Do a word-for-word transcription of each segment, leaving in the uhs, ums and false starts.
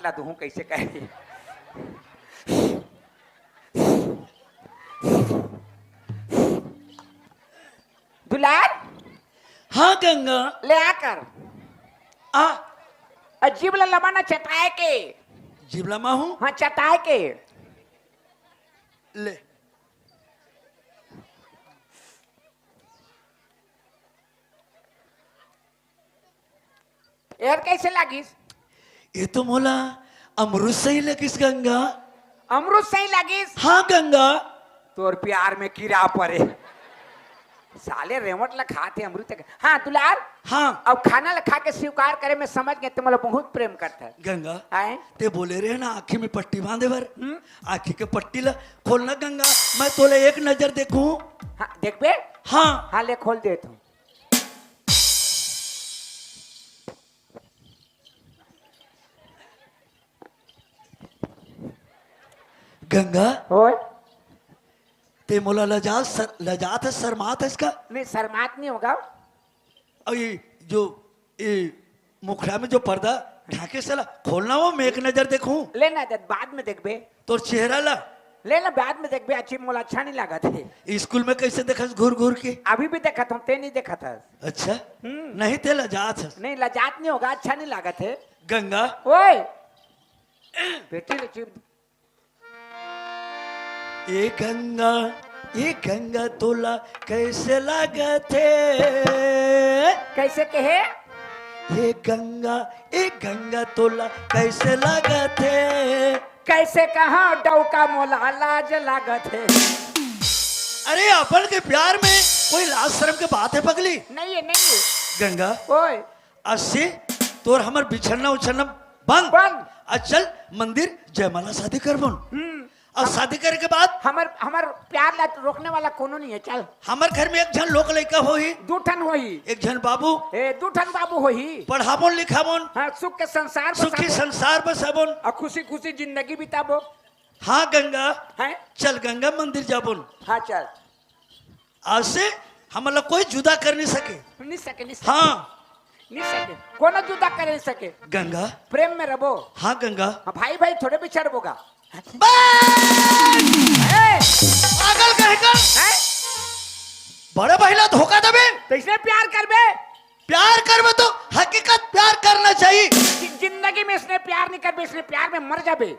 ला दूहूं, कैसे कहे? दुलार, हाँ गंगा। ले आकर। आ। आ, जीभ ला लमा ना चटाए के। जीभ लमा हूँ? हाँ, चटाए के। ले। यार, कैसे लागिस? ये तो मोला अमरूद सही लगिस गंगा। अमरूद सही लागिस? हाँ गंगा। तोर प्यार में कीड़ा परे। साले रेवट ला खाथे अमरूद तक। हाँ दुलार। हाँ। अब खाना ला खा के स्वीकार करे, मैं समझ गए, ते मोला बहुत प्रेम करता है। गंगा। आए? ते बोले रहे ना आँखी में पट्टी बांधे बर। हम्म। आँखी के पट्टी ला खोलना गंगा, मैं तोला एक नजर देखूं। हाँ, देखबे? हाँ। हाँ, ले खोल देत हूँ। गंगा, ओए। ते मोला लजा-, सर-, लजात है, शर्मात है इसका? नहीं, शर्मात नहीं होगा। और ये जो, ये मुखड़ा में जो पर्दा ढाके सला, खोलना वो, मैं एक नजर देखूं। ले ना, जब बाद में देखबे। तोर चेहरा ला। ले ना, बाद में देखबे, अच्छी मोला अच्छा नहीं लागत है। स्कूल में कैसे देखस घूर घूर के? अभी भी देखत हूँ, ते नहीं देखत हस। अच्छा? हम्म। नहीं ते लजात हस। नहीं, लजात नहीं होगा, अच्छा नहीं लागत है। गंगा। ओए। बेटी ने चिप ए गंगा, ए गंगा तोला कैसे लागत हे? कैसे कहे? ए गंगा, ए गंगा तोला कैसे लागत हे? कैसे कहा डौका मोला लाज लागत हे। अरे अपन के प्यार में कोई लाज शर्म के बात है पगली? नहीं है, नहीं है। गंगा, ओए। असे तोर हमर बिछड़ना उछड़ना बंद। बंद। आ चल मंदिर जयमाला शादी करबोन। हम्म। अब शादी करे के बाद हमर, हमर प्यार ला रोकने वाला कोनो नहीं है, चल। हमर घर में एक झन लोक लइका होही। दू ठन होही। एक झन बाबू। ए, दू ठन बाबू होही। पढ़ाबोन लिखाबोन। हाँ, सुख के संसार सुखी बसाबोन। संसार बसाबोन। और खुशी खुशी जिंदगी बिताबो। हाँ गंगा। हैं? चल गंगा मंदिर जाबोन। हाँ, चल। आज से हमन ला कोई जुदा कर नहीं सके। नहीं सके, नहीं सके। हाँ। नहीं सके, कोनो जुदा कर नहीं सके। गंगा। प्रेम में रबो। हाँ गंगा। हाँ, भाई भाई थोड़े बिछड़बो गा। बस! ए! पागल कहीं का। हैं? बड़े भाई ला धोखा देबे। तो इसने प्यार करबे। प्यार करबे तो हकीकत प्यार करना चाहिए। जि-, जिंदगी में इसने प्यार नहीं करबे, इसने प्यार में मर जाबे।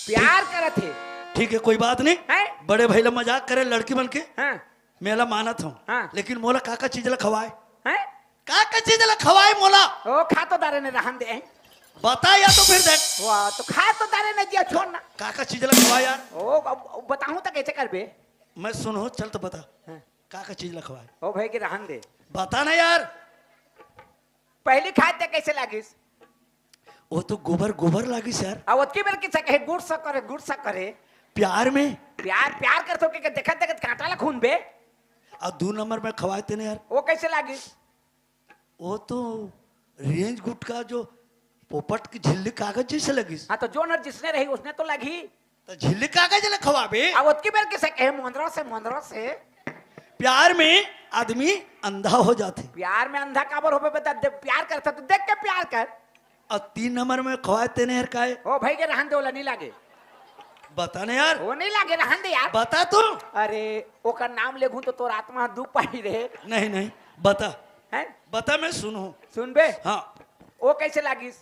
प्यार करत हे। ठीक है, कोई बात नहीं। हैं? बड़े भाई ला मजाक करे लड़की मन के। हाँ। मैं ला मानत हूँ। हाँ। लेकिन मोला का का चीज ला खवाए? हैं? का का चीज ला खवाए मोला? ओ, खा तो डारे ने रहन दे। बता या तो फिर देख। वाह, तो खा तो डारे ने दिया, छोड़ ना। का का चीज ला खवाए यार? ओ, अब, अब बताऊं तो कैसे करबे? मैं सुनहूं, चल तो बता। हाँ। का का चीज ला खवाए? ओ भाई के रहन दे। बता ना यार। पहली खाए ते कैसे लागिस? वो तो गोबर गोबर लागिस यार। आ, ओतकी बेर किसे कहे गुड़ शक्कर है, गुड़ शक्कर है। प्यार में? प्यार, प्यार कर तो के, के देखत देखत कांटा ला खून बे। आ, दू नंबर में खवाए तेने यार। वो कैसे लागिस? वो तो रेंज गुटका जो पोपट की झिल्ली कागज जैसे लगिस। हाँ, तो जो नर जिसने रही उसने तो लगी। तो झिल्ली कागज ला खवाबे। अब ओतकी बेर किसे कहे मोंदरा से, मोंदरा से। प्यार में आदमी अंधा हो जाथे। प्यार में अंधा काबर होबे बता दे, प्यार करता तो देख के प्यार कर। और तीन नंबर में खवाए तेने हर काय? ओ भाई के रहन दे, ओला नहीं लागे। बता ना यार। वो नहीं लागे, रहन दे यार। बता तू। अरे, ओकर नाम लेगू तो तोर आत्मा दुख पाई रे। नहीं, नहीं, बता। हैं? बता, मैं सुनहूं। सुनबे? हाँ। वो कैसे लागिस?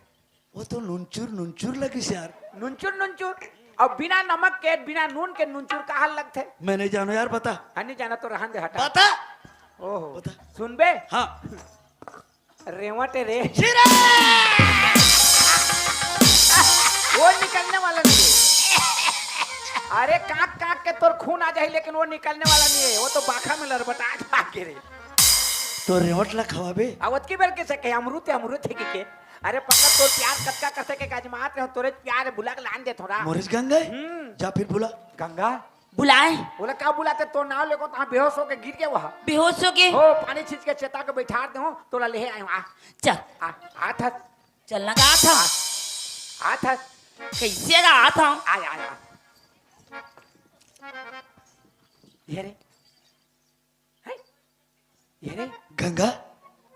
वो तो नुनचुर नुनचुर लगिस यार। नुनचुर नुनचुर? अब बिना नमक के, बिना नून के नुनचुर का हाल लगथे? मैं नहीं जानो यार, बता। हाँ, नहीं जाना तो रहन दे, हटा। बता। ओहो। बता। सुनबे? हाँ। रेवट रे। छिरे! वो निकलने वाला नहीं है। अरे काक काक के तोर खून आ जाही, लेकिन वो निकलने वाला नहीं है। वो तो बाखा में लरबटा जाके रे। तो रेवट ला खवाबे? आवत की बेर के सके अमरूद है, अमरूद है कि के? अरे पगला, तोर प्यार कतका कसे के आजमात रहो, तोरे प्यार बुला के लान दे थोड़ा। मोरिस गंगा? हम्म। जा फिर बुला। गंगा? बुलाए। बोले, "का बुलाते? तोर नाव लेको, तहाँ बेहोश होके गिर गया वहाँ।" बेहोश हो गए? हो, पानी छींच के चेता के बैठार दे हो, तोला लेहे आए हो, आ। चल। आ, आ था। चलना का था? आ, आ था। कैसे का आ था? आ, आ, आ। ये रे। हैं? ये रे। गंगा?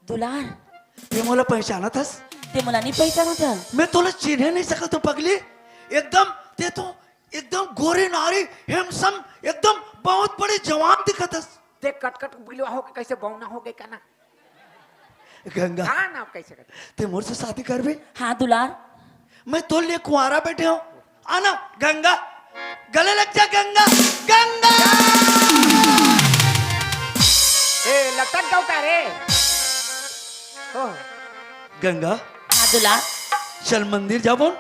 दुलार। ये मोला पहचाना थस? ते मोला नहीं पहचानत हस? मैं तोला चिन्हे नहीं सकत हूँ पगली। एकदम, ते तो एकदम गोरी नारी, handsome, एकदम बहुत बड़े जवान दिखत हस। देख, कटकट बिलवा होके कैसे बौना हो गए का ना? गंगा, हाँ ना, कैसे करते? ते मोर से शादी करबे? हाँ दुलार। मैं तोर लिए कुंवारा बैठे हूँ। आना गंगा, गले लग जा गंगा, गंगा। ए, लटक जाओ का रे? ओह। गंगा, हाँ दुलार। चल मंदिर जाबोन,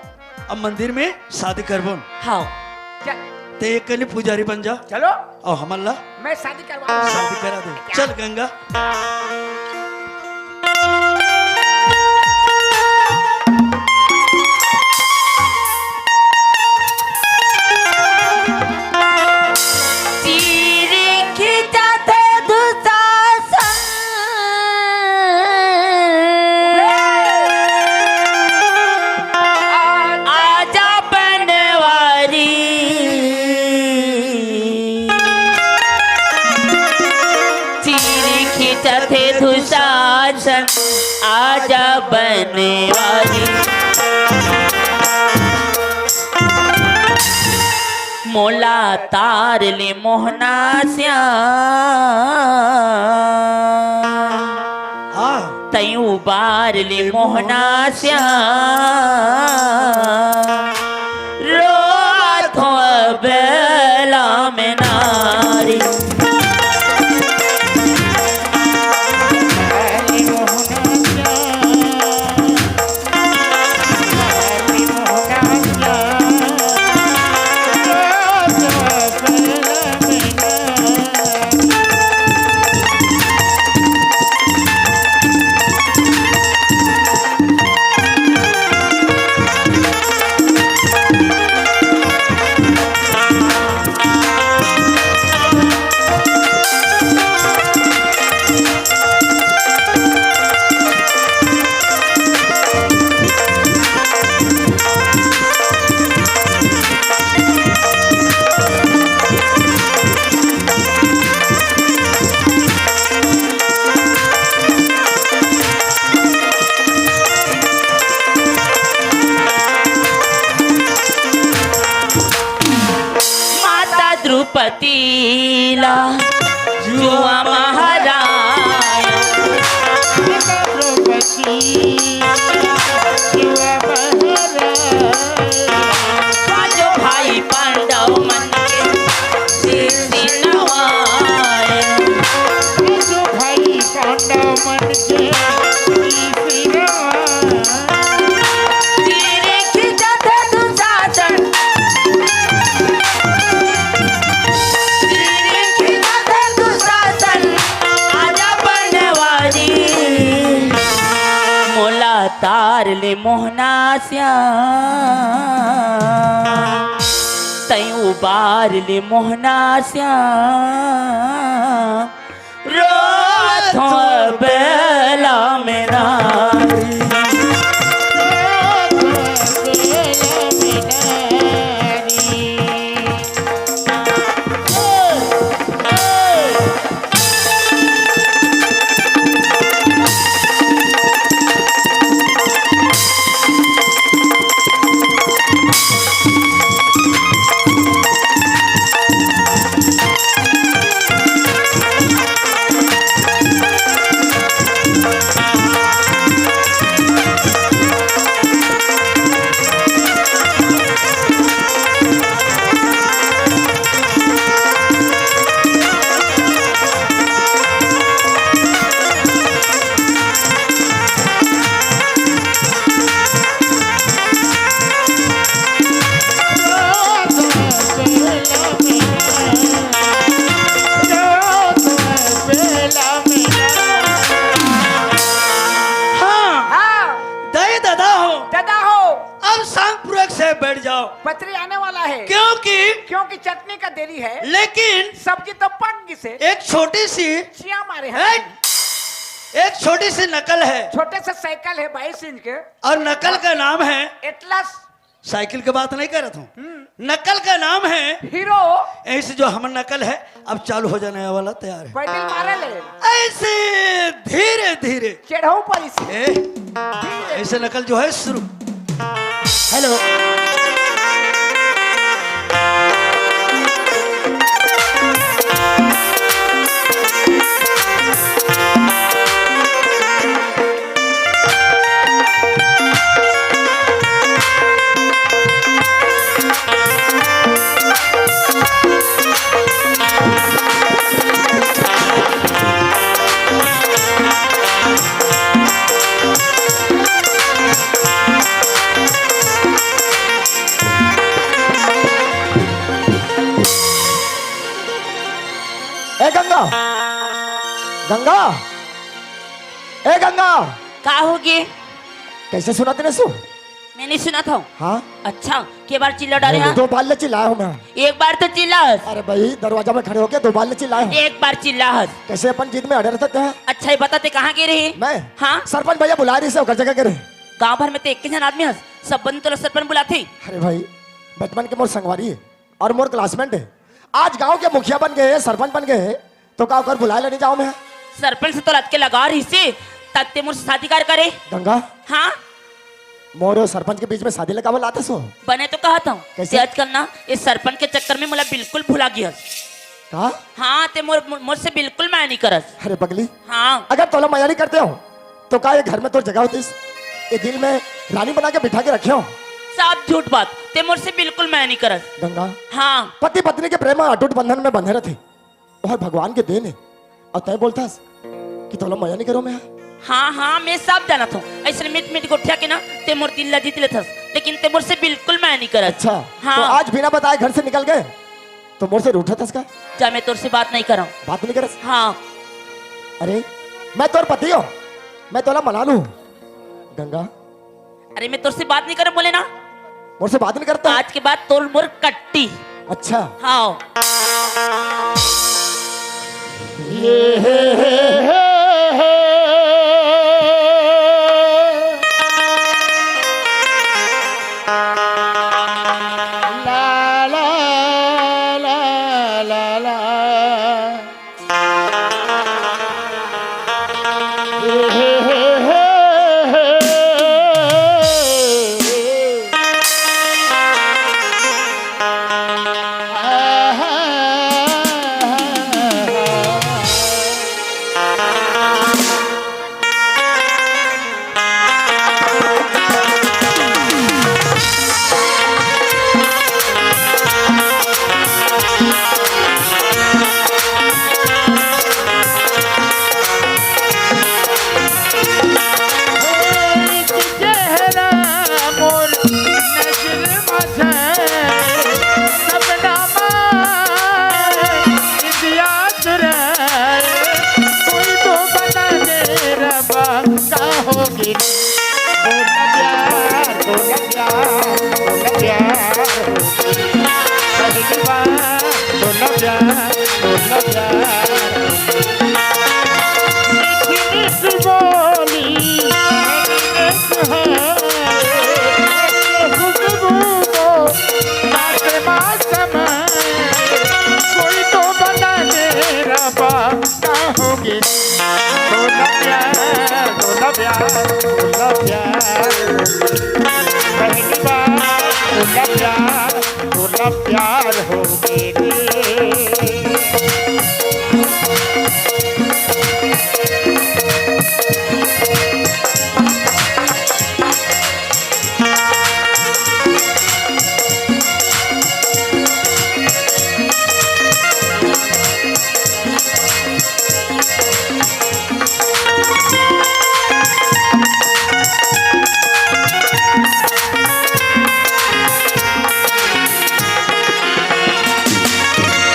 अब मंदिर में शादी करबोन। हाँ। चल। ते एक कनी पुजारी बन जा। चलो। अउ हमन ला मैं शादी करवा शादी करा दे। चल गंगा। आजा बनवारी। चीर खींचत हे दुशासन, आजा बनवारी। मोला तार ले मोहना श्याम। हाँ। तई उबार ले मोहना श्याम, रोवत हो बेला में नारी। माता द्रौपदी ला जुवा महाराज। पांचों भाई पांडव मन के शीश नवाए। पांचों भाई पांडव मन के शीश नवाए। तेरे खिंचाते दुशासन, तेरे खिंचाते दुशासन, आजा बनवारी। मोला तार ले मोहना श्याम, तई उबार ले मोहना श्याम, रोवत हो बेला में नारी। हाँ। हाँ। दाई दादा हो। दादा हो। अब सांग पुरक से बैठ जाओ। पथरी आने वाला है। क्योंकि क्योंकि चटनी का देरी है। लेकिन सब्जी तो पक गई से। एक छोटी सी चिया मारे हैं। हैं? एक छोटी सी नकल है। छोटे से साइकिल है बाईस इंच के। और नकल का नाम है एटलस। साइकिल के बात नहीं करत हूँ, नकल का नाम है। हीरो। ऐसे जो हमर नकल है, अब चालू हो जाने वाला, तैयार है। पैडल मारे ले। ऐसे धीरे धीरे। चढ़ऊ पड़ी से। ए, ऐसे नकल जो है शुरू। हेलो। ए गंगा, गंगा, ए गंगा। का होगे? कैसे सुनत नइ हस? मैं नहीं सुनत हँव। हाँ? अच्छा, के बार चिल्ला डारे हँव? दो बार ले चिल्लाय हँव मैं। एक बार तो चिल्लाहस। अरे भाई, दरवाजा में खड़े होके दो बार ले चिल्लाय हँव। एक बार चिल्लाहस। कैसे अपन जिद में अड़े रहिथस? अच्छा, ये बता, तैं कहाँ गे रहे? मैं? हाँ? सरपंच भैया बुलाय रहिस हे, ओकर जगह गे रहेंव। गाँव भर में तैं एक ही झन आदमी हस, सब बंदे तोला सरपंच बुलाथे। अरे भाई, बचपन के मोर संगवारी हे। अउ मोर classmate हे, आज गांव के मुखिया बन गे हे, सरपंच बन गे हे, त का ओकर बुलाय ला नइ जांव मैं? सरपंच से तोर अतके लगाव रहिसे, तब तैं मोर से शादी काबर करे? गंगा। हाँ? मोर अउ सरपंच के बीच में शादी ला काबर लाथस ओ? बने तो कहत हँव। कैसे? तैं आजकल ना, ये सरपंच के चक्कर में मोला बिल्कुल भुला गे हस। का? हाँ, तैं मोर, मोर, मोर से बिल्कुल मया नइ करस। अरे पगली, हाँ। अगर तोला मया नइ करतेंव, त का ये घर में तोर जगह होतिस? ये दिल में रानी बना के बिठा के रखे हँव। सब झूठ बात, तैं मोर से बिल्कुल मया नइ करस। गंगा, हाँ। पति पत्नी के प्रेम अटूट बंधन में बंधे रहिथे, अउ भगवान के देन हे, अउ तैं बोलथस कि तोला मया नइ करों मैं। हाँ, हाँ, मैं सब जानत हँव। अइसने मीठ मीठ गोठिया के ना, तैं मोर दिल ला जीत लेथस, लेकिन तैं मोर से बिल्कुल मया नइ करस। अच्छा, हाँ। त आज बिना बताए घर से निकल गे? त मोर से रूठथस का? जा, मैं तोर से बात नइ करँव। बात नइ करस? हाँ। अरे, मैं तोर पति हँव, मैं तोला मना लूँ। गंगा। अरे, मैं तोर से बात नइ करँव बोलेंव ना। मोर से बात नइ करत? आज के बाद तोर मोर कट्टी। अच्छा। हाँ।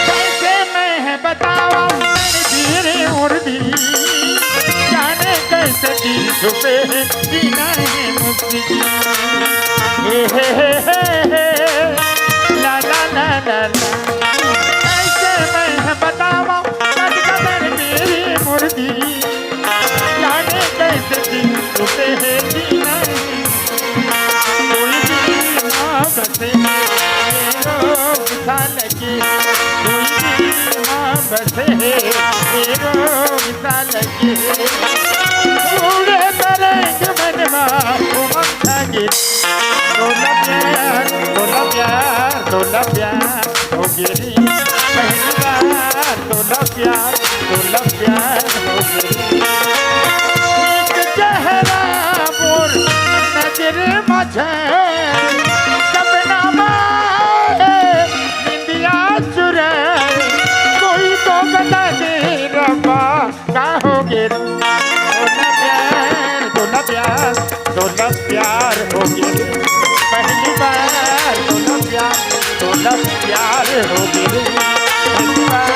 कैसे मैं बतावा, धीरे उर्दी, जाने कैसे दिल छुपे, जीना है मुश्किल। हे, हे, हे, हे, हे, ला, ला, ला, ला, ला। कैसे मैं बतावा, कद कदर मेरी मुर्दी, जाने कैसे दिल छुपे है, जीना है। कोई भी ना बसे हे हीरो मिसाल के, उड़े तरंग मन मा उमंग छागे। तोला प्यार, तोला प्यार, तोला प्यार होगे रे। पहली बार तोला प्यार, तोला प्यार होगे रे। एक चेहरा मोर नजर मा झलके, सपना मा निंदिया चुराए, कोई तो बता दे रब्बा, का होगे रे? तोला प्यार, तोला प्यार, तोला प्यार होगे रे। पहली बार तोला प्यार, तोला प्यार होगे रे। पहली बार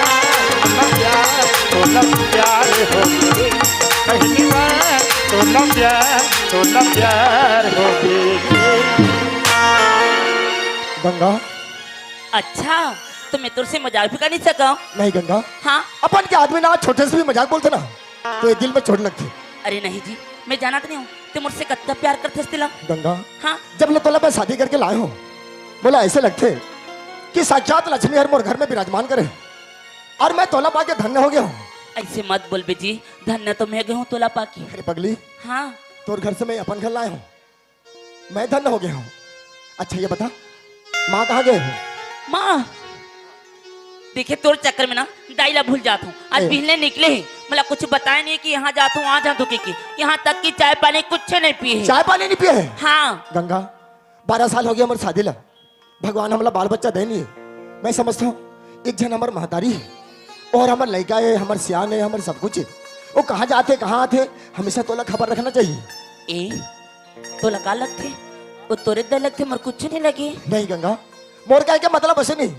तोला प्यार, तोला प्यार होगे रे। पहली बार तोला प्यार, तोला प्यार होगे रे। गंगा। अच्छा, तो मैं तोर से मजाक भी कर नहीं सका? नहीं गंगा। हाँ? अपन के आदमी ना छोटे से भी मजाक बोलथे ना, तो ये दिल में चोट लगथे। अरे नहीं जी, मैं जानत नहीं हूँ, ते मोर से कत्ता प्यार करथस तेला। गंगा, हाँ? जब ले तोला मैं शादी करके लाए हूँ, मोला ऐसे लगथे कि साक्षात लक्ष्मी हर मोर घर में विराजमान करे, और मैं तोला पाके धन्य हो गया हूँ। ऐसे मत बोल बे जी, धन्य तो मैं गए हूँ तोला पाके। अरे पगली, हाँ? तोर घर से मैं अपन घर लाए हूँ, मैं धन्य हो गया हूँ। अच्छा ये बता, माँ कहाँ गए हो? माँ, देखे तोर चक्कर में ना दाई ला भूल जात हूँ। आज ए। बिहने निकले ही, मोला कुछ बताए नहीं कि यहाँ जात हूँ, वहाँ जात हूँ, के, के। यहाँ तक कि चाय पानी कुछ नहीं पिए है। चाय पानी नहीं पिए है? हाँ। गंगा, बारह साल हो गया हमारे शादी ला, भगवान हमला बाल बच्चा दे नहीं है। मैं समझता हूँ एक झन हमार महतारी है और हमार लड़का है, हमार सियान है, हमार सब कुछ है। वो कहाँ जाते, कहाँ आते, हमेशा तोला खबर रखना चाहिए। ए, तोला का लगथे? वो तोरे दर लगथे, मोर कुछ नहीं लगे। नहीं गंगा, मोर कहे के मतलब ऐसे नहीं।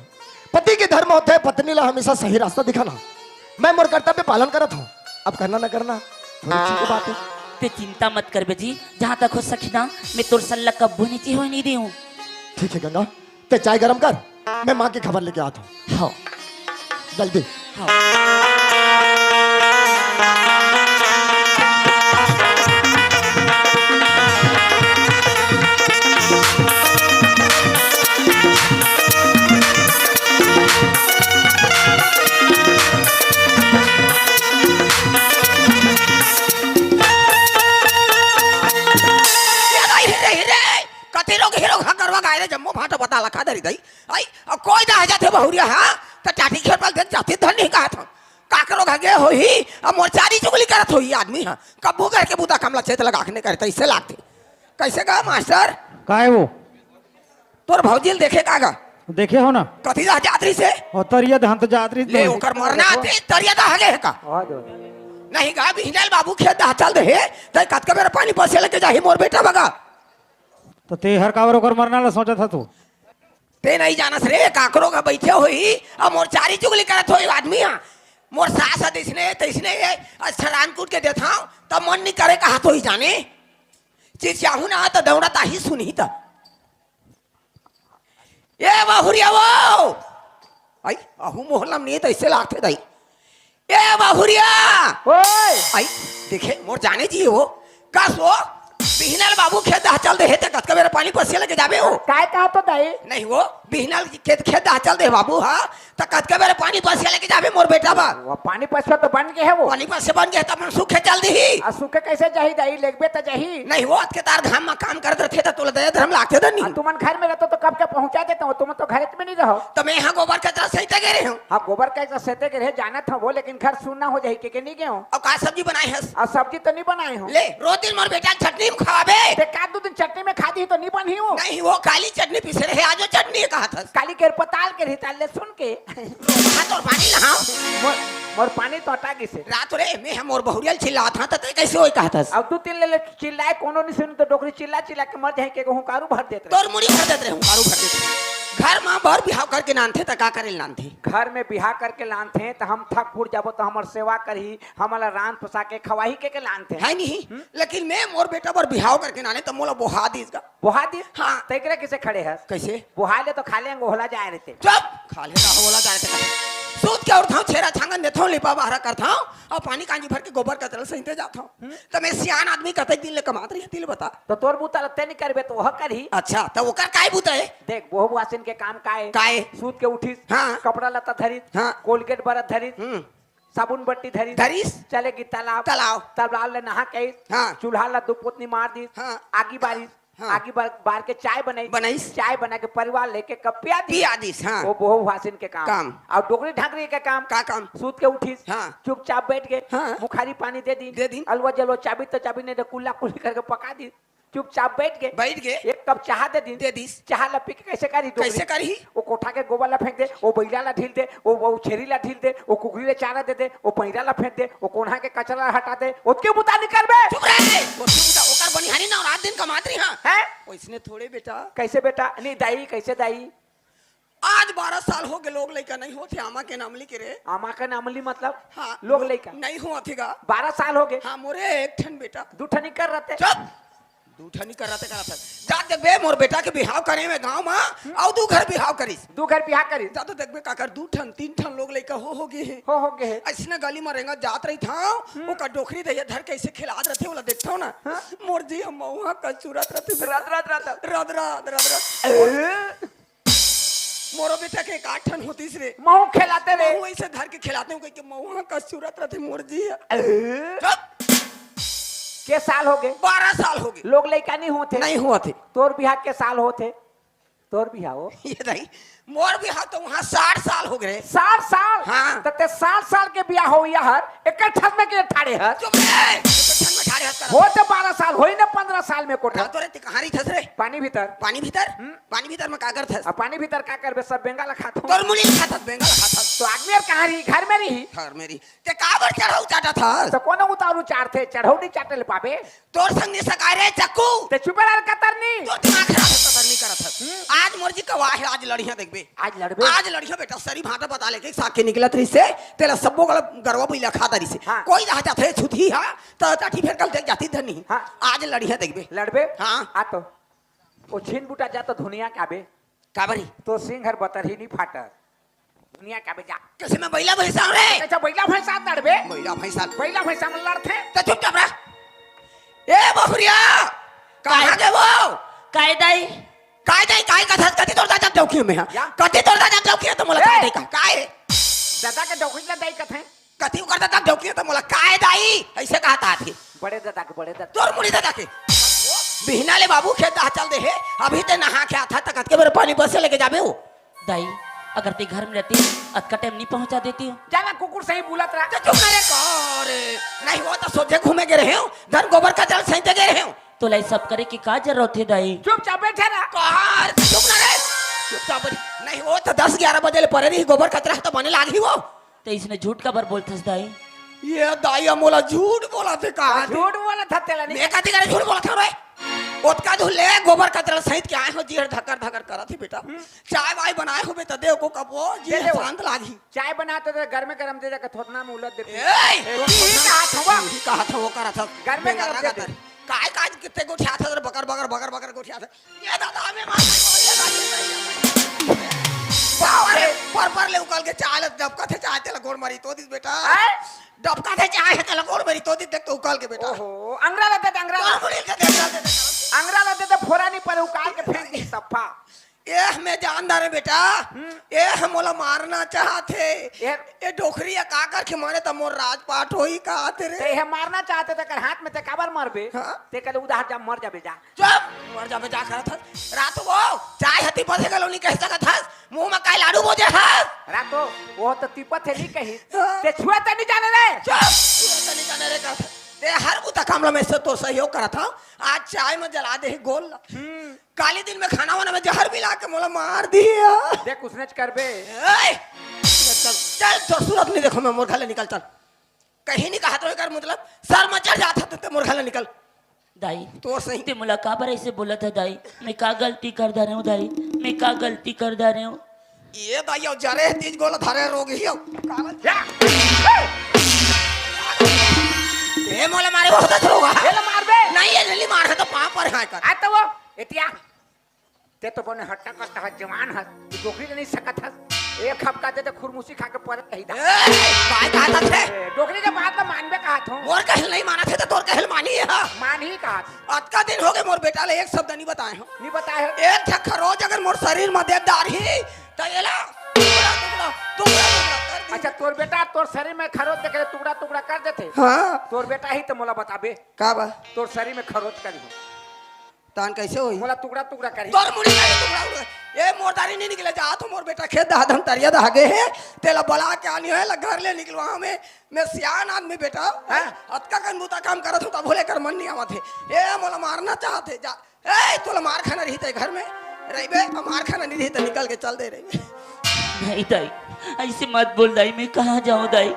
पति के धर्म होथे पत्नी ला हमेशा सही रास्ता दिखाना। मैं मोर कर्तव्य पालन करत हूँ, अब करना न करना थोड़ी सी की बात है। ते चिंता मत कर बे जी, जहाँ तक हो सकी ना, मैं तोर सल्ला कब्बो नीचे होए नहीं देहूँ। ठीक है गंगा, ते चाय गरम कर, मैं माँ की खबर लेके आता हूँ। हाँ। जल्दी। हाँ। ये दाई, हिरे, हिरे। कति रोग हिरो घा करवा गाय रे, जम्मो भाटा बता लखा दरी दई। आई, अब कोई ना जाथे बहुरिया, हाँ? त टाटी खेत में देख जाथे धन नहीं कहत हूँ। काकरो घर गए होही, अब मोर चारी चुगली करत होही आदमी, हाँ? कब्बू घर के बूता कमला चेत लगा के नहीं करे, त इससे लागथे। कैसे गा मास्टर? काय वो? तोर भौजी ल देखे का गा? देखे हो ना? कथी ला जात रही से? और तरिया धान तो जात रही ले, तो। ओकर मरना आती, तरिया दा हगे है का? नहीं गा, बिहनल बाबू खेत दा चल दे हे, त कतका बेर पानी पसे लेके जाही मोर बेटा बगा। तो ते हर काबर ओकर मरना ला सोचत ह तू? ते नहीं जानस रे, काकरो का बैठे होही, अब मोर चारी चुगली करत होही आदमी हा। मोर सास ह दिसने, तैसने ये, अच्छा रान कूट के देथाव, तब मन नहीं करे कहा तो ही जाने। चीज चाहू ना, तो दौड़ा ताही सुनही त। ए बहुरिया वो! आई, अहू मोहल्ला में नहीं तो इससे लागथे दाई। ए बहुरिया! ओए! आई, देखे, मोर जाने जी हो। कस वो? बिहनल बाबू खेत दा चल दे हे, त कतका बेर पानी पसिया लेके जाबे हो? काय कहा तो दाई? नहीं वो, बिहनल खेत, खेत दा चल दे बाबू, हाँ? त कतका बेर पानी पसिया लेके जाबे मोर बेटा बा? वो पानी पसिया तो बन गए है वो। पानी पसिया बन गए, तब मन सूखे चल दी। आ, सूखे कैसे जाही दाई? लेगबे त जाही। नहीं वो, अतके तार घाम में काम करत रथे, त तोला दया धर्म लागथे धनी। आ, तुमन घर में रहतो तो कब के पहुंचा देता हूँ, तुमन तो घर में नहीं रहो। त मैं यहाँ गोबर कचरा सहित गे रहे हूँ। हाँ, गोबर कचरा सहित गे रहे, जानत हूँ वो, लेकिन घर सुन्ना हो जाही, के, के नहीं गए हूँ। अब का सब्जी बनाए हस? अब सब्जी तो नहीं बनाए हूँ। ले, रोज दिन मोर बेटा चटनी में खवाबे। ते का दो दिन चटनी में खा दी तो नहीं बनी हूँ। नहीं वो, काली चटनी पीसे रहे, आज वो चटनी कहा था। काली के पताल के रही, ताले सुन के। हाँ, तोर पानी नहाओ। मोर, मोर पानी तो अटा गिसे। रात रे, मैं हम मोर बहुरियल चिल्लात हाँ, त तै कैसे होई कहत हस? अब दू तीन ले, ले चिल्लाए, कोनो नहीं सुनी तो डोकरी चिल्ला चिल्ला के मर जाए, के हुंकारू भर देत रहे। तोर मुड़ी भर देत रहे, हुंकारू भर देत रहे। घर में बर बिहाव करके नानथे, त का करे नानथे? घर में बिहाव करके लानथे, त हम थक फूट जाबो, त हमर सेवा करही, हमला रांध पसा के खवाही के, के लानथे। है नहीं, हम्म? लेकिन मैं मोर बेटा बर बिहाव करके नाने, त मोला बोहा दीस गा। बोहा दीस? हाँ। त एकरे किसे खड़े हस? कैसे? बोहा ले तो खाले अंग ओहला जाए रहते। चुप! खाले का ओहला जाए रहते का? दूध के उठथंव, छेरा छांगन देथंव, लिपा बहारा करथंव, अउ पानी कांजी भर के गोबर कचरा ल सहिते जाथंव। हम्म। त मैं सियान आदमी कतेक दिन ले कमात रहिहंव, तेला बता। त तोर बूता ल तैं नइ करबे, त ओह करही। अच्छा, त ओकर काय बूता हे? देख, बहू भुवासिन के काम काय? काय? सूत के उठिस, हाँ। कपड़ा लत्ता धरिस, हाँ। कोलगेट बरस धरिस, हम्म। साबुन बट्टी धरिस, धरिस। चले गिस तालाब। तालाब। तालाब ले नहा के आइस। हाँ। चूल्हा ला दू पोतनी मार दिस। हाँ। आगी बारिस। हाँ। आगी बार, बार के चाय बनाइस। बनाइस। चाय बना के परिवार ल एक एक कप पिया दिस। पिया दिस, हाँ। ओ बहू भुवासिन के काम। काम। अउ डोकरी ढाकरी के काम। का काम? सूत के उठिस। हाँ। चुपचाप बइठ गे। हाँ। मुखारी पानी दे दिन। दे दिन। अलवा जलवा चाबी त चाबी नहीं दे, कुल्ला कुल्ली करके पका दिस। चुपचाप बइठ गे। बइठ गे। एक कप चाहा दे दिन। दे दिस। चाहा ला पी के कइसे करही डोकरी? कइसे करही? ओ कोठा के गोबर ला फेंक दे, ओ बइला ला ढील दे, ओ, ओ छेरी ला ढील दे, ओ कुकरी ला चारा दे दे, ओ पैरा ला फेंक दे, ओ कोन्हा के कचरा ला हटा दे, ओतके बूता नइ करबे। चुप रहे। ओतके बूता, ओकर बनिहारी ना, रात दिन कमात रहिहंव। हैं? ओइसने थोड़े बेटा। कइसे बेटा? नहीं दाई, कइसे दाई? आज बारह साल हो गे, लोग लइका नइ होत हे, आमा के नामली के रे। आमा के नामली मतलब? हाँ, लोग लइका? नइ होत हे गा। बारह साल हो गे। हाँ, मोरे एक ठन बेटा। दू ठन कर रहते। चुप! दू ठन कर रहते, करत हस। जा देखबे, मोर बेटा के बिहाव करे में गाँव म, अउ दू घर बिहाव करिस। दू घर बिहाव करिस। जा तो देखबे, काकर दू ठन, तीन ठन लोग लइका हो, हो गे हे। हो, हो गे हे। अइसने गली म रेंगत जात रहिथंव, हम्म। ओकर डोकरी दहिया धर के अइसे खेलात रहिथे, ओला देखथंव ना। हाँ। मोर जी ह मउहा कस चुरत रहिथे। रद, रद, रद। रद, रद, रद, रद। ए? मोरो बेटा के एकाध ठन होतिस रे। महूँ खेलातेंव रे। महूँ अइसे धर के खेलातेंव कहिके मउहा कस चुरत रहिथे मोर जी ह। ए? चुप! के साल हो गे? बारह साल हो गे। लोग लइका नइ होत हे। नइ होत हे। तोर बिहाव के साल होत हे? तोर बिहाव हो? ये नहीं, मोर बिहाव तो उहाँ साठ साल हो गे रे। साठ साल? हाँ। त तें साठ साल के बिहाव हो, इहाँ हर एक ठन में के ठाड़े हर। चुप रे! एक ठन में ठाड़े हर कर। होत हे बारह साल, होही न पन्द्रह साल में कोठा। का तो रे, तें कहाँ रहिथस रे? पानी भीतर। पानी भीतर? हम्म। पानी भीतर में का करथस? अब पानी भीतर का करबे, सब बेंगा ला खाथंव। तोर मुड़ी खाथस, बेंगा ला खाथस। त आदमी हर कहाँ रही? घर में रही। घर में रही। तें काबर चढ़ऊ चाटत हस? त कोनो उतारू चाटथे, चढ़ऊ नइ चाटे ल पाबे। तोर संग नइ सकाय रे चक्कू। तें चुपे रह कतरनी। तोर दिमाग खराब हे, कतरनी करत हस। हम्म। आज मोर जी के वाह हे, आज लड़िहंव देखबे। आज लड़बे? आज लड़िहंव बेटा, सरी भांटा बता लेके साग के निकलत रहिसे, तेला सब्बो गल गरवा बइला खा डरिसे। हाँ। कोई रह जाथे छुतही हा, त टाटी फेर कल देख जातिस धनी। हाँ। आज लड़िहंव देखबे। लड़बे? हाँ। आ तो। ओ छीन बूटा जा तो धुनिया के आबे। काबर रे? तोर सींग हर बतरही नइ फाटय। धुनिया के आबे जा। कइसे मैं बइला भइँसा हँव रे? अच्छा, बइला भइँसा लड़बे? बइला भइँसा। बइला भइँसा मन लड़थे? त चुपचाप रह। ए बहुरिया, कहाँ काय? गे वो? काय दाई? काय दाई, काय कथस? कति तोर दादा डौकी में हा? या? कति तोर दादा डौकी हे त मोला ए! काय दाई का? काय? दादा के डौकी ला दाई कथे? कति ओकर दादा डौकी हे त मोला काय दाई? अइसे कहत आथे। बड़े दादा के, बड़े दादा। तोर मुड़ी दादा के। बिहना ले बाबू खेत डहर चल दे हे, अभी तें नहा के आथस त कतके बेर पानी बरसे लेके जाबे हो। दाई, अगर तें घर में रहती, अतका टाइम नइ पहुँचा देती। जा ना कुकुर सही बोलत रहा। त चुप ना रे, का रे? नहीं हो त सोझे घूमे गे रहेंव, धन गोबर कचरा सहिते गे रहेंव। तोला ये सब करे के का जरूरत हे दाई? चुपचाप बइठे रह। का रे? चुप ना रे। चुपचाप बइठ। नहीं हो त दस ग्यारह बजे ले परे रही, गोबर कचरा ह त बने लागही वो। त अइसने झूठ काबर बोलथस दाई? ये दाई ह मोला झूठ बोलत हे कहा? झूठ बोलत हे तेला नहीं। मैं कति करे झूठ बोलत हँव रे? ओतका दूर ले गोबर कचरा सहित के आए हँव, जी हर धकर धकर करत हे बेटा। हम्म। चाय वाय बनाए होबे त दे ओ कप वो, जी दे हर दे वो। शांत लागही। चाय बना तो दे, गरमे गरम दे दे, थोथना में उलट देती। ए, ए, तू ही कहा था वो? तू ही कहा था वो करत हस। गरमे गरम दे दे। लगातार। काय, काय कितने गोठियाथस रे, बकर, बकर, बकर, बकर गोठियाथस। ये दादा, हमें मार, ये दादा, ये दादा। बाप रे, पर, पर ले उकल के चाय ल डबकथे, चाय तेला गोड़ मारी तो दिस बेटा। हैं? डबकथे चाय हे तेला गोड़ मारी तो दिस, देख तो उकल के बेटा। ओहो, अंगरा ल दे दे, अंगरा ल। गोड़ मुड़ी के देख, देख, देख। अंगरा ल दे दे, फोरा नइ परे, उकाल के फेंक दी सफा। एह, मैं जानदार हे बेटा। हम्म। एह मोला मारना चाहत हे। ए- ए डोकरी ह का करके मारे त मोर राजपाट होही कहत हे रे। तें एह मारना चाहत हे त एकर हाथ में तें काबर मरबे? हाँ। तें कल उधार जा, मर जाबे जा। चुप, मर जाबे जा करत हस। रातो वो, चाय ह तिपत हे कलो नइ कहि सकत हस। मुँह में काय लाडू बोजे हस? रातो, वो त तिपत हे नइ कही। हाँ। तें छुए त नइ जाने रे। चुप, छुए त नइ जाने रे कहत हस। तें हर बूता काम ल मैं से तोर सहयोग करत हँव। आज चाय में जला देही गोल ल। हम्म। काली दिन में खाना वाना में जहर मिला के मोला मार दिया। देख, उसने च करबे। ए! चल, चल, तोर सूरत नइ देखँव मैं, मोर घर ले निकल, चल। कहीं नइ कहत रहेंव कर, मतलब, सर में चढ़ जात हे त मोर घर ले निकल। दाई, तोर सही। तें मोला काबर अइसे बोलत हस दाई? मैं का गलती कर डारेंव दाई? मैं का गलती कर डारेंव? ये दाई, अउ जरे तीज गोला धरे रोग ही हो। काबर? या! ए, मोला मारे बहुत रोग हे। एला मारबे? नहीं, ये नइ मार हे त पाँव पर हाँ कर। आ त वो, एतिया। तें तो बने हट्टा कट्टा हस, जवान हस, तू डोकरी ले नइ सकत हस। एक खपका दे त खुरमुसी खा के परे रही दा। ए, काय कहत हे? ए, डोकरी के बात ल मानबे कहत हूँ। मोर कहे ल नहीं मानत हे त तोर कहे ल मानही हा। मानही कहत हूँ। अतका दिन होगे मोर बेटा ल एक शब्द नहीं बताए हूँ। नहीं बताए हो? एक ठक खरोच अगर मोर शरीर म दे डारही त एला टुकड़ा, टुकड़ा, टुकड़ा, टुकड़ा कर दी। अच्छा, तोर बेटा तोर शरीर में खरोच देखे ले टुकड़ा, टुकड़ा कर देथे। हाँ। तोर बेटा ही त मोला बताबे। का बा? तोर शरीर में खरोच करी हो। तान कैसे होई? मोला टुकड़ा टुकड़ा करी। तोर मुड़ी का टुकड़ा उड़ा। ए, मोर दारी नहीं निकले, जा तो मोर बेटा खेत दहा धन तरिया दहा गे हे, तेला बला के आनी हे, ला घर ले निकलवा हमें, मैं सियान आदमी बेटा, हाँ? अतका कन बुता काम करत हूँ, तब भोले कर मन नहीं आवत हे। ए, मोला मारना चाहत हे, जा। ए, तोला मार खाना रही ते घर में, रहिबे, मार खाना नहीं रही ते निकल के चल दे रहिबे। नहीं दाई, ऐसे मत बोल दाई, मैं कहाँ जाऊँ दाई?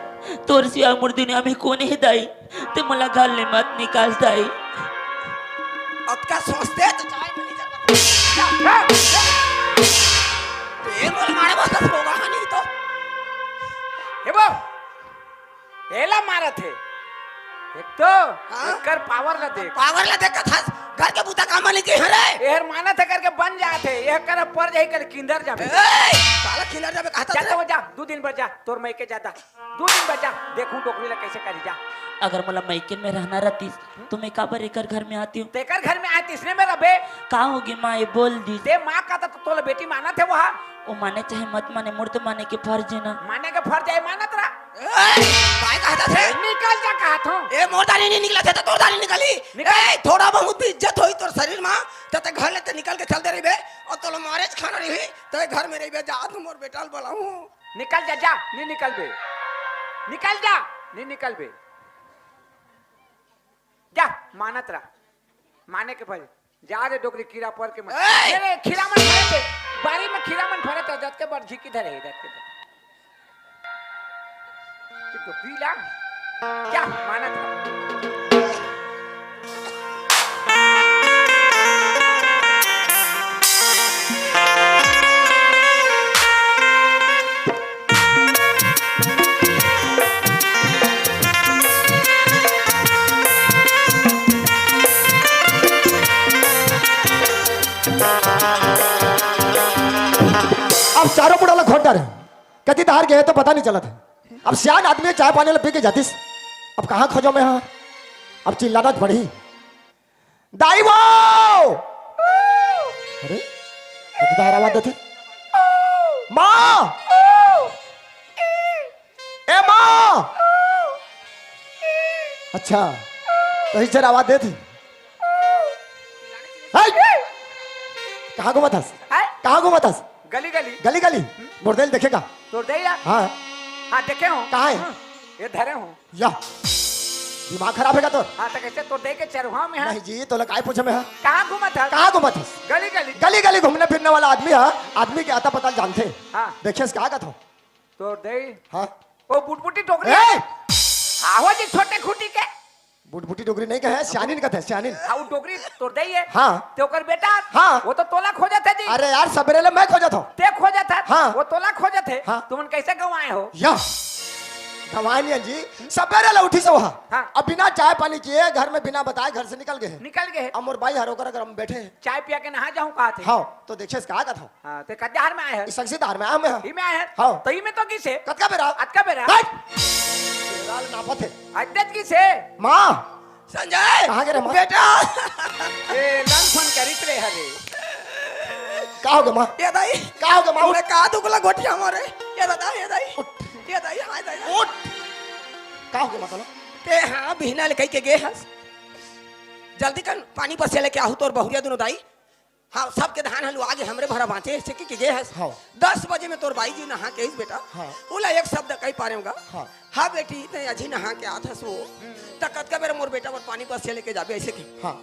तोर सिवा मोर दुनिया में कोन हे दाई? ते मोला घर ले मत निकाल दाई। अतका सोचते तो चाय में नहीं चल पाता। ए, मोला मारे बस होगा नहीं तो। ए बो, एला मारत हे। एक तो हाँ? एकर पावर ला देख। पावर ला देख कथस, घर के बुता काम नहीं की हरे। एहर मानत हे करके बन जात हे, एहर कर पर जाही कर किंदर जाबे। ए, साला किंदर जाबे कहत जा हे। तो जा, दू दिन बर जा, तोर मइके जा दा। दू दिन बर जा, देखूं डोकरी ला कैसे करी जा। अगर मोला मइके में रहना रहतीस, तो मैं काबर एकर घर में आती हूँ? तेकर घर में आए तिसने में रबे। का होगे माँ, ये बोल दी। ते माँ का तो तोला बेटी मानत हे वहा। ओ माने चाहे मत माने, मोर तो माने के फर्ज हे ना। माने के फर्ज हे, मानत रहा। ए, काय कहत हे? निकल जा कहत हूँ। ए, मोर दारी नहीं निकलत हे, तो तोर दारी निकली। निकल। ए, थोड़ा बहुत भी इज्जत होई तोर शरीर मा, त ते घर ले ते निकल के चल दे रहिबे, और तोला मारे च खाना रही, ते घर में रहिबे, जा तो मोर बेटा ल बलाऊं। निकल जा, जा, नहीं निकलबे। निकल जा, नहीं निकलबे। जा, मानत रहा। माने के भाई, जा रे डोकरी, कीड़ा पर के मत। ए! अरे, खीरा मन फरे थे, बारी में खीरा मन फरे थे, जत के बर झिकी धरे हे, जत के बर। तू डोकरी ला, जा, मानत रहा। अब चारों मुड़ा ला खोज डारे। कति डहर गे हे तो पता नहीं चलत हे। अब सियान आदमी चाय पानी ला पी के जातिस। अब कहाँ खोजों मैं हा? अब चिल्लाना पड़ही। दाई वो! अरे, कति डहर आवाज देथे। माँ! ए माँ! अच्छा, तो इस जरा आवाज देथे। हाय! कहाँ घूमत हस? हाय! कहाँ घूमत हस? गली गली। गली गली? मोर दाई ल देखे का? तोर दाई ला? हाँ। हाँ, देखे हूँ। कहाँ हे? हाँ, ये धरे हूँ। या, दिमाग खराब हे का तोर? हाँ, तो कैसे तोर दाई के चरवाहा में हा? नहीं जी, तोला काय पूछे मैं हा? कहाँ घूमत हस? कहाँ घूमत हस? गली गली। गली गली घूमने फिरने वाला आदमी हा, आदमी के आता पता जानथे। हाँ। देखे का कहत हूँ? तोर दाई। हाँ। ओ बुटबुटी डोकरी। ए! हाँ, हो जी, छोटे खूंटी के। बुटबुटी डोकरी नहीं कहे, सियानिन कथे, सियानिन। हाँ, वो डोकरी तोर दाई हे। हाँ। ते ओकर बेटा। हाँ। वो तो तोला खोजत हे जी। अरे यार, सबेरे ले मैं खोजत हूँ। ते खोजत हे। हाँ। वो तोला खोजत हे। हाँ। तुमन कैसे गंवाए हो? या। गंवाए नहीं जी, सबेरे ले उठिस वो हा। हाँ। अब बिना चाय पानी किए, घर में बिना बताए घर से निकल गे हे। निकल गे हे। अब मोर बाई हर ओकर घर में बैठे हे। चाय पिया के नहा जाऊँ कहत हे। हाँ, तो देखे का कहत हूँ। हाँ, ते कत डहर में आए हे? इस संगसी डहर में आए हूँ मैं। ही में आए हे? हाँ। तो ही में तो गिस हे। कतका बेरा? अतका बेरा। हट! बेरा ल नापत हे। अतका गिस हे। माँ! संजय! कहाँ गे रे माँ? बेटा! ए, लंग फन करित रे हरे। का होगे माँ? ए दाई! का होगे माँ? उठ। मैं का दुख ला गोठिया मारे? ए दादा, ए दाई! उठ। ए दाई, हाय दाई! उठ! का होगे माँ तोला? ते हाँ, बिहना ले कहि के गे हस। जल्दी कर, पानी पसिया लेके आहू तोर बहुरिया दुनो दाई। हाँ, सबके धान ह लुवा गे, हमरे भरा बाँचे, ऐसे कहि के गे हस। हाँ। दस बजे में तोर बाई जी नहा के आइस बेटा। हाँ। ओला एक शब्द कहि पारेंव गा। हाँ। हाँ बेटी, तैं अझी नहा के आत हस वो। हम्म। त कतका बेरा मोर बेटा बर पानी पसिया लेके जाबे, ऐसे कहि। हाँ।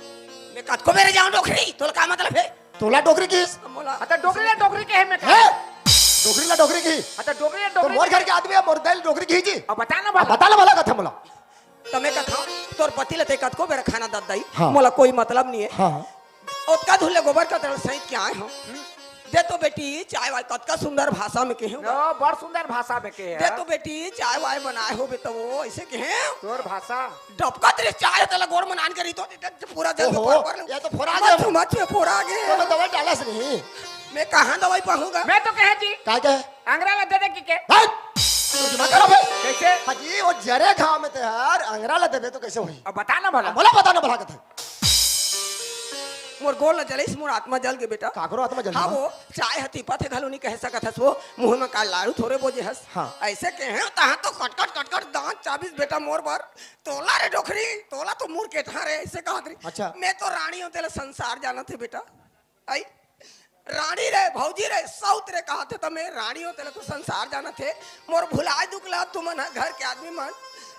मैं कतको बेरा जाऊँ डोकरी, तोला का मतलब हे? तोला डोकरी किहिस? मोला हाँ, त डोकरी ला डोकरी कहे मैं हे? का? डोकरी ला डोकरी किहिस? हाँ, त डोकरी ला तो डोकरी मोर कहे। घर के आदमी हे, मोर दाई ल डोकरी किहिस जी? अब बता ना अब भला। बता ना भला कथे मोला। त मैं कथंव, तोर पति ल तैं कतको बेरा खाना दत दाई, हाँ। मोला कोई मतलब नहीं हे। हाँ। ओतका धुन ले गोबर कचरा सहित के आए हंव। दे तो बेटी, चाय वाय, कतका सुंदर भाषा में कहे हंव। ओ, बड़ सुंदर भाषा में कहे दे हंव। तो बेटी, चाय वाय बनाए होबे त वो ऐसे कहे हंव। तोर भाषा। डबकत रे चाय, तेला गोड़ म नान के रही तो पूरा जल के ओहो, फोर कर ले। ये तो फोरा मत गे। छू, मत छू, फोरा गे। तो मैं दवाई डालस नहीं। मैं कहाँ दवाई पाहूँगा? मैं तो कहे जी। का कहे? अंगरा ला दे दे कि के? हट! तोर दिमाग खराब हे? कैसे? हाँ जी, वो जरे घाव में ते यार, अंगरा ला देबे तो कैसे होही? अब बता ना भला। मोला बता ना भला कथे। मोर गोड़ ला जलिस, मोर आत्मा जल गे बेटा। काकरो आत्मा जल हाँ, गे? वो चाय ह तीपत हे घलो नहीं कह सकत हस, वो मुँह में का लाड़ू थोरे बोजे हस। हाँ। ऐसे कहे तहाँ तो कटकट कटकट दांत चाबिस बेटा मोर बर। तोला रे डोकरी, तोला तो मोर केठा रे, ऐसे कहत रही। अच्छा। मैं तो रानी हूँ, तेला संसार जानत हे बेटा। आई, रानी रे, भौजी रे, सौत रे, कहत हे त मैं रानी हूँ, तेला तो संसार जानत हे। मोर भुलाए दुख ला तुमन ह घर के आदमी मन,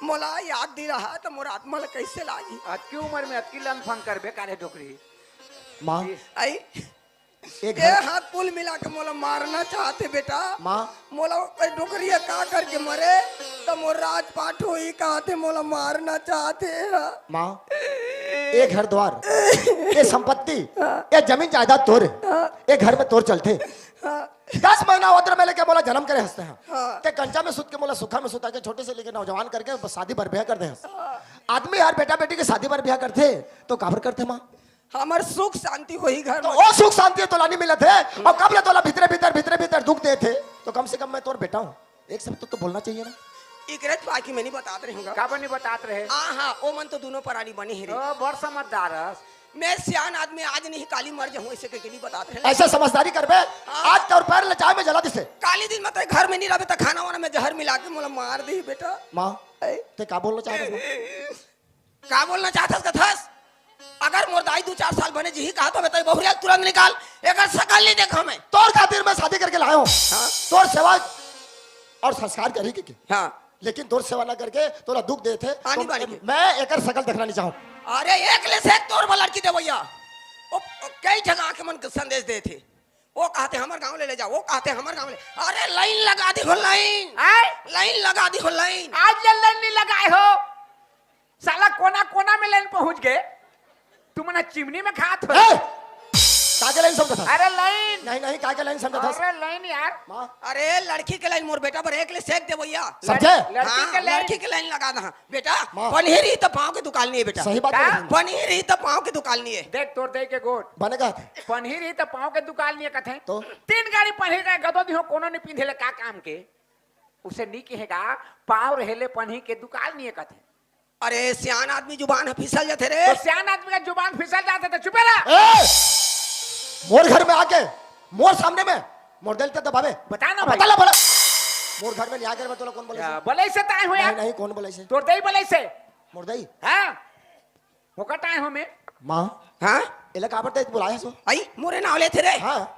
मोला याद दिलाहा त मोर आत्मा ला कैसे लागी? अतकी उम्र में अतकी लंग फंग करबे का रे डोकरी? माँ, आई, एक ये घर हाथ कुल मिला के मोला मारना चाहत हे बेटा। माँ। मोला ए डोकरी ह का करके मरे, त मोर राजपाट होही कहत हे, मोला मारना चाहत हे। माँ, ये घर द्वार, ये संपत्ति, हाँ। ये जमीन जायदाद तोर, हाँ। ये घर में तोर चलथे। हाँ। दस महीना उदर में लेके मोला जन्म करे हस ते। हाँ। ते कंचा में सुत के मोला सुखा में सुता के छोटे से लेके नौजवान करके बस शादी बर ब्याह कर दे हस। हाँ। आदमी यार बेटा बेटी के शादी बर ब्याह करथे तो काबर करथे माँ? हमर सुख शांति होही घर तो में। ओ सुख शांति तोला नहीं मिलत हे, अउ कब ले तोला भीतरे भीतर, भीतरे भीतर दुख देथे, तो कम से कम मैं तोर बेटा हूँ, एक शब्द तो, तो बोलना चाहिए ना। इकरे बाकी मैं नहीं बतात रहे हूँ। काबर नहीं बतात रहे? हाँ, हाँ, ओ मन तो दोनों परानी बने ही रे। ओ, बड़ समझदार हस। मैं सियान आदमी, आज नहीं काली मर जाऊँ, ऐसे कह के नहीं बतात रहे। ऐसा समझदारी करबे, हाँ। आज तोर पैर ले चाय में जला दिसे। काली दिन में तो घर में नहीं रहबे, तो खाना वाना में जहर मिला के मोला मार दी बेटा। माँ, ऐ। ते का बोलना चाह रहे हो? का बोलना चाहत हस कथस? अगर मोर दाई दू चार साल बने जिही कहा तो मैं तो बहुरिया तुरंत निकाल, एकर शकल नहीं देखा मैं। तोर खातिर मैं शादी करके लायो हूँ। हाँ। तोर सेवा और संस्कार करी के, के। हाँ। लेकिन तोर सेवा ना करके तोला दुख देथे। आनी तो बानी के। मैं एकर शकल देखना नहीं चाहूँ। अरे एक ले से एक तोर बर लड़की देवैया। ओ, ओ, कई जगह आके मन के संदेश देथे। वो कहते हमर गांव ले, ले जाओ, वो कहते हमर गांव ले। अरे लाइन लगा दी हो लाइन। आय? लाइन लगा दी हो लाइन। आज ले लाइन नहीं लगाए हो। साला कोना कोना में लाइन पहुंच गए। तुमन चिमनी में खात हो। ए! का के लाइन समझत हस? अरे लाइन। नहीं, नहीं, का के लाइन समझत हस? अरे लाइन यार। माँ। अरे लड़की के लाइन मोर बेटा बर एक ले सेक दे भैया। समझे? लड़-, लड़की हाँ, के लाइन। लड़की के लाइन लगा दहा। बेटा, माँ। पनही रही त पाँव के दुकाल नहीं है बेटा। सही बात का? है। पनही रही त पाँव के दुकाल नहीं है। देख तोर दे के गोठ। बने का? पनही रही त पाँव के दुकाल नहीं है कथे। तो? तीन गाड़ी पनही का गदो दिहो कोनो नहीं पिंधे ले का काम के? उसे नहीं कहेगा, पाँव रहे ले पनही के दुकाल नहीं है कथे। अरे सियान आदमी जुबान ह फिसल जाथे रे। तो सियान आदमी का जुबान फिसल जाथे तो चुपे रह। ए! मोर घर में आके, मोर सामने में, मोर दिल ते दबावे। बता ना अब भाई। बता ला भला। मोर घर में नहीं आके मैं तोला कौन बोले या, से? बोले से ताय हो नहीं, यार। नहीं, कौन बोले से? तोर दई बोले से। मोर दई? हाँ। होका ताय हो मैं। माँ। हाँ? एला काबर ते बुलाए सो? आई, मोरे नाव लेथे रे। हाँ।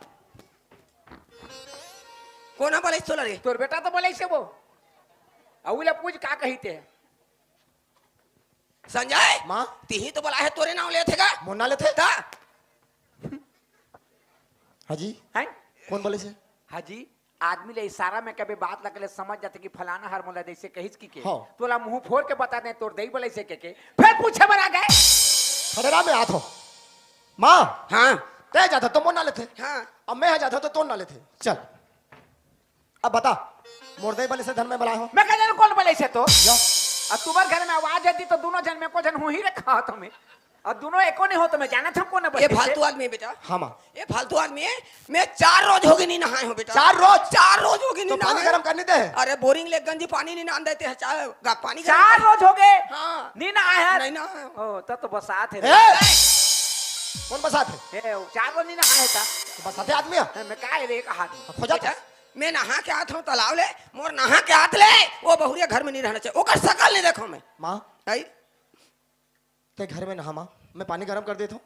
कोना बोले तोला रे? तोर बेटा तो बोले से वो। अउ ले पूछ का कही ते? संजय, माँ। तिही तो बोला है, तोरे नाव लेथे का? मोर नाव लेथे? ता? हाजी, हैं? कौन बोले से? हाजी, आदमी ले इशारा में कभी बात लगले समझ जाथे कि फलाना हर मोला जैसे कहिस कि के। हाँ। तोला मुंह फोर के बता दे, तोर दई बोले से के के। फिर पूछे बर आ गए। खड़ेरा में आत हो। माँ। हाँ। ते जाथा तो मोर नाव लेथे। हाँ। अब मैं हा जाथा तो तोर नाव लेथे। चल। अब बता, मोर दई बले से धन में बलाए हो? मैं कह जानूं कौन बले से तो? या। अब तुम्हारे घर में आवाज आती तो दोनों जन में को जन हूँ ही रखा हो तुम्हें। अब दोनों एको नहीं हो तो मैं जाना था कौन बले ये से। फालतू आदमी है बेटा। हाँ माँ। ये फालतू आदमी है। मैं चार रोज होगे नहीं नहाए हूँ बेटा। चार रोज? चार रोज होगे तो नहीं पानी नहाए। गरम करने दे। अरे बोरिंग ले गंजी पानी नहीं नान देते हैं, चाहे गा-, पानी गरम चार कर। रोज होगे? हाँ। नहीं नहाए हैं? नहीं नहाए हूँ। ओ, तब तो बसात है। ए! कौन बसात है? ए, वो चार रोज नहीं नहाए था। बसाते आदमी है? ए, मैं का है रे, एक हाथ में। खोजा था। बेटा, मैं नहा के आत हूँ तालाब ले, मोर नहा के आत ले, वो बहुरिया घर में नहीं रहना चाहिए, ओकर शकल नहीं देखो मैं। माँ। आई? ते घर में नहा माँ, मैं पानी गरम कर देता हूँ,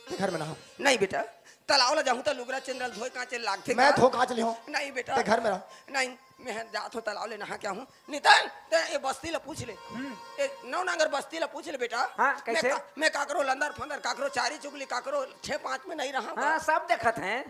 ते घर में नहा। नहीं बेटा, तालाब ले जाहूँ तो लुगरा चेंदल धोए कांचे लागथे मैं का? धो कांच लिहो। नहीं बेटा। ते घर में रह। नहीं, मैं जात हूँ तालाब ले नहा के आहूँ। नितन, ते ये बस्ती ले पूछ ले। हम्म। ये नौ नांगर बस्ती ले पूछ ले बेटा। हाँ, मैं कैसे? का-, मैं काकरो लंदर फंदर, काकरो चारी चुगली, काकरो छह पाँच में नहीं रहा हाँ, बा। सब देखत हैं।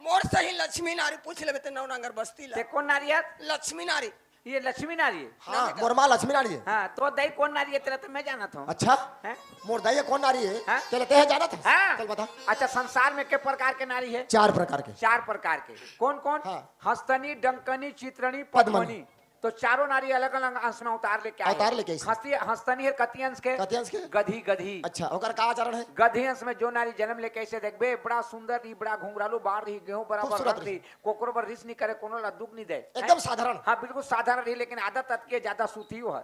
मोर सही लक्ष्मी नारी पूछ लेबे ते नौ नांगर बस्ती ला। ते कौन नारी है? लक्ष्मी नारी। ये लक्ष्मी नारी है? हाँ, ना बेटा। मोर माँ लक्ष्मी नारी है। हाँ, तो दई कौन नारी है तेला तो मैं जानत हूँ। अच्छा? हैं? मोर दई कौन नारी है? हाँ? तेला ते है जानत है? हाँ। चल बता। अच्छा, संसार में के प्रकार के नारी है? चार प्रकार के। चार प्रकार के। कौन कौन? हाँ। हस्तनी, डंकनी, चित्रनी, पद्मनी। पद्मनी। तो चारों नारी अलग-अलग अंश में अवतार लेके आए। अवतार लेके आइस। हंसी-, हंसतनी हर कति अंश के? कति अंश के? गधी, गधी। अच्छा, ओकर का आचरण है? गधी अंश में जो नारी जन्म लेके आइस देखबे, बड़ा सुंदर रही, बड़ा घुंघरालू बाल रही, गेहूं बराबर खूबसूरत रंग रही। रही, कोकरो बर रिस नहीं करे, कोनो ला दुख नहीं दे। एकदम साधारण। हाँ, बिल्कुल साधारण रही, लेकिन आदत अतके ज्यादा सूती हो हर।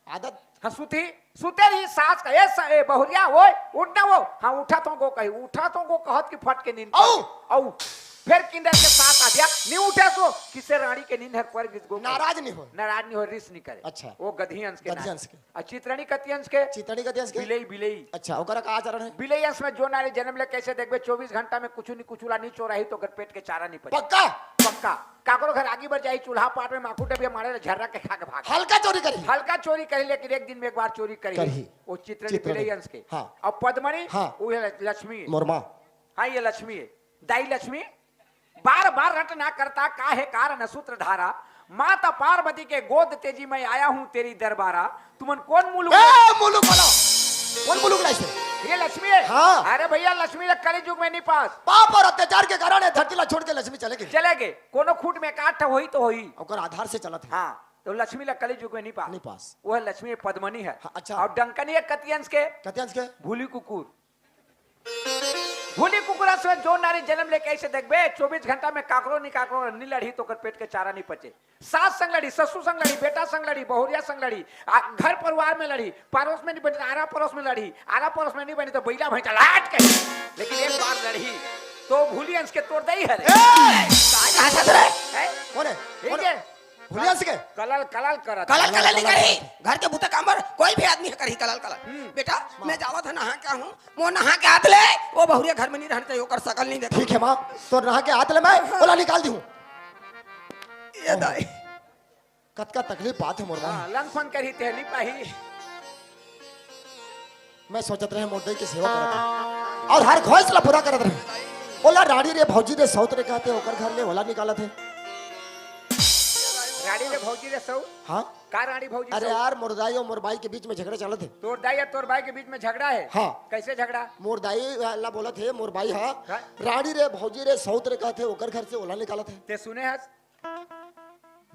आदत? हाँ, सूती, सूते रही सास का, "ए स-, ए बहुरिया, ओए, उठ ना वो।" हाँ, उठा तो गो कही, उठा तो गो कहत कि फट के नींद पड़ औ! गई। औ! फिर किंदर के सास आ गया, "नहीं उठे सो।" किसे रानी के नींद हर पर गिस गो कही। नाराज नहीं हो। नाराज नहीं हो, रिस नहीं करे। अच्छा। वो गधी अंश के गधी नारी। अंश के। और चितरणी कति अंश के? चितरणी कति अंश के? बिलई, बिलई। अच्छा, ओकरा का आचरण है? बिलई अंश में जो नारी जन्म ले, कैसे देखबे, चौबीस घंटा में कुछ नहीं कुछ ला नहीं चोराही तो ओकर पेट के चारा नहीं पचे। पक्का? पक्का। काकरो घर आगी बर जाही, चूल्हा पाट में माखू डबिया मारे ले झर्रा के खा के भाग। हल्का चोरी करही। हल्का चोरी करही, लेकिन एक दिन में एक बार चोरी करही। करही। वो चितरणी चितरणी। बिलई अंश के। हाँ। अब पद्मनी, हाँ। वो है लक्ष्मी। मोर माँ। हाँ, ये लक्ष्मी है। दाई लक्ष्मी, बार बार रट ना करता, का है कारण सूत्रधारा? माता पार्वती के गोद तेजी मैं आया हूँ तेरी दरबारा। तुमन कौन मुलुक? ए, मुलुक वाला। कौन मुलुक लाइस हे? ये लक्ष्मी है। हाँ। अरे भैया, लक्ष्मी ला कलयुग में नहीं पास। पाप और अत्याचार के कारण ये धरती ला छोड़ के लक्ष्मी चले गई। चले गए। कोनो खूंट में काट होई तो होई। ओकर आधार से चलत है। हाँ, तो लक्ष्मी ला कलयुग में नहीं पास। नहीं पास। वो है लक्ष्मी पद्मनी है। हाँ, अच्छा। और डंकनी है कति अंश के? कति अंश के? भूली कुकुर। भूली कुकुरा से जो नारी जन्म लेके ऐसे देखबे, चौबीस घंटा में काकरो नहीं काकरो नहीं लड़ही तो ओकर पेट के चारा नहीं पचे। सास संग लड़ी, ससुर संग लड़ी, बेटा संग लड़ी, बहुरिया संग लड़ी, आ, घर परिवार में लड़ी, पड़ोस में नहीं बनी तो आरा पड़ोस में लड़ी, आरा पड़ोस में नहीं बनी तो बैला भैंसा लाट के, लेकिन एक बार लड़ी तो भूली अंश के तोर दई हरे। ए! का कहा था रे? हैं? कौन है? ये कौन है? के? भूली अंश के? कलल, कलल करत। कलल, कलल नहीं करही। घर के बूता काम बर कोई भी आदमी करही कलल, कलल। हम्म। बेटा, हाँ। मैं जावत है नहा के आहूँ, मोर नहा के आत ले, वो बहुरिया घर में नहीं रहना चाहिए, ओकर शकल नहीं देखा। ठीक है माँ, तोर नहा के आत ले मैं ओला निकाल दिहूँ। ये दाई। कतका तकलीफ बात है मोर माँ। हाँ, लंग फंग करही तेली पाही। मैं सोचत रहे मोर दाई के सेवा करत रहे और हर ख्वाहिश ला पूरा करत रहे। ओला रानी रे भौजी रे सौत रे कहत हे, ओकर घर ले ओला निकालत हे। रानी रे भौजी रे सौत? हाँ। का रानी भौजी अरे सौत? यार, मोर दाई और मोर बाई के बीच में झगड़ा चलत हे। तोर दाई और तोर बाई के बीच में झगड़ा है? हाँ। कैसे झगड़ा? मोर दाई ला बोलत हे, मोर बाई हा, हाँ। रानी रे भौजी रे सौत रे कहत हे, ओकर घर से ओला निकालत हे। ते सुने हस?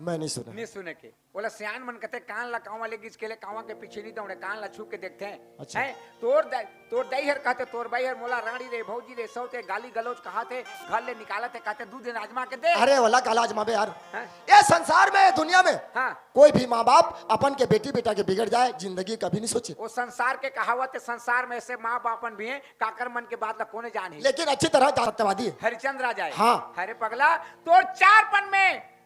मैं नहीं सुना। नहीं सुने के। ओला सियान मन कहते, "कान ला कांवा ले गिस के ले, कांवा के पीछे नहीं दौड़े, कान ला छू के देखते हैं।" अच्छा। हैं? तोर दाई, तोर दाई हर कहते, तोर बाई हर मोला रानी रे, भौजी रे, सौते गाली गलौज कहात हे, घर ले निकालत हे, कहते, "दू दिन आजमा के देख।" अरे ओला काला आजमाबे यार। हैं? ये संसार में, दुनिया में हाँ। कोई भी माँ बाप अपन के बेटी बेटा के बिगड़ जाए, जिंदगी कभी नहीं सोचे। वो संसार के कहावत है, संसार में ऐसे माँ बापन भी हैं, काकर मन के बात ला कोने जाने। लेकिन अच्छी तरह सत्यवादी है। हरिचंद्र आ जाए। हाँ। अरे पगला, तोर चार पन में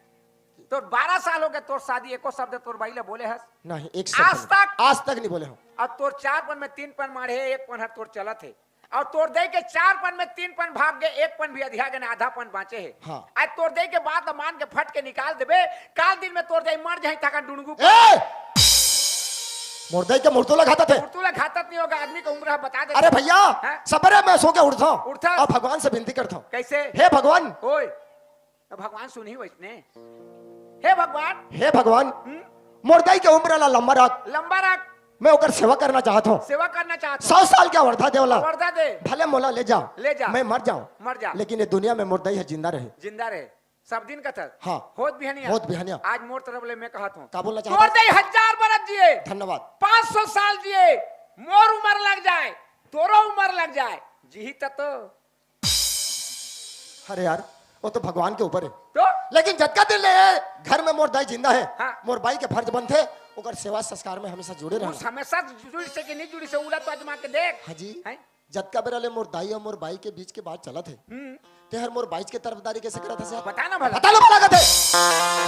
तोर बारह साल हो गए, तोर शादी एको शब्द तोर बाई ला बोले हस? नहीं, एक शब्द आज नहीं। तक? आज तक नहीं बोले हूँ। अब तोर चार पन में तीन पन मारे हे, एक पन हर तोर चलत हे। और तोर दाई के चार पन में तीन पन भाग गए, एक पन भी अधिया गए ना, आधा पन बाँचे हे। हाँ। आज तोर दाई के बात ला मान के फट के निकाल देबे, काल दिन में तोर दाई मर जाही, ताकन डुंडगू ए! मोर दाई के मुर्तू ला घातत हे। मुर्तू ला घातत नहीं होगा, आदमी का उम्र है, बता दे। अरे भैया, हाँ? सबेरे मैं सो के उठता हूँ उठता? और भगवान से विनती करता हूँ। कैसे? हे भगवान, ओए। तो भगवान सुनही वैसने। हे भगवान। हे भगवान, हम्म? मोर दाई के उम्र ला लंबा रख। लंबा रख। मैं ओकर सेवा करना चाहत हूँ। सेवा करना चाहत हूँ। सौ साल के वर्धा दे ओला। वर्धा दे। भले मोला ले जाओ। ले जा। मैं मर जाऊँ। मर जा। लेकिन ये दुनिया में मोर दाई ह जिंदा रहे। जिंदा रहे। सब दिन कथस। हाँ। होत बिहनिया। होत बिहनिया। आज मोर तरफ ले मैं कहत हूँ। का बोलना तोर चाहत हस? दाई हजार बरस जिए। धन्यवाद। पाँच सौ साल जिए। मोर उम्र लग जाए। तोरो उम्र लग जाए। जीही त तो। अरे यार, वो तो भगवान के ऊपर है। तो? लेकिन जतका दिन ले घर में मोर दाई जिंदा है, हाँ। मोर बाई के फर्ज बनथे, ओकर सेवा संस्कार में हमेशा जुड़े रहना। हमेशा जुड़ी से कि नहीं जुड़ी से, उला तो आजमा के देख। हाँ जी। हैं? जतका बेरा ले मोर दाई और मोर बाई के बीच के बात चलत है, हम्म। ते हर मोर बाई के तरफदारी कैसे करत हस यार? बता ना भला। बता ना भला कहते।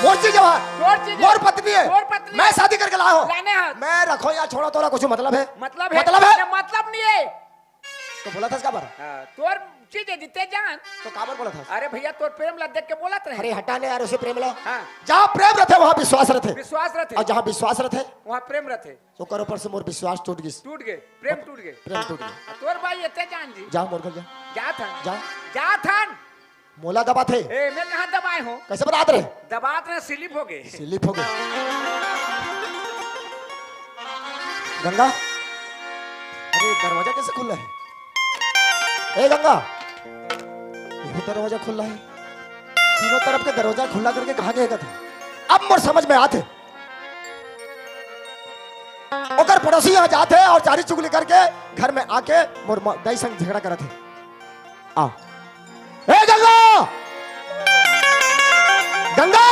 मोर चीज है वहाँ। तोर चीज है। मोर पत्नी है। तोर पत्नी मैं है। शादी करके लाया हूँ। लाने हाथ। मैं रखो या छोड़ो, तोला कुछ मतलब है? मतलब है। मतलब है? मतलब नहीं है। तो बोलत हस काबर? हाँ, तोर चीज है जीते जान। तो काबर बोलत हस? अरे भैया, तोर प्रेम ला देख के बोलत रहे। अरे हटा ने यार, उसे प्रेम ला। हाँ। जहाँ प्रेम रहते, वहाँ विश्वास रहते। विश्वास रहते। और जहाँ विश्वास रहते, वहाँ प्रेम रहते। ओकर ऊपर से मोर विश्वास टूट गिस। टूट गए, प्रेम टूट गए। प्रेम टूट गए। आ, तोर बाई एते जान जी। जा मोर घर जा। जा थन। जा। जा थन। मोला दबाथे। ए, मैं कहाँ दबाए हूँ? कैसे बतात रहे? दबात रहे, slip हो गए। Slip हो गए। गंगा, अरे दरवाजा कैसे खुला है? ए गंगा, ये दरवाजा खुला है। तीनों तरफ के दरवाजा खुला करके कहाँ गए था? अब मोर समझ में आथे। ओकर पड़ोसी यहाँ जात हे और चारी चुगली करके घर में आके मोर म-, दाई संग झगड़ा करत हे। आ, ए गंगा, गंगा,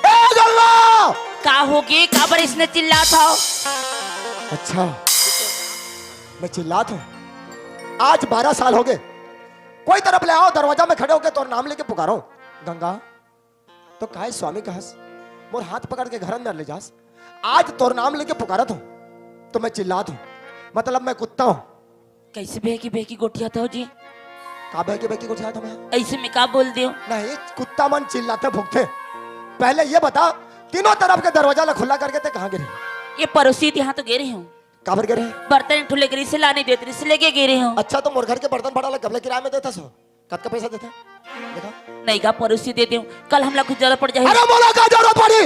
ए गंगा। का होगे? काबर इसने चिल्लात हव? अच्छा, मैं चिल्लात हूँ। आज बारह साल होगे, कोई तरफ ले आओ, दरवाजा में खड़े होके तोर नाम लेके पुकारो, गंगा। तो काय स्वामी कहस, मोर हाथ पकड़ के घर अंदर ले जास। आज तोर नाम लेके पुकारत हूँ तो मैं चिल्लात हूँ, मतलब मैं कुत्ता हूँ। कैसे बेहकी बेहकी गोठियात हव जी? का बेहकी बेहकी गोठियात हूँ मैं? ऐसे में का बोल देव? नहीं, कुत्ता मन चिल्लाथे भूकथे। पहले ये बता, तीनों तरफ के दरवाजा ला खुला करके ते कहाँ गे रहे? ये पड़ोसी के यहाँ तो गे रहे हूँ। काबर गे रहे? बर्तन एक ठो लेके रहिस हे, लाने देत रहिस हे, लेके गे रहे हूँ। अच्छा, तो मोर घर के बर्तन भाड़ा ला कब ले किराया में देथस हो? कतका पैसा देथे? देखा। नहीं गा, पड़ोसी दे देव, कल हमला कुछ जरूरत पड़ जाही। अरे मोला का जरूरत पड़ी?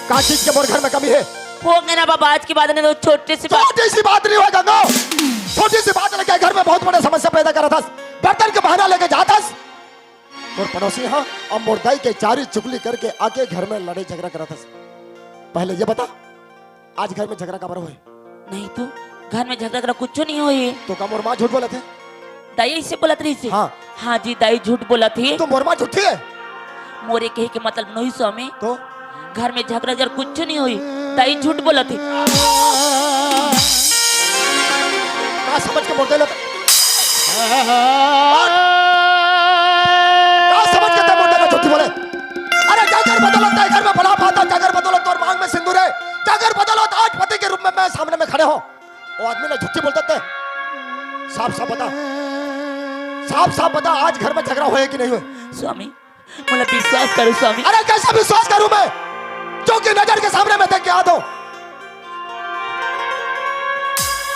का चीज के मोर घर में कमी हे? होगे ना बाबा, आज के बाद नहीं तो छोटी सी बात। छोटी सी बात नहीं होय गंगा, छोटी सी बात लेके घर में बहुत बड़े समस्या पैदा करत हस। बर्तन के बहाना लेके जात हस। मोर पड़ोसी हा, अब मोर दाई के चारी चुगली करके आके घर में लड़ाई झगड़ा करत हस। पहले ये बता, आज घर में झगड़ा काबर होय? नहीं तो, घर में झगड़ा करा कुछ नहीं होय। तो का मोर माँ झूठ बोलत हे? दाई ऐसे बोलत रहिस हे। हाँ। हाँ जी, दाई झूठ बोलत हे। तो मोर माँ झूठी हे? मोर ये कहे के मतलब नहीं स्वामी। तो? घर में झगड़ा झगड़ा कुछ नहीं होय, दाई झूठ बोलत हे। का समझ के मोर दाई ला, का समझ के ते मोर दाई ला झूठी बोले? अरे जाकर बदौलत ते घर में बला पाता, जाकर बदौलत तोर मांग में सिंदूर हे, जाकर बदौलत आज पति के रूप में मैं सामने में खड़े हूँ। वो आदमी ला झूठी बोलत हे। साफ साफ बता, साफ साफ बता, आज घर में झगड़ा होय कि नहीं होय? स्वामी, मोला विश्वास करो स्वामी। अरे कैसे विश्वास करूं मैं, जो कि नजर के सामने मैं देख के आत हूं?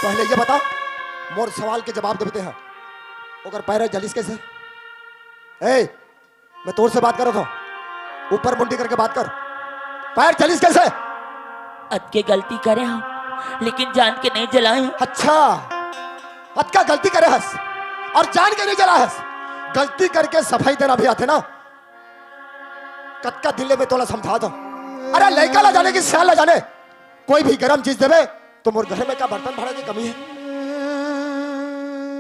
पहले ये बता, मोर सवाल के जवाब देबे ते हा। ओकर पैर जलिस कैसे? ए, मैं तोर से बात करत हूं, ऊपर मुंडी करके बात कर। पैर जलिस कैसे? अतके गलती करे हम, लेकिन जान के नहीं जलाए हम। अच्छा, अतका गलती करे हस और जान के नहीं जला हस। गलती करके सफाई देना भी आथे ना। कतका दिन ले मैं तोला समझात हूं। अरे लइका ला जाने कि सियान ला जाने, कोई भी गरम चीज देबे तो मोर घर में का बर्तन भाड़ा के कमी हे?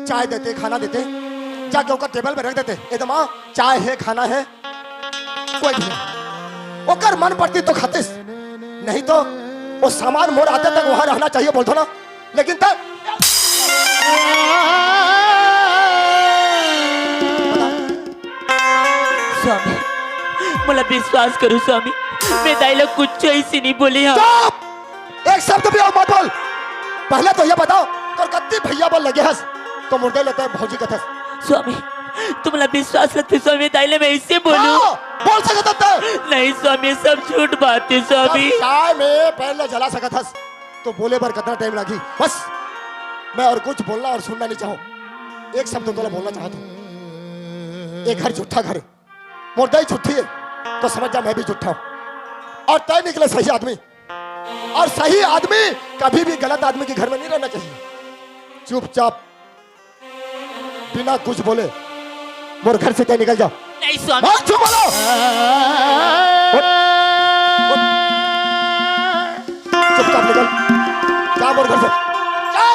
चाय देते, खाना देते, जाके ओकर टेबल में रख देते। ए दे माँ, चाय हे, खाना हे, कोई भी नहीं। ओकर मन पड़ती तो खातिस, नहीं तो वो सामान मोर आते तक वहां रहना चाहिए बोलथों ना। लेकिन तब स्वामी, मोला विश्वास करो स्वामी, मैं दाई ला कुछ ऐसे नहीं बोली। हाँ। चुप! एक शब्द भी अउ मत बोल। पहले तो ये बताओ, तोर कत्ती भैया बर लगे हस, तो मोर दाई ला ते भौजी कथस। स्वामी, तुमला विश्वास लगथे स्वामी, दाई ला मैं ऐसे बोलूं? हाँ, बोल सकत हस ते। नहीं स्वामी, सब झूठ बात हे स्वामी। जब चाय में पैर ला जला सकत हस, तो बोले बर कितना टाइम लागी? बस, मैं और कुछ बोलना और सुनना नहीं चाहूं। एक शब्द तोला बोलना चाहत हूं, ये घर झूठा घर हे। मोर दाई झूठी हे, तो समझ जा मैं भी झूठा हूं। और तय निकले सही आदमी, और सही आदमी कभी भी गलत आदमी के घर में नहीं रहना चाहिए। चुपचाप बिना कुछ बोले मोर घर से तय निकल जा। नहीं स्वामी। हाँ, चुप बोलो। उठ, उठ। चुपचाप निकल, जा मोर घर से, जा।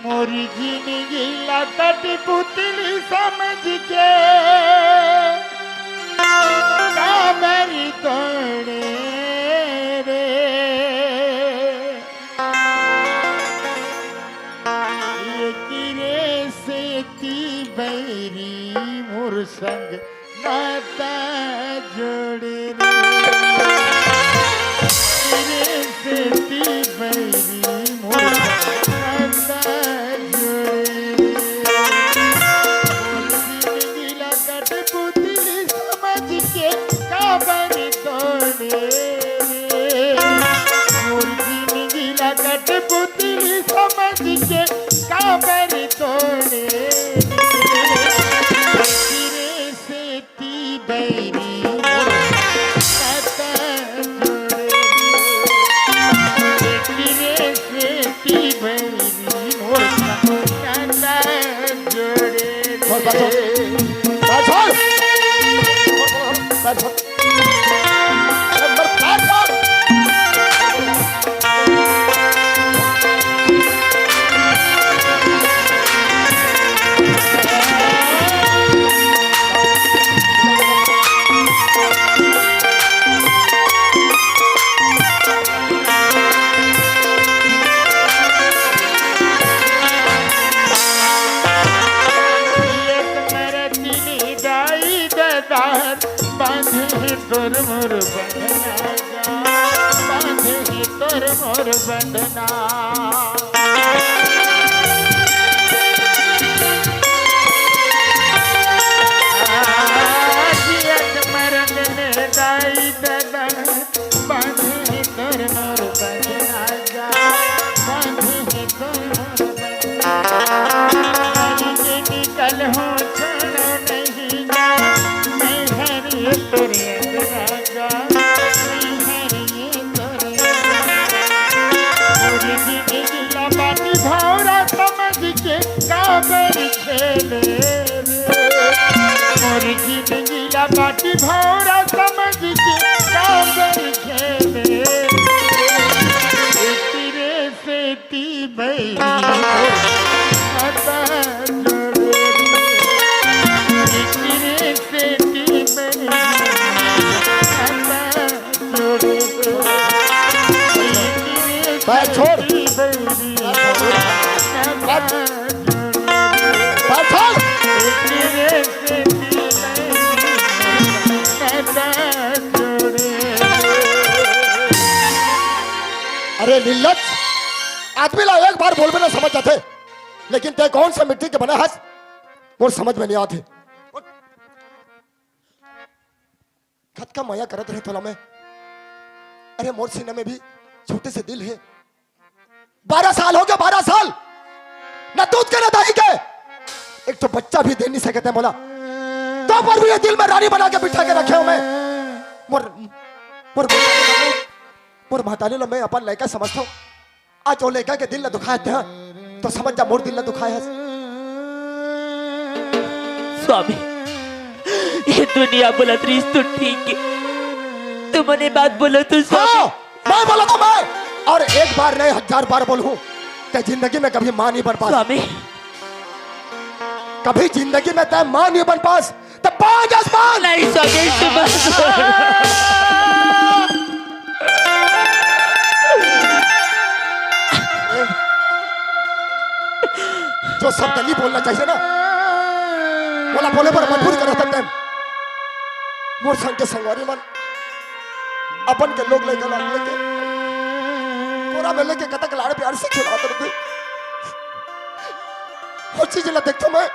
मोर जिनगी ला कठपुतली समझ के काबर तोड़े रे। ये किरे सेती बैरी मोर संग नाता जोड़े रे। किरे सेती बैरी मोर संग नाता जोड़े रे। मोर जिनगी ला मोर जिंदगी ला कठपुतली समझ के काबर तोड़े। तेरे सेती बैरी मोर नाता जोड़े। तेरे सेती बैरी मोर नाता जोड़े। बस, बस, बस। बस, बस। बांधे तोर मोर बंधना, बांधे तोर मोर बंधना। जियत मरत में दाई ददा, बांधे तोर मोर बंधना, बांधे तोर मोर बंधना। निकल हो छोड़ो नहीं जा, मैं हर ये तोरे अंदर जा, मैं हर ये तोरे अंदर। मोर जिंदगी ला बाटी भौरा समझ के काबर खेले रे। मोर जिंदगी ला बाटी भौरा समझ के काबर खेले रे। तेरे सेती बैरी मोर नाता जोड़े रे। तेरे सेती बैरी मोर नाता जोड़े रे। तेरे भाई, छोड़। सेती बैरी मोर नाता जोड़े रे। भाई, छोड़। तेरे सेती बैरी मोर नाता जोड़े रे। अरे निर्लज्ज, आदमी ला एक बार बोलबे ना समझ जाथे, लेकिन तैं कौन सा मिट्टी के बना हस, मोर समझ में नहीं आथे। कतका मया करत रहे तोला मैं। अरे मोर सीना में भी छोटे से दिल है। बारह साल हो गया, बारह साल, ना दूध के ना दही के, एक तो बच्चा भी दे नहीं सके तैं मोला। तो पर भी ये दिल में रानी बना के बिठा के रखे हो मैं। मोर, मोर, मोर महतारी ला मैं अपन लइका समझता हूँ। आज वो लइका के दिल ला दुखाए हस, तो समझ जा मोर दिल ला दुखाए हस। स्वामी, ये दुनिया बोलत रहिस तो ठीक है, तुमन बात बोलो तो स्वामी। हाँ, मैं बोला तो मैं, और एक बार नहीं हजार बार बोलूं, तैं जिंदगी में कभी माँ नहीं बन पास। स्वामी। कभी जिंदगी में तैं माँ नहीं बन पास। तो पांच आसमान। नहीं, स्वामी, सुबह। जो शब्द नहीं बोलना चाहिए ना, बोला बोले पर मजबूर कर सकते हैं। मोर संग के संगवारी मन, अपन के लोग लेकर लेके, कोरा में लेके कतक लाड़ प्यार से खिलावत रहिथे। वो चीज ला देखथों मैं,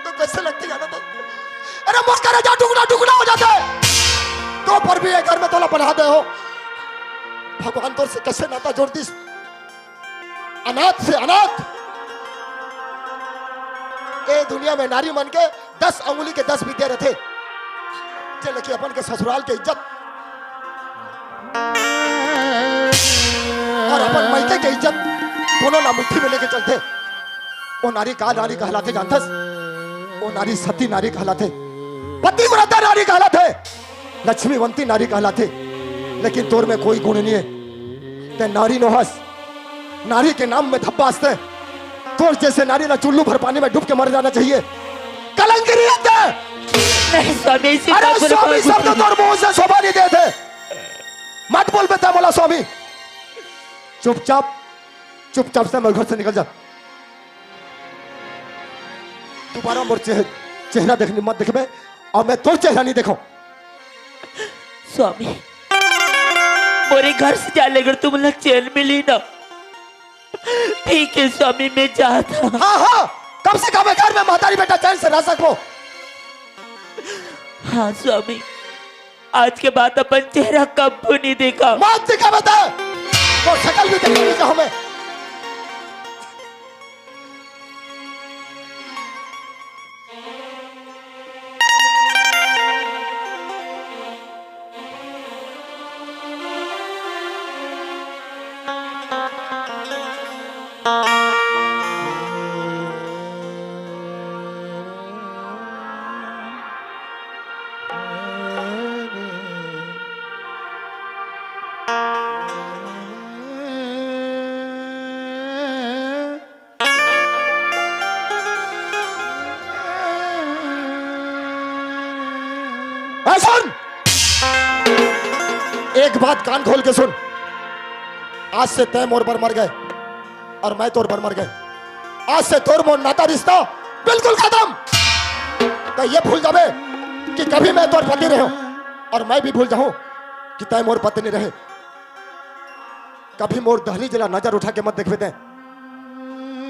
तो कैसे लगथे जाना तो। अरे मोर करेजा टुकड़ा टुकड़ा हो जाथे। तो पर भी ये घर में तोला बना दे हो। भगवान तोर से कैसे नाता जोड़ दिस? अनाथ से अनाथ। ए दुनिया में नारी मन के दस अंगुली के दस विद्या रथे। जे लेके अपन के ससुराल के इज्जत और अपन मायके के इज्जत दोनों ला मुट्ठी में लेके चलथे। ओ नारी का नारी कहलाथे जानथस? ओ नारी सती नारी कहलाथे, पतिव्रता नारी कहलाथे, लक्ष्मीवंती नारी कहलाथे। लेकिन तोर में कोई गुण नहीं है। तैं नारी नोहस, नारी के नाम में धब्बा हस तैं। तोर जैसे नारी ला चुल्लू भर पानी में डूब के मर जाना चाहिए। कलंक नहीं है तैं। नहीं स्वामी, ऐसी अरे बात बोलो, स्वामी कोई शब्द कुछ तोर मुंह से शोभा नहीं देथे। मत बोल बेटा, बोला स्वामी। चुपचाप, चुपचाप से मोर घर से निकल जा। दोबारा मोर चेह-, चेहरा देखने मत देखबे, और मैं तोर चेहरा नहीं देखो। स्वामी, मोरे घर से जाए ले अगर तुमन ला चैन मिली ना, ठीक है स्वामी, मैं जात हूँ। हाँ, हाँ, कम से कम घर में महतारी बेटा चैन से रह सकबो। हाँ स्वामी। आज के बाद अपन चेहरा कब्बो नहीं देखा। मत दिखा बता, तो शकल भी देखना नहीं चाहूं मैं। ए, सुन, एक बात कान खोल के सुन। आज से तैं मोर बर मर गए और मैं तोर बर मर गए। आज से तोर मोर नाता रिश्ता बिल्कुल खत्म। तैं ये भूल जाबे कि कभी मैं तोर पति रहे हूं और मैं भी भूल जाऊं कि तैं मोर पत्नी रहे। कभी मोर दहलीज ला नजर उठा के मत देखबे तैं।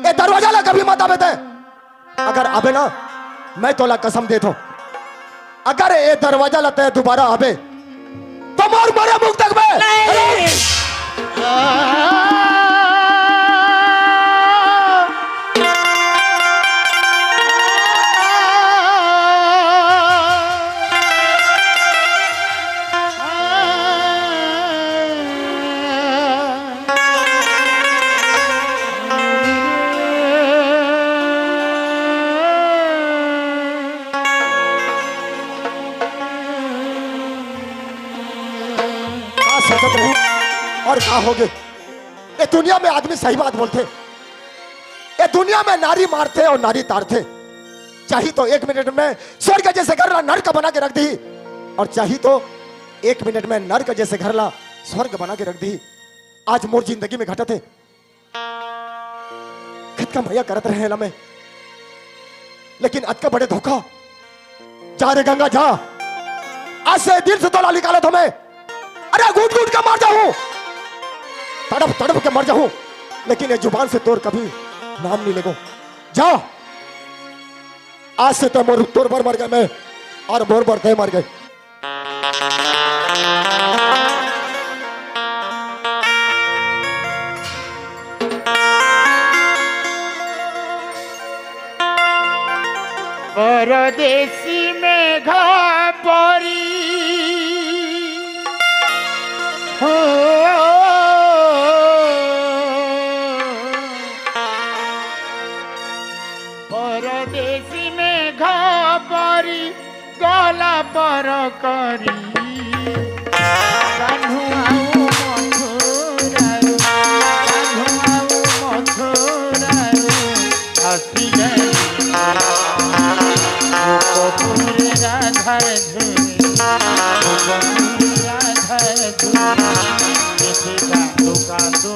ए दरवाजा ला कभी मत आबे तैं। अगर आबे ना, मैं तोला कसम देत हूं, अगर ए दरवाजा ला तैं दोबारा आबे, तो मोर मरे मुंह देखबे। नहीं। का सोचत रहे और का होगे? ए दुनिया में आदमी सही बात बोलथे। ए दुनिया में नारी मारथे और नारी तारथे। चाही तो एक मिनट में स्वर्ग जैसे घर ला नरक बना के रख दी, और चाही तो एक मिनट में नरक जैसे घर ला स्वर्ग बना के रख दी। आज मोर जिंदगी में घटत हे, कतका मया करत रहे ला मैं, लेकिन अतका बड़े धोखा। जा रे गंगा, जा, आज से दिल से तोला निकालत हंव मैं। अरे घुट घुट के मर जाहूं, तड़प तड़प के मर जाहूं, लेकिन ये जुबान से तोर कभी नाम नहीं लेगो। जा, आज से तो मोर, तोर बर मर गए मैं, और मोर बर तैं मर गए। परदेसी मेघ परी हो, परदेसी मेघ परी गला पर करी। कान्हू आऊ मथुरारू, कान्हू आऊ मथुरारू, हसी गई गोपपुर राधा धुन, गोपपुर राधा धुन, देखे कांदो कांदो।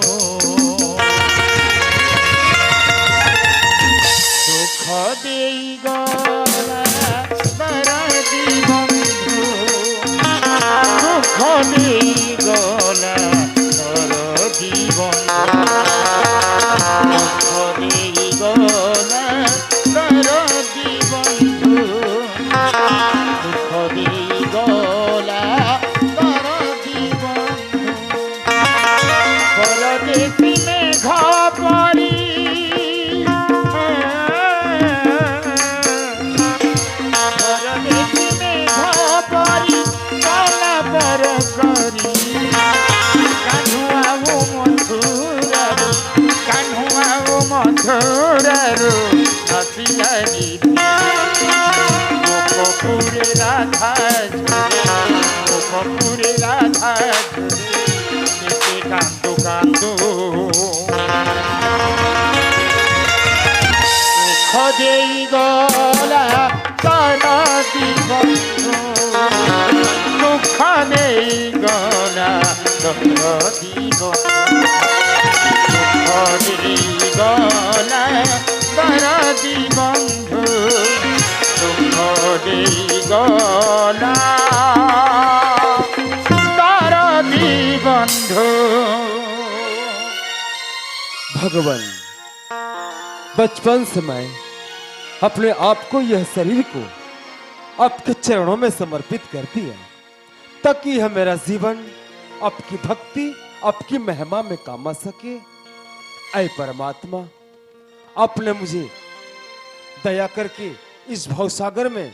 दुख देई गला दरदी बंधु, दुख देई गला दरदी बंधु, दुख देई गला दरदी बंधु, दुख देई गला दरदी बंधु। परदेसी मेघ परी, परदेसी मेघ परी गला पर करी। कान्हू आऊ मथुरारू, कान्हू आऊ मथुरारू, हसिया री गोपपुर राधा झूले, गोपपुर राधा झूले, केते कांदो कांदो। दुख देई गला दरदी बंधु, दुख देई गला दरदी बंधु, दुख देई गला दरदी बंधु, दुख देई गला दरदी बंधु। भगवान, बचपन से मैं अपने आप को, यह शरीर को आपके चरणों में समर्पित कर दिया। ताकि यह मेरा जीवन आपकी भक्ति, आपकी महिमा में काम आ सके। ऐ परमात्मा, आपने मुझे दया करके इस भवसागर में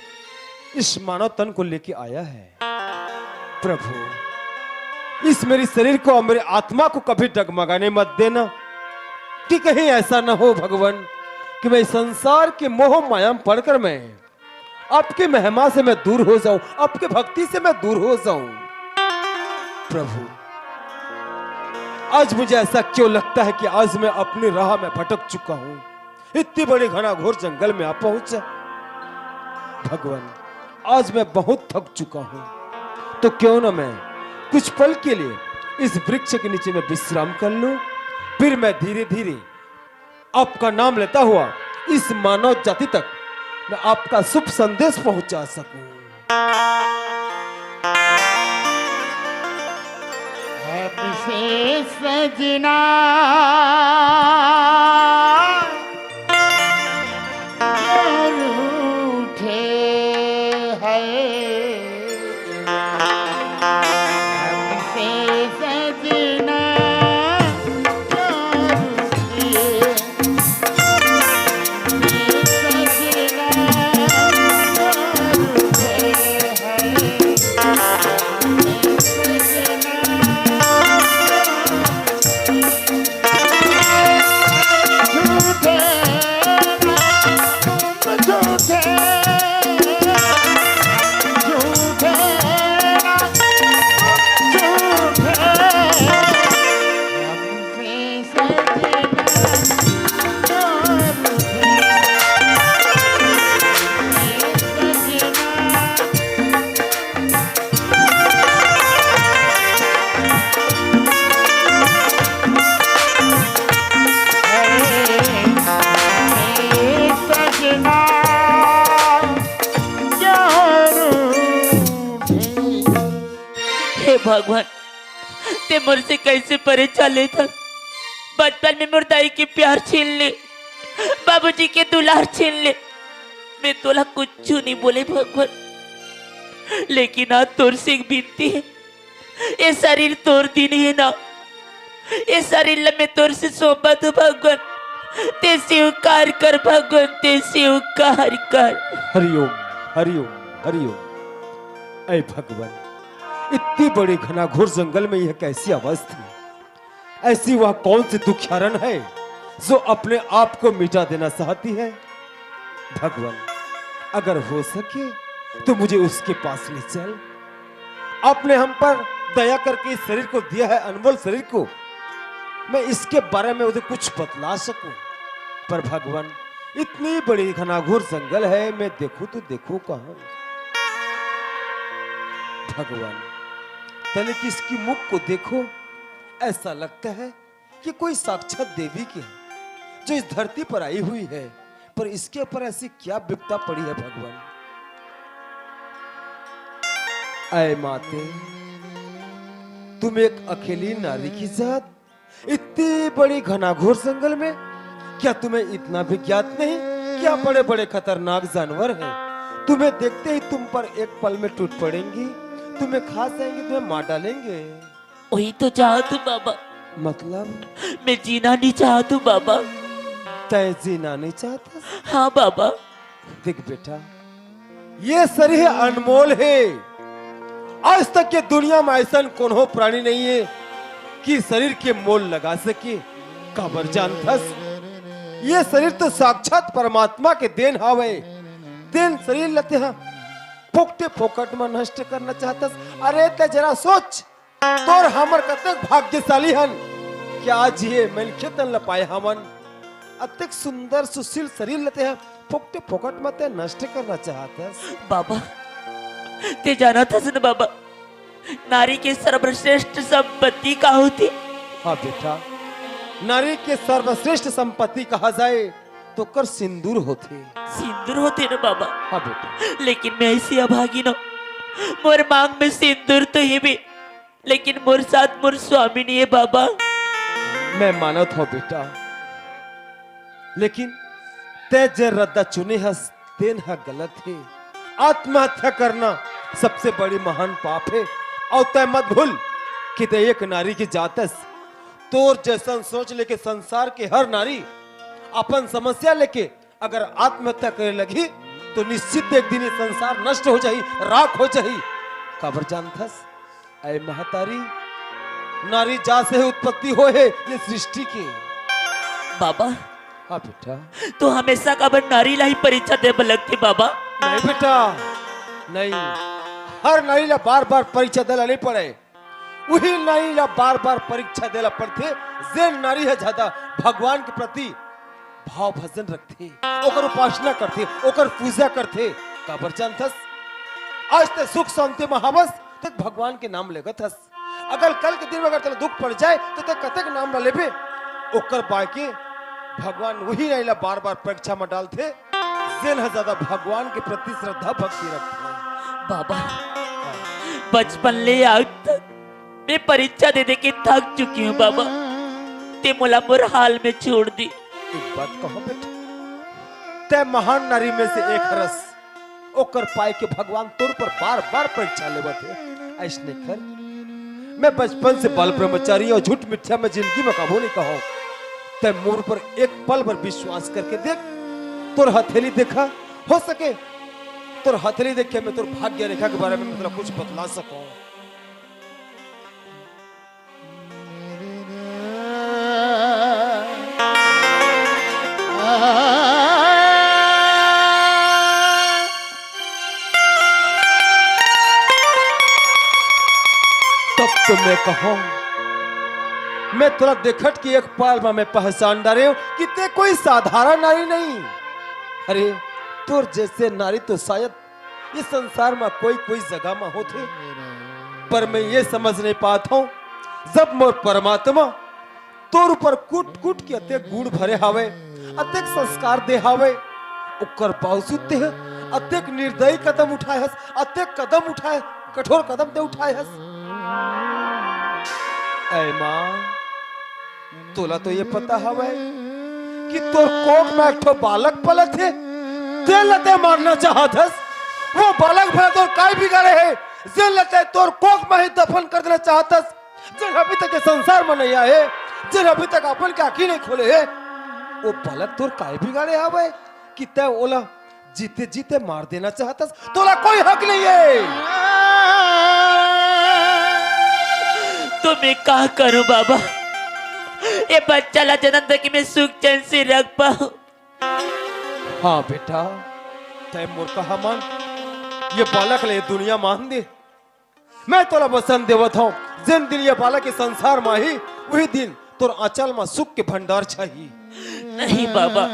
इस मानव तन को लेके आया है। प्रभु, इस मेरी शरीर को और मेरी आत्मा को कभी डगमगाने मत देना, कि कहीं ऐसा ना हो भगवान, कि मैं इस संसार के मोह माया में पड़कर मैं आपकी महिमा से मैं दूर हो जाऊं, आपकी भक्ति से मैं दूर हो जाऊं। प्रभु, आज मुझे ऐसा क्यों लगता है कि आज मैं अपनी राह में भटक चुका हूं, इतनी बड़ी घनाघोर जंगल में आ पहुंचा। भगवान, आज मैं बहुत थक चुका हूं, तो क्यों ना मैं कुछ पल के लिए इस वृक्ष के नीचे में विश्राम कर लूं, फिर मैं धीरे धीरे आपका नाम लेता हुआ इस मानव जाति तक मैं आपका शुभ संदेश पहुंचा सकूं। हमसे सजना रूठे है, हमसे सजना रूठे। हे भगवान, ते मोर से कैसे परे चले था? बचपन में मोर दाई के प्यार छीन ले, बाबूजी के दुलार छीन ले। मैं तोला कुछ नहीं बोले भगवान, लेकिन आज तोर से एक विनती है, ये शरीर तोर दिन है ना, ये शरीर ला मैं तोर से सौंपत हूँ भगवान, ते स्वीकार कर भगवान, ते स्वीकार कर। हरिओम, हरिओम, हरिओम। ऐ भगवान, इतनी बड़ी घनाघोर जंगल में यह कैसी अवस्था है? ऐसी वह कौन सी दुखियारन है जो अपने आप को मिटा देना चाहती है? भगवान, अगर हो सके तो मुझे उसके पास ले चल। आपने हम पर दया करके इस शरीर को दिया है, अनमोल शरीर को, मैं इसके बारे में उसे कुछ बतला सकूं। पर भगवान, इतनी बड़ी घनाघोर जंगल है, मैं देखूं तो देखूं कहां? भगवान, तनिक इसकी मुख को देखो, ऐसा लगता है कि कोई साक्षात देवी की है, जो इस धरती पर आई हुई है, पर इसके ऊपर ऐसी क्या विपदा पड़ी है भगवान? ऐ माते, तुम एक अकेली नारी की जात, इतनी बड़ी घनाघोर जंगल में, क्या तुम्हें इतना भी ज्ञात नहीं कि यहाँ बड़े-बड़े खतरनाक जानवर हैं? तुम्हें देखते ही तुम पर एक पल में टूट पड़ेंगी, तुम्हें खा जाएंगे, तुम्हें मार डालेंगे। वही तो चाहत हूँ बाबा। मतलब? मैं जीना नहीं चाहत हूँ बाबा। तय जीना नहीं चाहता? हाँ बाबा। देख बेटा, ये शरीर अनमोल है। आज तक ये दुनिया में ऐसा कोनो प्राणी नहीं है कि शरीर के मोल लगा सके। काबर जानथस, ये शरीर तो साक्षात परमात्मा के देन हावय। तेन शरीर ल तेहा फोकटे फोकट में नष्ट करना चाहथस। अरे ते जरा सोच, तोर हमर कतेक भाग्यशाली हन कि आज ये मनखे तन ल पाए हमन। अतेक सुंदर सुशील शरीर ल तेहा फोकटे फोकट म ते नष्ट करना चाहत हस। बाबा, ते जानत हस न बाबा, नारी के सर्वश्रेष्ठ संपत्ति का होथे? हाँ बेटा, नारी के सर्वश्रेष्ठ संपत्ति कहा जाए तो ओकर सिंदूर होथे। सिंदूर होथे न बाबा? हाँ बेटा। लेकिन मैं ऐसी अभागिन हूँ, मोर मांग में सिंदूर तो हे बे, लेकिन मोर साथ मोर स्वामी नहीं है बाबा। मैं मानत हूँ बेटा, लेकिन तै जे रद्दा चुने हस, तेन ह गलत हे। आत्महत्या करना सबसे बड़ी महान पाप हे। अउ तैं मत भूल कि तैं एक नारी के जात हस। तोर जैसन सोच लेके संसार के हर नारी अपन समस्या लेके अगर आत्महत्या करे लगही, तो निश्चित एक दिन ये संसार नष्ट हो जाही, राख हो जाही। काबर जानथस? ऐ महतारी, नारी जात से ही उत्पत्ति होय हे ये सृष्टि के। बाबा, हाँ बेटा। तो हमेशा काबर नारी ला ही परीक्षा दे बर लगथे बाबा? नहीं बेटा, नहीं। हर नारी ला बार-बार परीक्षा देला नहीं पड़े। उही नारी ला बार-बार परीक्षा देला पड़थे, जेन नारी ह ज्यादा भगवान के प्रति भाव भजन रखथे, ओकर उपासना करथे, ओकर पूजा करथे। काबर जानथस? आज तैं सुख शांति म हवस, तैं भगवान के नाम लेगत हस। अगर कल के दिन में अगर तोला दुख पड़ जाए, तो तैं कतेक नाम ला लेबे? ओकर बाय के भगवान वही नारी ला बार-बार परीक्षा म डालथे, जेन ह ज्यादा भगवान के प्रति श्रद्धा भक्ति रखथे। बाबा, बचपन ले आज तक मैं परीक्षा दे दे के थक चुकी हूँ बाबा, तैं मोला मोर हाल में छोड़ दे। एक बात कहूँ बेटा, तैं महान नारी में से एक हरस, ओकर पाय के भगवान तोर पर बार-बार परीक्षा लेवत हे। अइसने कर, मैं बचपन से बाल ब्रह्मचारी अउ झूठ मिथ्या में जिंदगी में कभू नहीं कहूँ। तैं मोर पर एक पल भर विश्वास करके देख, तोर हथेली देखा, हो सके तोर हथेली देख के मैं तोर भाग्य रेखा के बारे में मतलब कुछ बतला सकूँ। तब तो मैं कहूँ, मैं तोला देखत के एक पल में मैं पहचान डारे हूँ कि तैं कोई साधारण नारी नहीं। अरे, तोर जैसे नारी तो शायद ये संसार में कोई कोई जगह में होथे, पर मैं ये समझ नहीं पात हूँ, जब मोर परमात्मा तोर ऊपर कूट कूट के अतेक गुण भरे हावय, अतेक संस्कार दे हावय, ओकर बावजूद तैं अतेक निर्दयी कदम उठाए हस, अतेक कदम उठाए, कठोर कदम तैं उठाए हस। ऐ माँ, तोला तो ये पता हवय कि तोर कोख में एक ठो बालक पलत हे, तेन ला तैं मारना चाहत हस। वो बालक भला तोर काय बिगाड़े हे, जेन ला तैं तोर कोख में ही दफन कर देना चाहत हस, जेन अभी तक ये संसार में नहीं आए, जेन अभी तक अपन के आँखी नहीं खोले हे, वो बालक तोर काय बिगाड़े हवय कि तैं ओला जीते जीते मार देना चाहत हस? तोला कोई हक नहीं है। तो मैं का करूं बाबा, ये बच्चा ला जन्म दे कि मैं सुख चैन से रख पाऊं। हाँ बेटा, तैं मोर कहा मान, ये बालक ले दुनिया मान दे। मैं तोला वचन देवत हूँ, जिन दिन ये बालक के संसार में ही, वही दिन तोर आंचल में सुख के भंडार छाही। नहीं बाबा,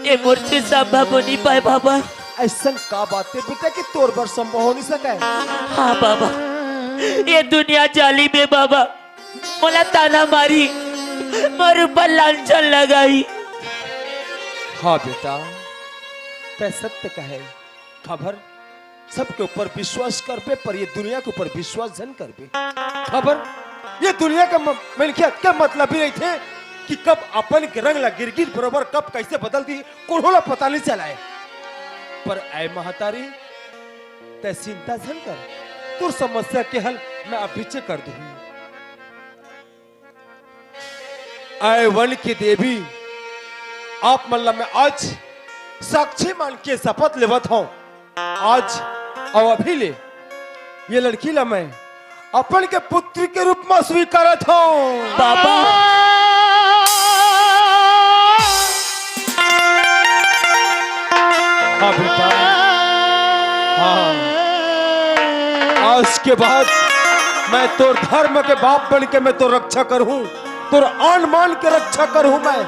ये मोर से संभव हो नहीं पाए बाबा। ऐसन का बात है बेटा कि तोर बर संभव हो नहीं सके? हाँ बाबा, ये दुनिया जालिम है बाबा, मोला ताना मारी, मोर ऊपर लांछन लगाई। हाँ बेटा, तैं सत्य कहे, काबर सबके ऊपर विश्वास करबे, पर ये दुनिया के ऊपर विश्वास झन करबे। काबर ये दुनिया के म-, मनखे अतके मतलबी रहिथे कि कब अपन के रंग ला गिरगिट बरोबर कब कैसे बदल दी, कोनो ला पता नहीं चलाए। पर ऐ महतारी, तैं चिंता झन कर, तोर समस्या के हल मैं अभीचे कर दूंगी। ऐ वन की देवी, आप मन ला मैं आज साक्षी मान के शपथ लेवत हूँ। आज अउ अभी ले ये लड़की ला मैं अपन के पुत्री के रूप में स्वीकारत हूँ। बाबा। हाँ बेटा, हाँ। आज के बाद मैं तोर धर्म के बाप बन के मैं तोर रक्षा करहूँ, तोर आन मान के रक्षा करहूँ मैं।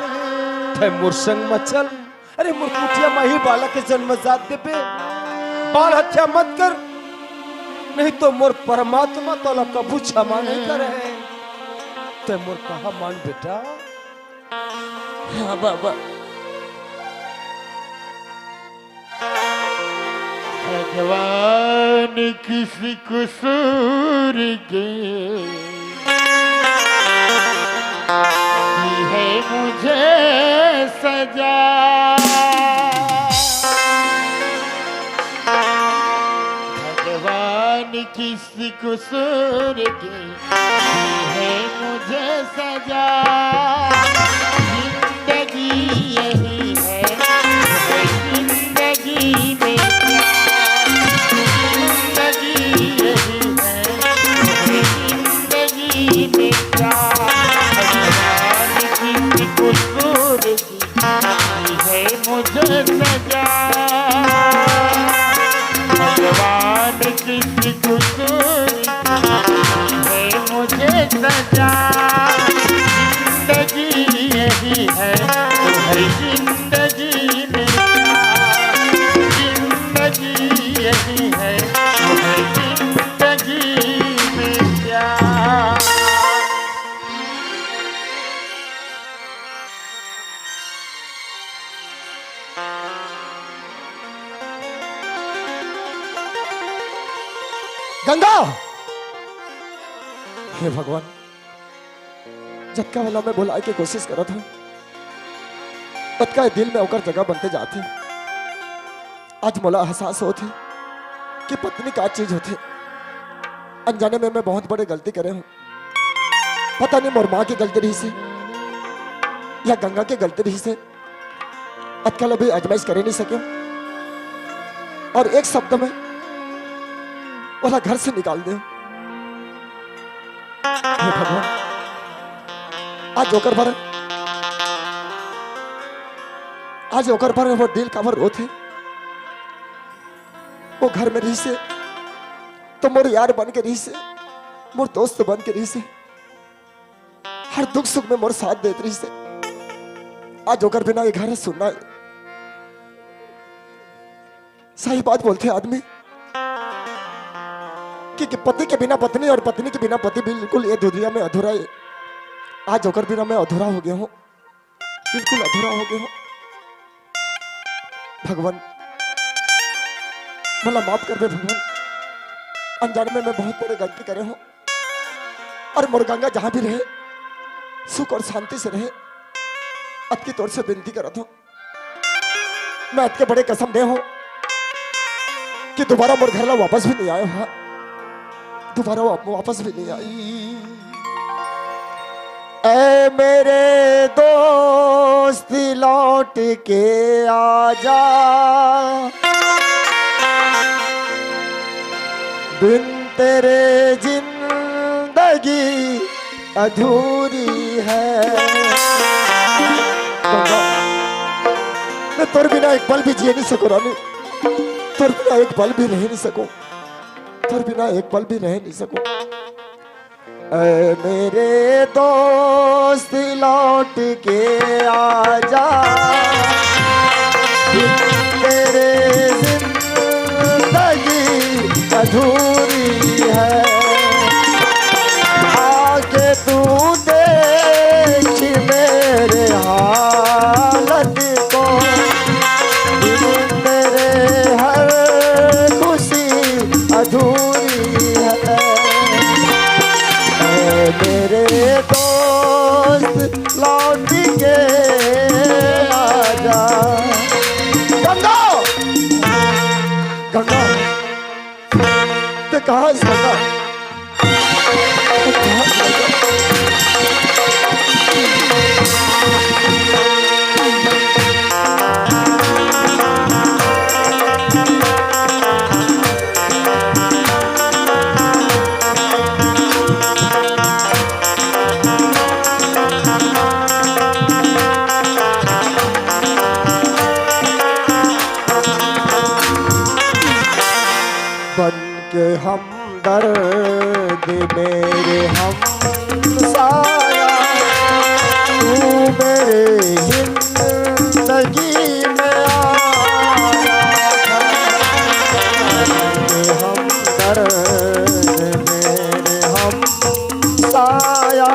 तैं मोर संग म चल। अरे मोर कुटिया म ही बालक के जन्म जात देबे, बाल हत्या मत कर, नहीं तो मोर परमात्मा तोला कभू क्षमा नहीं करे। तैं मोर कहा मान बेटा। हाँ बाबा। भगवान किस कसूर के दी है मुझे सजा। भगवान किस कसूर की है मुझे सजा? जिंदगी यही है, जिंदगी में प्यार। जिंदगी यही है, जिंदगी में प्यार। भगवान किस कसूर की है मुझे सजा? भगवान किस कसूर की है मुझे सजा? जिंदगी यही है, तो है जिंदगी में प्यार। जिंदगी यही है, तो है जिंदगी में प्यार। गंगा! हे भगवान, जतका वाला मैं बुलाए के कोशिश करत हूँ, ओतका दिल में ओकर जगह बनते जात हे। आज मोला एहसास होत हे कि पत्नी का चीज होथे। अनजाने में मैं बहुत बड़े गलती करे हूँ। पता नहीं मोर माँ की गलती रहिसे या गंगा की गलती रहिसे, अतका ल भी आजमाइश करे नहीं सके और एक शब्द में ओला घर से निकाल दे। हे भगवान, आज ओकर बर, आज ओकर बर वो दिल काबर रोथे? वो घर में रहिसे तो मोर यार बन के रहिसे, मोर दोस्त बन के रहिसे, हर दुख सुख में मोर साथ देत रहिसे। आज ओकर बिना ये घर सुन्ना हे। सही बात बोलथे आदमी कि, कि पति के बिना पत्नी और पत्नी के बिना पति बिल्कुल ये दुनिया में अधूरा हे। आज ओकर बिना मैं अधूरा हो गया हूँ, बिल्कुल अधूरा हो गया हूँ। भगवान, मोला माफ कर दे भगवान, अनजाने में मैं बहुत बड़े गलती करे हूँ। और मोर गंगा जहाँ भी रहे, सुख और शांति से रहे, अतकी तोर से विनती करत हूँ। मैं अतके बड़े कसम दे हूँ कि दोबारा मोर घर ला वापस भी नहीं आयो हा, दोबारा वा-, वापस भी नहीं आयो। ऐ मेरे दोस्त, लौट के आजा, बिन तेरे जिंदगी अधूरी है। गंगा, मैं तोर बिना एक पल भी जिए नहीं सकूं रानी, तोर बिना एक पल भी रह नहीं सकूं, तोर बिना एक पल भी रह नहीं सकूं। ऐ मेरे दोस्त, लौट के आजा, बिन तेरे जिंदगी अधूरी है। आके तू देख मेरे हालत को, बिन तेरे हर खुशी अधूरी है। ऐ मेरे दोस्त, लौट के आजा। गंगा, गंगा, ते कहाँ हे गंगा? बन के हमदर्द मेरे हमसाया, तू मेरे जिंदगी में आया था। बन के हमदर्द मेरे हमसाया,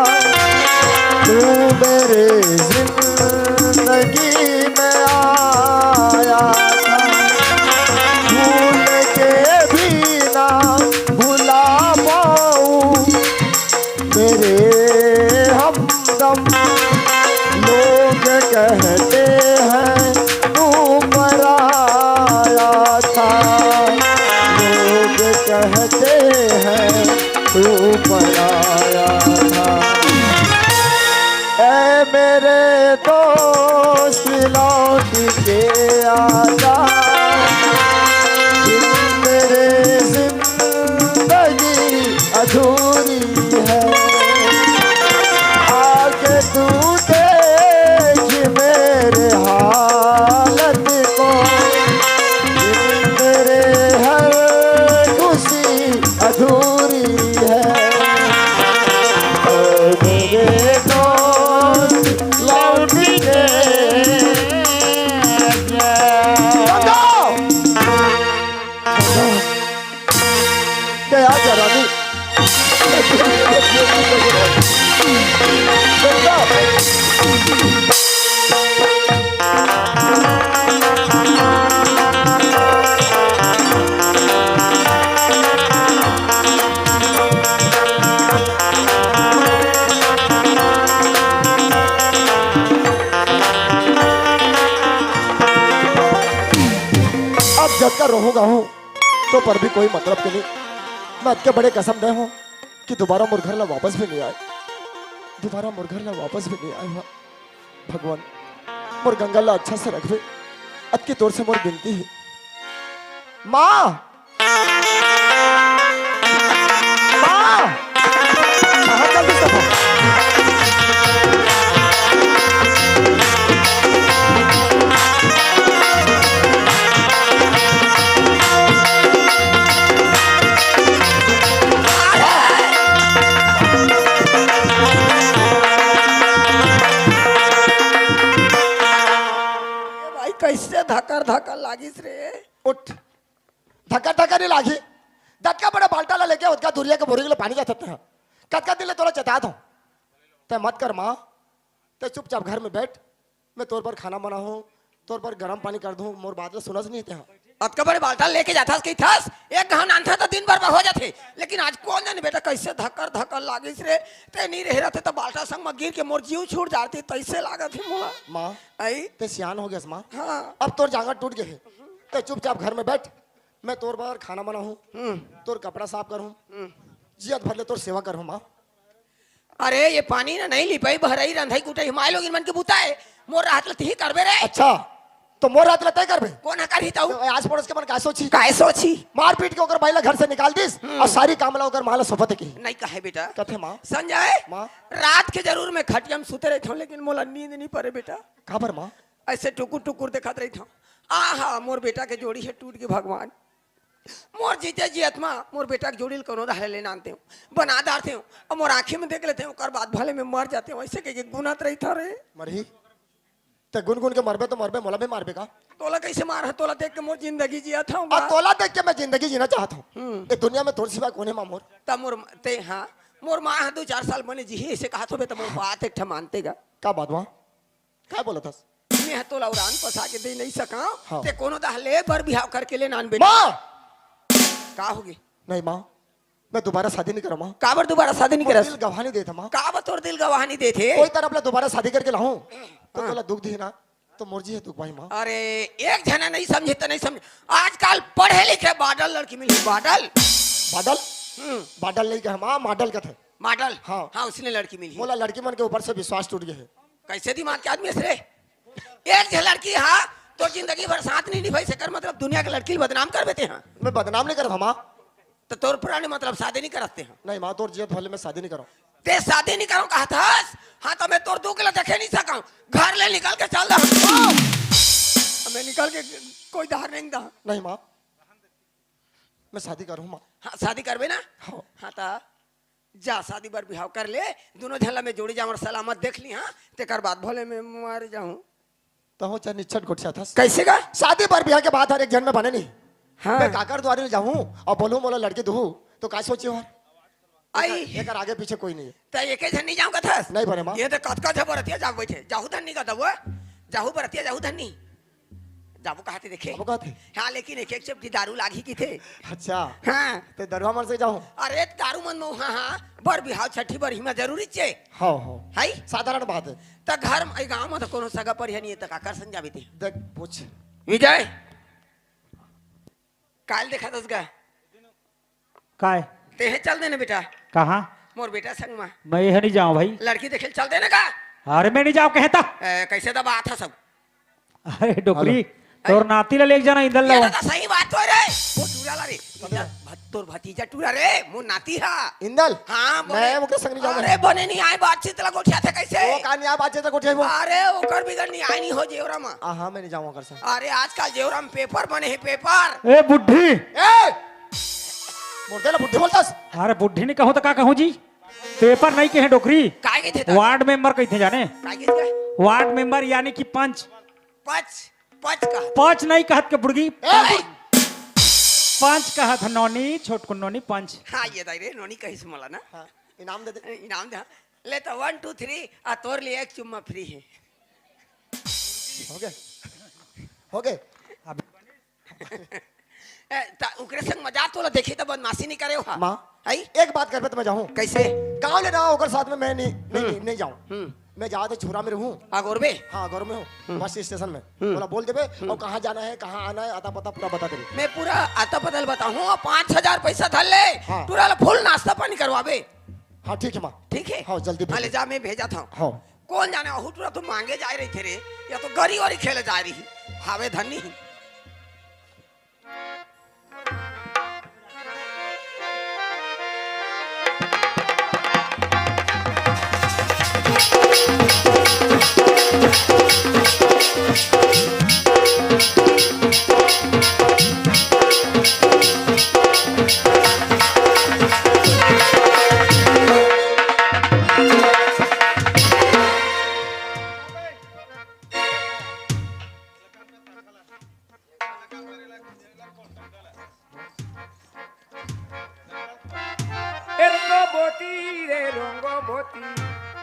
तू मेरे जिंदगी में आया था। भूल के भी ना भुला पाऊं मेरे हमदम। लोग तू बनाया था। ऐ मेरे दोस्त, लौट के आजा, बिन तेरे जिंदगी अधूरी है। आके तू देख मेरे हालत को, बिन तेरे हर खुशी अधूरी है। ओ मेरे दोस्त, लौट के आ जा। दया जरा दी। अब जतका रोहूं गाहूं, तो पर भी कोई मतलब के नहीं। मैं अतके बड़े कसम दे हूं कि दोबारा मोर घर ला वापस भी नहीं आए, दोबारा मोर घर ला वापस भी नहीं आए। भगवान, मोर गंगा ला अच्छा से रखबे, अतकी तोर से मोर बिनती हे। माँ, माँ, कहाँ चल दिस? ए भाई, कैसे धकर धकर लागिस रे? उठ, धकर धकर नहीं लागी। दतका बड़ा बाल्टा ला लेके ओतका दुरिया के बोरी के ले पानी जाथस तैं। कतका दिन ले तोला चेतात हूँ, तैं मत कर माँ। तैं चुपचाप घर में बैठ, मैं तोर बर खाना बनाहूँ, तोर बर गरम पानी कर दूँ, मोर बात ला सुनस नहीं तैं। अतका बड़े बाल्टा लेके जाथस कहिथस, एक घाव नानथस त दिन भर बर हो जाथे, लेकिन आज कोन जाने बेटा कैसे धकर धकर लागिस रे। तैं नहीं रहे रहते त बाल्टा संग म गिर के मोर जीव छूट जाती, तैसे लागत हे मोला। माँ, आई? तैं सियान हो गेस माँ। हाँ। अब तोर जांगर टूट गे हे, तैं चुपचाप घर में बैठ, मैं तोर बर खाना बनाहूँ, हम्म। तोर कपड़ा साफ करहूँ, हम्म। जियत भर ले तोर सेवा करहूँ माँ। अरे, ये पानी ना नहीं लिपई, बहरई, रंधई, कुटई, माय लोगिन मन के बुता हे। मोर रहत ल तिही करबे रे। अच्छा, तो मोर रहत ल तैं करबे? कोन ह करही तऊ? तो आस पड़ोस के मन काय सोचही? काय सोचही? मार पीट के ओकर बाई ला घर से निकाल दिस, हम्म। अउ सारी काम ला ओकर माँ ला सौंपत हे कि? नहीं कहे बेटा। कथे माँ। संजय, माँ। रात के जरूर मैं खटिया में सुते रहत हूँ, लेकिन मोला नींद नहीं परे बेटा। काबर माँ? ऐसे टुकुर टुकुर देखत रहत हूँ। आहा, मोर बेटा के जोड़ी हे टूट गे भगवान। मोर जीते जियत मा मोर बेटा के जोड़ी ल कोनो डहर ले नानतेंव, बना डारतेंव, अउ मोर आँखी में देख लेतेंव, ओकर बाद भले मैं मर जातेंव, ऐसे कहिके गुनत रहिथंव रे। मरही? तैं गुन गुन के मरबे तो मरबे, मोला भी मारबे का? तोला कैसे मारहूँ? तोला देख के मोर जिंदगी जियत हूँ आ, बा। तोला देख के मैं जिंदगी जीना चाहत हूँ। हम्म। ए दुनिया में तोर सिवा कोन हे माँ मोर? त मोर, तैं, हाँ, मोर माँ ह दू चार साल बने जीही, ऐसे कहत होबे त मोर बात एक ठा मानते गा। का बात माँ? काय बोलत हस? मैं ह तोला उड़ान पसा के दे नहीं सकंव। हाँ। तैं कोनो डहर ले बर बिहाव करके ले नान बेटा। माँ! का होगे? नहीं माँ, मैं दोबारा शादी नहीं करंव माँ। काबर दोबारा शादी नहीं मोर करस? दिल गवाह नहीं देत हे माँ। काबर तोर दिल गवाह नहीं देत हे? कोई तरह ला दोबारा शादी करके लाहूँ तो हाँ। तोला दुख दिही ना, तो मोर जी हे दुख भाई माँ। अरे, एक झना नहीं समझे त नहीं समझे। आजकल पढ़े लिखे बाडल लड़की मिलही, बाडल। बाडल? हम्म। बाडल नहीं कहे माँ, माडल कथे। माडल? हाँ। हाँ, उसने लड़की मिलही। मोला लड़की मन के ऊपर से विश्वास टूट गे हे। कैसे दिमाग के आदमी हस रे? एक झन लड़की हा तोर जिंदगी भर साथ नहीं निभाइस, एकर मतलब दुनिया के लड़की ल बदनाम करबे तैं हा। मैं बदनाम नहीं करत हंव माँ। त तोर पुराने मतलब शादी नहीं करत तैं हा। नहीं माँ, तोर जियत भर ले मैं शादी नहीं करंव। तैं शादी नहीं करंव कहत हस? हाँ, त मैं तोर दुख ला देखे नहीं सकंव। घर ले निकल के चल दे। मैं निकल के कोई डहर नहीं दे। नहीं माँ, मैं शादी करहूँ माँ। हाँ, शादी करबे ना? हाँ। हाँ, त जा, शादी बर बिहाव कर ले, दूनों झन ला मैं जोड़ी जांवर सलामत देख लिहंव, तेकर बाद भले मैं मर जाहूँ। तहूँ च निच्छट गोठियाथस। कैसे का? शादी बर बिहाव के बात हर एक झन में बने नहीं। हाँ। मैं काकर दुवारी ले जाहूँ अउ बोलहूँ मोला लड़की दुहू, तो का सोचही हर? आई। एकर, एकर आगे पीछे कोई नहीं हे। त एके झन नहीं जाहूँ कथस? नहीं बने माँ। ये तो कतका झन बरतिया जाके बइठे, जाहू धन्नी का तब, जाहू बरतिया, जाहू धन्नी। जाबो कहत हे देखे? जाबो कहत हे? हाँ, लेकिन एक एक चपटी दारू लागही किथे। अच्छा। हाँ। त दरुहा मन से जाहूँ? अरे, दारू मन में, हाँ, हाँ, बर बिहाव छट्ठी बर हिमा जरूरी चे। हाँ, हाँ। हाई? साधारण बात हे। त घर में, गाँव में त कोनो सगा परिहा नहीं हे, त काकर संग जाबे तैं? देख, पूछ। विजय, काल देखा दस गा। काय? तेहे चल देना बेटा। कहाँ? मोर बेटा संग मा। मैं इहाँ नहीं जाऊँ भाई। लड़की देखे चल देना का? अरे मैं नहीं जाऊँ कहे ता। ए, कैसे दबात है सब? अरे डोकरी, तोर नाती ला लेके जाना इंदल ला। ये तो सही बात तो रे। वो टूरा ला रे। इंदल, भत-, तोर भतीजा टूरा रे, मोर नाती हा। इंदल, हाँ, बने। मैं ओकर संग नहीं जाऊँ। अरे बने नहीं आए, बातचीत ला गोठिया थे कैसे? वो का नहीं आए, बातचीत ला गोठिया वो। अरे ओकर बिगर नहीं आए नहीं हो जेवरा मा। हाँ, हाँ, मैं नहीं जाऊँ ओकर संग। अरे आजकल जेवरा मा पेपर बने है, पेपर। ए बुढ़ी। ए! मोर दे ला बुढ़ी बोलतस। अरे बुढ़ी नहीं कहूँ तो का कहूँ जी? पेपर नहीं कहे डोकरी। काय कहिथे त? वार्ड मेंबर कहिथे जाने। काय कहिथे? वार्ड मेंबर यानी कि पंच। पंच, पंच कहा। पंच नहीं कहत के बुड़गी। ए! पंच कहत ह नोनी, छोटकुन नोनी पंच। हाँ, ये दाई रे, नोनी कहिस मला ना। हाँ, इनाम दे दे। इनाम दे, हाँ। ले तो वन, टू, थ्री, आ तोर लिए एक चुम्मा फ्री है। हो गया? हो गया? अब ए, त उकरे संग मजाक तोला देखी त बदमाशी नहीं करे हो। माँ, हई? एक बात करबे त मैं जाहूँ। कैसे? गाँव ले ना, ओकर साथ में मैं नहीं, नहीं, हम्म। नहीं, नहीं जाऊँ। हम्म। मैं जात हे छुरा में रहूँ। हाँ, गोरबे? हाँ, गोर में हूँ। हम्म। बस स्टेशन में। हम्म। बोला, बोल देबे, हम्म। और कहाँ जाना है, कहाँ आना है, अता पता पूरा बता दे। मैं पूरा अता पता बताहूँ, और पाँच हजार पैसा धर ले, हाँ। टूरा ला full नाश्ता पानी करवाबे। हाँ, ठीक है माँ। ठीक है? हाँ, जल्दी हाँ, भेज। ले जा, मैं भेजत हूँ। हाँ। कौन जाने, अहू टूरा तो मांगे जाए रहिथे रे, या तो गरी वरी खेले जाए रही। हावे धनी। ए रंगो बोती रे रंगो बोती,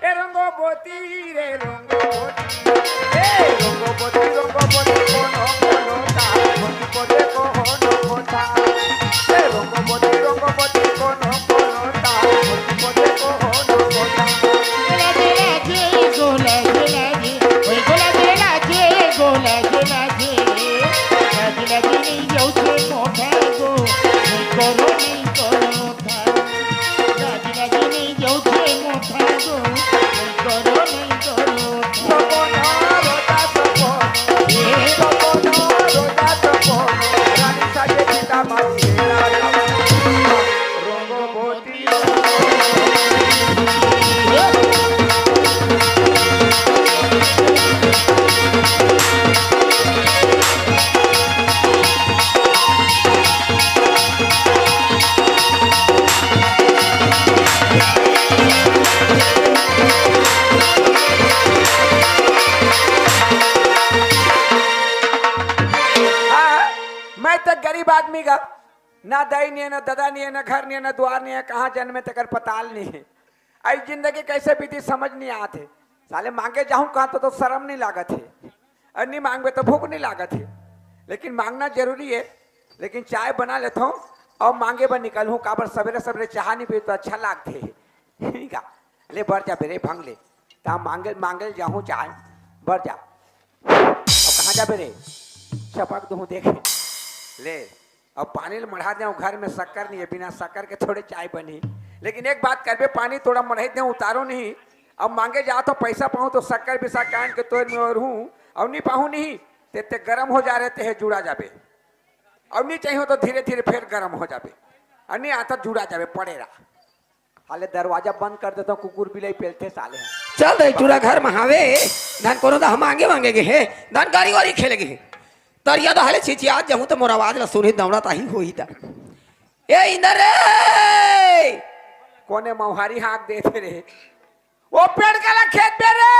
ए रंगो बोती रे रंगो बोती, ए रंगो बोती, रंगो बोती कोनो कोनो ता, बोती बोते कोनो कोता। ए रंगो बोती, रंगो बोती कोनो कोनो ता, बोती बोते कोनो कोता। हाँ, मैं तो गरीब आदमी का, ना दाई नहीं है, ना दादा नहीं है, ना घर नहीं है, ना द्वार नहीं है, कहाँ जन्मे तेकर पताल नहीं है। आई जिंदगी कैसे बीती समझ नहीं आत हे। साले मांगे जाहूं कहाँ तो, तो शर्म नहीं लागत हे, और नहीं मांगबे तो भूख नहीं लागत हे, लेकिन मांगना जरूरी है। लेकिन चाय बना लेता हूँ और मांगे बर निकल हूँ, काबर सवेरे सवेरे चाह नहीं पी तो अच्छा लागते है। ठीक है, ले बढ़ जा बेरे भंग ले, ता मांगे मांगे जाहूँ चाय, बढ़ जा। और कहाँ जाबे रे? चपक दूँ देखे। ले, अब पानी ल मढ़ा दे, घर में शक्कर नहीं है, बिना शक्कर के थोड़े चाय बनी। लेकिन एक बात करबे, पानी थोड़ा मढ़ा दे, उतारो नहीं। अब मांगे जा तो पैसा पाऊँ तो शक्कर बिसा कान के तोर में और हूँ, और नहीं पाहूँ नहीं, ते, ते गरम हो जा रहे, ते है जुड़ा जाबे। और नहीं चाहिए तो धीरे धीरे फिर गरम हो जाबे, और नहीं आता जुड़ा जाबे, पड़े रहा। हाले दरवाजा बंद कर देता हूँ, कुकुर बिलाई पेलथे साले ह। चल दे टूरा घर में हावे, धन कोनो दा हम मांगे मांगे गे हे, धन गाड़ी वाड़ी खेले गे हे। तरिया दा हाले छिछियात जहूँ तो मोर आवाज ला सुनही दौड़ा ताही होही दा। ए इंदर रे! कोने मौहारी हाँक देथे रे? ओ पेड़ के ला खेत पे रे।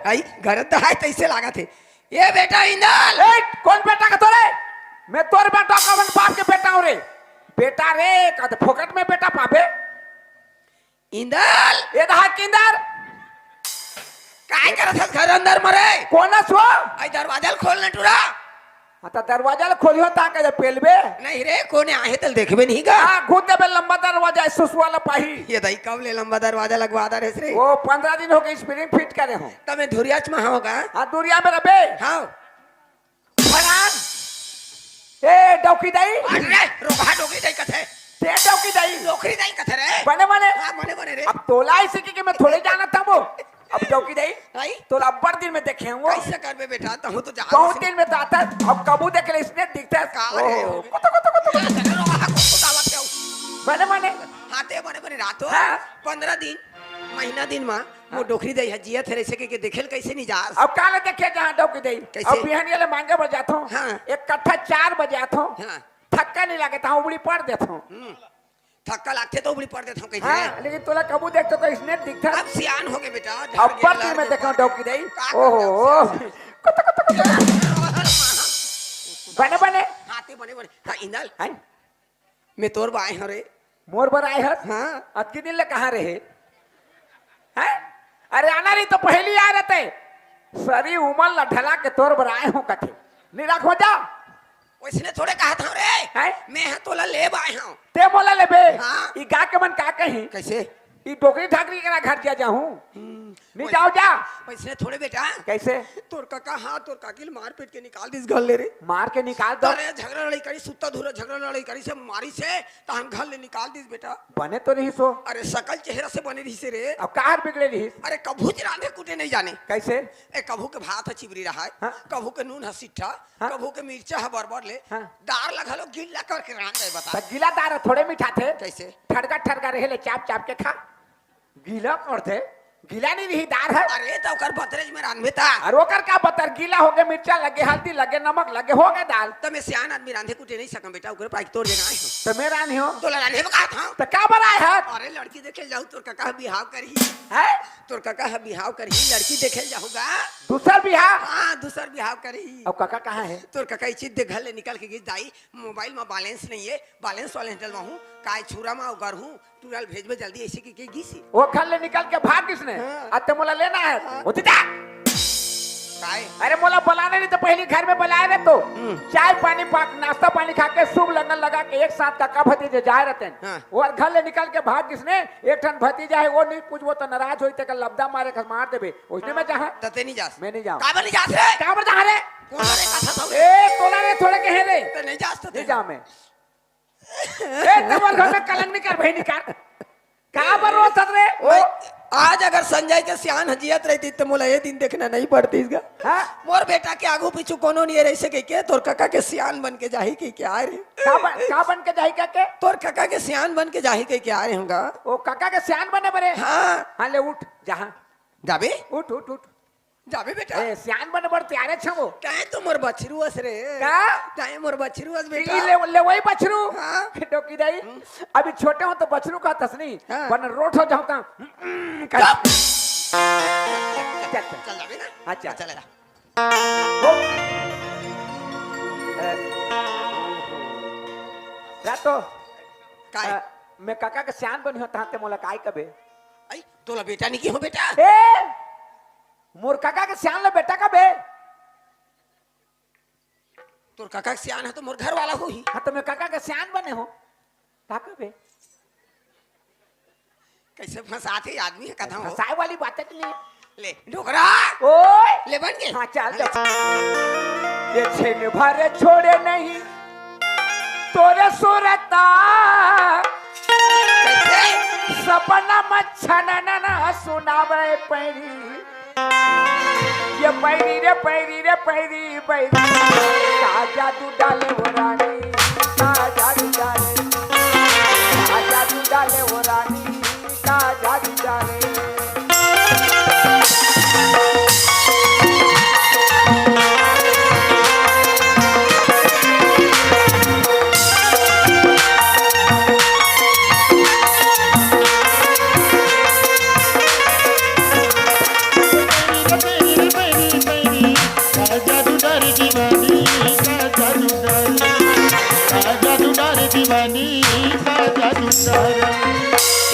आई, घर त हाय तैसे लागत हे। ए बेटा इंदल। ए, कौन बेटा का तोरे? मैं तोर बेटा का, अपन बाप के बेटा हूँ रे। बेटा रे, का तो फोकट में बेटा पाबे? इंदल। ए दहा के इंदर। काय करत हस घर अंदर मरे? कौन हस वो? आई दरवाजा ल खोल न टूरा। हाँ, त दरवाजा ल खोलिहो, ता का जब पेलबे? नहीं रे, कोने आहे तल देखबे नहीं गा। हाँ, घुस देबे, लंबा दरवाजा है, सुसवा ल पाही। ये दाई, कब ले लंबा दरवाजा लगवा दा रेस रे? वो पंद्रह दिन हो गए, स्प्रिंग फिट करे हो। तमे धुरियाच में हो गा? हाँ, धुरिया में रबे। हाँ। फलान। ए, डौकी दाई। अरे, रोगहा डोकरी दाई कथे। ते डौकी दाई। डोकरी दाई कथे रे। बने बने। हाँ, बने बने रे। अब तोला ऐसे कि, कि मैं थोड़े जानत हँव वो। अब डौकी दाई, भाई? तोला अब्बड़ दिन में देखे हँव वो। कैसे करबे बेटा, तहूँ तो जान बहुत से। दिन में तो आता, अब कभू देख ले इसने दिखता। का रे? ओहो, कुतु, कुतु, कुतु। बने बने। हाँ, ते बने बने रातो। हाँ। पंद्रह दिन, महीना दिन मा, वो हाँ। डोकरी दाई ह जियत हे, ऐसे के, के देखे ल कैसे नहीं जास? अब काला देखे जहाँ डौकी दाई। कैसे? अब बिहान ये ले मांगे बर जात हँव। हाँ। एक कट्ठा चार बजे आत हँव। हाँ। थक्का नहीं लागत, हाँ, उबड़ी पड़ देत हँव। हम्म। थक्का लागथे तो उबड़ी पड़ देत हँव, कैसे? हाँ, लेकिन तोला कभू देखथँव तो इसने दिखता। अब सियान हो गए बेटा, अब ढाल पर गेला फिर मैं के देखा मार। डौकी दाई। का ओहो। करबे अब सियान? कुतु, कुतु, कुतु। बने बने। हाँ, ते बने बने। हाँ, इंदल। हैं? मैं तोर बर आए हँव रे। मोर बर आए हस? हाँ। अतकी दिन ले कहाँ रहे? हैं? अरे आना रही तो पहली आ रहते। सरी उमर ला ढला के तोर बर आए हँव कथे। निराख हो जा। वैसने थोड़े कहत हँव रे। हैं? मैं ह तोला लेब आए हँव। ते मोला लेबे? हाँ। ई गा के मन का कही? कैसे? ई डोकरी ढाकरी के ना घर जा जाहूँ। हम्म। नहीं वै-, जाओ जा। वैसने थोड़े बेटा। कैसे? तोर कका, हाँ, तोर काकी ल मार पीट के निकाल दिस घर ले रे। मार के निकाल दो। अरे झगड़ा लड़ाई करी, सुत्ता धुरा झगड़ा लड़ाई करी से मारी से, तहन घर ले निकाल दिस बेटा। बने तो रहिस हो। अरे सकल चेहरा से बने रहिस रे। अब काहर बिगड़े रहिस? अरे कभू च रांधे कूटे नहीं जाने। कैसे? ए कभू के भात ह चिबरी रहा है, हाँ। कभू के नून ह सिट्ठा, हाँ। कभू के मिर्चा ह बरबर ले, हाँ। दार ला घलो गिल्ला करके रांध दे बता। त गिला दार ह थोड़े मिठाथे। कैसे? ठड़का ठड़का रहे ले चाप चाप के खा। गीला पड़थे, गीला नहीं रही दार ह। अरे, त ओकर बतरेज में रांधबे ता। अरे, ओकर का बतर, गीला होगे, मिर्चा लगे, हल्दी लगे, नमक लगे, होगे दाल। त मैं सियान आदमी रांधे कुटे नहीं सकम बेटा, ओकरे पाई तोर जगह आए हँव। त मैं रांधे हँव। तोला रांधे में कहत हँव। त का बर आए हस? अरे, लड़की देखे ल जाहूँ, तोर कका ह बिहाव करही। हैं? तोर कका ह बिहाव करही, लड़की देखे ल जाहूँ गा। दूसर बिहाव? हाँ, दूसर बिहाव करही। अब कका कहाँ हे? तोर कका इचित दे घर ले निकल के गिस दाई, मोबाइल में बैलेंस नहीं हे, बैलेंस वालेंस डलवाहूँ, काय छुरा में उगरहूँ, टूरा ल भेजबे जल्दी, ऐसे कहिके गिस हे। वो घर ले निकल के भाग गिस ने। हाँ। अब ते मोला लेना हे। हाँ। होती जा। काय? अरे मोला बुलाना नहीं तो पहली घर में बुलाए रहे तो। हम्म। चाय पानी पाक, नाश्ता पानी खा के शुभ लगन लगा के एक साथ कका भतीजे जाए रहते हैं। हाँ। वो घर ले निकल के भाग गिस ने, एक ठन भतीजा हे, वो नहीं पूछबो तो नाराज होई, तेकर लबदा मारे के मार देबे। उसने में जहाँ त ते नहीं जास। मैं नहीं जाऊँ। काबर नहीं जास रे? काबर जहाँ रे? कोन रे कथा था? ए, तोला रे, थोड़े कहे रे। ते नहीं जास त नहीं ते। जाऊँ मैं। ए, ते मोर घर में कलंक नहीं कर, भाई, नहीं कर। का बर रोथस रे? ओ। भाई, आज अगर संजय के सियान ह जियत रहितिस, त मोला ये दिन देखना नहीं पड़तिस गा। हाँ? मोर बेटा के आगू पीछू कोनो नहीं रहिस हे कहिके, तोर कका के सियान बन के जाही कहिके आए रे। का बन, का बन के जाही कहिके? तोर कका के सियान बन के जाही कहिके आए हँव गा। ओ, कका के सियान बने बरे? हाँ। हाँ, ले उठ, जहाँ। जाबे? उठ, उठ, उठ। जाबे बेटा। ए, सियान बने बर तैयार हे छमो। तैं तो मोर बछरू अस रे। का? तैं मोर बछरू अस बेटा। ई ले, ले वही बछरू। हाँ। डोकी दाई, हम्म। अभी छोटे हँव तो बछरू कहत हस नहीं, हाँ। बन रोठ हो जाहूँ त, हम्म, कर। चुप। चल, चल। चल जाबे ना। हाँ, चल। चल, चल। हो। ए, रातो। काय? अ, मैं कका के सियान बने हँव, तहाँ ते मोला काय कबे? आई, तोला बेटा नहीं कहे हँव बेटा। ए! मोर कका के सियान ल बेटा कबे? तोर कका के सियान ह तो मोर घर वाला होही। हाँ, त मैं कका के सियान बने हँव, का कबे? कैसे फँसाथे आदमी ह कथा हो। फँसाए वाली बात नहीं। ले, डोकरा। ओए! ले बन के। हाँ, चल, ले। चल। ये छिन भर छोड़े नहीं तोरे सुरता। कैसे? सपना में छनन न सुनावे पैरी। ये पैरी रे पैरी रे पैरी पैरी। का जादू डाले वो रानी, का जादू डाले, का जादू डाले वो रानी, का जादू डाले।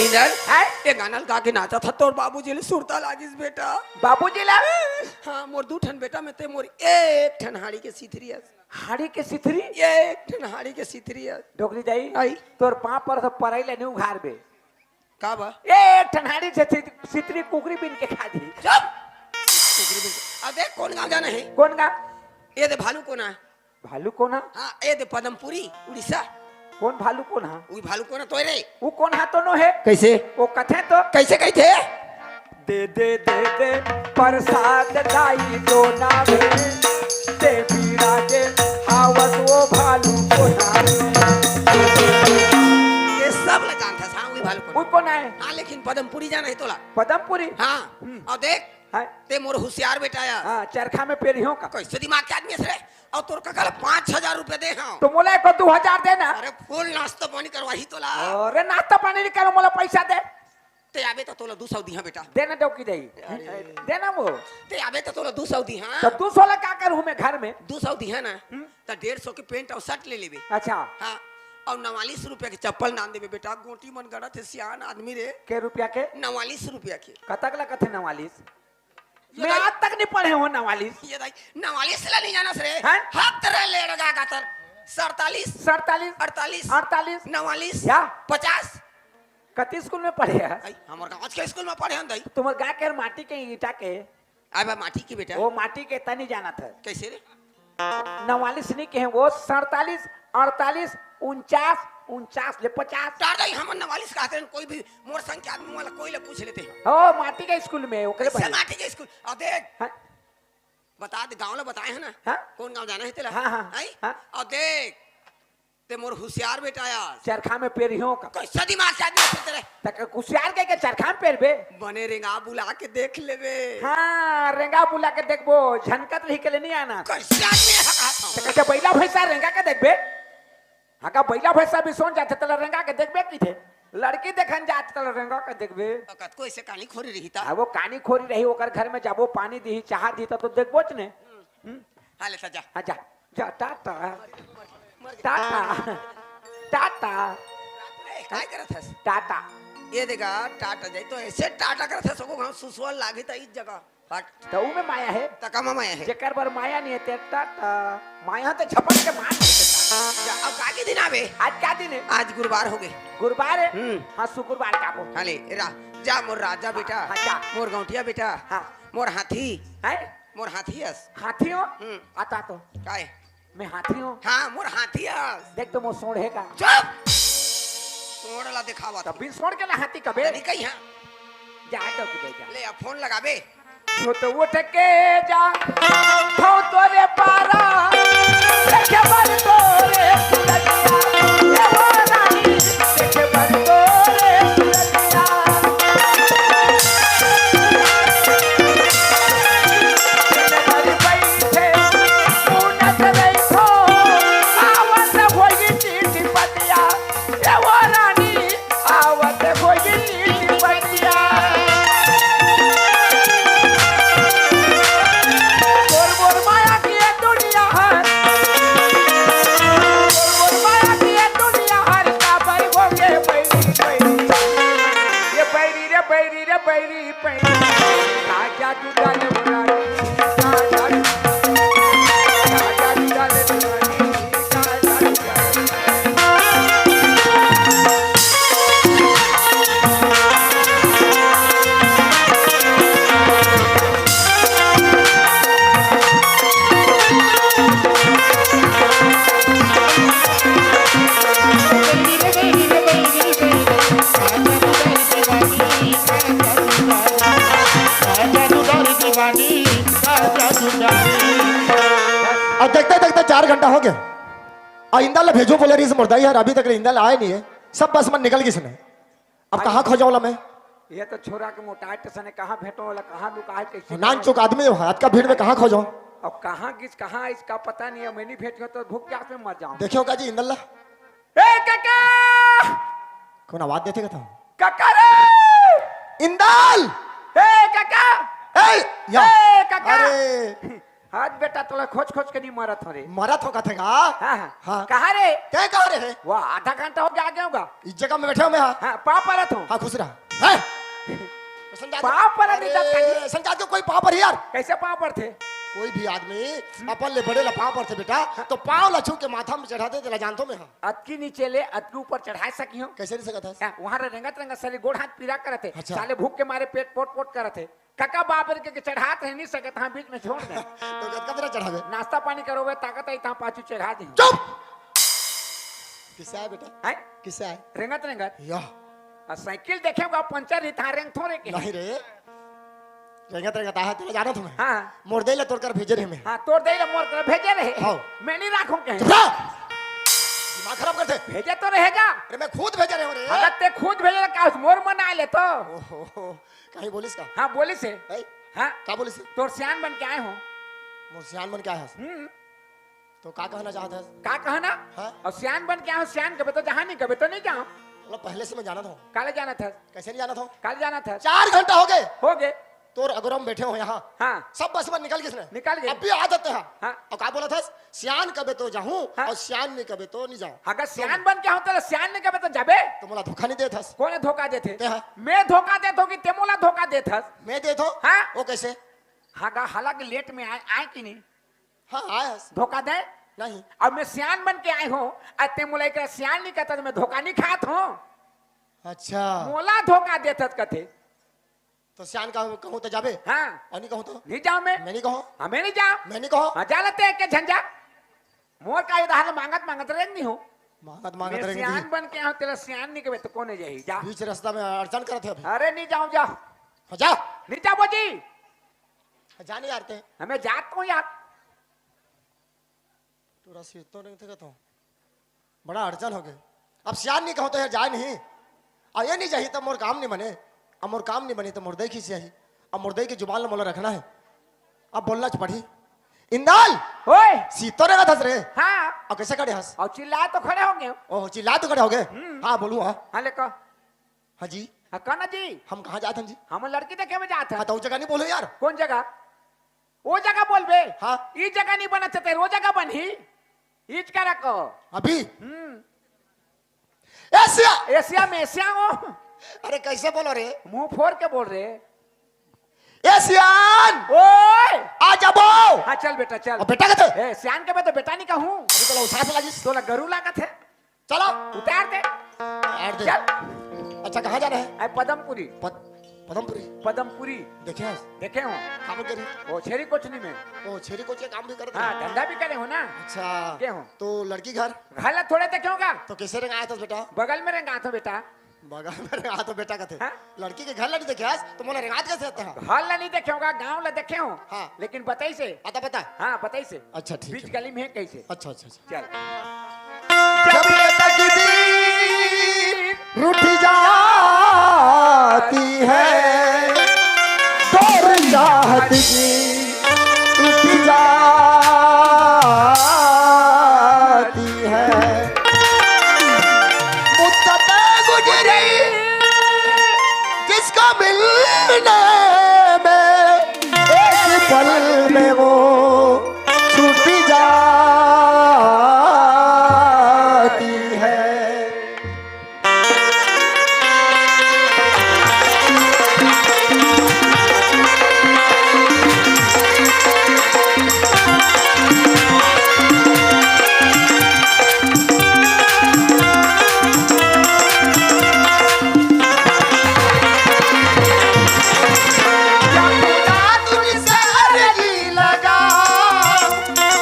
इंदर, हैं? ये गाना ल गा के नाचा था, तोर बाबूजी ले सुरता लागिस बेटा। बाबूजी ला? हाँ, मोर दू ठन बेटा में ते मोर एक ठन हाड़ी के सिथरी अस। हाड़ी के सिथरी? एक ठन हाड़ी के सिथरी अस। डोकरी दाई, आई। तोर पाँव पर से परई ले नहीं उघारबे। का बा? ए, एक ठन हाड़ी से सित-, सितरी कुकरी बिन के खा दी। चुप! कुकरी बिन के। अब देख, कौन गाँव जाना है? कौन गाँव? ये दे भालू कोना। भालू कोना? हाँ, ये दे पदमपुरी, उड़ीसा। कोन भालू कोन हा? उही भालू कोन हा तोय रे? वो कोन हा तो नो हे। कइसे? वो कथे तो। कइसे कहिथे? दे दे दे दे परसाद दाई दोना में, ते बिराजे हावत वो भालू कोन हा। ये सब ला जानथस, हाँ, उही भालू कोन हा। वो कोन हा? हाँ, लेकिन पदमपुरी जाना हे तोला। पदमपुरी? हाँ, हम्म। अउ देख, हाँ। ते मोर हुसियार बेटा आय। हाँ, चरखा में पेरिहों का। कइसे दिमाग के आदमी हस रे? अउ तोर कका ला पाँच हजार रुपया दे हँव। तो मोला एको दू हजार दे ना। अरे, full नाश्ता पानी करवाही तोला। अरे, नाश्ता पानी नइ करों, मोला पइसा दे। ते आबे त तोला दू सौ दिहँव बेटा। दे ना डौकी दे। अरे। दे ना वो। ते आबे त तोला दू सौ दिहँव। त दू सौ ला का करहूँ मैं घर में? दू सौ दिहँव ना, हम्म। त डेढ़ सौ के pant अउ shirt ले लेबे। अच्छा। हाँ, अउ नवालिस रुपया के चप्पल नान देबे बेटा, गोटी मन गड़त हे, सियान आदमी रे। के रुपया के? नवालिस रुपया के। कतक ला कथे नवालिस? ये मैं दाई आज तक नइ पढ़े हँव नवालिस। ये दाई, नवालिस ला नइ जानस रे? हैं? हत रे लेड़गा गातर। सड़तालीस। सड़तालीस। अड़तालीस। अड़तालीस। नवालिस। या? पचास। कति स्कूल में पढ़े हस? आई, हमर गाँव के स्कूल में पढ़े हन दाई। तुम्हर गाँव के हर माटी के ईंटा के? अबे माटी के बेटा। वो माटी के तनी जानत हस। कइसे रे? नवालिस नइ कहे, वो सड़तालीस, अड़तालीस, उनचास, उनचास ले पचास। टार दाई, हमन नवालिस कहत हन, कोई भी मोर संग के आदमी वाला कोई ले पूछ लेते हैं। ओ, माटी के स्कूल में, ओकरे कइसे भाई। माटी के स्कूल? अउ देख, हाँ। बता दे, गाँव ला बताए हँव ना? हाँ। कोन गाँव जाना हे तेला? हाँ, हाँ, आई? हाँ। अउ देख, ते मोर हुसियार बेटा आय। चरखा में पेरिहों का। कइसे दिमाग के आदमी हस रे? त हुसियार कहिके चरखा में पेरबे? बने रेंगा बुला के देख लेबे। हाँ, रेंगा बुला के देखबो, झनकत रही के ले नइ आना। कइसे आदमी हे कहत हँव? त कइसे बइला भइँसा रेंगा के देखबे? हाँ, का बइला भइँसा बिसोन जाथे, तेला रेंगा के देखबे कहिथे? लड़की देखन जाथे, तेला रेंगा के देखबे? अउ कतको अइसे कानी खोरी रही त? हाँ, वो कानी खोरी रही, ओकर घर में जाबो, पानी दिही, चाहा दिही, त तो देखबोच ने। हम्म। हाँ, ले त जा। हाँ, जा, जा, टाटा। टाटा। टाटा। ए, काय करत हस? टाटा। ये देखा, टाटा जाई तो अइसे टाटा करत हस, ओको गाँव सुसवा लागही त इस जगह। हट। त ऊ में माया हे। त का में माया हे? जेकर बर माया नइ हे, ते टाटा। माया त झपट के मार देथे। जा, अब का के दिन आबे? आज का दिन हे? आज गुरुवार होगे। गुरुवार हे? हम्म। हाँ, सुकुरवार का हो। हाँ ले, रा-, जा मोर राजा बेटा। हाँ, जा। मोर गौंटिया बेटा। हाँ। मोर हाथी। हैं? मोर हाथी अस। हाथी हो? हम्म। आता तो। काय? मैं हाथी हँव। हाँ, मोर हाथी अस। देख तो मोर सोंड़ हे का? चुप! सोंड़ ला देखावत। तब बिन सोंड़ के ला हाथी कबे? तनी कही हाँ। जा, डौकी दे जा। ले, अब फोन लगाबे। छोट उठ के जा, थौ तोरे पारा, देखे बर तोरे सुरतिया, ए हो रानी, देखे बर तोरे सुरतिया। दिन भर बैठे सुनत रहिथो, आवत होई चिट्ठी पतिया, ए वो रानी, आवत होई चिट्ठी पतिया। तोर मोर माया के दुनिया हर, तोर मोर माया के दुनिया हर, काबर होगे बैरी, बैरी। ये बैरी रे, बैरी रे, बैरी। अब देखते देखते चार घंटा हो गया। आ इंदा ला भेजो बोले रहिस मोर दाई यार, अभी तक ले इंदा ला आय नहीं है। सब बस मन निकल गिस ने। अब कहाँ खोजौं ला मैं? ये तो छोरा के मोटाट सने कहाँ भेटौं ला, कहाँ लुकाय, कैसे नान चुक आदमी हो, अतका भीड़ में कहाँ खोजौं? अब कहाँ गिस, कहाँ इसका पता नहीं है, मैं नहीं भेटियो तो भूख प्यास में मर जाऊँ। देखियो का जी इंदा ला। ए काका! कौन आवाज देथे का था? काका रे! इंदा ला! ए काका! ए, या। ए काका! अरे! आज बेटा तोला खोज खोज के नहीं मरत हो रे। मरत हो कथे का? हाँ, हाँ। हाँ। कहाँ रे? तैं कहाँ रे हे? वाह, आधा घंटा हो गया, आ गया होगा। इस जगह में बैठे हो मैं, हाँ। हाँ, पाँव परत हूँ। हाँ, खुश रहा। हैं? संजात पाँव परत नहीं अरे, जाता जी। संजात के कोई पाँव पर यार। कैसे पाँव परथे? कोई भी आदमी अपन ले बड़े ला पाँव परथे बेटा, तो पाँव ला छू के माथा में चढ़ा दे, तेला जानथों मैं, हाँ। अतकी नीचे ले, अतकी ऊपर चढ़ाय सकी हूँ। कैसे नहीं सकत हस? हाँ, वहाँ रे रेंगत रेंगत साले गोड़ हाथ पीरा करत हे। अच्छा। साले भूख के मारे पेट पोट पोट करत हे। कका बाबर के, के चढ़ात रहे, नहीं सकत, हाँ, बीच में छोड़ दे। तो कतका बेरा चढ़ाबे? नाश्ता पानी करोगे, ताकत आई, तहाँ पाछू चढ़ा दी। चुप! किसे आय बेटा? हैं? किसे आय? रेंगत रेंगत। या। अउ साइकिल देखे होगा पंचर ही था, रेंगथों रे के। नहीं रे, रेंगत रेंगत आय हे, तेला जानत हंव मैं। हाँ। मोर दई ला तोर कर भेजे रहे मैं। हाँ, तोर दई ला मोर कर भेजे रहे। हाँ। मैं नहीं राखों कहे। चुप रह। दिमाग खराब करथे। भेजे तो रहेगा। अरे मैं खुद भेजे रहे हंव रे। अगर तें खुद भेजे रहे, का मोर मन आय ले तो। ओहो, कहीं बोलिस का? हाँ, बोलिस हे। हैं? हाँ। का बोलिस हे? तोर सियान बन के आय हंव। मोर सियान बन के आय हस? हम्म। तो का कहना चाहत हस? का कहना? हाँ। अउ सियान बन के आय हंव, सियान कबे तो जाहूं, नहीं कबे तो नहीं जाहूं। मतलब पहले से मैं जानत हंव। काले जानत हस? कैसे नहीं जानत हंव? काले जानत हस? चार घंटा हो गे। हो गे। तोर अगोरा म बैठे हंव यहाँ। हाँ। सब बस मन निकल गिस ने। निकल गे। अब भी आदत हे। हाँ। अउ का बोलत हस? सियान कबे तो जाहूं हाँ। अउ सियान नहीं कबे तो नहीं जाहूं। अगर सियान बन के आहूं तो सियान नहीं कबे तो जाबे। तो मोला धोखा नहीं देत हस। कोन धोखा देथे? तें हा। मैं धोखा देत हंव कि तें मोला धोखा देत हस? मैं देत हंव। हाँ। वो कैसे? हाँ गा, हालांकि लेट में आय, आय कि नहीं? हाँ, आय हस। धोखा दे? नहीं। अब मैं सियान बन के आय हंव, अउ तें मोला एक सियान नहीं कहत हस, मैं धोखा नहीं खात हंव। अच्छा। मोला धोखा देत हस कथे। तो सियान का कहूं तो जाबे? हाँ। अउ नहीं कहूं तो? नहीं जाहूं मैं। मैं नहीं कहूं। हाँ, मैं नहीं जाहूं। मैं नहीं कहूं। हाँ, जा लेते एक के झंझा। मोर का उधार मांगत मांगत रेंग नहीं हंव। मांगत मांगत मैं रेंग सियान नहीं। बन के आय हंव, तेला सियान नहीं कबे तो कोन जाही? जा। बीच रास्ता में अड़चन करत हे अभी। अरे नहीं जाहूं, जा। हाँ, जा। नहीं जाबो जी। हाँ, जा नहीं यार तें। हाँ, मैं जात हंव यार। टूरा सीतो रेंगथे कहत हंव। बड़ा अड़चन हो गे। अब सियान नहीं कहूं तो यार जाय नहीं। अउ ये नहीं जाही त मोर काम नहीं बने। अब मोर काम नहीं बने त मोर दई खिसियाही। अब मोर दई के जुबान ला मोला रखना हे। अब बोलना च पड़ही। इंदल! ओए! सीतो रेंगत हस रे। हाँ। अउ कैसे खड़े हस? अउ चिल्लाय तो खड़े हो गे। ओह, चिल्लाय तो खड़े हो गे। हम्म। हाँ, बोलूं हाँ। हाँ, ले कह। हाँ जी। हाँ, कह ना जी। हम कहाँ जात हन जी? हम लड़की देखे में जात हन। हाँ, तो वो जगह नहीं बोले यार। कोन जगह? वो जगह बोलबे। हाँ। ई जगह नहीं बनत हे, तेर वो जगह बनही। इच करा को। अभी? हम्म। एशिया। एशिया में एशिया हो। अरे कैसे बोलो रे? मुंह फोर के बोल रे। ए सियान। ओए। आ जाबो। हाँ, चल बेटा, चल। अब बेटा कहते? ए, सियान के मैं तो बेटा नहीं कहूँ। अभी तो उठा से लगी। तोला गरू लागत हे। चलो। उतार दे। उतार दे। चल। अच्छा, कहाँ जाना हे? अरे पदमपुरी। पद-, पदमपुरी? पदमपुरी। देखे हस? देखे हंव। काम करे? ओ, छेरी कोचनी में। ओ, छेरी कोच के काम भी करत हे? हाँ, धंधा भी करे हंव ना। अच्छा। के हंव? तो लड़की घर? घर ला थोड़े देखे हंव गा। तो कैसे रेंगात हस बेटा? बगल में रेंगात हंव बेटा। बगल में रेंगात हंव बेटा कहते। हाँ? लड़की के घर ला नहीं देखे हस, तो मोला रेंगात कैसे आता है? घर ला नहीं देखे हंव गा, गाँव ला देखे हंव। हाँ। लेकिन बताइस हे। बता, बता। हाँ, बताइस हे। अच्छा, ठीक बीच है। गली में हे कइसे। अच्छा, अच्छा, अच्छा। चल। जब ये तकदीर रूठ जाती है, डोर चाहत की टूट जाती है। मुद्दतें गुजरी जिसको मिलने में, एक पल में वो छूट जाती है। या खुदा तुझसे अर्जी लगा,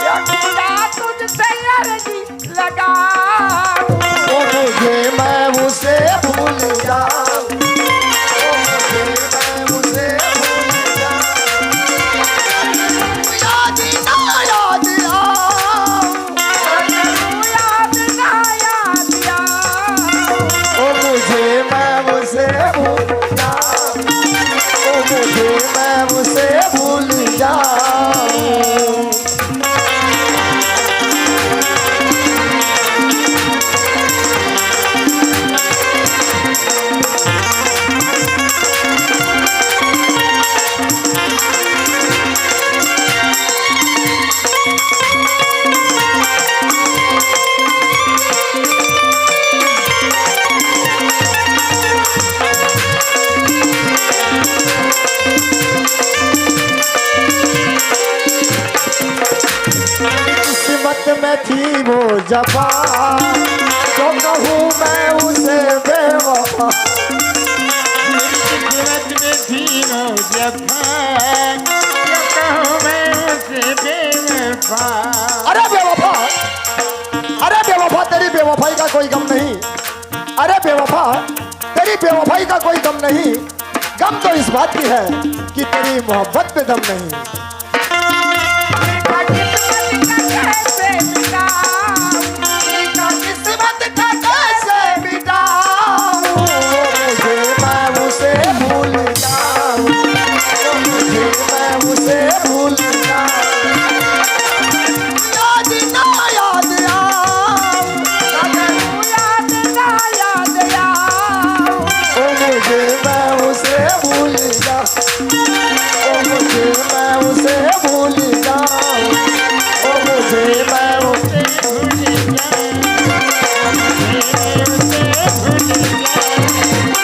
या खुदा तुझसे अर्जी लगा। ओ मुझे, मैं उसे भूल जाऊं। ओ मुझे, मैं उसे भूल जाऊं। याद ना याद आऊं। याद ना याद आऊं। ओ मुझे, मैं उसे भूल जाऊं। ओ मुझे, मैं उसे भूल जाऊं। किस्मत में थी वो जफा, तो कहूँ मैं उसे बेवफा। किस्मत में थी वो जफा, तो कहूँ मैं उसे बेवफा। अरे बेवफा, अरे बेवफा, तेरी बेवफा बेवफाई का कोई गम नहीं। अरे बेवफा, तेरी बेवफाई का कोई गम नहीं। गम तो इस बात की है कि तेरी मोहब्बत में दम नहीं। किस्मत का कैसे मिटाऊं? किस्मत का कैसे मिटाऊं? मुझे मैं उसे भूल जाऊं। मुझे मैं उसे भूल जाऊं। याद ना याद आऊं। याद ना याद आऊं। ओ मुझे मैं उसे भूल जाऊं। ओ मुझे मैं उसे भूल जाऊं। ओ मुझे मैं उसे भूल जाऊं। ओ मुझे मैं उसे भूल जाऊं।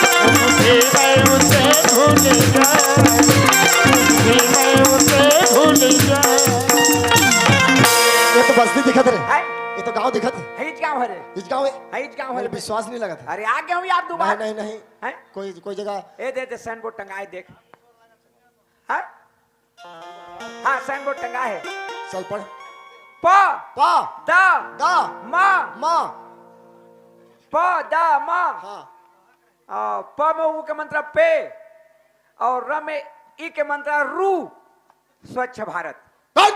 ओ मुझे मैं उसे भूल जाऊं। ओ मुझे मैं उसे भूल जाऊं। ये तो बस्ती दिखत रे। हैं? ये तो गांव दिखत है। है, इच गांव है रे। इच गांव है? है, इच गांव है मेरे रे। विश्वास नहीं लगा था। अरे, आ गया हूँ यार दोबारा। नहीं, नहीं, नहीं। हैं? कोई, कोई जगह। ए, दे, दे, साइन बोर्ड टंगा है, देख। हाँ? हाँ, साइन बोर्ड टंगा है। चल पढ़। प। प। द। द। म। म। प, द, म। हाँ। आ, प में ऊ के मंत्रा पे और र में ई के मंत्रा रू। स्वच्छ भारत। हट!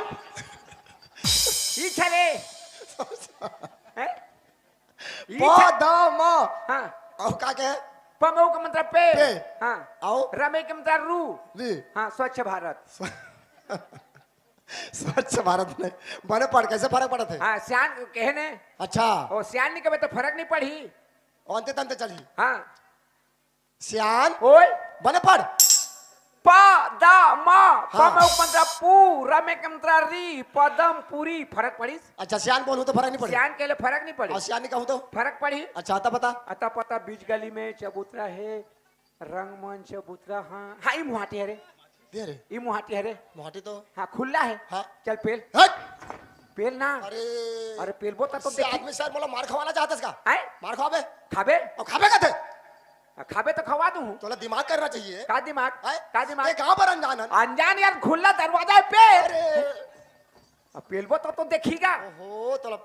ई छले। हैं? ई प, छ- द, म। हाँ। अउ का के? प में ऊ के मंत्रा पे। पे। हाँ। अउ? र में ई के मंत्रा रू। री। हाँ, स्वच्छ भारत। स्व-, स्वच्छ भारत में बने पढ़, कैसे फरक पड़त है? हाँ, सियान कहे ने। अच्छा। ओ, सियान नहीं कहे तो फरक नहीं पड़ी। अंते तंते चली। हाँ। सियान। ओए। बने पढ़। प, द, म, प हाँ। में ऊ के मंत्रा पू, र में ऊ के मंत्रा री, पदम पूरी, फरक पड़िस? अच्छा, सियान बोलूं तो फरक नहीं पड़े? सियान कहे ले फरक नहीं पड़े। और सियान नहीं कहूं तो? फरक पड़ी। अच्छा, अता पता? अता पता बीच गली में चबूतरा है, रंगमंच चबूतरा, हाँ, हाँ, ई मुहाटी है रे। दे रे। ई मुहाटी है रे। मुहाटी तो। हाँ, खुला है। हाँ। चल पेल। हट। पेल ना। अरे। अरे पेलबो त तो इससे देखी। आदमी सर बोला मार खवाना चाहत हस का? हैं? मार खवाबे? खाबे? अउ खाबे कथे? आ, खाबे तो खवा दूं। तोला दिमाग करना चाहिए। का दिमाग? हैं? का दिमाग? ये कहाँ पर अनजान है? अनजान यार, खुला दरवाजा है पे। अरे। अब पेलबो तो, तो देखी का। ओहो, तोला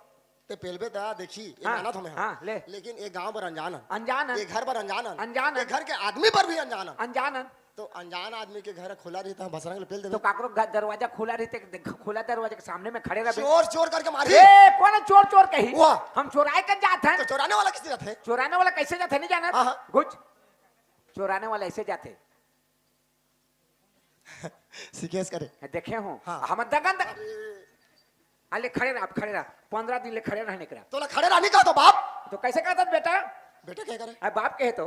ते पेलबे ता देखी, ये हाँ, मानत हमें हम। हाँ, ले। लेकिन ये गांव बर अनजान हन। अनजान हन। ये घर बर अनजान हन। अनजान ये हन। घर के आदमी बर भी अनजान हन। अनजान हन। तो अनजान आदमी के घर खुला रही तो हम भसरंग ले पेल देबे। तो काकरो घ-, दरवाजा खुला रही ते ख-, खुला दरवाजा के सामने में खड़े रहबे। चोर, चोर करके मारही। ए, कोन चोर, चोर कही? वाह। हम चोराए के जात हन। तो चोराने वाला किससे जात है? चोराने वाला कैसे जात है, नहीं जानत? हाँ, हाँ। गुज। चोराने वाला ऐसे जात है। सिकेश करे। देखे हो? हाँ। हम दगन दगन। अरे। अले खड़े रह, अब खड़े रह। पंद्रह दिन ले खड़े रहने के रह। तोला खड़े रहने का तो बाप। तो कैसे कहता बेटा? बेटा क्या करे? अरे बाप कहे तो।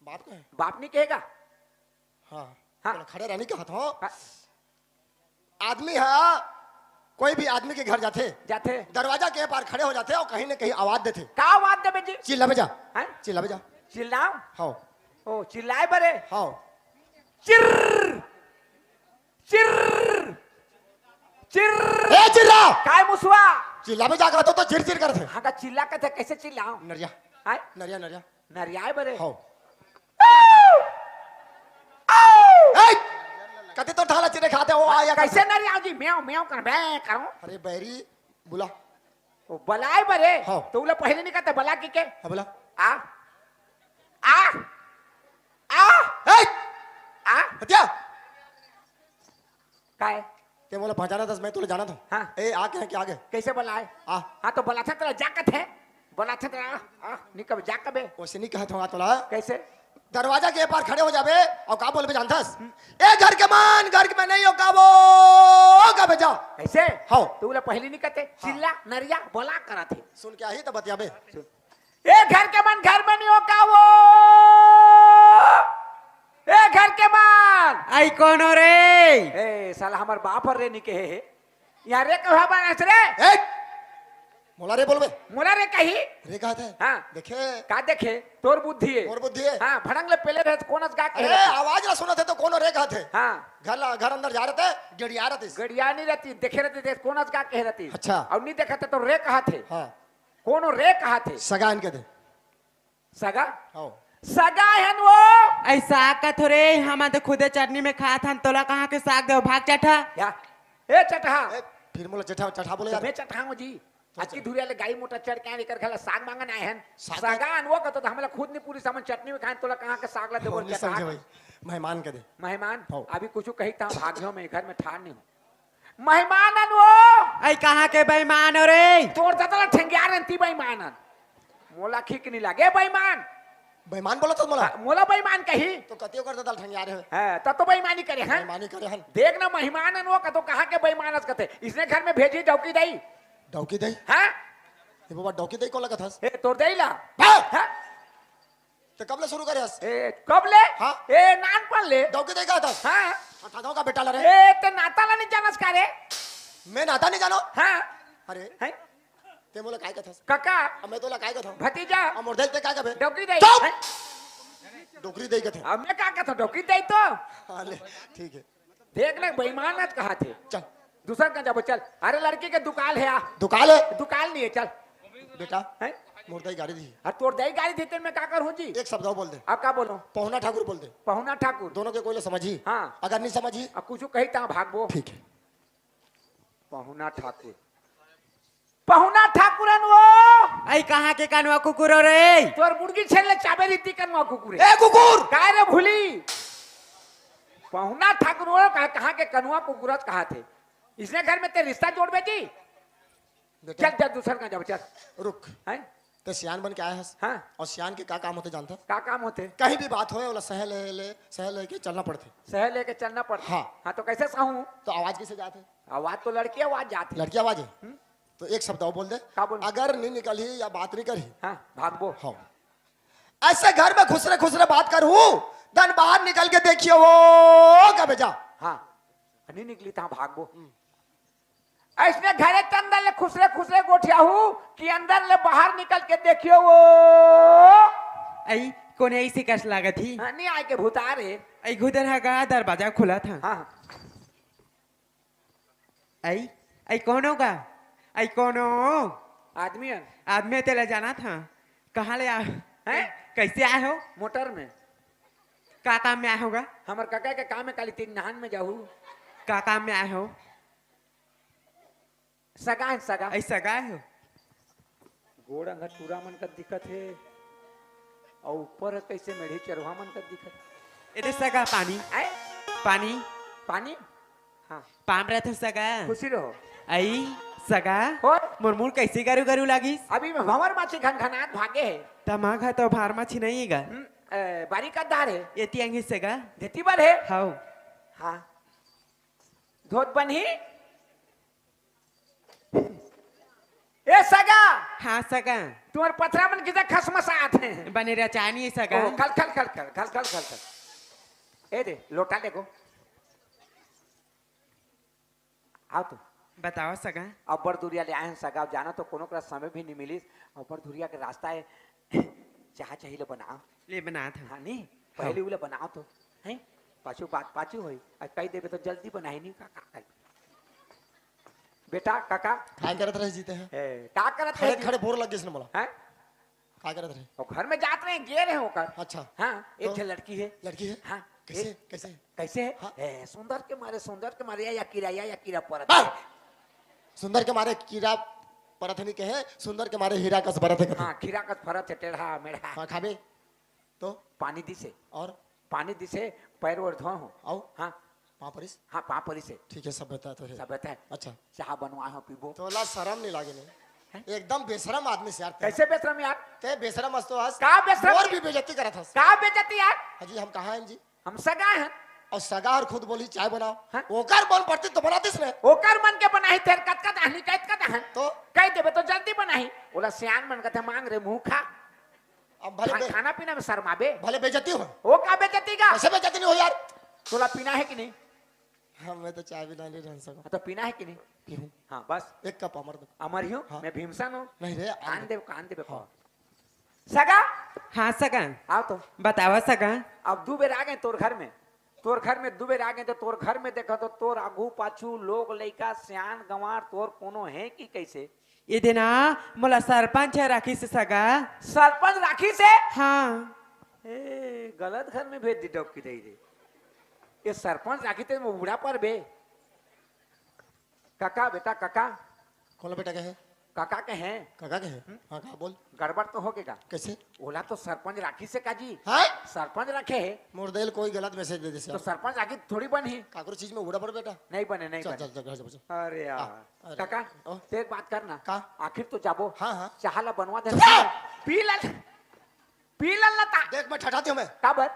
बाप कहे? बाप नहीं कहेगा? हाँ। हाँ। तोला खड़े रहने का तो। हाँ। आदमी हा, कोई भी आदमी के घर जाथे, जाथे। दरवाजा के पार खड़े हो जाथे अउ कहीं न कहीं आवाज देथे। का आवाज देबे जी? चिल्लाबे जा। हैं? चिल्लाबे जा। चिल्लाओ? हाँ। ओ, चिल्लाए बरे? हाँ। चिर्र! चिर्र! चिर्र! ए, चिल्ला! काय मुसवा? चिल्लाबे जा कहत हो तो चिर चिर करथे। हाँ, का चिल्ला कथे, कैसे चिल्लाओ? नरिया। हैं? नरिया, नरिया। नरियाए बरे। हौ। ए! कति तो ठाला चिरे खाते हो, आ या कैसे करते। नरियाओ जी? म्याऊं, म्याऊं कर, मैं करूं। अरे बैरी, बुला। ओ, बलाए बरे। हौ। तो उला पहले नहीं कहते, बला के के? हाँ, बुला। आ। आ। आ। ए! आ। हत्या। काय? ते मोला पहचानत हस, मैं तोला जानत हूँ। हाँ। ए, आ के, के आ गे? कैसे बलाए? आ। हाँ, तो बलाथे तेला जा कथे। बलाथे तेला, आ, आ, नहीं कबे, जा कबे। ओसे नहीं कहत हूँ, आ तोला। कैसे? दरवाजा के पार खड़े हो जाबे, अउ का बोलबे जानथस? हम्म। ए घर के मन, घर में नहीं हो का वो, कबे जा। कैसे? हौ। तू बोला पहली नहीं कहते, हाँ। चिल्ला, नरिया, बला करा थे। सुन के आही तो बतियाबे। सुन। ए घर के मन घर में नहीं हो का वो। ए घर के मन। आई कोनो रे? ए साला हमर बाप हर रे नहीं कहे हे। यहाँ रे कहा बानस रे? ए! मोला रे बोलबे। मोला रे कही? रे कहत हे। हाँ। देखे। का देखे? तोर बुद्धि हे। मोर बुद्धि हे। हाँ, भड़ंग ले पेले रहे तो कोन अस गा कहे अरे, रहती? आवाज ला सुनत हे तो कोनो रे कहत हे। हाँ। घर ला, घर अंदर जा रहते, गेड़िया रहतीस। गेड़िया नहीं रहती, देखे रहती, देख कोन अस गा कहे रहती। अच्छा। अउ नहीं देखत हे तो रे कहत हे। हाँ। कोनो रे कहत हे? सगा इनके दे। सगा? हाँ। सगा हन वो। ऐसा कथो रे, हम तो खुदे चटनी में खात हन, तोला कहाँ के साग दे, भाग चटहा। या। ए चटहा। ए, फिर मोला चटहा, चटहा बोले यार। मैं चटहा हूँ जी। अतकी दूरिया ले गाड़ी मोटर चढ़ के आए, एकर घर ला साग मांगन आए हन। साग? सगा अनवो कथों त हमला खुद नइ पूरी समझ, चटनी में खाएन, तोला कहाँ के साग ला देबो, नहीं समझे भाई, मेहमान के दे। मेहमान? हव। अभी कुछु कही त भाग जाओ, मैं घर में ठाढ़ नइ हूँ। मेहमान अनवो। अई कहाँ के बेईमान हो रे? तोर ददा ला ठेंगिया रेंती बेईमान अन। मोला खिक नइ लागे बेईमान। बेईमान बोलथस मोला? हाँ, मोला बेईमान कही। तो कति ओकर ददा ला ठेंगिया रे? हाँ, त तो बेईमानी करे हन। बेईमानी करे हन। देख ना, मेहमान अनवो कथों, कहाँ के बेईमान अस कथे। इसने घर में भेजी डौकी दई। डौकी दई? हाँ? ए बाबा, डौकी दई कोन ला कथस? ए, तोर दई ला। हाँ? हाँ? त कब ले शुरू करे हस? ए, कब ले? हाँ? ए, नानपन ले। डौकी दई कथस? हाँ। ठठाओ का बेटा ला रे। ए, ते नाता ला नइ जानस का रे? मैं नाता नइ जानों? हाँ। अरे। हैं? ते मोला काय कथस? कका। अब मैं तोला काय कथों? भतीजा। अब मोर दई ल ते काय कबे? डौकी दई। चुप! हैं? डोकरी दई कथे। अब मैं का कथों? डौकी दई तो। हाँ, ले, ठीक है। देख ना, बेईमान अस कहाथे। चल। दूसर कहाँ जाबो, चल। अरे, लड़की के दुकाल हे, आ। दुकाल हे? दुकाल नइ हे, चल। बेटा, हैं? मोर दई गारी दिही। हाँ, तोर दई गारी दिही, तेन मैं का करहूँ जी? एक शब्द अउ बोल दे। अब का बोलूँ? पहुना ठाकुर बोल दे। पहुना ठाकुर। दोनों के कोई ला समझही। हाँ। अगर नइ समझही। अब कुछु कही त भागबो। ठीक है। पहुना ठाकुर। पहुना ठाकुर अनवो। अई कहाँ के कनवा कुकुर हो रे? तोर मुर्गी छेन ले चाबे रीति कनवा कुकुर हे। ए कुकुर! काय रे भूली? पहुना ठाकुर हो, कहाँ, कहाँ के कनवा कुकुर अस कहाथे। इसने घर में ते रिश्ता जोड़बे जी? बेटा। चल, चल, दूसर कहाँ जाबो, चल। रुक। हैं? ते सियान बन के आए हस। हाँ। अउ सियान के का काम होथे जानथस? का काम होथे? कहीं भी बात होय, ओला सह ले, ले, सह लेके चलना पड़थे। सह लेके चलना पड़थे। हाँ। हाँ, तो कैसे सहूँ? तो आवाज कैसे जाथे? आवाज तो लड़की आवाज जाथे। लड़की आवाज हे? हम्म। तो एक शब्द अउ बोल दे। का बोल? अगर नइ निकलही या बात नइ करही। हाँ, भागबो। हाँ। अइसे घर में खुसरे खुसरे बात करहूँ, तहन बाहर निकल के देखियो वो कबे जा। हाँ, नइ निकली त भागबो। हम्म। अइसने घरे के अंदर ले खुसरे खुसरे गोठियाहूँ कि अंदर ले बाहर निकल के देखियो वो। अई, कोन अइसे कस लागत ही? हाँ, नइ आए के भूतार हे। अई, घुदर हा गा, दरवाजा खुलत हा। हाँ। अई, अई कोन हो गा? अई कोन हो? आदमी हे। आदमी हे तेला जानत हा। कहाँ ले आ-, हैं? कैसे आए हो? मोटर में। का काम में आए हो गा? हमर कका के काम हे, काली तीन नहान में जाहू। का काम में आए हो? सगा हे, सगा। अई सगा आए हो? गोड़ अंग टूरा मन कस दिखत हे, अउ ऊपर ह कइसे मेढ़ी चरवा मन कस दिखत हे। ए दे सगा, पानी। आय? पानी। पानी? हाँ। पाँव परत हँव सगा। खुशी रहो। अई सगा, होय? मोर मुड़ कइसे गरू गरू लागिस? अभी में भंवर माछी घनघनात भागे हे। त माँ घर तो भार माछी नइ हे गा। हम्म, ए, बारी कस डहर हे। एती अंग हे सगा। एती बर हे? हव। हाँ। धोत बनही? ए सगा! हाँ सगा। तुँहर पथरा मन किसे खसमसात हे? बने रचानी हे सगा। ओ, खल, खल, खल, खल। ए दे, लोटा ले गो। आव तो। बताव सगा। अब्बड़ दूरिया ले आए हन सगा, जाना तो कोनो करा समय भी नइ मिलिस। अब्बड़ दूरिया के रास्ता हे, चाह चाही ले बनाव। ले बनात हँव। हाँ, नहीं, हाँ। पहले उला बनाव तो, हैं? पाछू बात पाछू होई। अउ कहि देबे तो जल्दी बनाही नहीं का, का, का। बेटा, काका। काय करत रहे जीते हैं? ए, का करत खड़े, रहे जी? खड़े बोर लग गिस न मोला। हैं? का करत रहे? अउ घर में जात रहे, गे रहे ओकर। अच्छा। हाँ, एक तो झन लड़की हे। लड़की हे? हाँ, कैसे? एक कैसे? कैसे हे? हाँ। ए, सुंदर के मारे, सुंदर के मारे, या, या कीरा, या, या कीरा परत हे। हाँ। सुंदर के मारे कीरा परत हे नइ कहे, सुंदर के मारे हीरा कस बरत हे कथे। हाँ, खीरा कस फरत हे, टेढ़ा, मेढ़ा। हाँ, खाबे? तो? पानी दिस हे। अउ? पानी दिस हे, पैर वैर धोए हँव। अउ? हाँ। पाँव परिस? हाँ, पाँव परिस हे। ठीक हे, सभ्यता तो हे। सभ्यता हे। अच्छा। चाह बनवाए हँव, पीबो। तोला सरम नइ लागे नहीं? हैं? एकदम बेसरम आदमी हस यार तैं। कइसे बेसरम यार? तैं बेसरम हस तो हस। का बेसरम? मोर भी बेइज्जती करत हस। का बेइज्जती यार? हाँ जी, हम कहाँ हन जी? हम सगा हन। अउ सगा हर खुद बोलही चाय बनाव। हाँ? ओकर मन पड़तिस तो बनातिस नहीं। ओकर मन के बनाही, तेर कतका दाहनी, कतका दाहन। तो? कहि देबे तो जल्दी बनाही। ओला सियान मन कथे, मांग रे मुँह खा। अब भले खा-, बे-, खाना पीना में शर्माबे। भले बेइज्जती होय। ओ का बेइज्जती का? कइसे बेइज्जती नइ होय यार? तोला पीना हे कि नहीं? हाँ, मैं तो चाय बिना नइ रह सकँव। हाँ, तो पीना हे कि नहीं? पीहूँ। हाँ, बस। एक कप अमर दे। अमर ही हँव, हाँ। मैं भीमसेन हँव। नहीं रे, आन आन दे। दे, आन दे, हाँ। सगा? हाँ, सगा। आव तो। बताव, सगा। अब दू बेर आ गेंव तोर घर में। तोर घर में दू बेर आ गेंव, तो तोर घर में देखँव, तो तोर आगू पाछू लोग, लइका, सियान, गंवार, तोर कोनो हे कि कइसे? ए दे ना, मोला सरपंच ह राखिस हे सगा। सरपंच राखिस हे? हाँ। ए, गलत घर में भेज दिस डौकी दई रे। ए सरपंच राखिस ते वो बूढ़ा परबे। काका, बेटा, काका। कोन बेटा कहे? काका के हैं। काका के हैं? हम्म? हाँ, का बोल? गड़बड़ तो होगे गा। कैसे? ओला तो सरपंच राखिस हे का जी। हाँ? सरपंच राखे हे। मोर दे ल कोई गलत message दे देसे तो यार। सरपंच राखी थोड़ी बनही। काकरो चीज में उड़ा पड़ बेटा। नहीं बने, नहीं चल, बने। चल, चल, घर से बचो। अरे यार। हाँ, अरे। काका, ओ। ते एक बात करना। का? आखिर तो जाबो। हाँ, हाँ। चाहा ला बनवा दे। चुप रह। पी ल, पी ल ना ता। देख, मैं ठठाती हूँ मैं। काबर?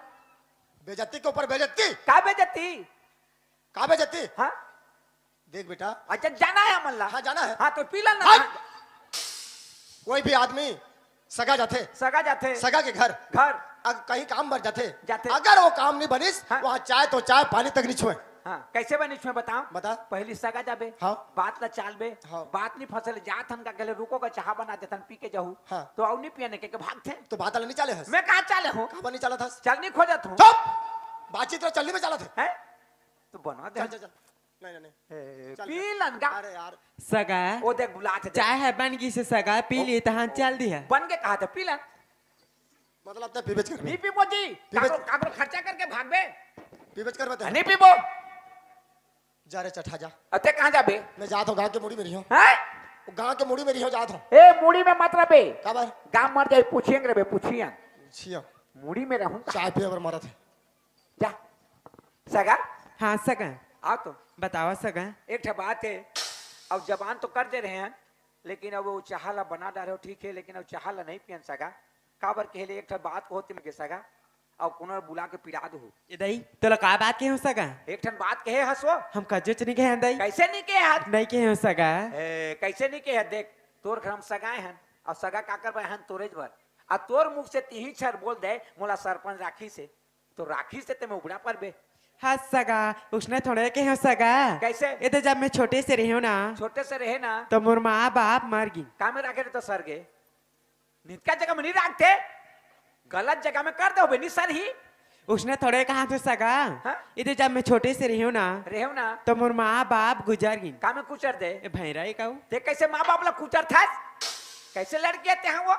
बेइज्जती के ऊपर बेइज्जती। का बेइज्जती? का बेइज्जती? हाँ? देख बेटा। अच्छा, जाना है हमन ला? हाँ, जाना है। हाँ, तो पी ल ना। हाँ। कोई भी आदमी सगा जाथे। सगा जाथे। सगा के घर। घर। अगर कहीं काम बर जाथे। जाथे। अगर वो काम नहीं बनिस, हाँ। वहाँ चाय तो चाय, पानी तक नहीं छुए। हाँ, कैसे बनिस छुए बताओ? बता। पहली सगा जाबे। हाँ। बात ला चालबे। हाँ। बात नहीं फंसल, जात हन का कहले, "रुको गा, चाहा बना देथन, पी के जाहू।" हाँ। तो अउ नहीं पियने के, के भागथे। तो बात ला नहीं चाले हस। मैं कहाँ चाले हूँ? कहाँ नहीं चालत हस? चलनी खोजत हूँ। चुप! बातचीत ला चलनी में चालत है। हैं? तो बनवा दे। चल, चल, चल। नहीं, नहीं, नहीं। ए, चल, पी चल। ल ना। अरे यार। सगा। वो देख, बुलात हे, देख। चाय है बन गिस हे सगा, पी ओ, ली तहां ओ, चल दिया। बन के कहा था, पी ल ना। मतलब, तैं पीबेच करबे? नहीं पीबो जी। पीबेच काकरो, काकरो खर्चा करके भागबे। पीबेच करबे तैं? नहीं पीबो। जा रे चट्ठा, जा। अते कहाँ जाबे? मैं जात हूँ, गाँव के मुड़ी में रहियो। हैं? गाँव के मुड़ी में रहियो, जात हूँ। ए, मुड़ी में मत रहबे। काबर? गाँव मर जाए, पूछियन रहबे, पूछियन। पूछियन। मुड़ी में रहूँ। चाय पिए बर मरत हे। जा। सगा? हाँ, सगा। आओ तो। बतावा, सगा। एक ठे बात हे, अब जबान तो कर दे रहे हैं, लेकिन अब वो चाहा ला बना डारे हो, ठीक है, लेकिन अब चाहा ला नहीं पियन सगा। काबर कहले एक ठे बात को होते में सगा, अब कोनो बुला के पिला दो। ए दई, तोला का बात कहे हो सगा? एक ठन बात कहे हस वो। हम कजोच नहीं कहे हन दई। कैसे नहीं कहे हस? नहीं कहे हो सगा। ए, कैसे नहीं कहे हस? देख, तोर घर हम सगाए हन, और सगा काकर बर हन? तोरेच बर। आ तोर मुख से तीही छर बोल दे, मोला सरपंच राखिस हे। तो राखिस हे ते में उबड़ा परबे। हाँ सगा, उसने थोड़े कहे हो सगा। कैसे? ये तो जब मैं छोटे से रहे हूँ ना, छोटे से रहे ना। तो मोर माँ बाप मर गिन। का में राखे रहे तो सरगे? नितका जगह में नहीं राखते, गलत जगह में कर दे होबे, नहीं सरही। उसने थोड़े कहा थे सगा। हाँ? ये तो जब मैं छोटे से रहे हूँ ना, रहे हूँ ना। तो मोर माँ बाप गुजर गिन। का में कुचर दे? ए भैरा, ये कहू? ते कैसे माँ बाप ला कुचर था? कैसे लड़के आते हैं वो?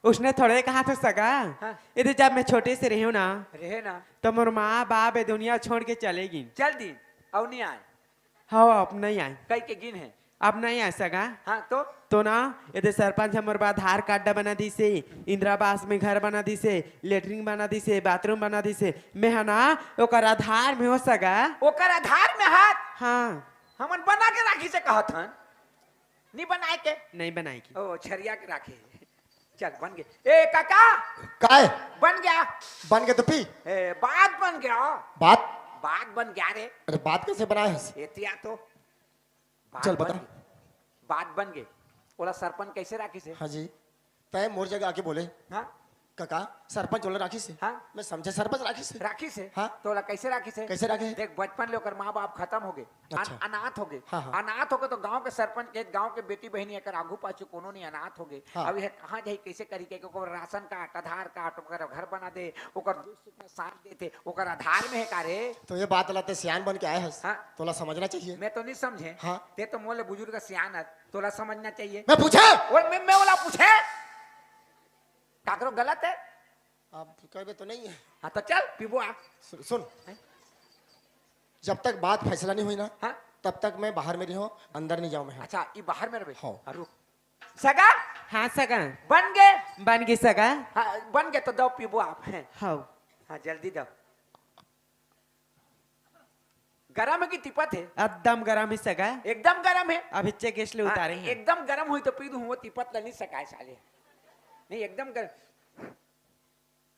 उसने थोड़े कहा था सगा। हाँ। ये तो जब मैं छोटे से रहे हूँ ना, रहे ना। तो मोर माँ बाप ये दुनिया छोड़ के चले गिन। चल दिन, अब नहीं आए। हाँ, अब नहीं आए। कई के गिन है। अब नहीं आए सगा। हाँ, तो? तो ना, ये दे सरपंच हमर बर आधार कार्ड बना दिसे, इंदिरा आवास में घर बना दिसे, लेटरिन बना दिसे, बाथरूम बना दिसे। मैं हा ना, ओकर आधार में हो सगा। ओकर आधार में हाथ? हाँ। हमन बना के राखिस हे कहत हन। नहीं बनाए के? नहीं बनाए के। ओ, छरिया के राखे। चल, बन गे। ए, काका! काय? बन गया। बन गे तो पी। ए, बात बन गया। बात? बात बन गया रे। अरे, बात कैसे बनाए हस? एतिया तो। बात चल, बन बता। गे। बात बन गे। ओला सरपंच कैसे राखिस हे? हाँ जी। तय मोर जगह आके बोले। हाँ? काका, सरपंच ओला राखिस हे। हाँ? मैं समझे सरपंच राखिस हे। राखिस हे? हाँ। तो ओला कैसे राखिस हे? कैसे राखे हे? देख, बचपन ले ओकर माँ बाप खत्म हो गे। अच्छा। अन-, अनाथ हो गे। हाँ, हाँ। अनाथ हो गे तो गांव के सरपंच के, गांव के बेटी बहिनी एकर आगू पाछू कोनो नहीं, अनाथ हो गे। हाँ। अब ये कहाँ जाही, कैसे करी के, ओकर राशन कार्ड, आधार कार्ड, ओकर घर बना दे, ओकर दुख सुख में साथ देथे, ओकर आधार में हे का रे? तो ये बात ला ते सियान बन के आए हस। हाँ। तोला समझना चाहिए। मैं तो नहीं समझे। हाँ। ते तो मोले बुजुर्ग सियान हस, तोला समझना चाहिए। मैं पूछे? और मैं, मैं ओला पूछे? काकरो गलत है? आप कहबे तो नहीं है। हाँ, तो चल, पीबो आ। सु-, सुन। हैं? जब तक बात फैसला नहीं हुई ना, हाँ? तब तक मैं बाहर में रहियो, अंदर नहीं जाऊँ मैं। अच्छा, ये बाहर में रहे। हाँ। हाँ, रुक। सगा? हाँ, सगा। बन गे? बन गे, सगा। हाँ, बन गे तो दो पीबो आप, हैं? हाँ। हाँ, जल्दी दो। गरम है कि तिपत है? एकदम गरम है, सगा। एकदम गरम है? अभी चे गैस ले हाँ, उतारे हैं। एकदम गरम हुई तो पी दूँ, वो तिपत ला नहीं सका है साले। नहीं, एकदम गरम।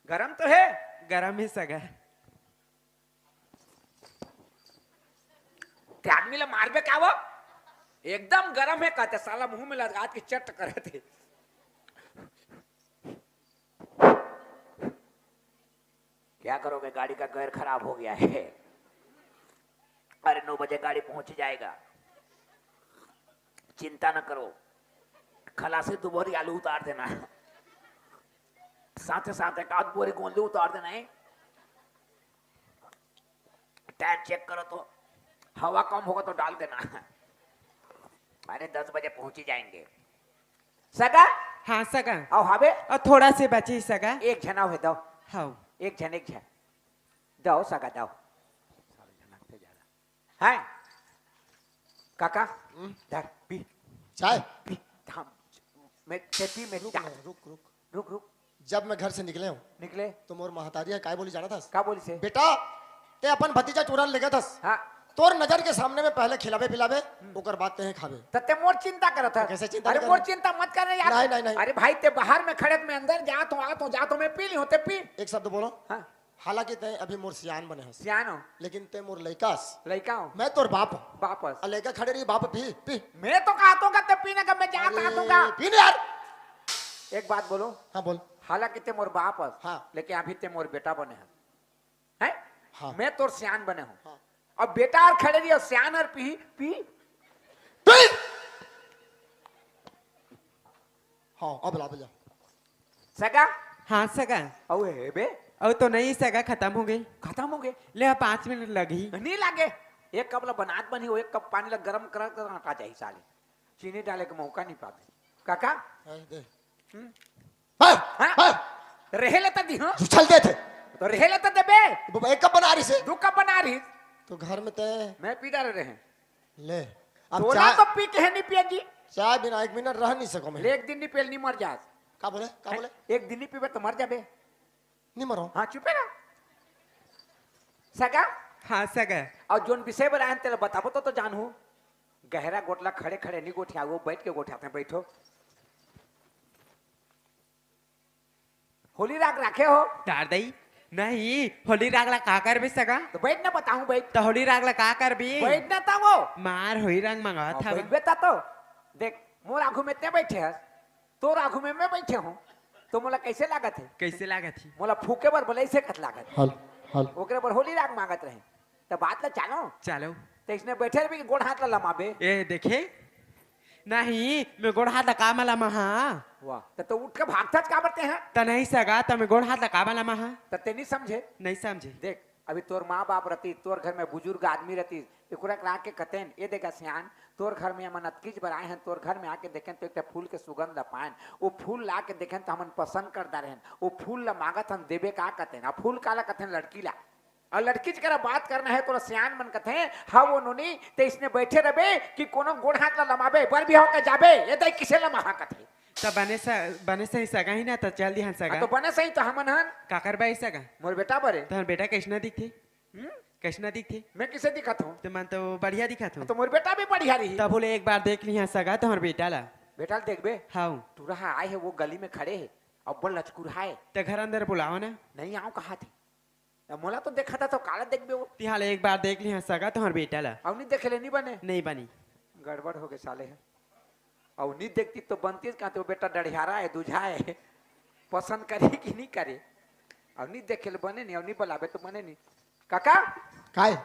गरम तो है? गरम है सगा। ते आदमी ला मारबे का वो? एकदम गरम है कहते, साला मुंह में लगा के चट करे थे। क्या करोगे, गाड़ी का गियर खराब हो गया है। अरे, नौ बजे गाड़ी पहुंच जाएगा, चिंता न करो। खलासी दो बोरी आलू उतार देना, साथ साथ एक आध बोरी गोंदली उतार देना है। टायर चेक करो तो, हवा कम होगा तो डाल देना। अरे, दस बजे पहुंच ही जाएंगे। सगा? हाँ, सगा। आओ, हावे? और थोड़ा से बची, सगा। एक झना हुए दो। हाँ। एक झन, एक झन। दो, सगा, दो। हैं? काका, हम्म? धर, पी। चाय? पी। थाम, मैं तेती में रुक जा। ना, रुक, रुक। रुक, रुक। जब मैं घर से निकले हूँ, निकले? तो मोर महतारी ह काय बोली जानत हस? का बोलिस हे? बेटा, ते अपन भतीजा टूरा ल लेगत हस। हाँ। तोर नजर के सामने में पहले खिलाबे पिलाबे, हम्म। ओकर बाद तें खाबे। त ते मोर चिंता करत हस। कैसे चिंता अरे नहीं मोर करत? चिंता मत कर यार। नहीं, नहीं, नहीं। अरे भाई, ते बाहर में खड़े त मैं अंदर जात हूँ, आत हूँ, जात हूँ, मैं पी ली हूँ, ते पी। एक शब्द बोलो। हाँ। हालांकि ते अभी मोर सियान बने हस। सियान हो। लेकिन ते मोर लइका हस। लइका हो। मैं तोर बाप हूँ। बाप हस। अ लइका खड़े रही, बाप पी, पी। मैं तो कहत हूँ का ते पीने का मैं जात हूँ का। अरे, पी ना यार। एक बात बोलो। हाँ, बोल। हालांकि ते मोर बाप हस। हाँ। लेकिन अभी ते मोर बेटा बने हस। हैं? हाँ। मैं तोर सियान बने हूँ। हाँ। अब बेटा अर खड़े रही अउ सियान अर पी, पी। पी। हाँ, अब ला, अब ला। सगा? हाँ, सगा। अउ हे बे? अउ तो नहीं सगा, खतम हो गे। खतम हो गे? ले, पाँच मिनट लगही। नहीं लागे। एक कप ला बनात बनही, एक कप पानी ला गरम कर, कर हटा जाही साले। चीनी डाले के मौका नहीं पाबे। काका? हाँ, दे। हम्म? हाँ, हाँ? हाँ। रहे ले त दिहो। उछल देथे। तो रहे ले त देबे। बाबा, एक कप बना रही से। दू कप बना रही। तो घर में ते मैं पी डारे रहे। ले। अब तोला चाय तो पी के है नहीं पिया जी। चाय बिना एक मिनट रह नहीं सको मैं। ले, एक दिन नहीं पियल, नहीं मर जास। का बोले? का बोले? एक दिन नहीं पीबे तो मर जाबे। नहीं मरो। हाँ, चुपे रह। सगा? हाँ, सगा। अउ जोन विषय बर आयन तेला बताबो तो, तो जानहू। गहरा गोठ ला खड़े खड़े नहीं गोठियाओ, बैठ के गोठियाथे, बैठो। होली राग राखे हो? डार दई। नहीं, होली राग ला का करबे सगा? तो बैठ ना, बताऊं, बैठ। तो होली राग ला का करबे? बैठ ना, ता वो। मार होई रंग मंगावत हाँ, हवं। बैठबे ता तो। देख, मोर आगू में ते बैठे हस, तोर आगू में मैं बैठे हूँ, तो मोला कैसे लागत हे? कैसे लागत हे? मोला फूके बर बोले, ऐसे कत लागत हे। हल, हल। ओकरे बर होली राग मांगत रहे, त बात ला चालो। चालो। त इसने बैठे रही गोड़ हाथ ला लमाबे। ए, देखे? नहीं, मैं गोड़ हाथ ला का मा लमाहा? वाह, त तो उठ के भागथस काबर ते हा? त नहीं सगा, त मैं गोड़ हाथ ला का मा लमाहा? त ते नहीं समझे? नहीं समझे। देख, अभी तोर माँ बाप रहती, तोर घर में बुजुर्ग आदमी रहती, एकरा करा के कतेन, "ए देखा सियान, तोर घर में हमन अतकीच बर आए हन, तोर घर में आके देखेन तो एक ठा फूल के सुगंध ला पाएन, वो फूल ला के देखेन तो हमन पसंद कर डारे हन, वो फूल ला मांगत हन, देबे का?" कतेन, आ फूल काला कतेन? लड़की ला। अउ लड़कीच करा बात करना है, तोला सियान मन कथे, "हाँ वो नोनी, ते इसने बैठे रहबे कि कोनो गोड़ हाथ ला लमाबे, बर बिहाव के जाबे, ए दई किसे लमाहा?" कथे। त बने स-, बने सही सगा ही ना, त चल दिहन सगा। हाँ, तो बने सही तो हमन हन। काकर बाई सगा? मोर बेटा बरे। तोहर बेटा कैसना दिखथे? हम्म? कैसना दिखथे? मैं किसे दिखत हूँ? त मन तो बढ़िया दिखत हूँ। तो मोर बेटा भी बढ़िया रही। तब बोले एक बार देख लिहा सगा तोहर बेटा ला। बेटा ला देखबे? हाँ। टूरा हा आए है, वो गली में खड़े है, अब बोल लचकुर है। त घर अंदर बुलाओ ना। नहीं आऊँ कहा थे। अब मोला तो देखा था तो काला देखबे वो। तिहाल एक बार देख लिहा सगा तोहर बेटा ला। अब नहीं देखे ले नहीं बने। नहीं बनी। गड़बड़ हो गए साले है। अउ नी देखती तो बनती का तो बेटा डढ़ियारा है, दूझा है, पसंद करी कि नहीं करे? अउ नी देखे ले बने नहीं, अउ नी बुलाबे तो बने नहीं। काका? काय?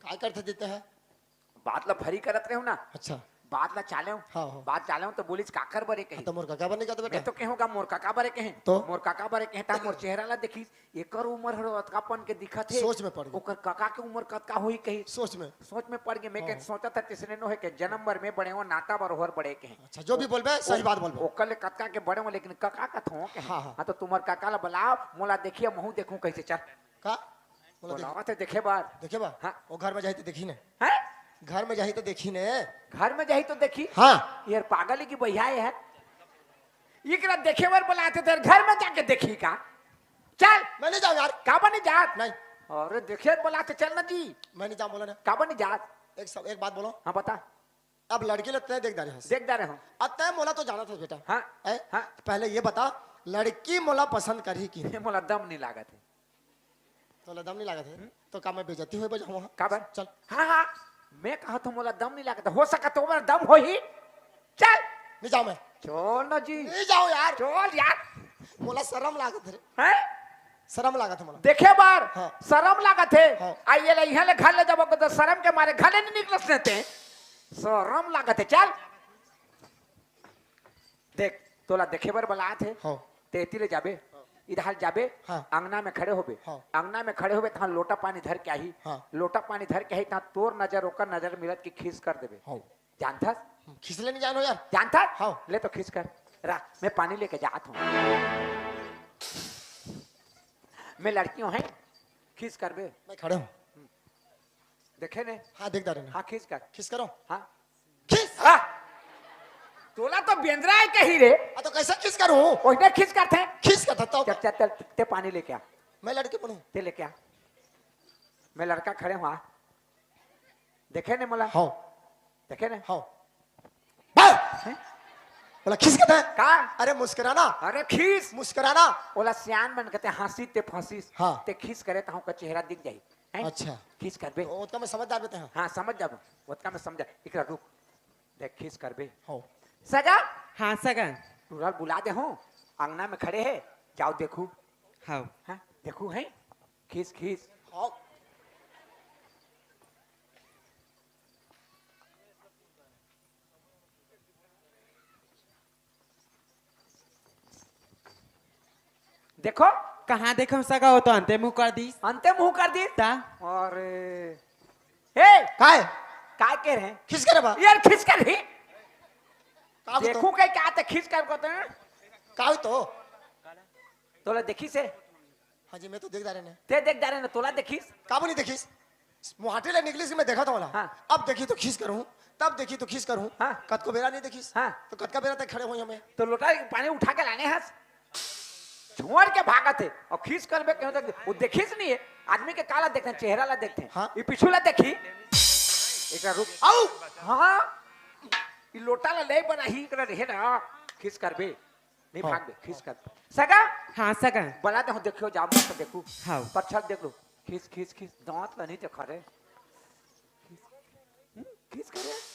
काय करथे देते है? बात ला भरी करत रहे हो ना। अच्छा। बात ला चाले हो। हाँ, हाँ। बात चाले हो तो बोलिस काकर बरे कही। हाँ, तो मोर काका बने का तो बेटा? मैं तो कहूँगा मोर काका बरे कहे। तो? मोर काका बरे कहे ता मोर चेहरा ला देखिस, एकर उमर हर अतकापन के दिखत हे। सोच में पड़ गए। ओकर कका के उमर कतका होही कही। सोच में। सोच में पड़ गए। मैं हाँ। के सोचा था तिसने नो है के जन्म बर मैं बड़े हो, नाता बर ओहर बड़े के हैं। अच्छा, जो भी बोलबे, सही ओ-, बात बोलबे। ओकर ले कतका के बड़े हो, लेकिन कका कथों के हैं। हाँ, हाँ। हाँ, तो तुम्हर कका ला बुलाओ, मोला देखिए, महू देखूं कैसे, चल। का? बोला बोलावा थे देखे बार। देखे बार? हाँ। वो घर में जाही तो देखी ने। हैं? घर में जाही तो देखी ने। घर में जाही तो देखी? हाँ। यार पागल है कि भैया ये है? इकरा देखे बर बुलाते थे, घर में जाके देखी का? चल। मैं नहीं जाऊँ यार। का बनी जात? नहीं। अरे देखे बर बुलाते चल ना जी। मैं नहीं जाऊँ बोला ना। का बनी जात? एक सब, एक बात बोलो। हाँ बता। अब लड़की ला तय देख डारे हस। देख डारे हूँ। अब तय मोला तो जाना था बेटा। हाँ। हैं? हाँ। पहले ये बता, लड़की मोला पसंद करही कि नहीं? मोला दम नहीं लागत है। तोला दम नहीं लागत है? हम्म। तो का मैं बेइज्जती होए बर जाऊँ वहाँ? काबर? चल। हाँ, हाँ। मैं कहा तो मोला दम नहीं लागत है। हो सका तो मोला दम होही। चल। नहीं जाऊँ मैं। चल ना जी। नहीं जाऊँ यार। चल यार। मोला शरम लागत है रे। हैं? शरम लागत है मोला। देखे बार। हाँ। शरम लागत है। हाँ। आ ये ले, यहाँ ले घर ले जाबो तो शरम के मारे घर ले नहीं निकलस ने ते। शरम लागत है, चल। देख, तोला देखे बर बलात है। हाँ। तेती ले जाबे, हाँ। इधर जाबे, हाँ। अंगना में खड़े होबे। हाँ। अंगना में खड़े होबे, तहाँ लोटा पानी धर के आही। हाँ। लोटा पानी धर के आही, तहाँ तोर नजर, ओकर नजर मिलत कि खीस कर देबे। हाँ। जानथस? हम्म, खीस ले नहीं जानो यार। जानथस? हाँ। ले तो खीस कर। रा, मैं पानी लेके जात हूँ। मैं लड़की हूँ, हैं? खीस करबे। मैं खड़े हूँ। देखे ने? हाँ, देख डारे ना। हाँ, खीस कर। खीस करो। हाँ। खीस। हाँ। तोला तो बेंदरा हे कही रे। आ, तो कैसे खीस करूं? ओहने खीस करथे। खीस करथे तो? चल, चल, चल, ते पानी लेके आ। मैं लड़के बनूं? ते लेके आ। मैं लड़का खड़े हूं, आ। देखे ने मोला? हाँ। देखे ने? हाँ। बस! हैं? बोला, "खीस कहता है?" का? अरे, मुस्कुराना। अरे, खीस। मुस्कुराना। बोला, सियान मन कहते, "हंसी ते फंसीस।" हाँ। ते खीस करे त हमका चेहरा दिख जाही। हैं? अच्छा। खीस करबे? ओ, ओतका मैं समझदार बेटा हूँ। हाँ, समझ जाबो। ओतका मैं समझ, एकरा रुक। देख, खीस करबे। हो। सगा? हाँ, सगा। टूरा ल बुला दे हूँ, अंगना में खड़े हे, जाओ देखू। हाँ। हाँ, देखू है, खीस, खीस। हो। देखो। कहाँ देखो सगा, वो तो अंते मुंह कर दीस। अंते मुंह कर दीस? ता? अरे। हे! काय? काय के रहे? खीस करे बा? यार, खीस कर ही। का भी तो? देखू कहीं क्या ते खीस कर को ते? का भी तो? तोला देखी से? हाँ जी, मैं तो देख डारे ने। ते देख डारे ने, तोला देखीस? काबू नहीं देखीस? मुहाटी ले निकलीस कि मैं देखा था वाला। हाँ। अब देखी तो खीस करूँ, तब देखी तो खीस करूँ। हाँ। कतको बेरा नहीं देखीस। हाँ। तो कतका बेरा तक खड़े हुई हमें? तो लोटा पानी उठा के लाने हस। छोड़ के भागत हे। अउ खीस करबे कहूँ त वो देखीस नहीं हे। आदमी के काला देखथे, चेहरा ला देखथे। हाँ। ये पीछू ला देखी। एकरा रुक। आऊ। हाँ। ये लोटा ला ले बना ही एकरा रहे ना। खीस करबे। नहीं हाँ। भाग दे, खीस कर। सगा? हाँ, सगा। बला दे, देखियो, जाओ, मत देखू। हाँ। परछल देख लो। खीस, खीस, खीस। दांत ला नहीं देखा रे। हम्म, खीस करे।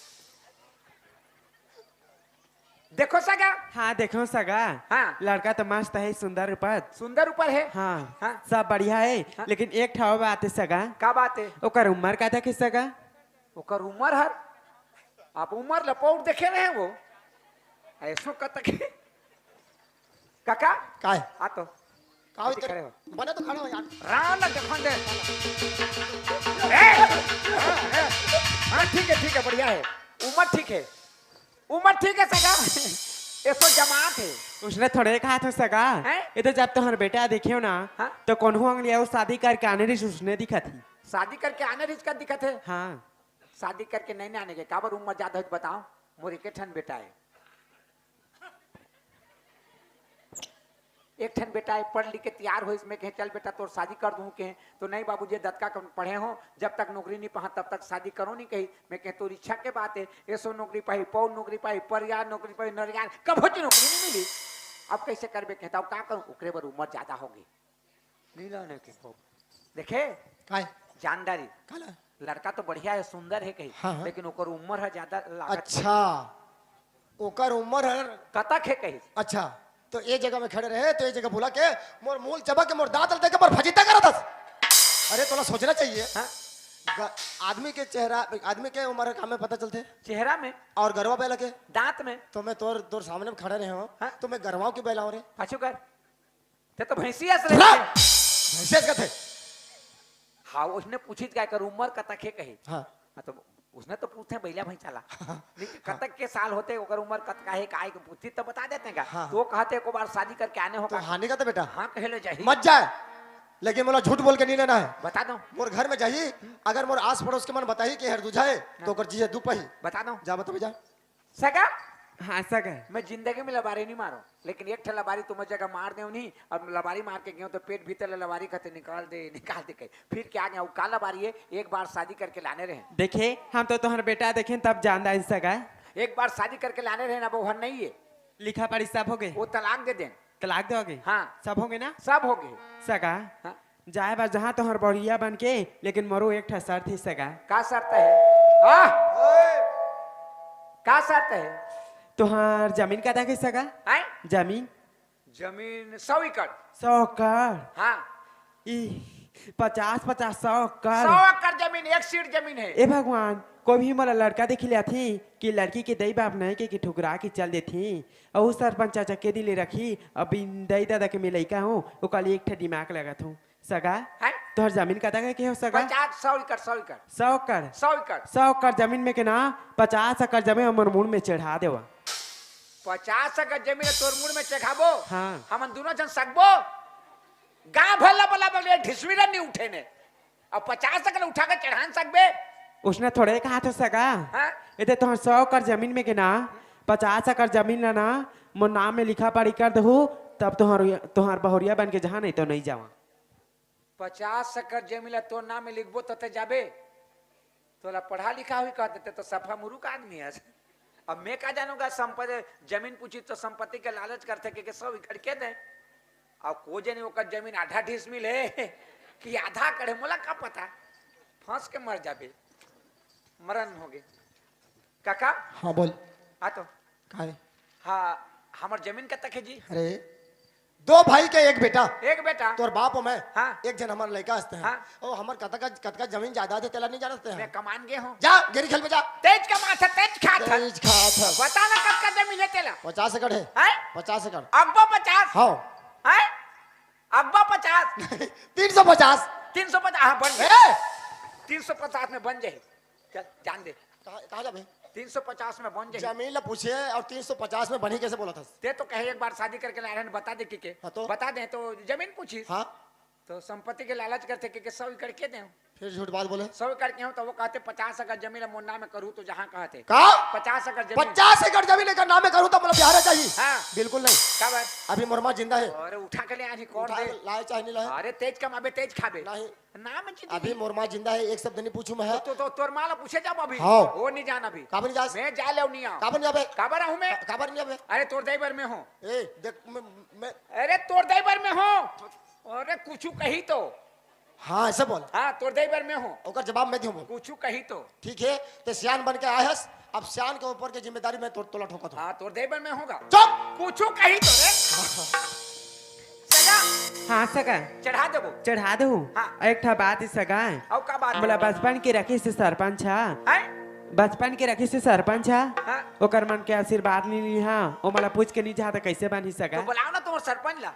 देखो सगा। हाँ, देखो सगा। हाँ। लड़का तो मस्त हे, सुंदर ऊपर। सुंदर ऊपर हे। हाँ। हाँ। सब बढ़िया हे, हाँ। लेकिन एक ठा बात हे सगा। का बात हे? ओकर उम्र का देखे सगा? ओकर उम्र हर, आप उम्र ल पौर देखे रहे वो, ऐसो कतक हे। काका? काय? आ तो। का होई अति तेरे? खड़े हो। बने तो खड़े हो यार। राम न देखन दे। ए! हाँ, हाँ, ठीक हे, ठीक हे, बढ़िया हे। उम्र ठीक हे। उम्र ठीक हे सगा। ऐसो जमात हे। उसने थोड़े कहा था सगा। हैं? ये तो जब तोहर बेटा देखे हो ना, हाँ? तो कोनो अंग ले अउ शादी करके आने रहिस उसने दिखत ही। शादी करके आने रहिस का दिखत हे? हाँ। शादी करके नहीं आने के, काबर उम्र ज्यादा होत बताओ, मोर एक ठन बेटा हे। एक ठन बेटा हे, पढ़ लिख के तैयार होइस, मैं कहे, "चल बेटा, तोर शादी कर दूं," कहे, तो, "नहीं बाबू जी, दतका कम पढ़े हो, जब तक नौकरी नहीं पाहा, तब तक शादी करो नहीं," कही। मैं कहे, "तोर इच्छा के बात हे, एसो नौकरी पाही, पौ नौकरी पाही, परियार नौकरी पाही, नरियार, कभोच नौकरी नहीं मिली। अब कैसे करबे?" कहता, "अब का करूं?" ओकरे बर उम्र ज्यादा होगे। लीला ने के बाबू। देखे? काय? जानदारी। काला? लड़का तो बढ़िया हे, सुंदर हे कही, हाँ, हाँ। लेकिन ओकर उम्र ह ज्यादा लागत हे। अच्छा, ओकर उम्र ह कतक हे कही। अच्छा, तो ए जगह में खड़े रहे, तो ए जगह बुला के मोर मुंह चबा के मोर दांत ल देके मोर फजीता करत हस। अरे, तोला सोचना चाहिए। हाँ? ग-, आदमी के चेहरा, आदमी के उम्र का में पता चलथे? चेहरा में। और गरवा बैला के? दांत में। तो मैं तोर, तोर सामने में खड़े रहे हूँ, हाँ? तो मैं गरवाओं की बैलाऊं रे। पाछू कर। ते तो भैंसी अस रे। भैंसी अस कथे। हाँ, उसने पूछी का एकर उम्र कतक हे कही। हाँ। हाँ, तो उसने तो पूछे बइला भैंसा ला। नहीं, हाँ। कतक के साल होथे, ओकर उम्र कतका हे, काय के पूछी तो बता देते का। हाँ। तो वो कहते, "एको बार शादी करके आने हो तो का?" हानि का तो बेटा। हाँ, कहे ले जाही। मत जाए, लेकिन मोला झूठ बोल के नहीं लेना हे। बता दो। मोर घर में जाही, अगर मोर आस पड़ोस के मन बताही कि हर दूजा हे, हाँ। तो ओकर जीजे दू पही। बता दो। जा बता, जा। सगा? हाँ, सगा। मैं जिंदगी में लबारी नहीं मारो, लेकिन एक ठे लबारी तुम जगह मार दे नहीं, अब लबारी मार के गयो तो पेट भीतर ले लबारी कहते, "निकाल दे, निकाल दे," कहे। फिर क्या गया, वो का लबारी हे, एक बार शादी करके लाने रहे। देखे, हम तो तोहर बेटा देखे तब जान दाइन सगा। एक बार शादी करके लाने रहे ना, वो हर नहीं हे। लिखा पढ़ी सब होगे? वो तलाक दे देन। तलाक दे होगे? हाँ। सब होगे ना? सब होगे। सगा? हाँ। जाए बर जहाँ तोहर बढ़िया बन के, लेकिन मोरो एक ठा शर्त हे सगा। का शर्त हे? हाँ? का शर्त हे? तोहर जमीन कतक हे सगा? हैं? जमीन? जमीन सौ एकड़। सौ एकड़? हाँ। ई पचास, पचास, सौ एकड़। सौ एकड़ जमीन, एक सीट जमीन हे। ए भगवान, कोई भी मोला लड़का देखी ले आथे कि लड़की के दई बाप नहीं के, कि ठुकरा के चल देथे। अउ सरपंच चाचा के दिले रखी, अब इन दई दादा के मैं लइका हूँ, ओकर लिए एक ठे दिमाग लगात हूँ। सगा, हैं? तोहर जमीन कतक के हो सगा? पचास, सौ एकड़, सौ एकड़। सौ एकड़? सौ एकड़। सौ एकड़ जमीन में के ना, पचास एकड़ जमीन हमर मुड़ में चढ़ा देवा। पचास एकड़ जमीन तोर मुड़ में चढ़ाबो? हाँ। हमन दोनों झन सकबो? गांव भर ला बला बले ढिसवीरा नहीं उठे ने। अब पचास एकड़ उठा के चढ़ान सकबे? उसने थोड़े कहा था सगा। हाँ? ये तो तोहर सौ एकड़ जमीन में के ना, पचास एकड़ जमीन ला ना मोर नाम में लिखा पढ़ी कर देहू, तब तुहार तुहार बहुरिया बन के जहाँ, नहीं तो नहीं जावा। पचास एकड़ जमीन ला तोर नाम में लिखबो तो ते जाबे? तोला पढ़ा लिखा हुई कहते, ते तो सफा मुरुख आदमी है। अब मैं का जानूंगा, संपत्ति जमीन पूछी तो संपत्ति के लालच करते के, के सौ एकड़ के दे। अब को जनी ओकर जमीन आधा डिसमिल है कि आधा एकड़ है, मोला का पता। फंस के मर जाबे, मरण होगे। काका। हाँ, बोल। आ तो। काय? हाँ, हमर जमीन कतक है जी? अरे, दो भाई के एक बेटा। एक बेटा। तोर बाप अउ मैं। हाँ। एक झन हमर लइका हंसते हैं। हाँ। ओ, हमर कतका, कतका जमीन जायदाद है, तेला नहीं जानते हैं? मैं कमान गे हूँ। जा, गेरी खेल में जा। तेज कमात है, तेज खात है। तेज खात है। बता ना, कतका जमीन है तेला? पचास एकड़ है। हैं? पचास एकड़। अगबो पचास? हाँ। हैं? अगबो पचास? तीन सौ पचास। तीन सौ पचास, हाँ, बन जाही। ए! तीन सौ पचास में बन जाही। चल, जान दे। कहाँ, कहाँ जाबे? तीन सौ पचास में बन जाही। जमीन ला पूछे अउ तीन सौ पचास में बनही, कैसे बोलत हस? ते तो कहे एक बार शादी करके लाए रहन, बता दे के, के। हाँ तो? बता दे तो जमीन पूछिस। हाँ। तो संपत्ति के लालच करते के, के सौ एकड़ के दे। फिर झूठ बात बोले। सौ एकड़ के हूँ तो वो कहते पचास एकड़ जमीन ला मोर नाम में करूँ तो जहाँ कहते। का? पचास एकड़ जमीन। पचास एकड़ जमीन एकर नाम में करूँ तो मतलब बिहार चाहिए? हाँ। बिल्कुल नहीं। काबर? अभी मोर माँ जिंदा है। अरे उठा के ले आनी कौन उठा दे? के लाए चाहे नहीं लाए। अरे तेज कमाबे, तेज खाबे। नहीं। नाम की अभी दीदी। मोर माँ जिंदा है, एक शब्द नहीं पूछू मैं। तो, तो, तो तोर माँ ला पूछे जाब अभी। हाँ। वो नहीं जान अभी। काबर नहीं जास? मैं जा लेव नहीं आऊँ। काबर नहीं आबे? काबर आहूँ मैं? का-, काबर नहीं आबे? अरे तोर दई बर मैं हूँ। ए, देख, मैं, मैं अरे तोर दई बर मैं हूँ। अरे कुछू कही तो। हाँ, ऐसे बोल। हाँ, तोर दई बर मैं हूँ। ओकर जवाब मैं दूँ। कुछू कही तो। ठीक है, ते सियान बन के आए हस, अब सियान के ऊपर के जिम्मेदारी मैं तो, तोला ठोकत हूँ। हाँ, तोर दई बर मैं हूँ गा। चुप! कुछू कही तो रे। सगा। हाँ, सगा। चढ़ा देबो। चढ़ा देहू। हाँ। एक ठा बात हे सगा। अउ का बात? मोला बचपन के रखिस हे सरपंच हा। हैं? बचपन के रखिस हे सरपंच हा। हाँ। ओकर मन के आशीर्वाद नहीं ली हा। ओ मोला पूछ के नहीं जा त कैसे बनही सगा? तो बुलाओ ना तुम्हार सरपंच ला।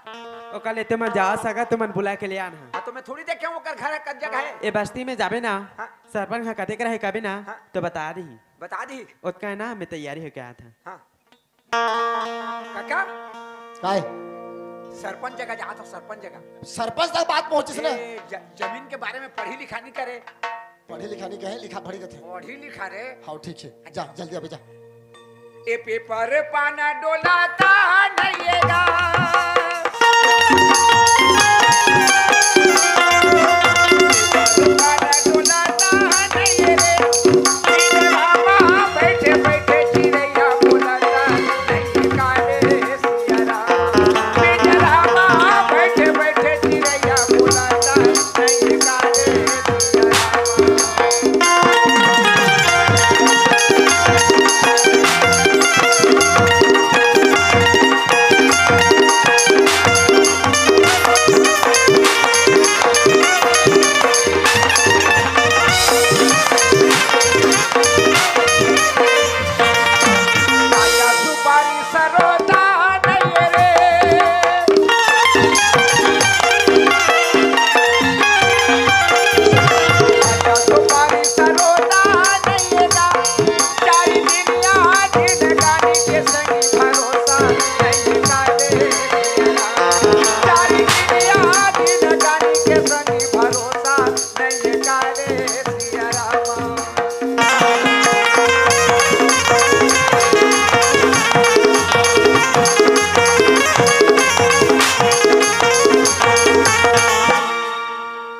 ओकर ले तुमन जाओ सगा, तुमन बुला के ले आन हा। हाँ, तो मैं थोड़ी देखे हूँ ओकर घर है, कब जगह है। ए बस्ती में जाबे ना, हाँ। सरपंच हा कतेक रहे कबे ना, हाँ। तो बता दीही। बता दीही। ओतका है ना, मैं तैयारी होके आया था। हाँ। काका। काय? सरपंच जगह जात हो, सरपंच जगह। सरपंच तक बात पहुंचिस ना। ए, ज-, जमीन के बारे में पढ़ी लिखा नहीं करे। पढ़ी लिखा नहीं कहे, लिखा पढ़ी कथे। पढ़ी लिखा रे। हाँ, ठीक है। जा, जल्दी अबे जा। ए पेपर पाना डोलाता नहीं है गा।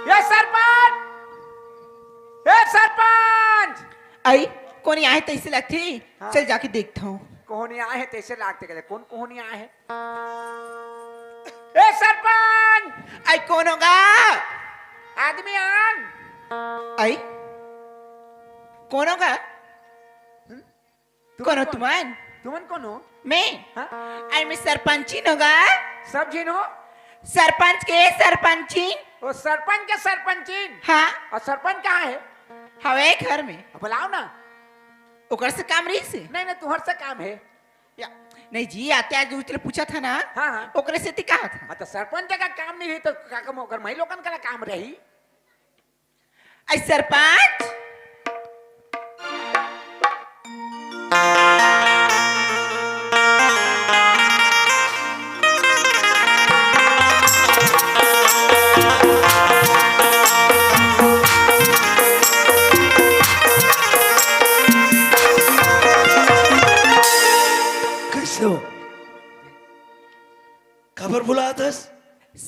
ए सरपंच! ए सरपंच! आई, कोन आए तैसे लगथे? हाँ। चल जाके देखथंव। कोन आए हे तैसे लागथे, कहते, कोन कोन आए हे? ए सरपंच! आई, कोन होगा? आदमी आन। आई, कोन होगा? हम्म? तुमन कोन हो कोन? तुमन? तुमन कोन हो? मैं? हाँ? आई, मैं सरपंचिन होगा। सब झिन हो? सरपंच के सरपंचिन। ओ, सरपंच के सरपंचिन? हाँ। अउ सरपंच कहाँ हे? हवे घर में। अब बुलाओ ना। ओकर से काम रहिस हे? नहीं, नहीं, तुहर से काम हे। या, नहीं जी, आते आज दूसरे पूछा था ना, हाँ, हाँ। ओकरे से ती कहा था। हाँ, तो सरपंच का काम नहीं रही तो का काम ओकर, मैं लोगन का काम रही। आई सरपंच।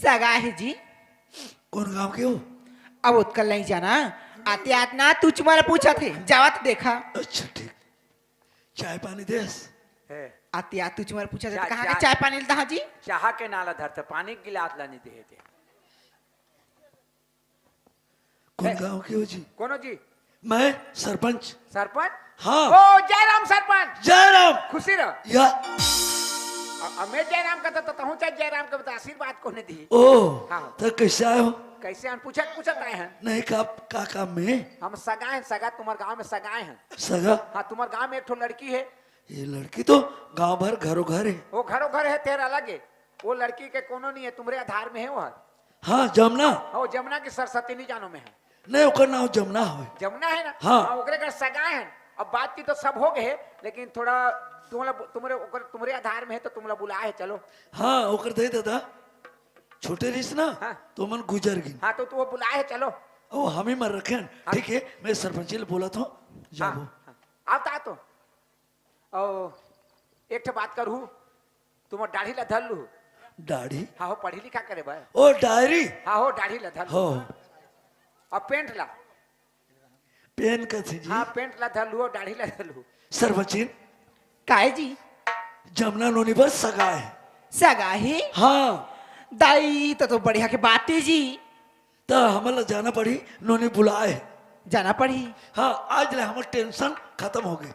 सगा हे जी। कौन गांव के हो? अब ओतका ल नहीं जाना। आते आत ना तू चुमा ला पूछत हे, जावत देखा। अच्छा ठीक। चाय पानी देस? हे। आते आत तू चुमा ला पूछत हे, चा-, त कहाँ के चा-, चाय पानी ल दहा जी? चाह के नाला धरत, पानी के गिलास ला नहीं देहे ते। कौन हे। गांव के हो जी? कोनो जी? मैं सरपंच। सरपंच? हाँ। ओ, जयराम सरपंच। जयराम। खुशी रह। या। अ-, अ, मैं जयराम कहता तो तहूँ चाहे जयराम के बता, आशीर्वाद कोने दी। ओ, हाँ। तो कैसे आए हो? कैसे हम पूछत, पूछत आए हैं। नहीं, का, का काम में? हम सगा हैं, सगा तुम्हारे गांव में सगा हैं। सगा? हाँ, तुम्हारे गांव में एक ठो लड़की है। ये लड़की तो गांव भर घरों घर है। वो घरों घर है, तेरा अलग है। वो लड़की के कोनो नहीं है, तुम्हारे आधार में है वो। हाँ, जमुना। हाँ, वो जमुना की सरस्वती नहीं जानो में है। नहीं, ओकर नाम जमुना हवे। जमुना है ना? हाँ। हाँ, ओकरे घर सगा है। अब बातचीत तो सब हो गए है, लेकिन थोड़ा तुमला, तुम्हारे, ओकर, तुम्हारे आधार में है तो तुमला बुलाए है, चलो। हाँ, ओकर दे दादा। छोटे रहिस ना, हाँ। तो मन गुजर गिन। हाँ, तो, तो वो बुलाए है, चलो। ओ, हम ही मर रखे हैं। हाँ। ठीक है, मैं सरपंच ले बोलत हूँ, जाबो। हाँ, हाँ। आवता तो। ओ, एक ठे बात करू, तुम दाढ़ी ला धर लू। दाढ़ी? हाँ हो, पढ़ी लिखा करे बा। ओ, डायरी? हाँ हो, दाढ़ी ला धर लू। हो। अब पेंट ला। पेन कथे जी? हाँ, पेंट ला धर लू, दाढ़ी ला धर लू। सरपंचिन? काय जी? जमुना नोनी बर सगा है। सगा है? हाँ। दाई, तो, तो बढ़िया के बात है जी। त हमन ला जाना पड़ही, नोनी बुलाए हे। जाना पड़ही। हाँ, आज ले हमर टेंशन खत्म हो गए।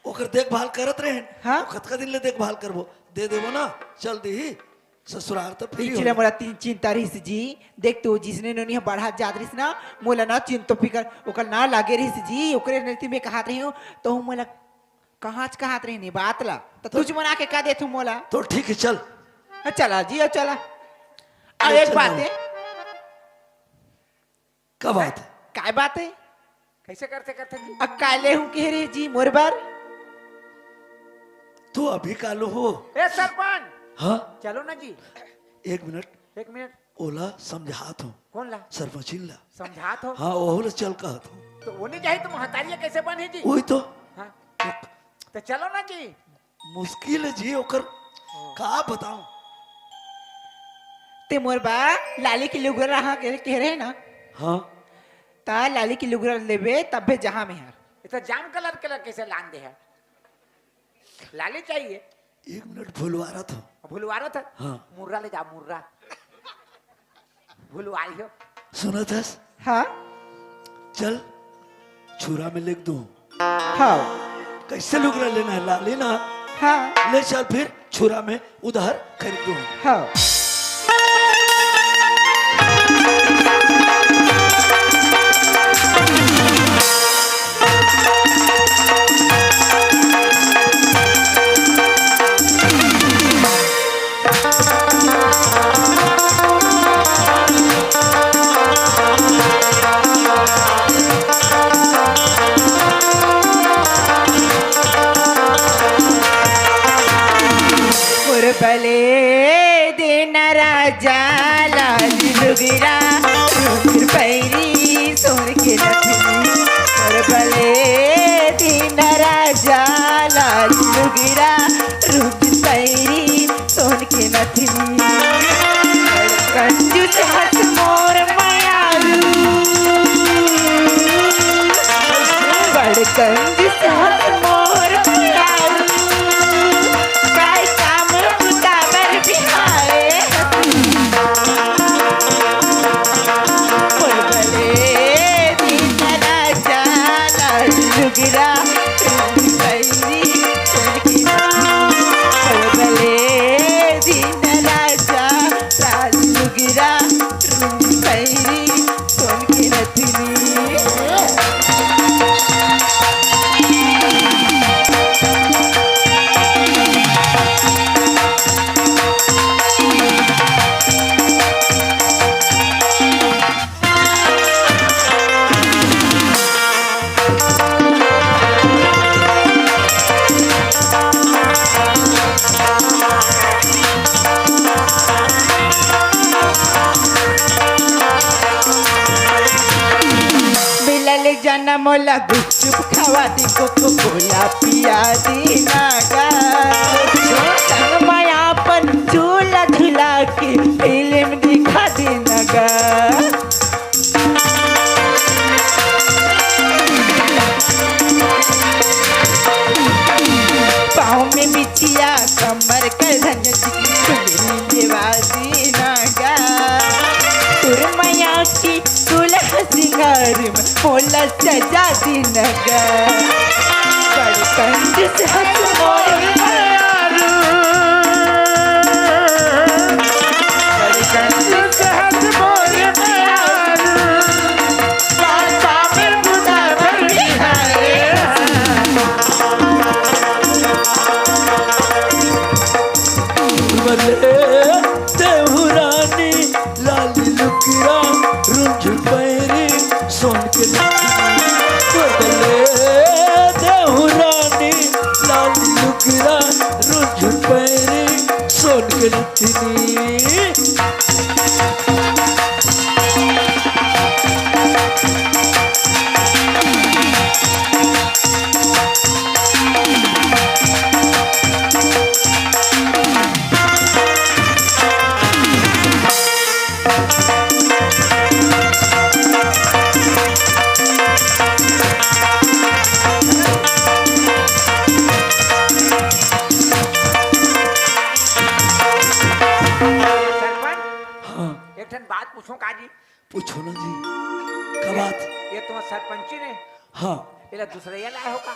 ओकर देखभाल करत रहे। हाँ? तो कतका दिन ले देखभाल करबो? दे देबो ना, चल दीही ससुराल, त फ्री पिछले हो। मोला तीन चिंता रहिस जी। देख तो, जिसने नोनी ह बढ़त जात रहिस ना, मोला ना चिंता फिकर, ओकर ना लागे रहिस जी। ओकरे नहीं मैं कहत रही हूँ, तो मोला कहाँ च कहत रहे नी बात ला, त तो तुझ मना के का देथू मोला? तो ठीक है, चल। हाँ, चला जी, अब चला। अब ले एक चल बात ना। है। का बात है? काय बात है? कैसे करते करते जी? अब काय ले हूँ कह रहे जी मोर बर? तू अभी कालू हो। ए सरपंच। हाँ? चलो ना जी। एक मिनट। एक मिनट। ओला समझात हो। कौन ला? सरपंचिन ला। समझात हो? हाँ, ओहू ला चल कहत हो। तो वो नहीं जाही तो महतारिया कैसे बने जी? वही तो। हाँ। तो चलो ना जी। मुश्किल है जी, ओकर ओ। का बताऊं? ते मोर बा लाली के लुगरा रहा के कह रहे ना? हाँ। ता लाली के लुगरा लेबे तब्बे जहाँ में हर। ये तो जाम कलर कलर कैसे लान दे है? लाली चाहिए। एक मिनट भुलवा रहा था। भुलवा रहा था? हाँ। मुर्रा ले जा, मुर्रा। भुलवा लियो। सुनत हस? हाँ। चल, छुरा में लिख दूं। हाँ। कैसे लुगरा लेना है, लाली ना? हाँ। ले चल फिर, छुरा में उधार खरीद दूं। हाँ। मोर बले देना राजा लाल लुगरा, रुंद पैरी सोन के नथनी। मोर बले देना राजा लाल लुगरा, रुंद पैरी सोन के नथनी। कंजूस हस मोर मयारू, बड़ कंजूस हस मोर मयारू, काय काम बुता बर बिहाए हस। मोर बले दीन राजा लाल लुगरा, रुंद पैरी सोन के नथनी। मोर बले दीन राजा लाल लुगरा, रुंद पैरी सोन के नथनी। मिलल जनम ला गुपचुप खवा दी, कोको कोला पिया दी ना गा। संग माया अपन झूला झुला के फिल्म दिखा देना गा। पाँव में बिछिया, कमर कर धन जी, चुनरी लेवा देना गा। तोर मया के दुल्हा सिंगार में मोला सजा देना गा। बड़ कंजूस हस मोर मयारू। बड़ कंजूस हस मोर मयारू। कांटा में बुना भर बिहारे। बदले देहु रानी लाली लुकरा रुझ पैरी सोन के लुकरा। बदले देहु रानी लाली लुकरा रुझ पैरी सोन के लुकरा। सरपंच, हाँ। एक ठन बात पूछूं का जी? पूछो ना जी, का बात? ये तुम्हार सरपंची ने? हाँ। एला दूसरइया लाए हो का?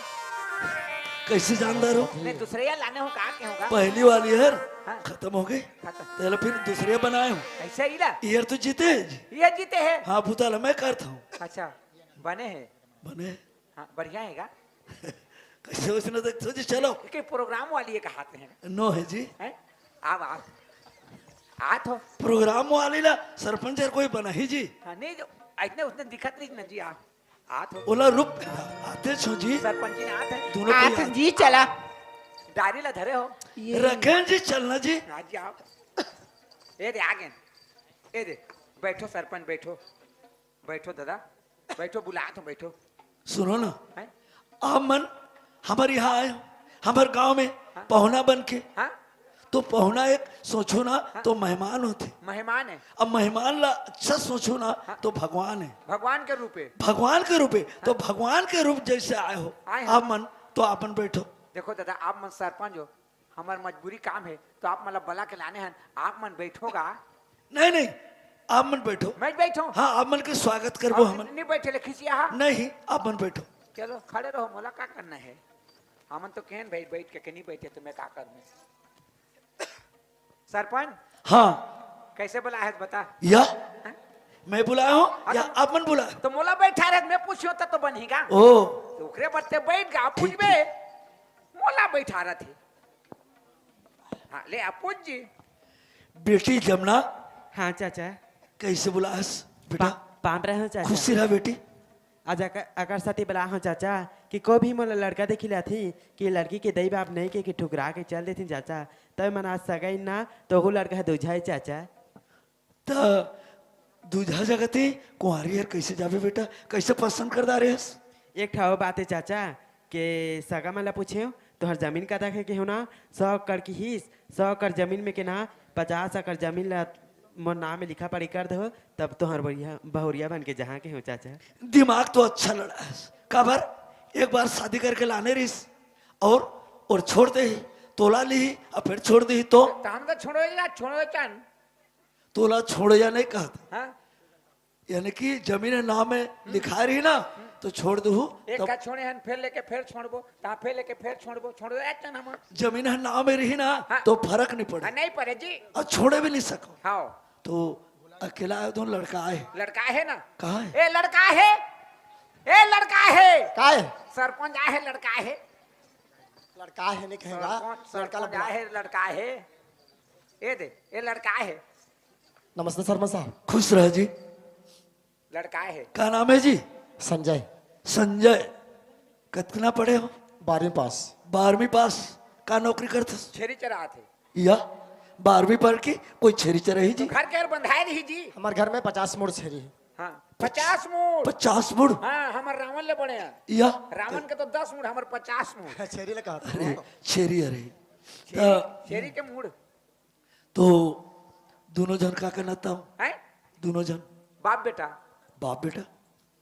कैसे जानदार हो? नहीं, दूसरइया लाने हो का, के हो का? पहली वाली हर हाँ। खतम हो गई। खतम। तेला फिर दूसरइया बनाए हो। ऐसा ही ला? ये तो जीते है जी। ये जीते है? हाँ, भूताला मैं करता हूँ। अच्छा, बने है? बने। हाँ, बढ़िया है का? कैसे उसने देखते हो जी, चलो। के प्रोग्राम वाली एक हाथ है। नो है जी। हैं? आव, आव। आत हो। प्रोग्राम वाली ला सरपंच यार कोई बना ही जी। हाँ, नहीं, जो इतने उसने दिखत नहीं ना जी, आव। आत हो। ओला रूप आते छो जी। सरपंच जी ने आत है। दोनों को आत याद। जी, चला। डायरी ला धरे हो। ये। रखें जी, चलना जी। हाँ जी, आव। ए दे, आ गए। ए दे, बैठो सरपंच, बैठो। बैठो दादा, बैठो, बुलात हो, बैठो। सुनो ना, हैं? आप मन हमर यहाँ आए हो, हमर गांव में हाँ? पहुना बन के, हाँ? तो पहुना एक सोचो ना, हाँ? तो मेहमान होथे। मेहमान है। अब मेहमान ला अच्छा सोचो ना, हाँ? तो भगवान है। भगवान के रूप है। भगवान के रूप है, तो हाँ? भगवान के रूप जैसे आए हो, आए हो। आप मन, तो आप मन बैठो। देखो दादा, आप मन सरपंच हो, हमर मजबूरी काम है, तो आप मन ला बला के लाने हन, आप मन बैठो गा। नहीं, नहीं, आप मन बैठो। मैं बैठो? हाँ, आप मन के स्वागत करबो आप हमन। नहीं बैठे ले खिसिया हा? नहीं, आप मन बैठो। चलो, खड़े रहो, मोला का करना है? हमन तो कहन भाई बैठ के, के नहीं बैठे तो मैं का करूँ? सरपंच? हाँ। कैसे बुलाए है बता? या? हाँ? मैं बुलाया हूँ हाँ, या तो आप मन बुलाए? तो मोला बैठा रहे, मैं पूछियो तब तो बनेगा। ओ। तो ओकरे बर ते बैठ गा, ठीक, पूछबे। ठीक। मोला बैठा रहे थे। हाँ, ले आप पूछ जी। बेटी जमुना। हाँ चाचा। कैसे बुलास बेटा? पा-, पाम रहे हो चाचा। खुशी रह बेटी। आज अकर, अकर साथी बला हो चाचा कि कोई भी मोला लड़का देखी लाथी कि लड़की के दई बाप नहीं के, कि ठुकरा के चल देथी चाचा, तब मन आज सगाई ना तो हु लड़का है दूझा है चाचा। त दूझा जगह ते कुंवारी हर कैसे जाबे बेटा, कैसे पसंद कर डारे हस? एक ठा अउ बात हे चाचा, के सगा मन ला पूछेव, तुहर जमीन कतक हे केहेव ना, सौ एकड़ किहिस, सौ एकड़ जमीन में के ना, पचास एकड़ जमीन ला मोर नाम में लिखा पढ़ी कर देहो, तब तुहर बढ़िया बहुरिया बन के जहाँ केहेव चाचा। दिमाग तो अच्छा लड़ा हस, काबर एक बार शादी करके लाने रहिस, और, और छोड़ दे ही, तोला ली ही, अब फिर छोड़ दे ही तो? त हम तो छोड़ो या, छोड़ो चान। तोला छोड़ो या नहीं कहत। हाँ? यानी कि जमीन नाम में लिखा रही ना, तो छोड़ दू। एक तो का छोड़े हन, फेर लेके फेर छोड़बो, ता फेर लेके फेर छोड़बो, छोड़ो या चान हम। जमीन है नाम में रही ना, हाँ। तो फर्क नहीं पड़े। हाँ, नहीं पड़े जी। और छोड़े भी नहीं सको। हाँ। तो अकेला आए, दोनों लड़का आए। लड़का है ना? कहाँ है? ए लड़का है, ए लड़का है। का है? सरपंच आए है, लड़का है। लड़का है नहीं कहेगा, सरपंच, लड़का सरपंच लड़का। आए है, लड़का है। ए दे, ए लड़का है। नमस्ते शर्मा साहब। खुश रह जी। लड़का है। का नाम है जी? संजय। संजय, कतना पढ़े हो? बारहवीं पास। बारहवीं पास। का नौकरी करथस? छेरी चरात है। या, बारहवीं पढ़ के कोई छेरी चराही जी? घर के यार बंधाए रही जी। हमारे घर में पचास मूड़ छेरी है। हाँ, पचास मूड़। पचास मूड़? हाँ, हमारे रावण ले बड़े हैं। या। रावण के तो दस मूड़, हमारे पचास मूड़। छेरी ले कहा था। अरे, छेरी, अरे। छेरी, त छेरी के मूड़। तो दोनों झन का करना था? हैं? दोनों झन। बाप बेटा। बाप बेटा।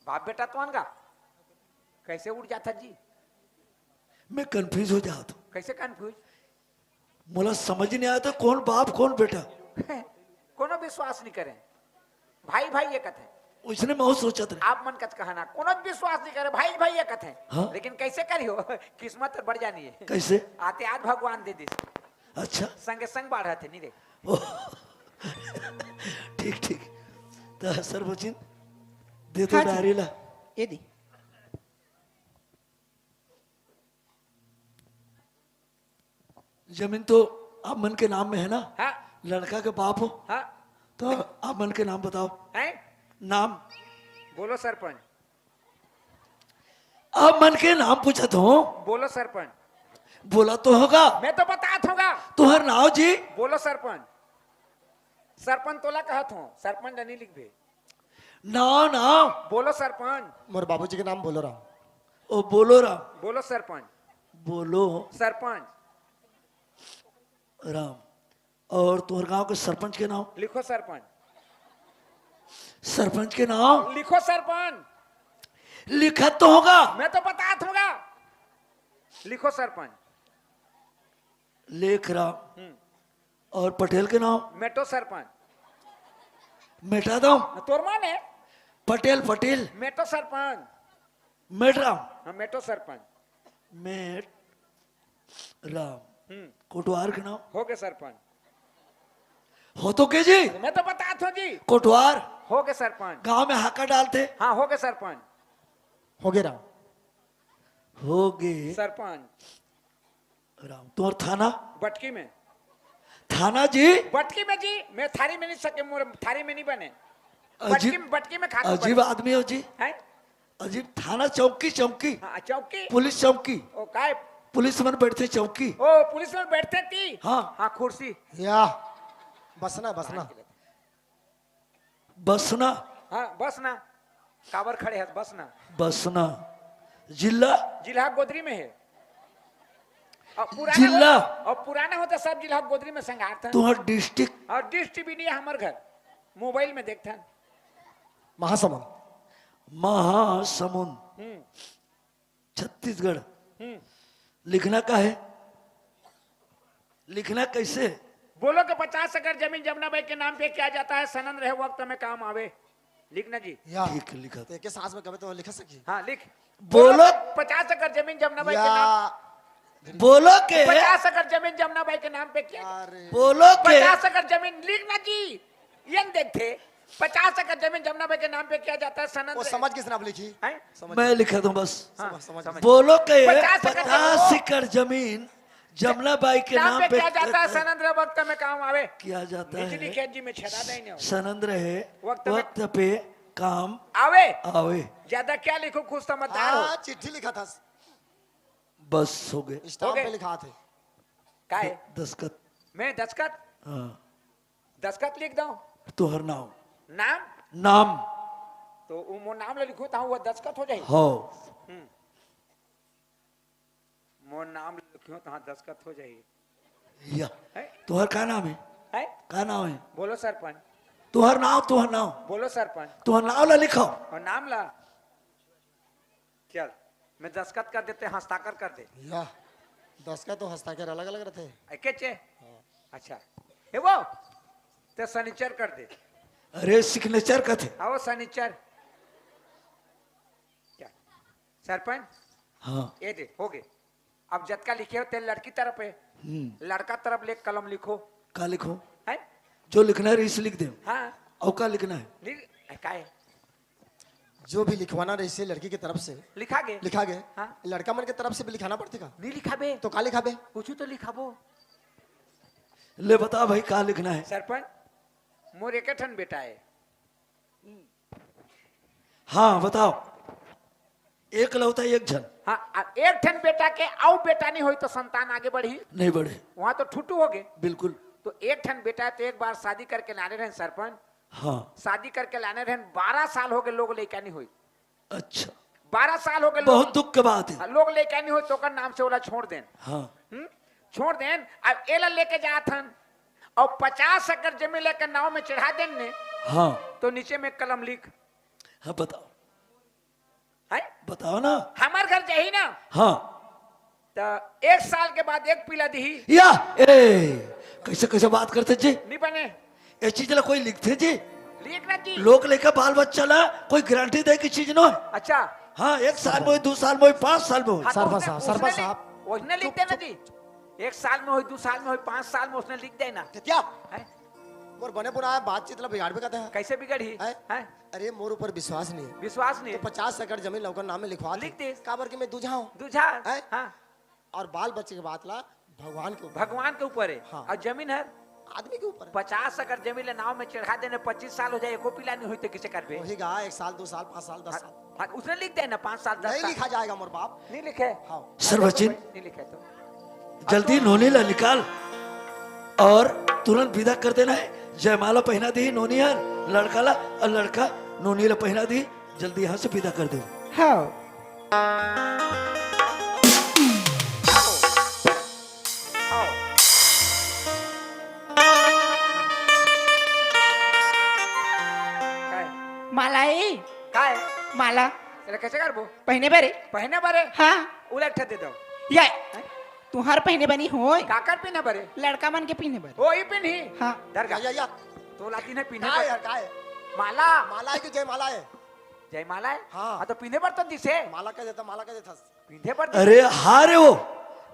बाप बेटा तो अनगा। कैसे उठ जाता जी? मैं कंफ्यूज हो जाता हूँ। कैसे कंफ्यूज? मोला समझ नहीं आता कौन बाप कौन बेटा। कोनो विश्वास नहीं करे। भाई भाई ये कथे। उसने मैं सोचत रहे। आप मन कच कहना, कोनो विश्वास नहीं करे, भाई भाई ये कथे। हाँ। लेकिन कैसे करियो? किस्मत बढ़ जानी है। कैसे? आते आज भगवान दे दिस। अच्छा। संगे संग बाढ़ थे नहीं रे। ओह। ठीक, ठीक। तो सर्वचिन, दे तो हाँ जी। डायरी ला। ये दी। जमीन तो आप मन के नाम में है ना? हाँ। लड़का के बाप हो? हाँ। तो आप मन के नाम बताओ। हैं? नाम। बोलो सरपंच। आप मन के नाम पूछत हो। बोलो सरपंच। बोला तो होगा। मैं तो बतात होगा। तुहर नाव जी? बोलो सरपंच। सरपंच तोला कहत हो, सरपंच नहीं लिखबे। नाव, नाव। बोलो सरपंच। मोर बाबूजी के नाम बोलो राम। ओ, बोलो राम। बोलो सरपंच। बोलो। सरपंच। राम। और तोहर गांव के सरपंच के नाम? लिखो सरपंच। सरपंच के नाम? लिखो सरपंच। लिखत तो होगा। मैं तो बतात होगा। लिखो सरपंच। लेख राम। हम्म। और पटेल के नाम? मेटो सरपंच। मेटा दो। तोर माने? पटेल, पटेल। मेटो सरपंच। मेट राम। हाँ, मेटो सरपंच। मेट राम। हम्म। कोटवार के नाम? हो गए सरपंच। हो तो के जी? मैं तो बतात हो जी। कोटवार। हो गए सरपंच। गांव में हाका डालते? हाँ, हो गए सरपंच। हो गए राम। हो गए। सरपंच। राम, तोर थाना? बटकी में। थाना जी? बटकी में जी, मैं थारी में नहीं सके, मोर थारी में नहीं बने। अजीब, बटकी में, बटकी में खाता हूँ, अजीब बटकी। आदमी हो जी। हैं? अजीब, थाना चौकी, चौकी। हाँ, चौकी। पुलिस चौकी। ओ, काय? पुलिस मन बैठते चौकी। ओ, पुलिस मन बैठते ती? हाँ। हाँ, कुर्सी। या, बसना, बसना। बसना। हाँ, बसना। काबर खड़े हस, बसना। बसना। जिला? जिला गोदरी में है। और पुराना जिला? हो-, और पुराना होता सब जिला गोदरी में संघारता। तुहर डिस्ट्रिक्ट? और डिस्ट्रिक्ट भी नहीं है हमारे घर, मोबाइल में देखता। महासमुंद। महासमुंद। हम्म। छत्तीसगढ़। हम्म। लिखना का है? लिखना कैसे? बोलो कि पचास एकड़ जमीन जमुना बाई के नाम पे किया जाता है, सनंद रहे वक्त में काम आवे। लिखना जी। या। ठीक लिखा। तो एक सांस में कभी तो लिख सकी। हाँ, लिख। बोलो। पचास एकड़ जमीन जमुना बाई के या। नाम। बोलो के। पचास एकड़ जमीन जमुना बाई के नाम पे किया। अरे। बोलो के। पचास एकड़ जमीन लिखना जी। ये न देखते, पचास एकड़ जमीन जमुना बाई के नाम पे किया जाता है, सनंद वो समझ किसने आप लिखी? हैं? समझ मैं गया। लिखा दूं बस। हाँ, समझ, समझ समझ। गया। बोलो के पचास एकड़ पचास एकड़ जमीन जमुना बाई के नाम नाम पे पे किया जाता है, सनंद रहे वक्त में काम आवे। किया जाता है। बिजली खेत जी में छेदा नहीं हो। सनंद रहे वक्त में वक्त पे काम आवे। आवे। ज्यादा क्या लिखो, खुश समझदार हो। हाँ, चिट्ठी लिखा था। बस हो गए। स्टाम्प हो गए। पे लिखा थे। काय? द-, दस्खत। मैं दस्खत? हाँ। दस्खत लिख दो। तोहर नाम। नाम? नाम। तो वो मोर नाम ले लिखो, तो वो दस्खत हो जाए। हो। हम्म। मोर नाम ले लिखो, तो हाँ, दस्खत हो जाए। या। है? तोहर का नाम है? है? का नाम है? बोलो सरपंच। तोहर नाम, तोहर नाम। बोलो सरपंच। तोहर नाम ला लिखो। और नाम ला। चल, मैं दस्खत कर देते, हस्ताक्षर कर दे। या, दस्खत तो हस्ताक्षर अलग-अलग रहते हैं। एके चे? हाँ। अच्छा। हे वो, ते सनीचर कर दे। अरे, सिग्नेचर कथे। आओ, सनीचर। क्या? सरपंच? हाँ। ये दे, हो गए। अब जतका लिखे हो, ते लड़की तरफ है। हम्म। लड़का तरफ ले कलम लिखो। का लिखो? हैं? जो लिखना है, इसे लिख दे। हाँ। और का लिखना है? लिख, ए, का है? जो भी लिखवाना रहिसे लड़की के तरफ से। लिखा गे। लिखा गे। हाँ। लड़का मन के तरफ से भी लिखाना पड़थे का? नहीं लिखाबे। तो का लिखाबे? कुछ तो लिखाबो। ले बता भाई, का लिखना है? सरपंच, मोर एक ठन बेटा है। हाँ, बताओ। एकलौता एक झन। हाँ, आ, एक ठन बेटा के अउ बेटा नहीं होई तो संतान आगे बढ़ी? नहीं बढ़े। वहाँ तो ठुटू हो गए। बिल्कुल। तो एक ठन बेटा है, तो एक बार शादी करके लाने रहे सरपंच। हाँ। शादी करके लाने रहे, बारह साल हो गए, लोग लइका नहीं होई। अच्छा। बारह साल हो गए, लोग बहुत दुख के बात है। हाँ, लोग लइका नहीं होई तो ओकर नाम से ओला छोड़ देन। हाँ। हम्म? छोड़ देन, अब एला लेके जात हन। अउ पचास एकड़ जमीन लेके नाव में चढ़ा देन ने, हाँ। तो नीचे में कलम लिख। हाँ, बताओ। हैं? बताओ ना। हमर घर जाही ना। हाँ। त एक साल के बाद एक पीला दिही। या, ए, कैसे, कैसे बात करथे जी? नहीं बने। ये चीज ला कोई लिखथे जी? लिख ना जी। लोग लेके बाल बच्चा ला कोई गारंटी दे के चीज नो हे। अच्छा। हाँ, एक साल में होही, दू साल में होही, पाँच साल में होही। हाँ, तो सरपंच उसने, साहब, उसने सरपंच लिख, साहब। उसने लिख चुप, देना चुप, जी। एक साल में होही, दू साल में होही, पाँच साल में उसने लिख देना। क्या? हैं? मोर बने पुराना बातचीत ला बिगाड़बे कहते हैं। कैसे बिगड़ही? हैं? हैं? अरे, मोर ऊपर विश्वास नहीं है। विश्वास नहीं तो है। पचास एकड़ जमीन ला ओकर नाम में लिखवा दे। लिख दे। काबर कि मैं दूझा हूँ। दूझा? हैं? हाँ। और बाल बच्चे के बात ला भगवान के ऊपर। भगवान के ऊपर है। हाँ। और जमीन है? आदमी के ऊपर है। पचास एकड़ जमीन ला नाव में चढ़ा देने, पच्चीस साल हो जाए, एको पीला नहीं होही तो किसे करबे? होही गा, एक साल, दू साल, पाँच साल, दस साल। हाँ, उसने लिख देना, पाँच साल, दस नहीं साल। लिखा जाएगा मोर बाप। नहीं लिखे? हाँ। सर्वचिन। नहीं लिखे तो। जल्दी नोनी ला निकाल और तुरंत विदा कर देना है। जयमाला पहना दिही नोनी हर लड़का ला, और लड़का नोनी ला पहना दिही। जल्दी यहाँ से विदा कर दे। हाँ। आओ। आओ। काय? माला ए। काय? माला। एला कैसे करबो? पहिने बर ए। पहिने बर ए? हाँ। उलट दे दो। ये। हैं? तुहार पहिने बर नी होय। काकर पहिने बर ए? लड़का मन के पहिने बर। ओ, ई पहिनही? हाँ। दरगाह। या, या, या। तो लाती नहीं पहिने काय बर। यार, काय? माला। माला है कि जयमाला है? जयमाला है? हाँ। हाँ, तो पहिने बर तो दिसे। माला कह देता, माला कह देता। पहिने बर दिसे। अरे, हार है वो।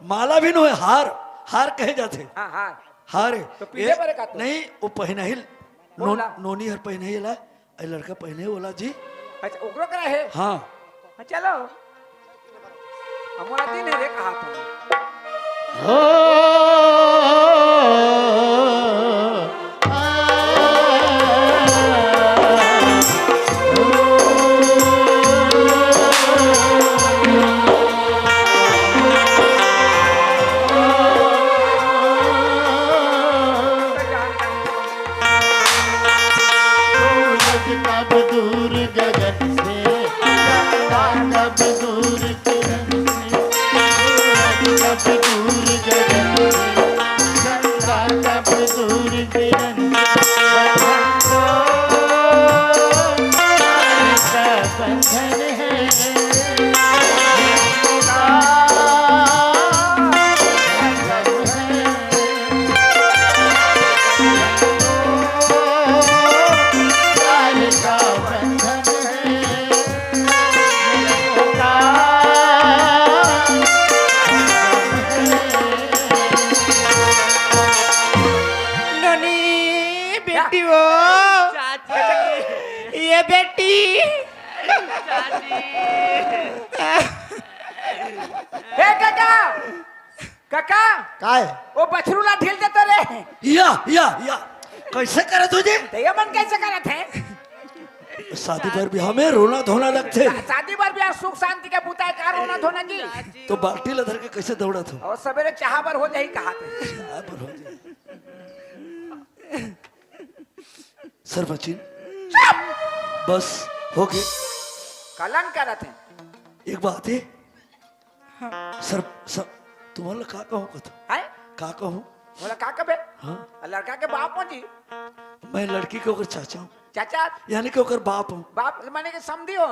माला भी नो है, हार। हार कहे जाथे। हाँ, हार। हार है। तो पहिने ए, बर का तो? नहीं, वो पहिनही। बोल नोन-, ला। नोनी हर पहिनही ला। ए लड़का पहिने वाला जी। अच्छा, ओकरो करा है? हाँ। हाँ, चलो। हमारा दिन है रे, कहा तो। हो। सूरज कब दूर गगन से, चंदा कब दूर किरण से, सूरज कब दूर गगन से, चंदा कब दूर किरण से, बंधन तो प्यार का बंधन है। नोनी, बेटी वो। चाची। ये बेटी। चाची। हे काका, काका। काय? वो बछरू ला ढील देता रे। या, या, या। कैसे करत हो जी? तो ये मन कैसे करत है? शादी बर बिहाव में रोना धोना लगथे। शा-, शादी बर बिहाव सुख शांति के बुता है, का रोना धोना जी? तो बाल्टी ला धर के कैसे दौड़त हो? और सवेरे चाहा बर हो जाही कहा थे। चाहा बर हो जाही। सरपंचिन, चुप! बस, हो गए। कलंक करत है। एक बात है, हाँ। सर, सर, तुम्हारा का कहूँ कथो? हैं? का कहूँ? बोला, का कबे? हाँ। लड़का के बाप हो जी। मैं लड़की के ओकर चाचा हूँ। चाचा? यानी कि ओकर बाप हूँ। बाप माने के समधी हो?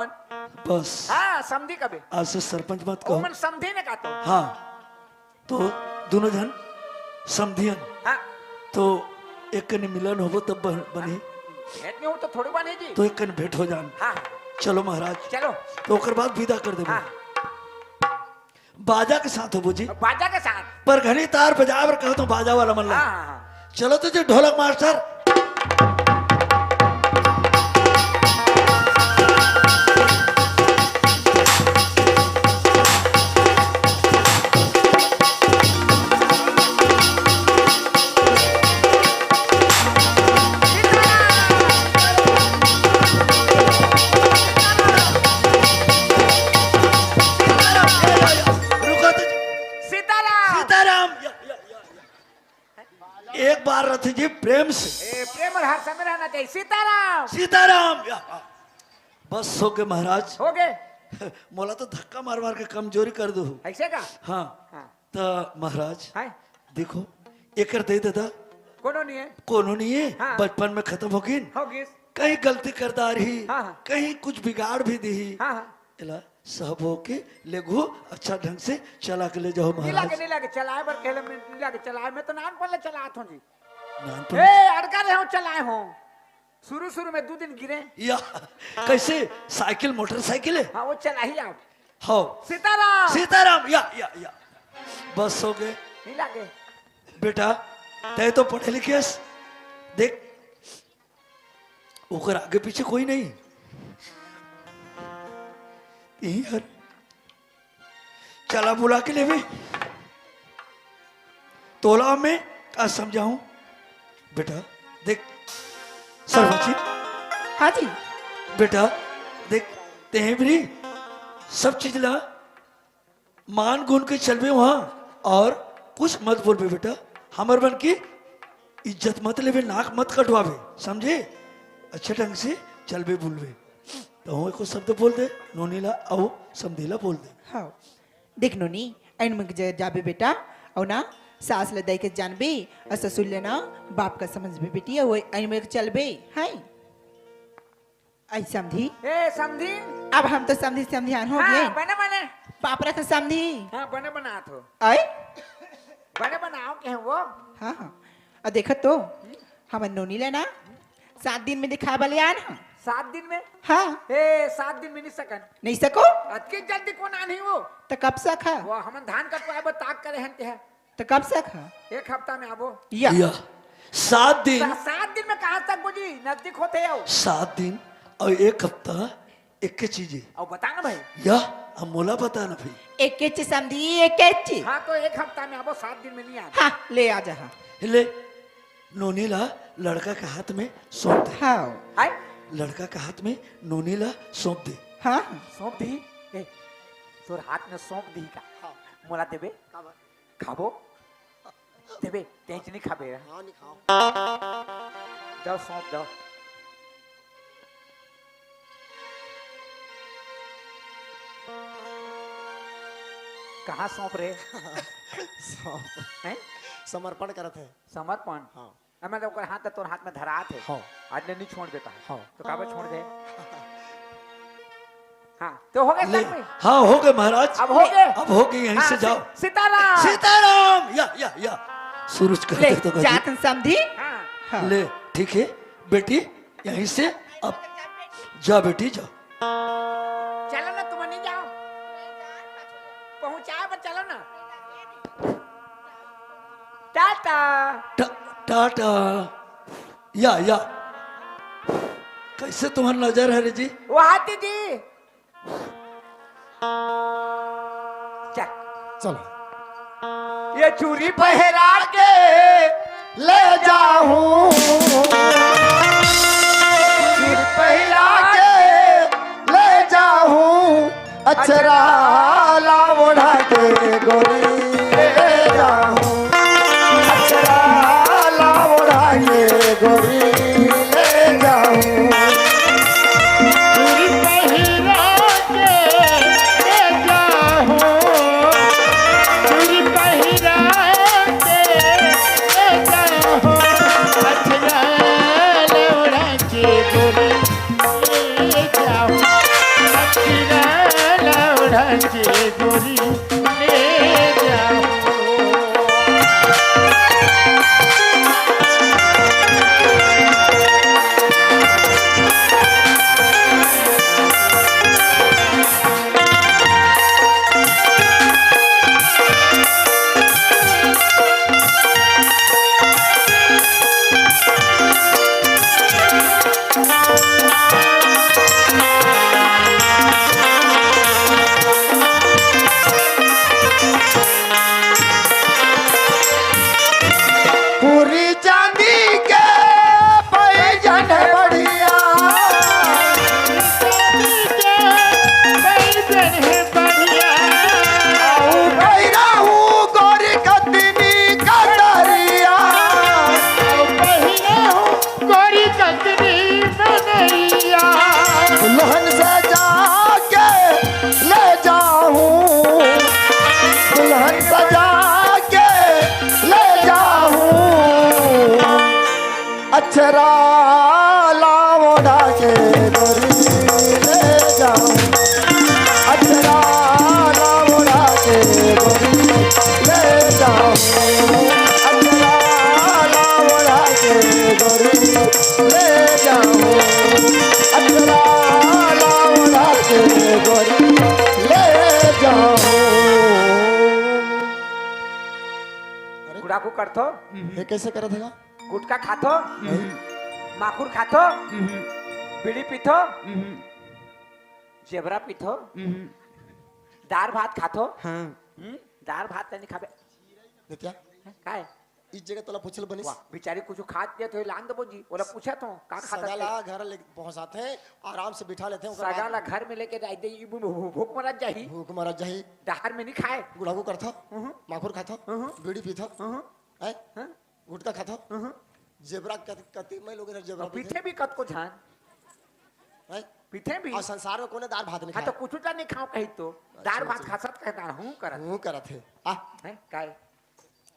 बस। हाँ, समधी कबे। आज से सरपंच मत ओ कहो। मन समधी ने का तो? हाँ। तो दोनों जन समधियन। हाँ। तो एक कने मिलन होबो तब बन-, बनी। भेंट नहीं हो तो थोड़ी बने जी। तो एक कने भेंट हो जान। हाँ। चलो महाराज। चलो। तो ओकर बाद विदा कर देबो। हाँ। बाजा के साथ होबो जी। बाजा के साथ। पर घनी तार बजाए बर कहत हूँ बाजा वाला मन ला। हाँ, हाँ, हाँ। चलो तो जी ढोलक मास्टर। रुको तो जी। सीताराम। सीताराम। या, या, या, या। एक बार रथ जी प्रेम से। ए, प्रेम और हर समय रहना चाहिए। सीताराम। सीताराम। या, या। बस हो गए महाराज। हो गए। मोला तो धक्का मार मार के कमजोरी कर दो। ऐसे का? हाँ। हाँ। त महाराज, हाय। देखो, एकर दे ददा, कोनो नहीं है। कोनो नहीं है, हाँ। बचपन में खत्म हो गिन। हो गिस। कहीं गलती कर डारही, हाँ, हाँ। कहीं कुछ बिगाड़ भी दीही। हाँ, हाँ। एला सहबो के लेगहू, अच्छा ढंग से चला के ले जाहू नहीं लागे, महाराज। नहीं लागे, चलाए बर कहले में नहीं लागे, चलाए में तो नानपन ले चलात हों जी। नानपन ए, अड़का रहे हों, चलाए हों। शुरू, शुरू में दू दिन गिरे। या, कैसे? साइकिल, मोटरसाइकिल है? हाँ, वो चला ही आओ। हाँ। सीताराम। सीताराम, या, या, या। बस हो गए। नहीं लागे। बेटा, तय तो पढ़े लिखे हस। देख, ओकर आगे पीछे कोई नहीं। यही हर चला बुला के लेवे। तोला मैं का समझाऊं? बेटा, देख, सर्वजी। हाँ जी। बेटा, देख, तें भी सब चीज ला मान गुन के चलबे वहाँ, और कुछ मत बोलबे बेटा। हमर मन की इज्जत मत लेबे, नाक मत कटवाबे, समझे? अच्छे ढंग से चलबे बोलबे। तो हूँ एको शब्द बोल दे, नोनी ला अउ समधी ला बोल दे। हाँ, देख नोनी, ऐन में ज-, जाबे बेटा, अउ ना सास ले दाई के जानबे, अउ ससुर ले ना बाप का समझबे बेटी, अउ ऐन में चलबे, हैं? ऐ समधी। ए, समधी। अब हम तो समधी समधियान हो हाँ, गए। बने, बने। पापरा तो समधी। हाँ, बने बनात हो। आय? बने बनाओ के वो। हाँ, हाँ। अउ देखत तो, हमर नोनी ला ना, सात दिन में दिखाए वाले आन ह। सात दिन में? हाँ। ए, सात दिन में नहीं सकन। नहीं सको? अतके जल्दी कोन आन ही वो? त कब सक ह? वो हमन धान कटवाए बर ताक करे हन ते ह। त कब सक ह? एक हफ्ता में आबो। या। या। सात दिन। सा-, सात दिन में कहाँ तक बुझी? नजदीक होते हो। सात दिन अउ एक हफ्ता एके चीज हे। अउ बता ना भाई। या, अब मोला बता ना भाई। एके चीज समधी, एके चीज। हाँ, तो एक हफ्ता में आबो, सात दिन में नहीं आबो। हाँ, ले आ जा, हाँ। ले, नोनी ला लड़का के हाथ में सौंप दे। हाँ। हाय? लड़का के हाथ में नोनी ला सौंप दे। हाँ। सौंप दी? ए, तोर हाथ में सौंप दी का? हाँ। मोला देबे? का बात? खाबो? देबे, तेंच नहीं खाबे। हाँ, नहीं खाओ। जाओ, सौंप जाओ। कहाँ सौंप रे? सौंप। हैं? समर्पण करत हे। समर्पण? हाँ। अब मतलब ओकर हाथ तोर हाथ में धरात हे। हाँ। आज ले नहीं छोड़ देता है। हाँ। तो काबर छोड़ दे? हाँ, तो हो गए ले, सब में? हाँ, हो गए महाराज। अब हो गए? अब हो गए, यहीं हाँ, से जाओ। सी-, सीताराम। सीताराम। या, या, या। सूरज का ले, देखता का जी। जातन समधी। हाँ। हाँ। ले, ठीक है बेटी, यहीं से अब जा बेटी, जा। चलो ना, तुम नहीं जाओ, पहुंचाए पर चलो ना। टाटा। टा-, टाटा। या, या। कैसे तुम्हार नजर है रे जी? वहां थी जी। चल। चलो। ये चूड़ी पहरा के ले जाऊं, चूड़ी पहरा के ले जाऊं, अचरा ला ओढ़ा के गोरी ले जाऊं, अचरा ला ओढ़ा के गोरी ले जाऊं। चूड़ी पहिरा के ले जाहूं, चूड़ी पहिरा के ले जाहूं, अचरा लौड़ा के गोरी ले जाहूं, अचरा लौड़ा के गोरी ले जाहूं। अचरा ला ओढ़ा के गोरी ले जाहूँ। अचरा ला ओढ़ा के गोरी ले जाहूँ। अचरा ला ओढ़ा के गोरी ले जाहूँ। अचरा ला ओढ़ा के गोरी ले जाहूँ। अरे गुड़ाखू करथो। ये कैसे करत हे गा? गुटखा खाथो? नहीं। माखुर खाथो? हम्म। बीड़ी पीथो? हम्म। जेबरा पीथो? हम्म। दार भात खाथो? हाँ। हम्म? दार भात नहीं खाबे? देखिया? हैं? काय? इस जगह तोला पूछल बनिस। वाह, बिचारी कुछ खात पियत होही, लान देबो जी। ओला पूछत हों, का खात सगा हस? ला घर ले पहुंचाथे, आराम से बिठा लेथे, ओकर सगा बाद ला घर में लेके जाए दे, ई भू-, भू-, भूख मरत जाही। भूख मरत जाही। डहार में नहीं खाए। गुड़ाखू करथो? हम्म। माखुर खाथो? हम्म। बीड़ी पीथो? हम्म। हैं? हाँ? गुटखा खाथो? हम्म। जेबरा कत-, कति मैं लोग इधर जेबरा और पीथे पीथे? भी कतको झान। हैं? पीथे भी। और संसार में कोने दार भात नहीं हाँ, खाए? तो कुछ तो नहीं खाओ कही तो। अच्छा, दार भात अच्छा। खा सकत कहे दार हूँ करत। हूँ करत हे। आ। हैं? काय?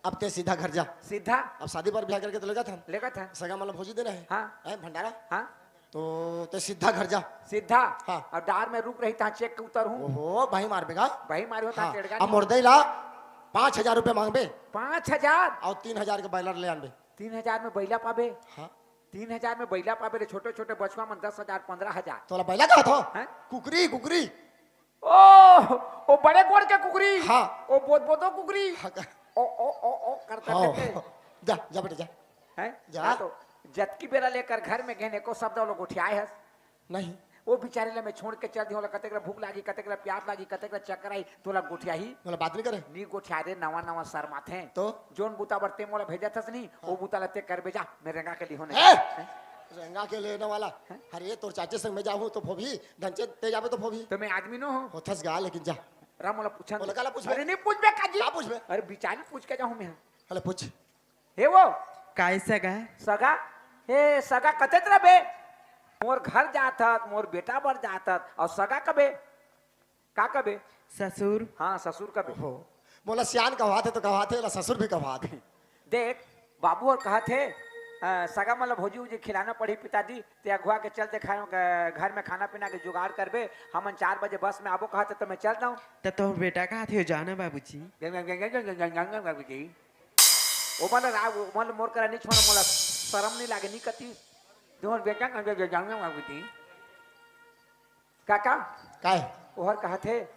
अब ते सीधा घर जा। सीधा? अब शादी पर ब्याह करके तो लेगा था। लेगा था। सगा मतलब भोजी देना है। हाँ। हैं, भंडारा? हाँ। तो ते सीधा घर जा। सीधा? हाँ। और डार में रुक रही तहाँ चेक के उतर हूँ। ओहो, भाई मार बेगा। भाई मार होता हाँ। टेड़गा अब नहीं। मोर दई ला पाँच हजार रुपये मांगबे। पाँच हजार? और तीन हजार के बैलर ले आनबे। तीन हजार में बैला पाबे? हाँ। तीन हजार में बैला पाबे रे, छोटे-छोटे बचवा मन दस हजार, पन्द्रह हजार। तोला बैला कहत हो? हैं? कुकरी, कुकरी। ओ, ओ बड़े गोड़ के कुकरी। हाँ। ओ बोदबोदो कुकरी। हाँ, का- ओ, ओ, ओ, ओ करता हाँ। करते। जा, जा बेटा, जा। हैं? जा। हाँ, तो जतकी बेरा लेकर घर में गेन एको शब्द ओला गोठियाए हस? नहीं। वो बेचारे ला मैं छोड़ के चल दी, ओला कतेक ला भूख लागी, कतेक ला प्यास लागी, कतेक ला चक्कर आई, तोला गोठियाही? मोला बात नहीं करे। नी गोठिया रे, नवा नवा शर्माथे। तो? जोन बुता बर ते मोला भेजत हस नहीं, हाँ। वो बुता ला ते करबे जा, मैं रेंगा के लिहो नहीं। ए! हैं? रेंगा के लेने वाला। हैं? अरे तोर चाचे संग मैं जाहूँ तो फोबही, धनचे ते जाबे तो फोबही। तो मैं आदमी नो हूँ। होथस गा, लेकिन जा। राम मोला पूछन ओला दे। काला पूछबे? अरे नहीं पूछबे काजी। का पूछबे? अरे बिचारी पूछ के जाहूँ मैं। अरे पूछ। हे वो। काय सगा? सगा? हे सगा कते तरह बे? मोर घर जात हत, मोर बेटा बर जात हत, और सगा कबे? का कबे? ससुर। हाँ, ससुर कबे। ओहो, मोला सियान कहवाथे तो कहवाथे, ला ससुर भी कहवाथे। देख, बाबू और कहत हे, अ, सगा मतलब भोजी उजी खिलाना पड़ी पिताजी, ते अगुआ के चल दे खाना, अ, घर में खाना पीना के जुगाड़ करबे, हमन चार बजे बस में आबो कहत हे तो मैं चल दऊं। त तोर बेटा कहत हे जाना बाबूजी। बाबूजी। ओमन ला रा-, ओमन ला मोर करा नहीं छोड़, मोला शरम नहीं लागे, नहीं कती। तुमन बेटा का जाऊंगा बाबूजी। काका, काय? ओहर कहत हे,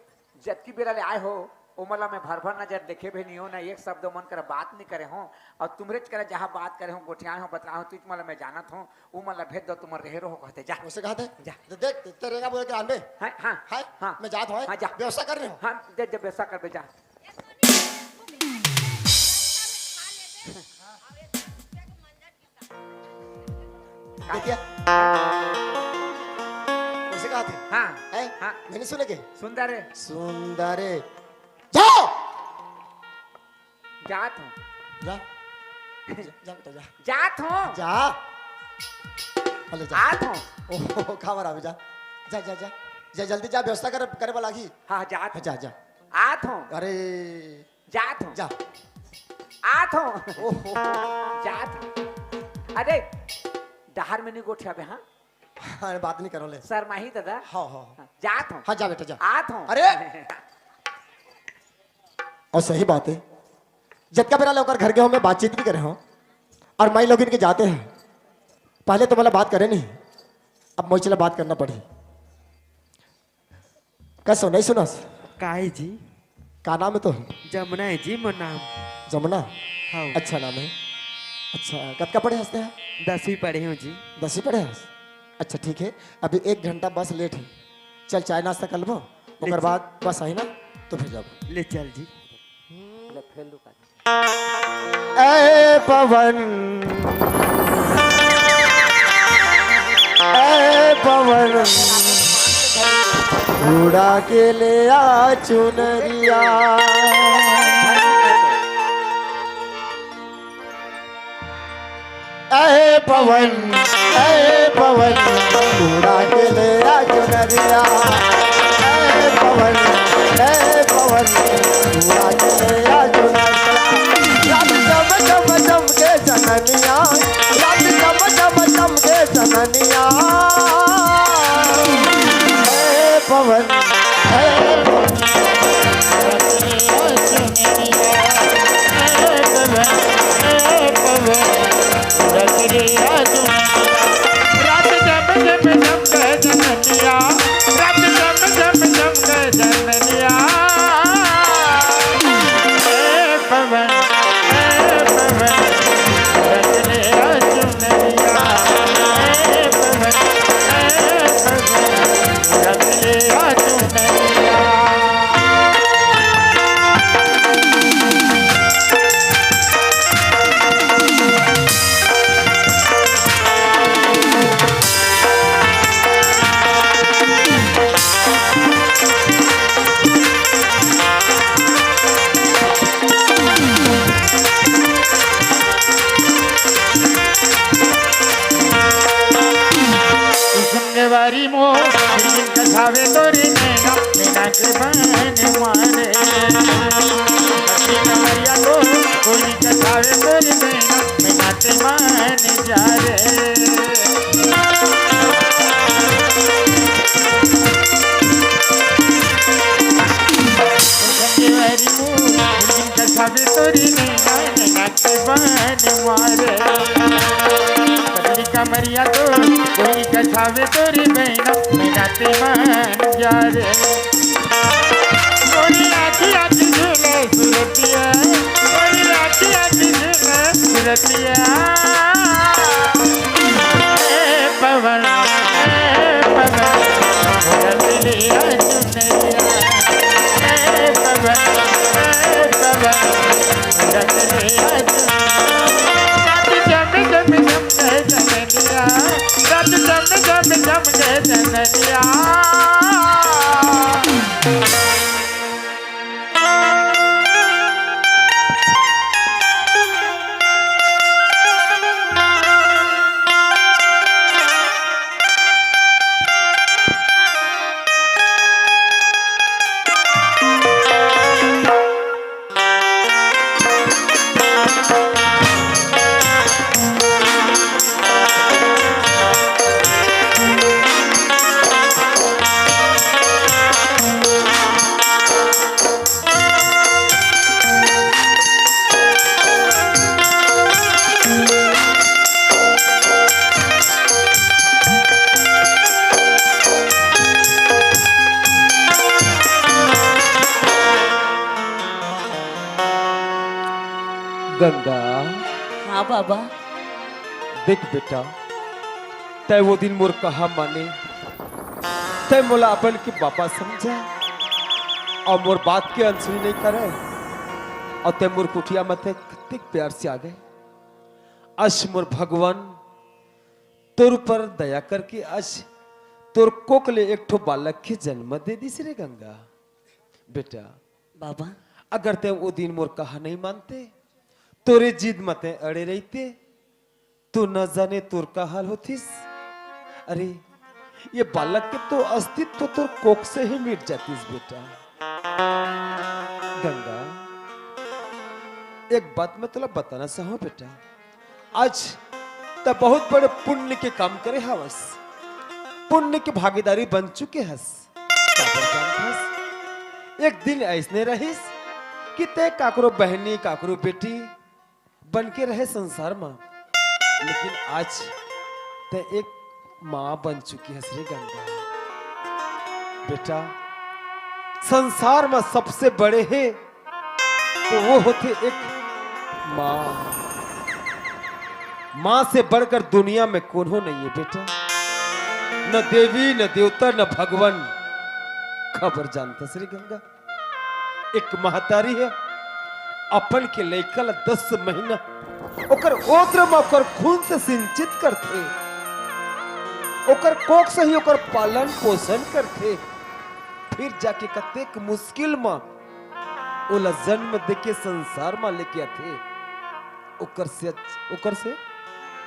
जतकी बेरा ले आए हो, ओमन ला मैं भर भर नजर देखे भी नहीं हो, ना एक शब्द ओमन करा बात नहीं करे हो, और तुमरेच करा जहाँ बात करे हो, गोठियाए हो, बतलाए हो, तुझ मला मैं जानत हो, ओमन ला भेज दो, तुमन रहे रहो, कहते जा। उसे कहते? जा। तो देख, तेरे रेंगा बोल के आनबे। हाँ, हाँ, हाँ? हाँ। मैं जात हूँ, हाँ, जा। व्यवस्था कर रहे हो? हाँ, दे, दे, व्यवस्था कर बे, जा। देखिए। कैसे कहा थे? हाँ। है? हाँ। मैंने सुने के? सुंदर है। सुंदर है। जाओ। जात हूँ। जा। जा, जा बेटा, जा। जात हूँ। जा। अरे जा। आत हूँ। ओहो, खबर आवे, जा। जा, जा, जा। जा, जल्दी जा, व्यवस्था कर, करे वाला ही। हाँ, जात हाँ, जा, जा। आत हूँ। अरे। जात हूँ। जा। आत हूँ। ओहो। जात हूँ। अरे, डहार में नहीं गोठियाबे, हाँ? अरे, बात नहीं करो ले। शर्माही दादा। हाँ, हाँ, हाँ। हाँ, जात हूँ। हाँ, जा बेटा, जा। आत हूँ। अरे! और सही बात है, जतका बेरा ले ओकर घर गे हो, मैं बातचीत भी करे हो, और माई लोगिन के जाते हैं, पहले तो मतलब बात करे नहीं, अब मोई चला बात करना पड़ी। कस हो, नहीं सुनस? काहे जी? का नाम है तो? जमुना है जी मोर नाम। जमुना? हाँ। अच्छा नाम है। अच्छा, कतका पढ़े हस ते? दसवीं पढ़े हूँ जी। दसवीं पढ़े हस? अच्छा, ठीक है, अभी एक घंटा बस लेट है, चल चाय नाश्ता कर लेबो, ले ओकर चल। बाद बस आई ना, तो फिर जाबो। ले चल जी। ए पवन, ए पवन, उड़ा के ले आ चुनरिया। ए पवन, ए पवन, उड़ा के ले आ चुनरिया। ए पवन, ए पवन, उड़ा के ले आ चुनरिया। रात चम चम चमके चननिया, रात चम चम संगवारी मोर, बिन कछावे तोरी नैना, नैना के बन मारे। पतली कमरिया तो, कोई कछावे तोरी नैना, नैना के बन जा रे। संगवारी मोर, बिन कछावे तोरी नैना, नैना के बन मारे। पतली कमरिया तो, कोई कछावे तोरी नैना, नैना के बन जा रे। गोरी आँखी आँखी झूले सुरतिया, गोरी आँखी आँखी झूले सुरतिया। ए पवन, ए पवन, मोर दिलिया चुनरिया। ए पवन, ए पवन, मोर दिलिया चुनरिया। रात जम जम जम के चमेलिया, रात जम जम जम के चमेलिया। गंगा। हाँ बाबा। देख बेटा, तै वो दिन मोर कहा माने, तै मोला अपन के बापा समझा अउ मोर बात के अनसुनी नइ करे, अउ तै मोर कुटिया म तै कतेक प्यार से आ गए। अस मोर भगवान तोर ऊपर दया करके अस तोर कोख ले एक ठो बालक के जन्म दे दिस रे गंगा। बेटा, बाबा। अगर तै वो दिन मोर कहा नइ मानते, तोरे जिद म तै अड़े रहिते, तो न जाने तोर का हाल होतिस। अरे, ये बालक के तो अस्तित्व तोर कोख से ही मिट जातिस बेटा। गंगा, एक बात मैं तोला बताना चाहूँ बेटा, आज त बहुत बड़े पुण्य के काम करे हवस, पुण्य के भागीदारी बन चुके हस। काबर जानत हस? एक दिन अइसने रहिस कि तै काकरो बहनी, काकरो बेटी बन के रहे संसार म, लेकिन आज तै एक माँ बन चुकी हस रे गंगा। बेटा, संसार म सबसे बड़े हे तो वो होथे एक माँ। माँ से बढ़कर दुनिया में कोनो नइ हे बेटा, न देवी, न देवता, न भगवान। काबर जानत हस रे गंगा, एक महतारी हे, अपन के लइका ल दस महीना ओकर ओत्र म ओकर खून से सिंचित करथे, ओकर कोख से ही ओकर पालन पोषण करथे, फिर जाके कतेक मुश्किल म ओला जन्म देके संसार म लेके आथे। ओकर से, ओकर से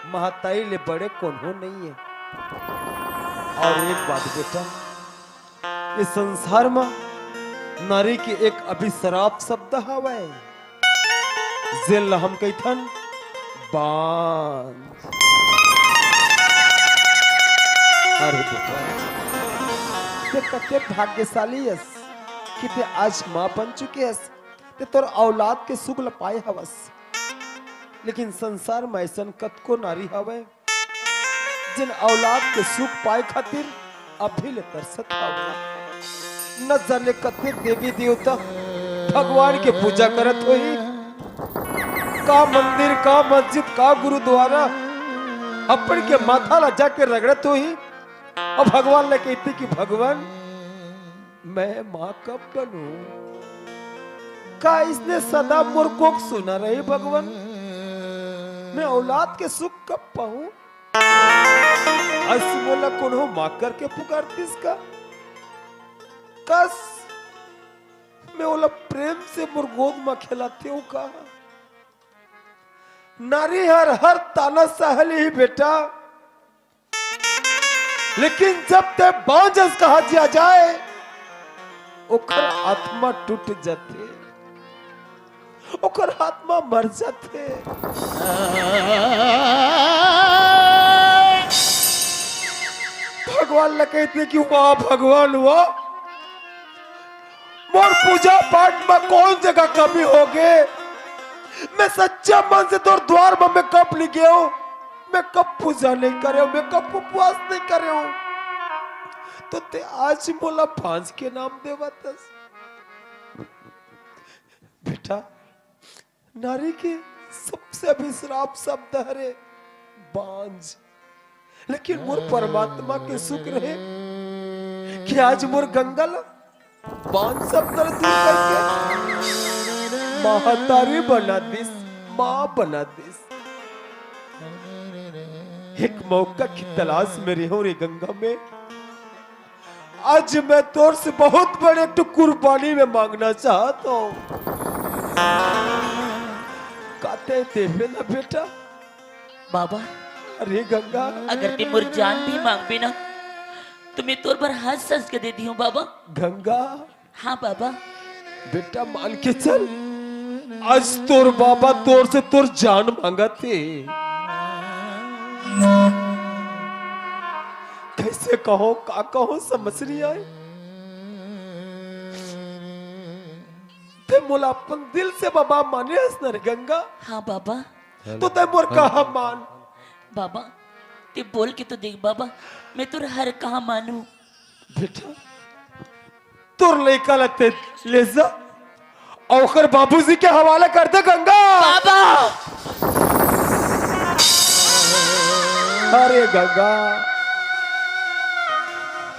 महतारी ले बड़े कोनो नइ हे। अउ एक बात बेटा, ये संसार म नारी के एक अभिश्राप शब्द हवय, जेन ल हम कहिथन बांझ। अरे बेटा, तै कते भाग्यशाली हस कि तै आज माँ बन चुके हस, तै तोर औलाद के सुख ल पाए हवस। लेकिन संसार म अइसन कतको नारी हवय, जेन औलाद के सुख पाए खातिर अभी ले तरसत हवय। न जाने कतेक देवी देवता भगवान के पूजा करत होही, का मंदिर, का मस्जिद, का गुरुद्वारा अपन के माथा ला जाके रगड़त होही, अउ भगवान ला कहिथे कि भगवान, मैं माँ कब बनूं? का अइसने सदा मोर कोख सुना रही भगवान? मैं औलाद के सुख कब पाऊं? अस मोला कोनो माँ करके पुकारतिस का? कस में ओला प्रेम से मोर गोद म खेलाते हो का? नारी हर हर ताना सहली ही बेटा, लेकिन जब ते बांझ अस कहा दिया जाए, ओकर आत्मा टूट जाथे, ओकर आत्मा मर जाथे। भगवान ल कहते कि वाह भगवान वाह, मोर पूजा पाठ में कौन जगह कमी हो गए? मैं सच्चा मन से तोर द्वार में मैं कब नहीं गयो? मैं कब पूजा नहीं करे, मैं कब उपवास नहीं करे? तो ते आज मोला बांझ के नाम देवत हस। बेटा, नारी के सबसे अभिश्राप शब्द हरे बांझ, लेकिन मोर परमात्मा के शुक्र हे कि आज मोर गंगा ल बांझ शब्द ल दूर करके महतारी बना दिस, माँ बना दिस। एक मौका की तलाश में रहो रे गंगा में। आज मैं तोर से बहुत बड़े एक ठो कुर्बानी में मांगना चाहता हूँ। का ते देबे ना बेटा? बाबा, अरे गंगा। अगर ते मोर जान भी मांगबे ना, तो मैं तोर बर हंस हंस के दे दिहूं बाबा। गंगा। हाँ बाबा। बेटा मान के चल, आज तोर बाबा तोर से तोर जान मांगत हे। कैसे कहो, का कहो, समझ नहीं आए। ते मोला अपन दिल से बाबा माने हस न रे गंगा। हाँ बाबा। तो ते मोर कहा मान। बाबा, ते बोल के तो देख बाबा, मैं तोर हर कहा मानू। बेटा, तोर लइका ल ते ले जा, अउ ओकर बाबूजी के हवाला कर दे गंगा। बाबा। अरे गंगा,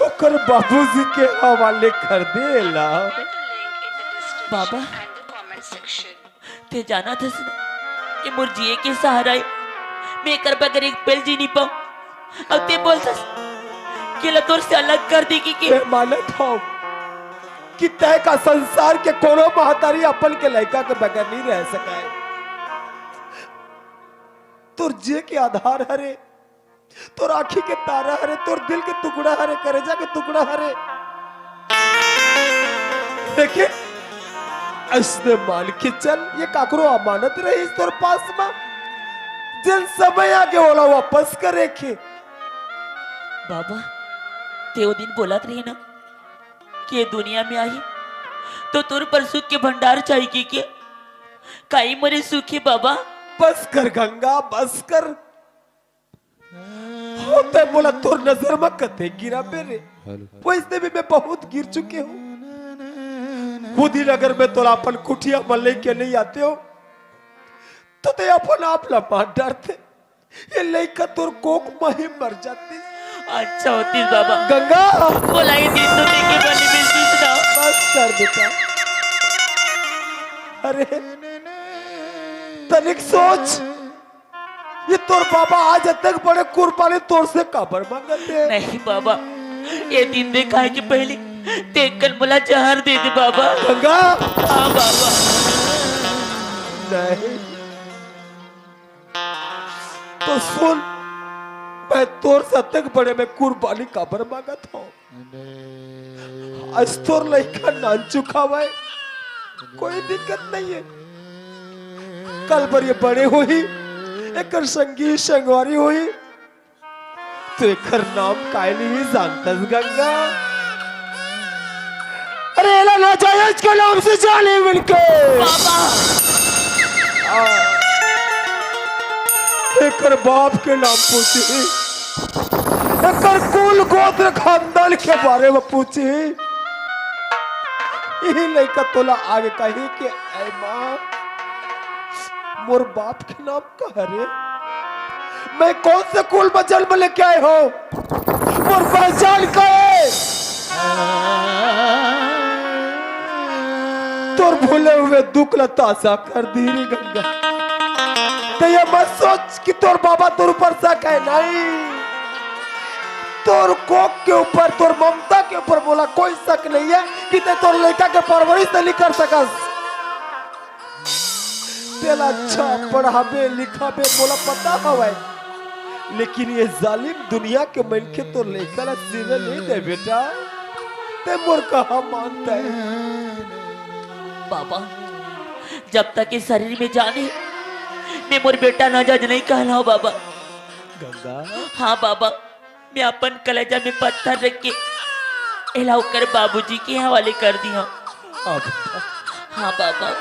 ओकर बाबूजी के हवाले कर दे ला। बाबा, ते जानत हस ना, ये मोर जिए के सहारा हे। मैं एकर बगैर एक पल जी नहीं पाऊं। अब ते बोलथस कि ला तोर से अलग कर देगी के? मैं मानत हूं कि तय का संसार के कोनो महतारी अपन के लइका के बगैर नहीं रह सकाय। तोर जिए के आधार हरे, तोर आँखी के तारा हरे, तोर दिल के टुकड़ा हरे, करेजा के टुकड़ा हरे। देखे, अइसने मान के चल, ये काकरो अमानत रहिस तोर पास म, जेन समय आगे ओला वापस करे के। बाबा, ते ओ दिन बोलत रहे ना कि ये दुनिया में आही तो तोर पर सुख के भंडार चाही के, के? काई मरे सुखी बाबा? बस कर गंगा, बस कर। हो ते मोला तोर नजर म कते गिराबे रे। वैसे भी मैं बहुत गिर चुके हूँ। वो दिन अगर मैं तोला अपन कुटिया म लेके नहीं आते हो, तो ते अपन आप ला मार डारते। ये लइका तोर कोख म ही मर जाती। अच्छा होती बाबा। गंगा। बोला ये दिन तो देखे बनी बिल्कुल ना। बस कर बेटा। अरे, तनिक सोच। ये तोर बाबा आज अतक बड़े कुर्बानी तोर से काबर मांगत हे? नहीं बाबा, ये दिन देखाय के पहले ते कल मोला जहर दे दे बाबा। गंगा। हाँ बाबा। नहीं। तो सुन, मैं तोर से अतक बड़े में कुर्बानी काबर मांगत हूँ। आज तोर लइका नानचुक हवय, कोई दिक्कत नहीं है। कल बर ये बड़े होही, एकर संगी संगवारी होही, तो एकर नाम काय लिही जानतस गंगा? अरे एला नाजायज के नाम से जाने मिलके। बाबा। आ, एकर बाप के नाम पूछी। एकर कुल गोत्र खानदान के बारे में पूछी। यही लइका तोला आगे कही कि ऐ माँ, मोर बाप के नाम का हरे? मैं कौन से कुल में जन्म लेके आए हो? मोर पहचान का है? तोर भूले हुए दुख ला ताजा कर दी रे गंगा। तो ये मत सोच कि तोर बाबा तोर ऊपर शक है, नहीं। तोर कोख के ऊपर, तोर ममता के ऊपर मोला कोई शक नहीं है कि ते तोर लइका के परवरिश नहीं कर सकस। तेला अच्छा पढ़ाबे लिखाबे मोला पता हवय, लेकिन ये जालिम दुनिया के मनखे तोर लइका ला जीने नहीं दे बेटा। ते मोर कहा मानता है? बाबा, जब तक ये शरीर में जान हे, मैं मोर बेटा नाजायज नहीं कहलाओं बाबा। गंगा। हाँ बाबा, मैं अपन कलेजा में पत्थर रख के एला ओकर बाबूजी के हवाले कर दिया। अब हाँ बाबा।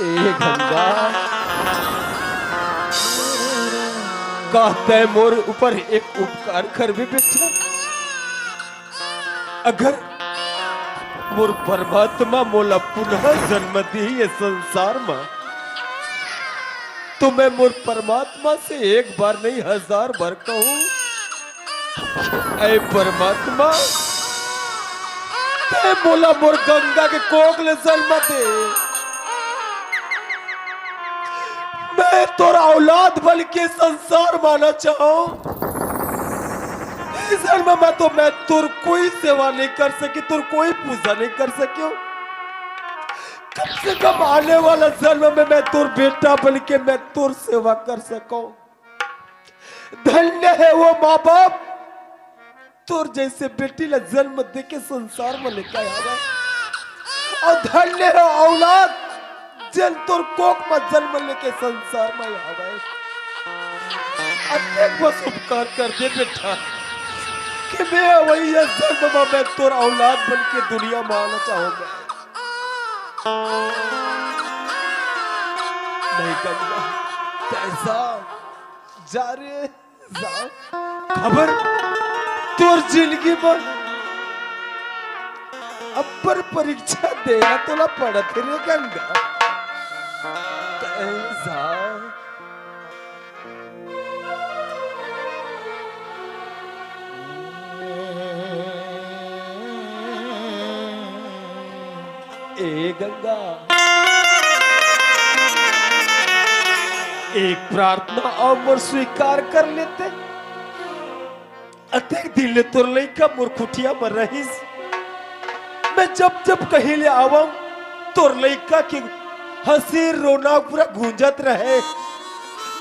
ए गंगा, का तैं मोर ऊपर एक उपकार करबे बेटा? अगर मोर परमात्मा मोला पुनः जन्म दिही ये संसार म, तो मैं मोर परमात्मा से एक बार नहीं हजार बार कहूं, ऐ परमात्मा, तैं मोला मोर गंगा के कोख ले जन्म दे। मैं तोर औलाद बन के संसार म आना चाहूं। इस जन्म में तो मैं तोर कोई सेवा नहीं कर सकी, तोर कोई पूजा नहीं कर सकी। कम से कम आने वाला जन्म में मैं तोर बेटा बन के मैं तोर सेवा कर सकूं। धन्य है वो माँ बाप, तोर जैसे बेटी ला जन्म देके संसार म लेके आवे। अउ धन्य है औलाद, जेन तोर कोख म जन्म लेके संसार म आवे। अतेक बस उपकार कर दे बेटा, कि मैं अवइया जन्म म मैं तोर औलाद बन के दुनिया म आना चाहूं मैं। नहीं गंगा, तैं जा, जा रे, जा। खबर तोर जिंदगी म अब्बड़ परीक्षा देना तोला पड़त हे रे गंगा। तैं जा। ए गंगा, एक प्रार्थना अउ मोर स्वीकार कर लेते। अतेक दिन ले तोर लइका मोर खुटिया म रहिस। मैं जब जब कहीं ले आवंव, तोर लइका के हंसी रोना पूरा गूंजत रहे।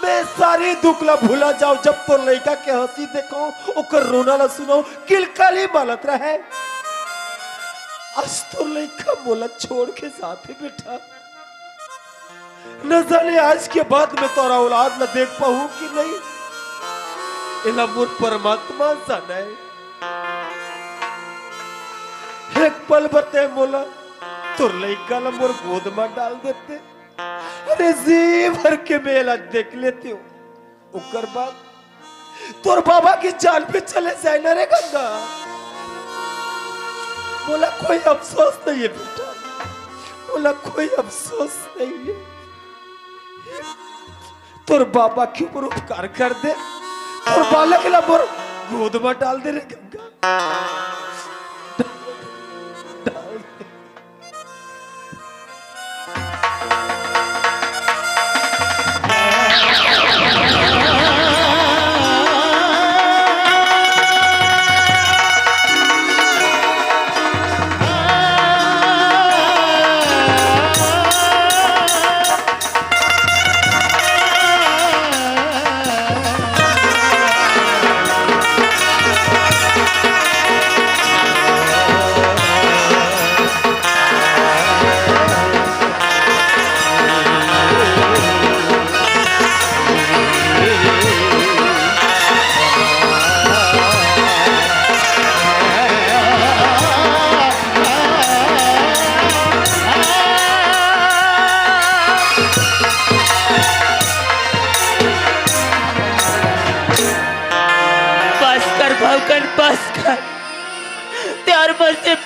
मैं सारी दुख ला भुला जांव, जब तोर लइका के हंसी देखंव, ओकर रोना ला सुनंव, किलकली मालत रहे। आज तोर लइका मोला छोड़ के जाथे बेटा। न जाने आज के बाद मैं तोर औलाद ला देख पाहूं कि नहीं, एला मोर परमात्मा जाने। एक पल बर तैं मोला तोर लइका ला मोर गोद म डाल देते, अरे जी भर के मैं एला देख लेतेंव। ओकर बाद तोर बाबा के जान भी चले जाए ना रे गंगा। मोला कोई अफसोस नहीं है बेटा, मोला कोई अफसोस नहीं है। तोर बाबा के ऊपर उपकार कर दे, तोर बालक ला मोर गोद म डाल दे रे गंगा। डाल दे।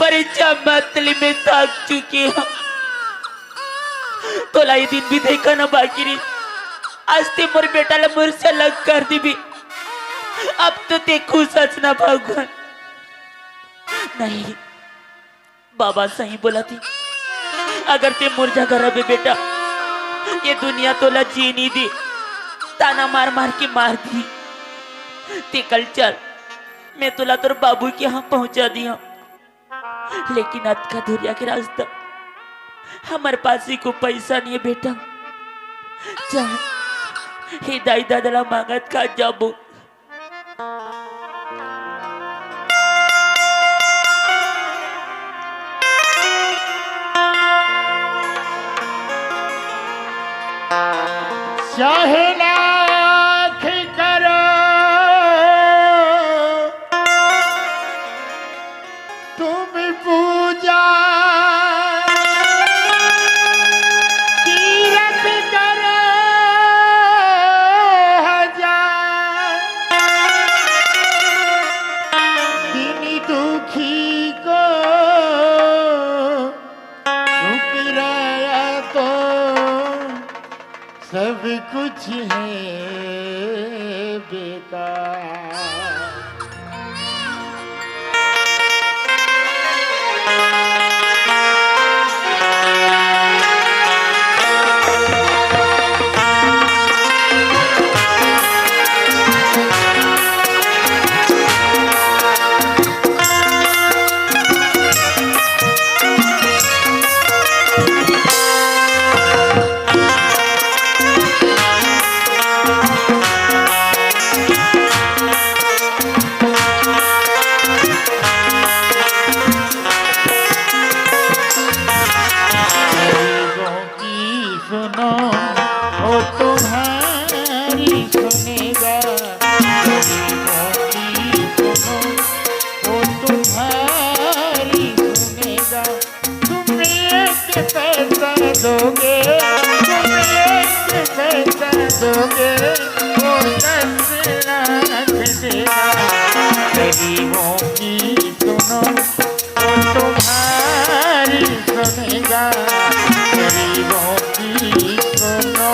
परीक्षा मंडली में थक चुके हंव। तोला ये दिन भी देखना बाकी रहिस। आज तें मोर बेटा ला मोर से अलग कर देबे। अब तो तें खुश हस ना भगवान? नहीं, बाबा सही बोलथे। अगर तें मोर जगह रहबे बेटा, ये दुनिया तोला जीए नइ दे, ताना मार मार के मार दिही। तें कल चल, मैं तोला तोर बाबू के यहाँ पहुँचा दिहूँ। लेकिन अतका दूरिहा के रास्ता, हमर पास एको पैसा नइ हे बेटा। चल, हे दाई ददा ला मांगत खा जाबो। चाहे लाख करो तुम पूजा, तीरथ करो हजार, दीन दुखी को ठुकराया तो सब कुछ है बेकार। गरीबों की सुनो, वो तुम्हारी सुनेगा। गरीबों की सुनो, वो तुम्हारी सुनेगा। तुम एक पैसा दोगे, तुम एक पैसा दोगे, वो दस लाख देगा। गरीबों की सुनो, वो तुम्हारी सुनेगा। गरीबों की सुनो।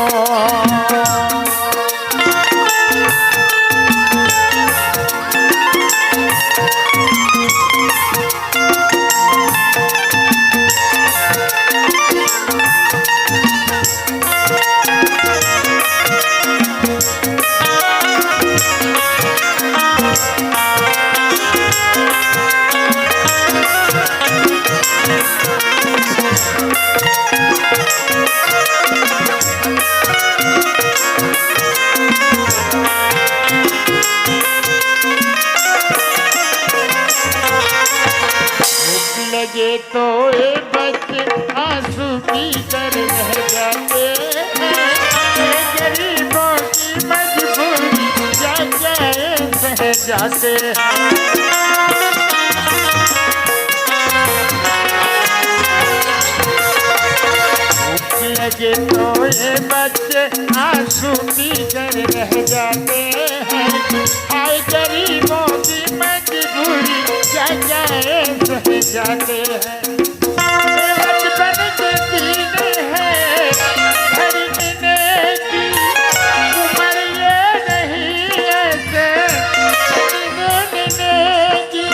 भूख लगे तो ये बच्चे आंसू पी कर रह जाते हैं। ये गरीबों की मजबूरी क्या क्या ये सह जाते हैं। भूख लगे तो ये बच्चे आंसू पी कर रह जाते हैं। हाय गरीबों की मजबूरी, क्या क्या ये सह जाते हैं। ये बचपन के दिन हैं, घर लेने की उम्र ये नहीं ऐसे, घर लेने की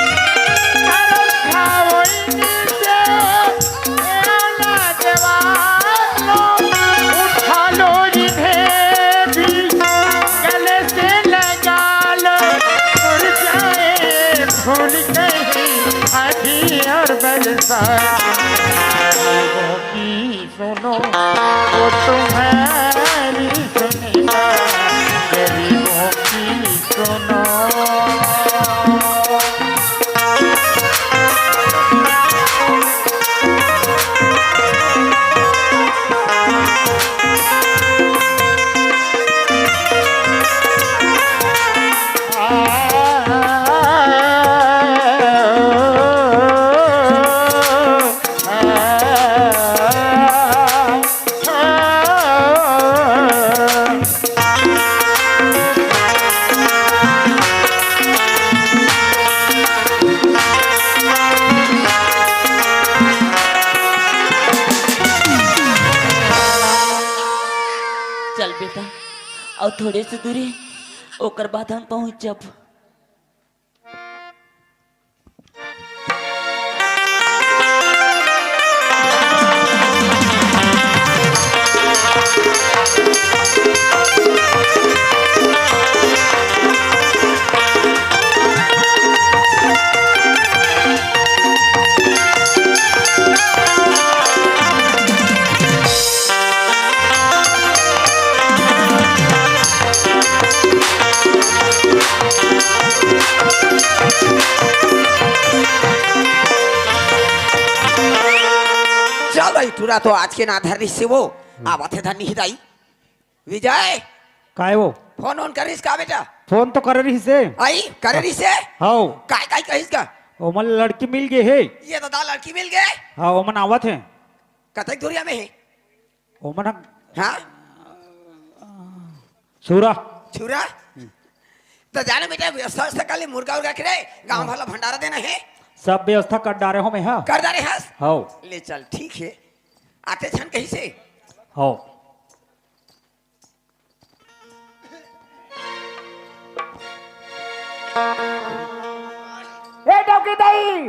तरस खाओ इनसे। ए औलाद वालों, उठा लो इन्हें भी, गले से लगा लो, मुरझाए फूल कहीं आंधी और बरसात। गरीबों की सुनो, वो तुम्हारी सुनेगा। गरीबों की सुनो। अउ थोड़े से दूरी, ओकर बाद हम पहुंच जब। चल भाई, टूरा तो आज के ना धर रिहिस हे वो। आवत हे धन नहीं दाई। विजय, काय वो? फोन ओन करिस का बेटा? फोन तो करे रिहिस हे। आई, करे रिहिस हे? हव। काय, काय कहिस का? ओमन लड़की मिल गे हे। ये तो दा लड़की मिल गे। हाँ, ओमन आवत हे। कतक दूरिया में हे? ओमन ह-, हाँ? छुरा। छुरा? तो जाने बेटा, व्यवस्था, व्यवस्था कर ले, मुर्गा उर्गा के रे, गाँव हाँ। वाला भंडारा देना हे। सब व्यवस्था कर डारे हों मैं, हाँ। कर डारे हस? हव। ले चल, ठीक हे। आते छन कहीं से? हव। ए डौकी दाई,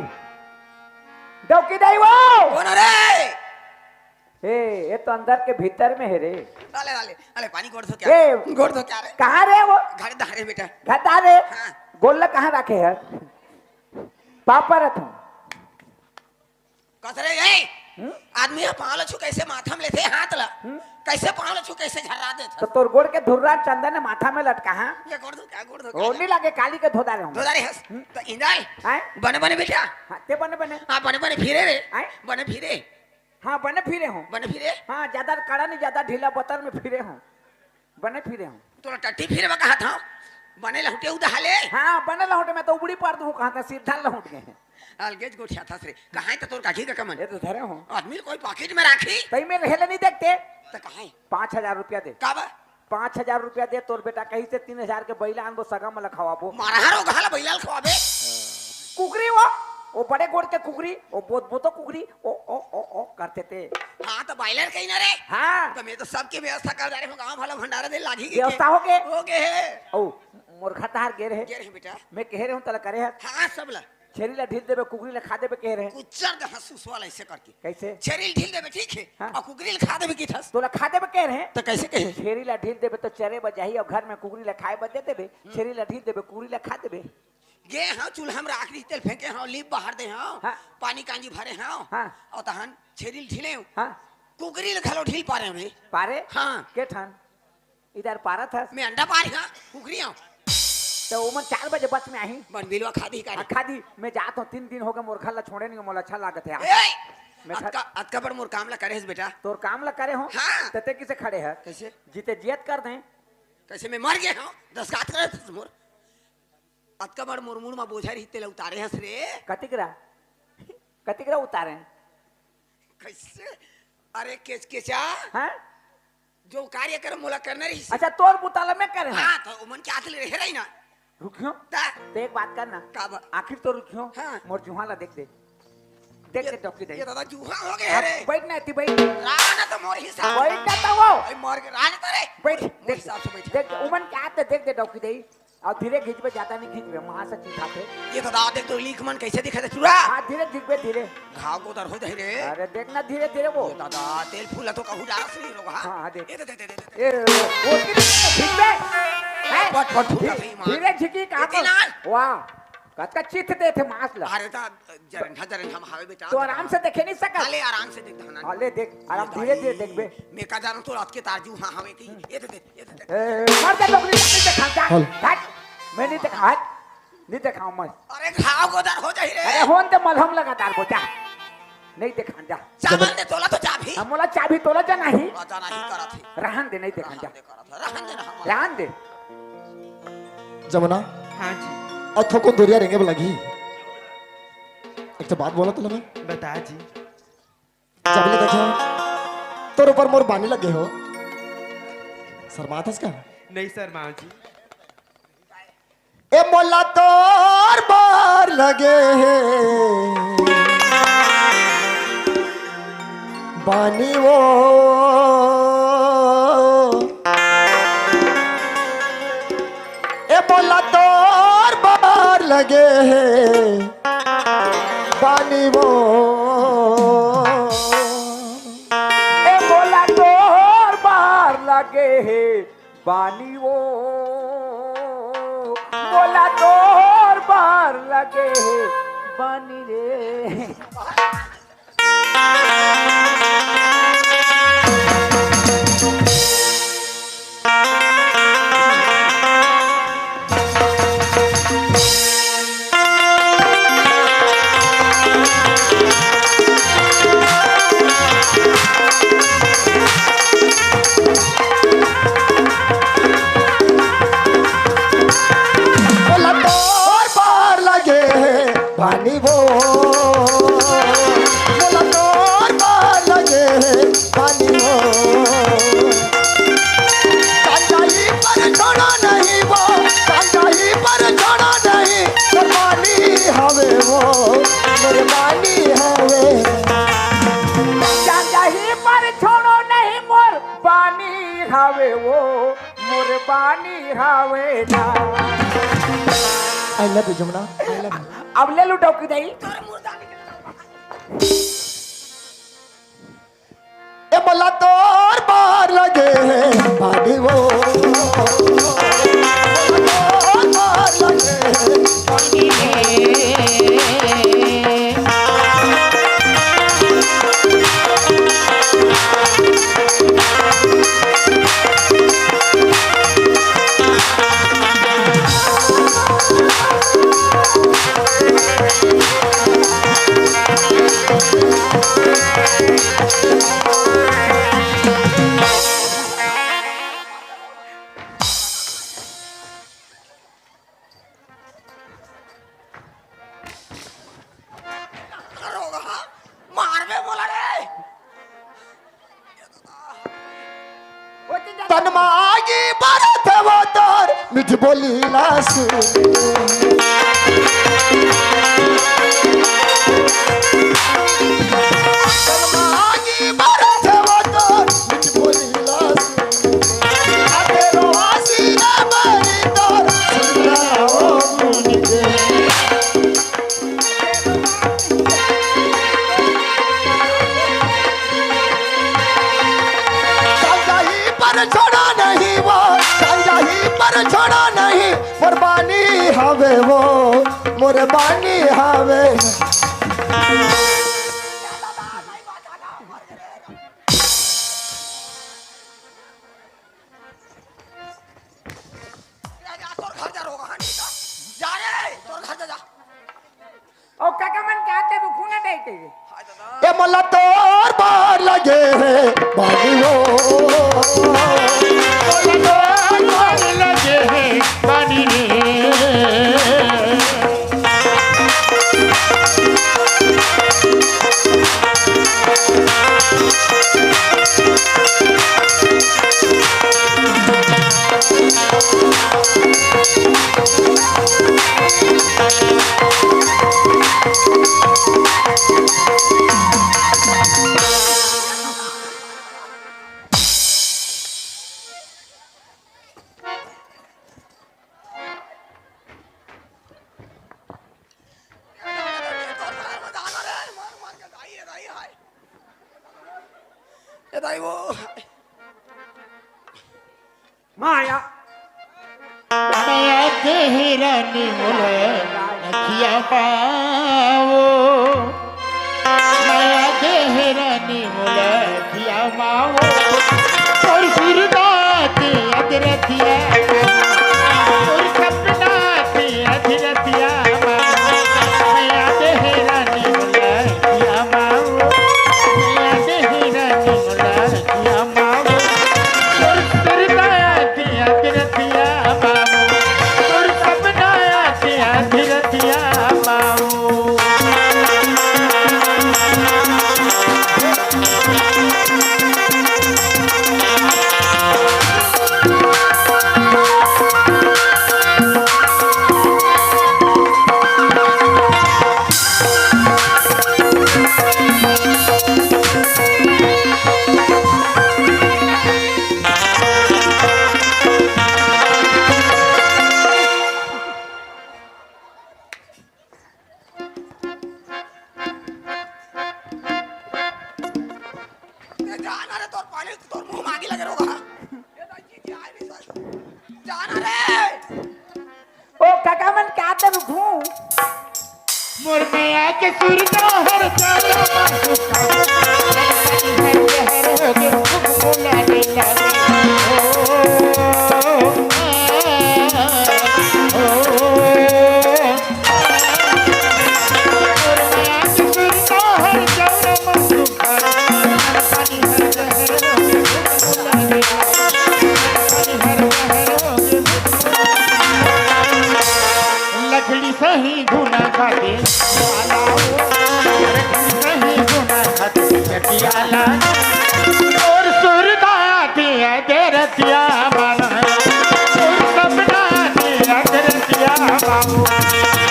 डौकी दाई वो। कोन रे? ए, ये तो अंदर के भीतर में हे रे। अले, अले, अले, पानी गोड़ धो क्या? ए, गोड़ धो क्या रे? कहाँ रे वो? घर धारे बेटा। घर धारे? हाँ। गोड़ ला कहाँ रखे हे? पापा रखूं। कस रे, ए? हम्म? आदमी ह पाँव ल छू, कइसे माथा म लेथे हाथ ल? हम्म? कइसे पाँव ल छू, कइसे झर्रा देथे? तो तोर गोड़ के धुर्रा चंदन ह माथा में लटका, हाँ? ये गोड़ धो क्या, गोड़ धो ओ, क्या? नहीं लागे, काली के धोदा रहूं। धोदा रे हस। हम्म? तो इंदल, हैं? बने बने बेटा। हाँ, ते बने बने। हाँ, बने बने फिरे रे। हैं? बने फिरे। हाँ, बने फिरे हों। बने फिरे? हाँ, ज्यादा कड़ा नहीं, ज्यादा ढीला बतर में फिरे हों। बने फिरे हों। तोला टट्टी फिरे बर कहत हंव। बने लहुटे उदहा ले। हाँ, बने लहुटे, मैं तो उबड़ी पार दूं कहत हंव, सीधा लहुट गे। अलगेच गोठियाथस रे। कहाँ हे त तोर काकी का कमन? ये तो धरे हों। आदमी ल कोई पॉकेट में राखही। तई में रहे ले नहीं देखते। त कहाँ हे? पाँच हजार रुपया दे। काबर? पाँच हजार रुपया दे, तोर बेटा कहिस हे तीन हजार के बइला आनबो, सगा मन ल खवाबो। मारा हर ओघा ल बइला ल खवाबे। कुकरी वो, वो बड़े गोड़ के कुकरी, वो बोत बोतो कुकरी, ओ, ओ, ओ, ओ करथे ते। हाँ, त बॉयलर कहीं ना रे। हाँ। त मैं तो सबके व्यवस्था कर डारे हों, गाँव वाला भंडारा दे लागी के व्यवस्था के? हो गे? हो गे हे। ओ, मोर घर तहार गे रहे। गे रहे बेटा। मैं कहे रहे हों, तला करे हस। हाँ, सब ला। छेरी ला ढील देबे, कुकरी ला खा देबे कहे रहे। कुचर दे हंसुस वाला ऐसे करके। कइसे? छेरी ला ढील देबे, ठीक हे। हाँ। अउ कुकरी ला खा देबे किथस। तोला खा देबे कहे रहे। त कइसे कहे? छेरी ला ढील देबे त चरे बर जाही अउ घर में कुकरी ला खाए बर दे देबे। हम्म। छेरी ला ढील देबे, कुकरी ला खा देबे। गे हंव, चूल्हा में राख दी, तेल फेंके हंव, लीप बहार दे हंव, हाँ। पानी कांजी भरे हंव, हाँ। अउ तहन छेरी ल ढीले हंव। हाँ। कुकरी ल घलो ढील पारे हंव रे। पारे? हाँ। के ठन? इधर पारत हस? मैं अंडा पारे हंव, कुकरी हंव। त ओमन चार बजे बस में आही। बन बिलवा खा दी का रे? हाँ, खा दी। मैं जात हंव, तीन दिन हो गे मोर घर ला छोड़े नहीं, मोला अच्छा लागत हे। ए! मैं घर अतका, अतका बड़ मोर काम ला करे हस बेटा। तोर काम ला करे हों? हाँ। त ते किसे खड़े हस? कइसे? जीते जियत कर दें। कइसे मैं मर गे हंव? दस गात करे हस मोर। अतका बड़ मोर मुड़ म बोझा रहिस तेला उतारे हस रे। कतिकरा? कतिकरा उतारे? कइसे? अरे केचकेचा। हाँ? जो कार्यक्रम मोला करना रहिस। अच्छा, तोर बुता ला मैं करे हंव। हाँ, त ओमन के हाथ ले रहे रही ना। रुकियो। त? ते एक बात कर ना। का बा? आखिर तो रुकियो। हाँ। मोर जुहा ला देख दे। देख ये, दे डौकी दाई। ये दादा जुहा हो गे हे रे। बैठ ना, ती बैठ। राना तो मोर हिसाब। बैठ ना त वो। भाई मर गे, राना तो रे। बैठ, मोर देख, हिसाब से बैठ। देख, उमन के हाथ देख दे डौकी दाई। अउ धीरे खींचबे, ज्यादा नहीं खींचबे, वहां से चिढ़ाथे। ये तो दादा देख तो लीख मन कइसे दिखत हे चूरा। हाँ, धीरे खींचबे, धीरे। घाव गोदर हो जाही रे। अरे देख ना, धीरे धीरे वो। ये दादा, तेल फूल तो कहूँ डारस नहीं लोग, हाँ? हाँ, हाँ, देख। ये दे, दे, दे, दे, दे। ए, वो, वो कितने खींचबे? हैं? पट, पट फूटा धी-, सही मार। धीरे खींची, कहाँ ये पर? किनार। वाह, कतका चित्त देथे मांस ला। अरे ता जरंधा, जरंधा में हावे बेटा। तो आराम से देखे नहीं सकत? अले आराम से देख दहना। हाँ, ले देख, आराम ये धीरे धीरे दाई, देखबे। मैं का जानंव तो रात के तार जुहा हावे कि। हम्म। ये दे, दे, ये दे, दे। ए, मर दे लोग, नहीं देखा जा। हल। हट। मैं नहीं देखा, हट। नहीं देखा मत। अरे घाव गोदर हो जाही रे। अरे होन दे, मलहम लगा डारबो जा। नहीं देखा जा। चावल दे तोला तो चाबी। हम मोला चाबी तोला जा नहीं। हाँ, जा नहीं करत ही। रहन दे, नहीं देखा जा। रहन दे करत है, रहन दे ना हमारा। रहन दे। जमुना। हाँ जी। अथो को दुरिया रेंगे लगी। एक तो बात बोला तो लगा। बता जी। जब ले देखो, तोर ऊपर मोर बानी लगे हो। शर्मात हस का? नहीं शर्माओ जी। ए मोला तोर बर लगे हे बानी वो। लगे हे बानी वो। ए मोला तोर बर लगे हे बानी वो, मोला तोर बर लगे हे बानी रे। मोला तोर बर लगे हे बानी वो, मोला तोर बर लगे हे बानी वो। कांजाही पर छोड़ो नहीं वो, कांजाही पर छोड़ो नहीं, मोर बानी हवे वो, मोर बानी हवे। कांजाही पर छोड़ो नहीं मोर बानी हवे वो, मोर बानी हवे ना। I love you Jamuna, I love you। अब ले लू डौकी दई। ए मोला तोर बर लगे हे बानी वो, मोला तोर बर लगे हे बानी वो। मारबे मोला रे। तन मागी बरत वो तोर मिठ बोली ला सुन। तन मागी बरत वो तोर मिठ बोली ला सुन। आ तेरो आसी ना बनी तोर सुन ला ओ गुन के। कांजाही पर छोड़ा नहीं वो, कांजाही पर छोड़ा नहीं, मोर बानी हवे वो, मोर बानी हवे। जा, जा, तोर घर जा, रोगहा नहीं तो। जा रे, तोर घर जा, जा। ओ काका मन के आते वो खूना डाई के। हाय दादा। ए मोला तोर बर लगे हे बानी वो। मोला तोर बर लगे हे बानी रे। ए दाई वो। माया। माया देहरानी मोला अखिया पाओ। माया देहरानी मोला अखिया पाओ। तोर सुरता के अधरतिया। तोर सपना के अधरतिया। माया देहरानी मोला अखिया पाओ। माया देहरानी मोला अखिया पाओ। तोर सुरता तोर पानी, तोर मुंह मांगी लगे रोगा। ये दाई जी, जी, आए नहीं सर। जाना रे। ओ काका मन, का ते रुकूं? मोर मया के सुरता हर तारा, हर हर के मुख बोला दे लागे। ओ, ओ, ओ, मोर मया के सुरता हर तारा, हर पानी हर जहर लकड़ी सही धुना खाते आला, लकड़ी सही धुना खाते चटियाला। और सुरदाती है तेरे पिया माना, और सपना दी है तेरे पिया बाबू,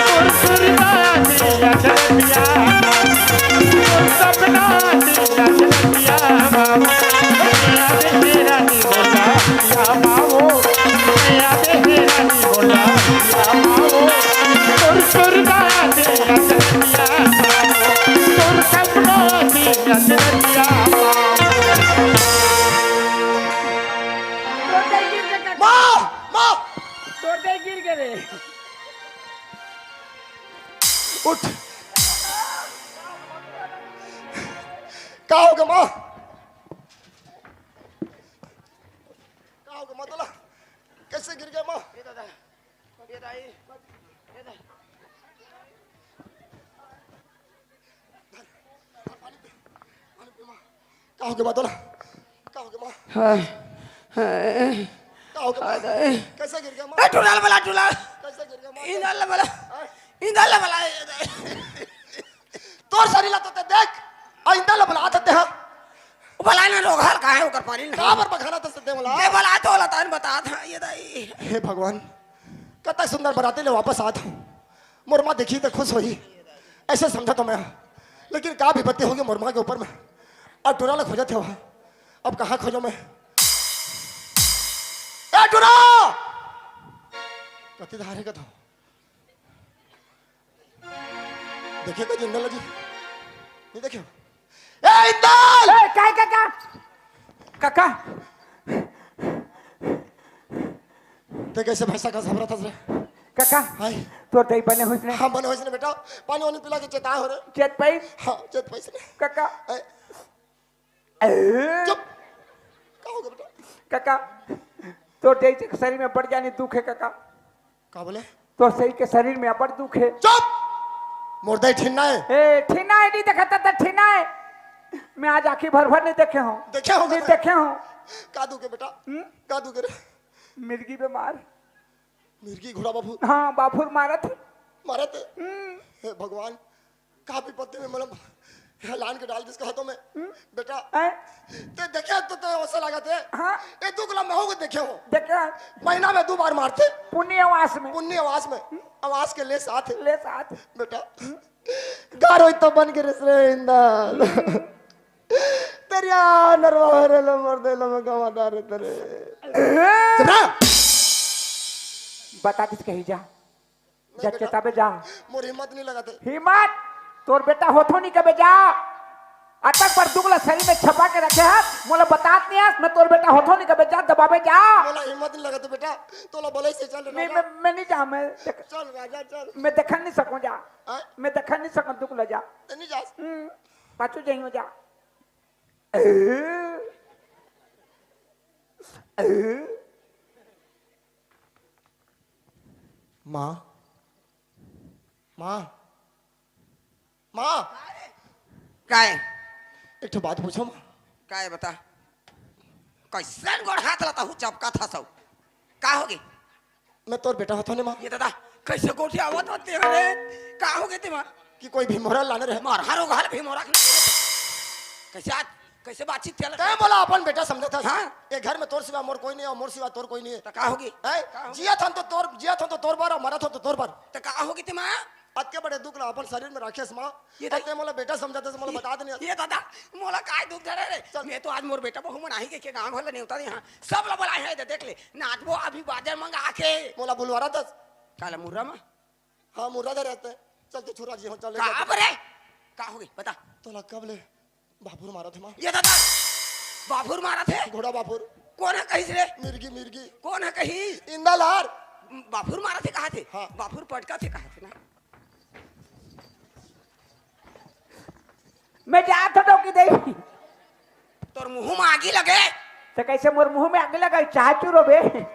और सुरदाती है तेरे पिया बाबू, और सपना दी है तेरे पिया बाबू। तेरा नहीं बोला पिया बाबू। माँ, माँ, तोर दे गिर गे रे। उठ। का हो गे माँ? का हो गे माँ तोला? कैसे गिर गे माँ? ए दादा, ए दाई, ए दाई। का हो गे माँ तोला? का हो गे माँ? हाँ, हाँ। का हो गे माँ? अरे। कैसे गिर गे माँ? ए, टुरा ल बला, टुरा ल। कैसे गिर गे माँ? इंदा ल बला। हाँ? इंदा ल बला। तोर सरीर ला तो ते देख, आ इंदा ल बला तो ते, हाँ। बला ना, रोगहा ल काहे ओकर पानी ना। का बर बघाना तो ते मोला? ते बला तो लतान बता था, ये दाई। हे भगवान, कतक सुंदर बराती ले वापस आत हूँ। मोर माँ देखी त खुश होही, ऐसे समझा तो मैं। लेकिन का विपत्ति होगे मोर माँ के ऊपर में। अब टुरा ला खोजत हे वहाँ। अब कहाँ खोजों मैं? ए टुरा! कति धारे का था? देखे का इंदल जी? नहीं देखे? ए इंदल! ए, काय काका? काका। ते कैसे भैंसा का सबरा थस रे? काका, हाय। तोर दई बने होइस ने? हाँ, बने होइस ने बेटा। पानी वानी पिला के चेता हो रे। चेत पाइस? हाँ, चेत पाइस ने। काका। ए। ए। चुप। का हो गे बेटा? काका, तोर दई के शरीर में बड़ जानी दुख हे काका। का बोले? तोर सही के शरीर में अब्बड़ दुख हे। चुप! मोर दई ठिन्ना हे। ए, ठिन्ना हे, नहीं देखा त ठिन्ना हे। मैं आज आँखी भर भर नहीं देखे हूँ। देखे हो नहीं कथा? देखे हूँ। का दुख हे बेटा? हम्म? का दुख हे रे? मिर्गी बीमार। मिर्गी घोड़ा बाफुर? हाँ, बाफुर मारत हे। मारत हे? हम्म। हे भगवान, का विपत्ति में मतलब लान के डाल दिस कहत हों मैं। हम्म? बेटा, हैं? ते देखे तो, तो ऐसा लागत हे। हाँ। ए दुख ला महूँ देखे हों। देखे? महीना में दू बार मारथे। पुन्नी अवास में। पुन्नी अवास में। हम्म? अवास के ले साथ हे। ले साथ। बेटा, हम्म? घर होई तो बन के रस रे इंदल। तेरिया नरवा रे लो मर दे लो मैं गवादार रे तेरे। चुप रह। बता दिस कही जा। नहीं जा बेटा, चेताबे जा। मोर हिम्मत नहीं लगत हे। हिम्मत? तोर बेटा होथो नहीं कबे जा। अतक पर दुगला सही में छपा के रखे हाथ, मोला बतात नहीं आस, मैं तोर बेटा होथो नहीं कबे जा, दबाबे जा। मोला हिम्मत नहीं लगत हे बेटा, तोला बोले से चल नहीं, ना। मैं, मैं नहीं जा, मैं देख-, चल राजा चल। मैं देखन नहीं सकूं जा। हाँ? मैं देखन नहीं सकूं दुगला जा। ते नहीं जास? हम्म, पाछू जाइयो जा। माँ, माँ, माँ। काय? एक ठो बात पूछों माँ। काय बता? कैसन गोड़ हाथ ला तहूँ चपकत हस? का होगे? मैं तोर बेटा होथों ने माँ। ये दादा, कैसे गोठियावत होते हो रे? का होगे ते माँ? कि कोई भिमोरा लाने रहे। मार हरो घाल भिमोरा के। कैसे आज, कैसे बातचीत चल? तैं मोला अपन बेटा समझत हस। हाँ। ये घर में तोर सिवा मोर कोई नहीं हे, मोर सिवा तोर कोई नहीं हे। त का होगे? हैं? का होगे? जियत हन तो तोर, जियत हन तो तोर बर, अउ मरत हन तो तोर बर। त का होगे ते माँ? अतके बड़े दुख ला अपन शरीर में राखेस माँ। ये अउ दाई, तैं मोला बेटा समझत हस, मोला ये, बतात नहीं। ये दादा, मोला काय दुख धरे रे? चल। मैं तो आज मोर बेटा बहू मन आही के, के गाँव वाला नेवता दे, हाँ, सब ला बलाए हे, दे देख ले, नाचबो अभी बाजा मंगा के। मोला बुलवा रहा था। काला मुर्रा माँ? हाँ, मुर्रा धरे रहते। चल तो छुरा जी, हाँ, चल ले का जा। अब रे? का होगे? बता। तोला कब ले बाफुर मारत हे माँ? ये दादा, बाफुर मारत हे? घोड़ा बाफुर। कोन ह कहिस रे? मिर्गी, मिर्गी। कोन ह कहिस? इंदा लार। बाफुर मारत हे कहाथे? हाँ। बाफुर पटकत हे कहाथे ना। मैं जात हँव टौकी दई। तोर मुँह म आगी लगे। त कइसे मोर मुँह म आगी लगे? चाह चूरो बे।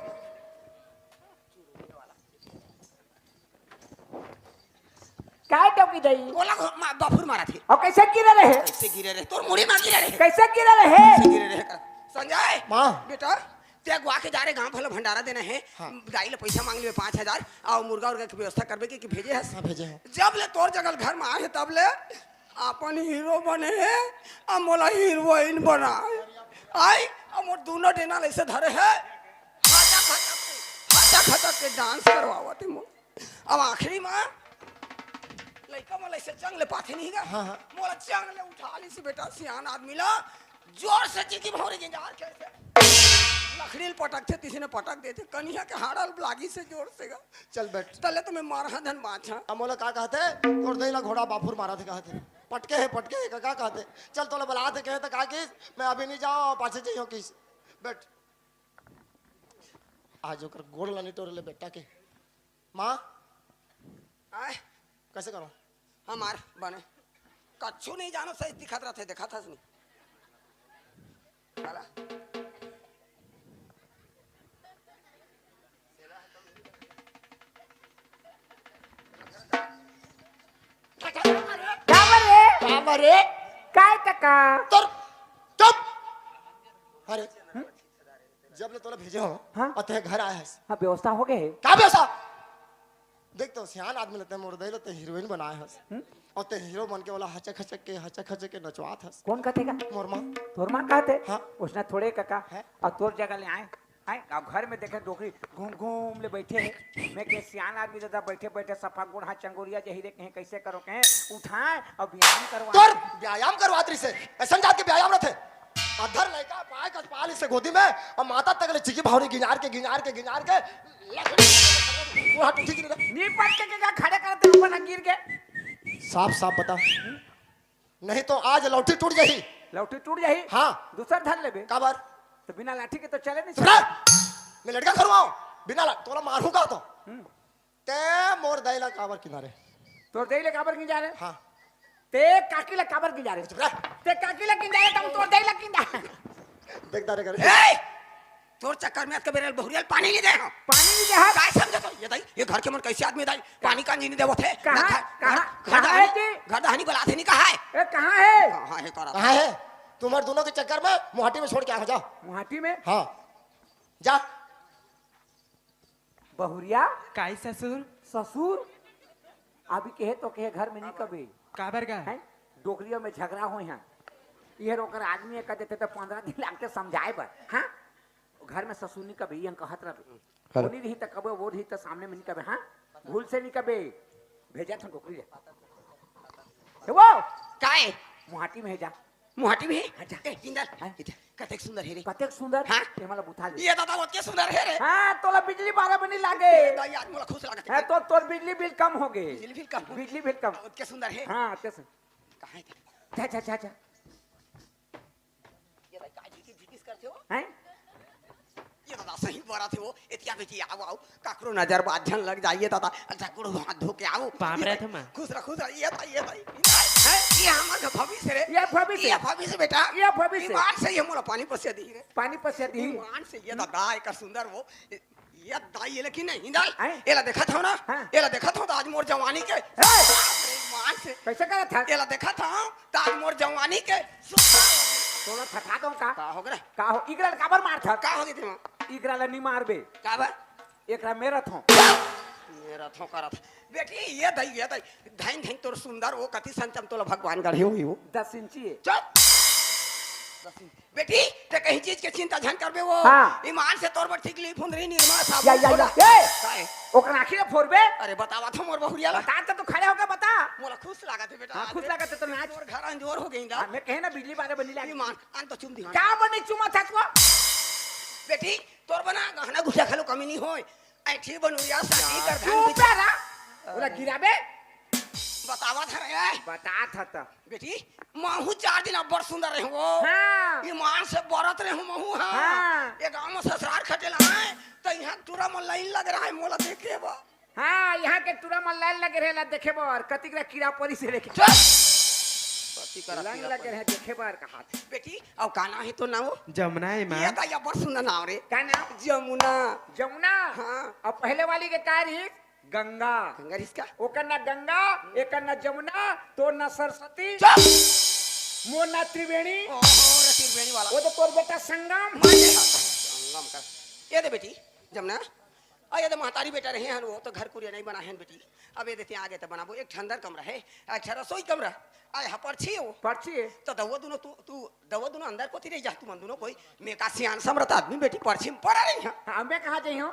काय टौकी दई? ओला घो-, मा-, बाफुर मारत हे। अउ कइसे गिरे रहे? कइसे गिरे रहे? तोर मुड़ी म गिरे रहे। कइसे गिरे रहे? कइसे गिरे रहे? संजय, माँ। बेटा, तें अगुवा के जा रे, गाँव भला भंडारा देना हे। हाँ। दाई ले पइसा मांग लेबे पाँच हजार, अउ मुर्गा उर्गा के व्यवस्था करबे के, के भेजे हस। हाँ, भेजे हँव। जब ले तोर जगह घर म आए हे, तब ले अपन हीरो बने हे, अब मोला हीरोइन बनाए। आई, अब मोर दूनों डेना ल अइसे धरे हे, हाचा खचा के, हाचा खचा के डांस करवावत हे मोर। अब आखिरी म लइका मन ल अइसे चंग ले पाथे नहीं गा। हाँ, हाँ। मोला चंग ले उठा लिस बेटा, सियान आदमी ला जोर से चिकी भौंरी गिंजार के अइसे लकड़ी ल पटकथे, तइसने पटक देथे, कनिहा के हाड़ा ल लागिस जोर से गा। चल बैठ। तले तो मैं मारहा धन बाँचहा। अब मोला का कहथे? तोर दई ला घोड़ा बाफुर मारत हे कहथे। पटके हे, पटके हे, का, का कहथे? चल तोला बलात हे कहे त का किस? मैं अभी नहीं जाँव, पाछे जइहूँ किस। बैठ। आज ओकर गोड़ ला नहीं टोरे ले बेटा के। माँ, आय। कइसे करँव? हमार बने। कछु नहीं जानँव, सही दिखत रथे, देखत हस नहीं। काला। काबर रे? काबर रे? काय कका? तोर, चुप! अरे, हम्म? जब ले तोला भेजे हँव, हाँ? अउ तें घर आए हस। हाँ, व्यवस्था हो गे हे। का व्यवस्था? देख तो, सियान आदमी ल तें मोर दई ल तें हीरोइन बनाए हस। हम्म? अउ तें हीरो बन के ओला हचक हचक के, हचक हचक के नचवात हस। कोन कहथे का? मोर माँ। तोर माँ कहथे? हाँ। ओइसना थोड़े कका। हैं? अउ तोर जगह ले आए। आए, अउ घर में देखे डोकरी घूम घूम ले बइठे हे। मैं कहेंव सियान आदमी दादा बइठे बइठे सफा गोड़ हाथ चंगोरिया जही रे, कहेंव कइसे करँव, कहेंव उठाए अउ व्यायाम करवाए। तोर व्यायाम करवात रहिसे, अइसन जात के व्यायाम रथे। अधर लइका पाए कस पा लिसे गोदी में, अउ माथा तक ले चिकी भौंरी गिंजार के, गिंजार के, गिंजार के, लकड़ी पूरा टूटी गिरी रे। नी पटके के का खड़े करत हे, ऊपर ना गिर के। साफ साफ बता, नहीं तो आज लौठी टूट जाही। लौठी टूट जाही? हाँ। दूसर धर लेबे। काबर? त बिना लाठी के तो चले नहीं चुप रह। सकत। मैं लड़का खरवाओ, बिना ला-, तोला मारहूँ का तो। हम्म। तें मोर दई ला काबर किंजारे? तोर दई ला काबर किंजारे? हाँ। तें काकी ला काबर किंजारे? चुप रह। तें काकी ला किंजारे, त हम तोर दई ला किंजारे। देख दारे कर। ए! तोर चक्कर में अतका बेर ले बहुरिया ल पानी नहीं दे हँव। पानी नहीं दे हँव? काय समझत हस? ये दाई, ये घर के मन कइसे आदमी दाई? पानी कांजी नहीं देवत हे? कहाँ, ना घर, कहाँ, घर, घर कहाँ हे दहानी, तें? घर दहानी बलात हे नहीं कहाँ हे? ए, कहाँ हे? कहाँ हे करा? कहाँ हे? तुम्हर दूनों के चक्कर में मुहाटी में छोड़ के आए हँव, जाओ। मुहाटी में? हाँ। जा। बहुरिया? काय ससुर? ससुर? अभी कहे तो कहे घर में नहीं कबे। काबर गा? हैं? डोकरिया में झगड़ा होय हे। ये ओकर आदमी हे कह देथे त पंद्रह दिन लागथे समझाए बर। हाँ? घर में ससुर नहीं कबे, ये कहत रहे। हेलो। ओनी रही त कबे, वो रही त सामने में नहीं कबे, हाँ? भूल से नहीं कबे। भेजत हँव डोकरी ले। हे वो! काय? मुहाटी में हे जा। मुहाटी में? हाँ, जा। ए, इंदर, हाँ? इधर। कतेक सुंदर हे रे। कतेक सुंदर? हाँ? ये मला बुझा ले। ये दादा, ओतके सुंदर हे रे। हाँ, तोला बिजली बारे में नहीं लागे। ए, दाई, आज मोला खुश लागत हे। हाँ, तो तोर बिजली बिल कम हो गे। बिजली बिल कम हो। बिजली बिल कम। ओतके सुंदर हे। हाँ, ओतके सुंदर। कहाँ हे? जा, जा, जा, जा। ये दाई, काय झिकिस झिकिस करथे वो? हैं? ये दादा सही बरत हे वो, एतिया बेटी आओ, आओ, काकरो नजर बात झन लग जाए दादा, अच्छा, गोड़ हाथ धो के आओ। बाप रे, ये दाई, खुश रह, खुश रह, ये दाई, ये दाई, हैं? ये हमर भविष्य रे। ये भविष्य। ये भविष्य बेटा। ये भविष्य। ईमान से ये मोला पानी पसिया दी रे। पानी पसिया दी। ईमान से ये दादा, एकर सुंदर वो, ये दाई, ये लेकिन नहीं, इंदर। हैं? एला देखत हँव ना? हाँ। एला देखत हँव त आज मोर जवानी के। हे! बाप रे, ईमान से। कइसे करत हस? एला देखत हँव त आज मोर जवानी के सुधार हो गे। तोला थथा दो का? का हो गे रे? का हो? इगरा ल काबर मारथस? का हो गे तेमा? इगरा ल नहीं मारबे। काबर? एकरा मेरत हँव। मेरत हँव करत। बेटी, ये दाई, ये दाई। धइन धइन तोर सुंदर वो कति संचम तोला भगवान गढ़े होही वो। दस इंची हे। चुप। दस इंची। बेटी, तें कहीं चीज के चिंता झन करबे वो। हाँ। ईमान से तोर बर टिकली, फुंदरी, निरमा, साबुन, या, या, या। सोडा। ए! काय? ओकर आँखी ल फोरबे? अरे बतावत हँव मोर बहुरिया ला। बता त, तू खड़े होके बता। मोला खुश लागत हे बेटा। हाँ, खुश लागत हे तो नाच। तोर घर अंजोर हो गे इंदर। हाँ, मैं कहेंव ना बिजली बारे बनी लागे। ईमान, आन तो चुम दी। का बने चुमत हस वो? बेटी, तोर बर ना गहना गुठिया घलो कमी नहीं होय। ऐठी बनुरिया साटी कर धन चुप बिच- रह। ओला गिराबे? बतावत हरे। बतात ह त। बेटी, महू चार दिन अब्बड़ सुंदर रहूं वो। हाँ। ईमान से बरत रहूं महू, हाँ। हाँ। ये गांव में ससुरार खटे ला है, त इहां टूरा में लाइन लग रहा है, मोला देखे बा। हाँ, इहां के टूरा में लाइन लगे रहे ला देखे बर, कतिक रा कीड़ा परी से देखे। चुप! पति करा लंग कीड़ा लगे परी। रहे देखे बर कहा। बेटी, अउ का नाम है तो नाम? जमुना है माँ। ये तो अब्बड़ सुंदर नाम रे। का नाम? जमुना। जमुना? हाँ। अब पहले वाली के का रही? गंगा। गंगा रिस का? ओकर ना गंगा, एकर ना जमुना, तोर ना सरस्वती। चुप! मोर ना त्रिवेणी। ओहो, रे त्रिवेणी वाला। वो तो तोर बेटा संगम। माने हा। संगम कर। ये दे बेटी, जमुना। आ, ये दे महतारी बेटा रहे हन, वो तो घर कुरिया नहीं बना है बेटी। अब ये देते आगे तो बनाबो, एक ठंडर कमरा है, अच्छा रसोई कमरा, आ, यहाँ पर्ची है वो। पर्ची है? तो दवा दोनों तू, तू दवा दोनों अंदर कोती रही जा, तुमन दोनों कोई, मैं का सियान समरत आदमी बेटी पर्ची में पड़ा रही है। हाँ, मैं कहाँ जाई हूँ?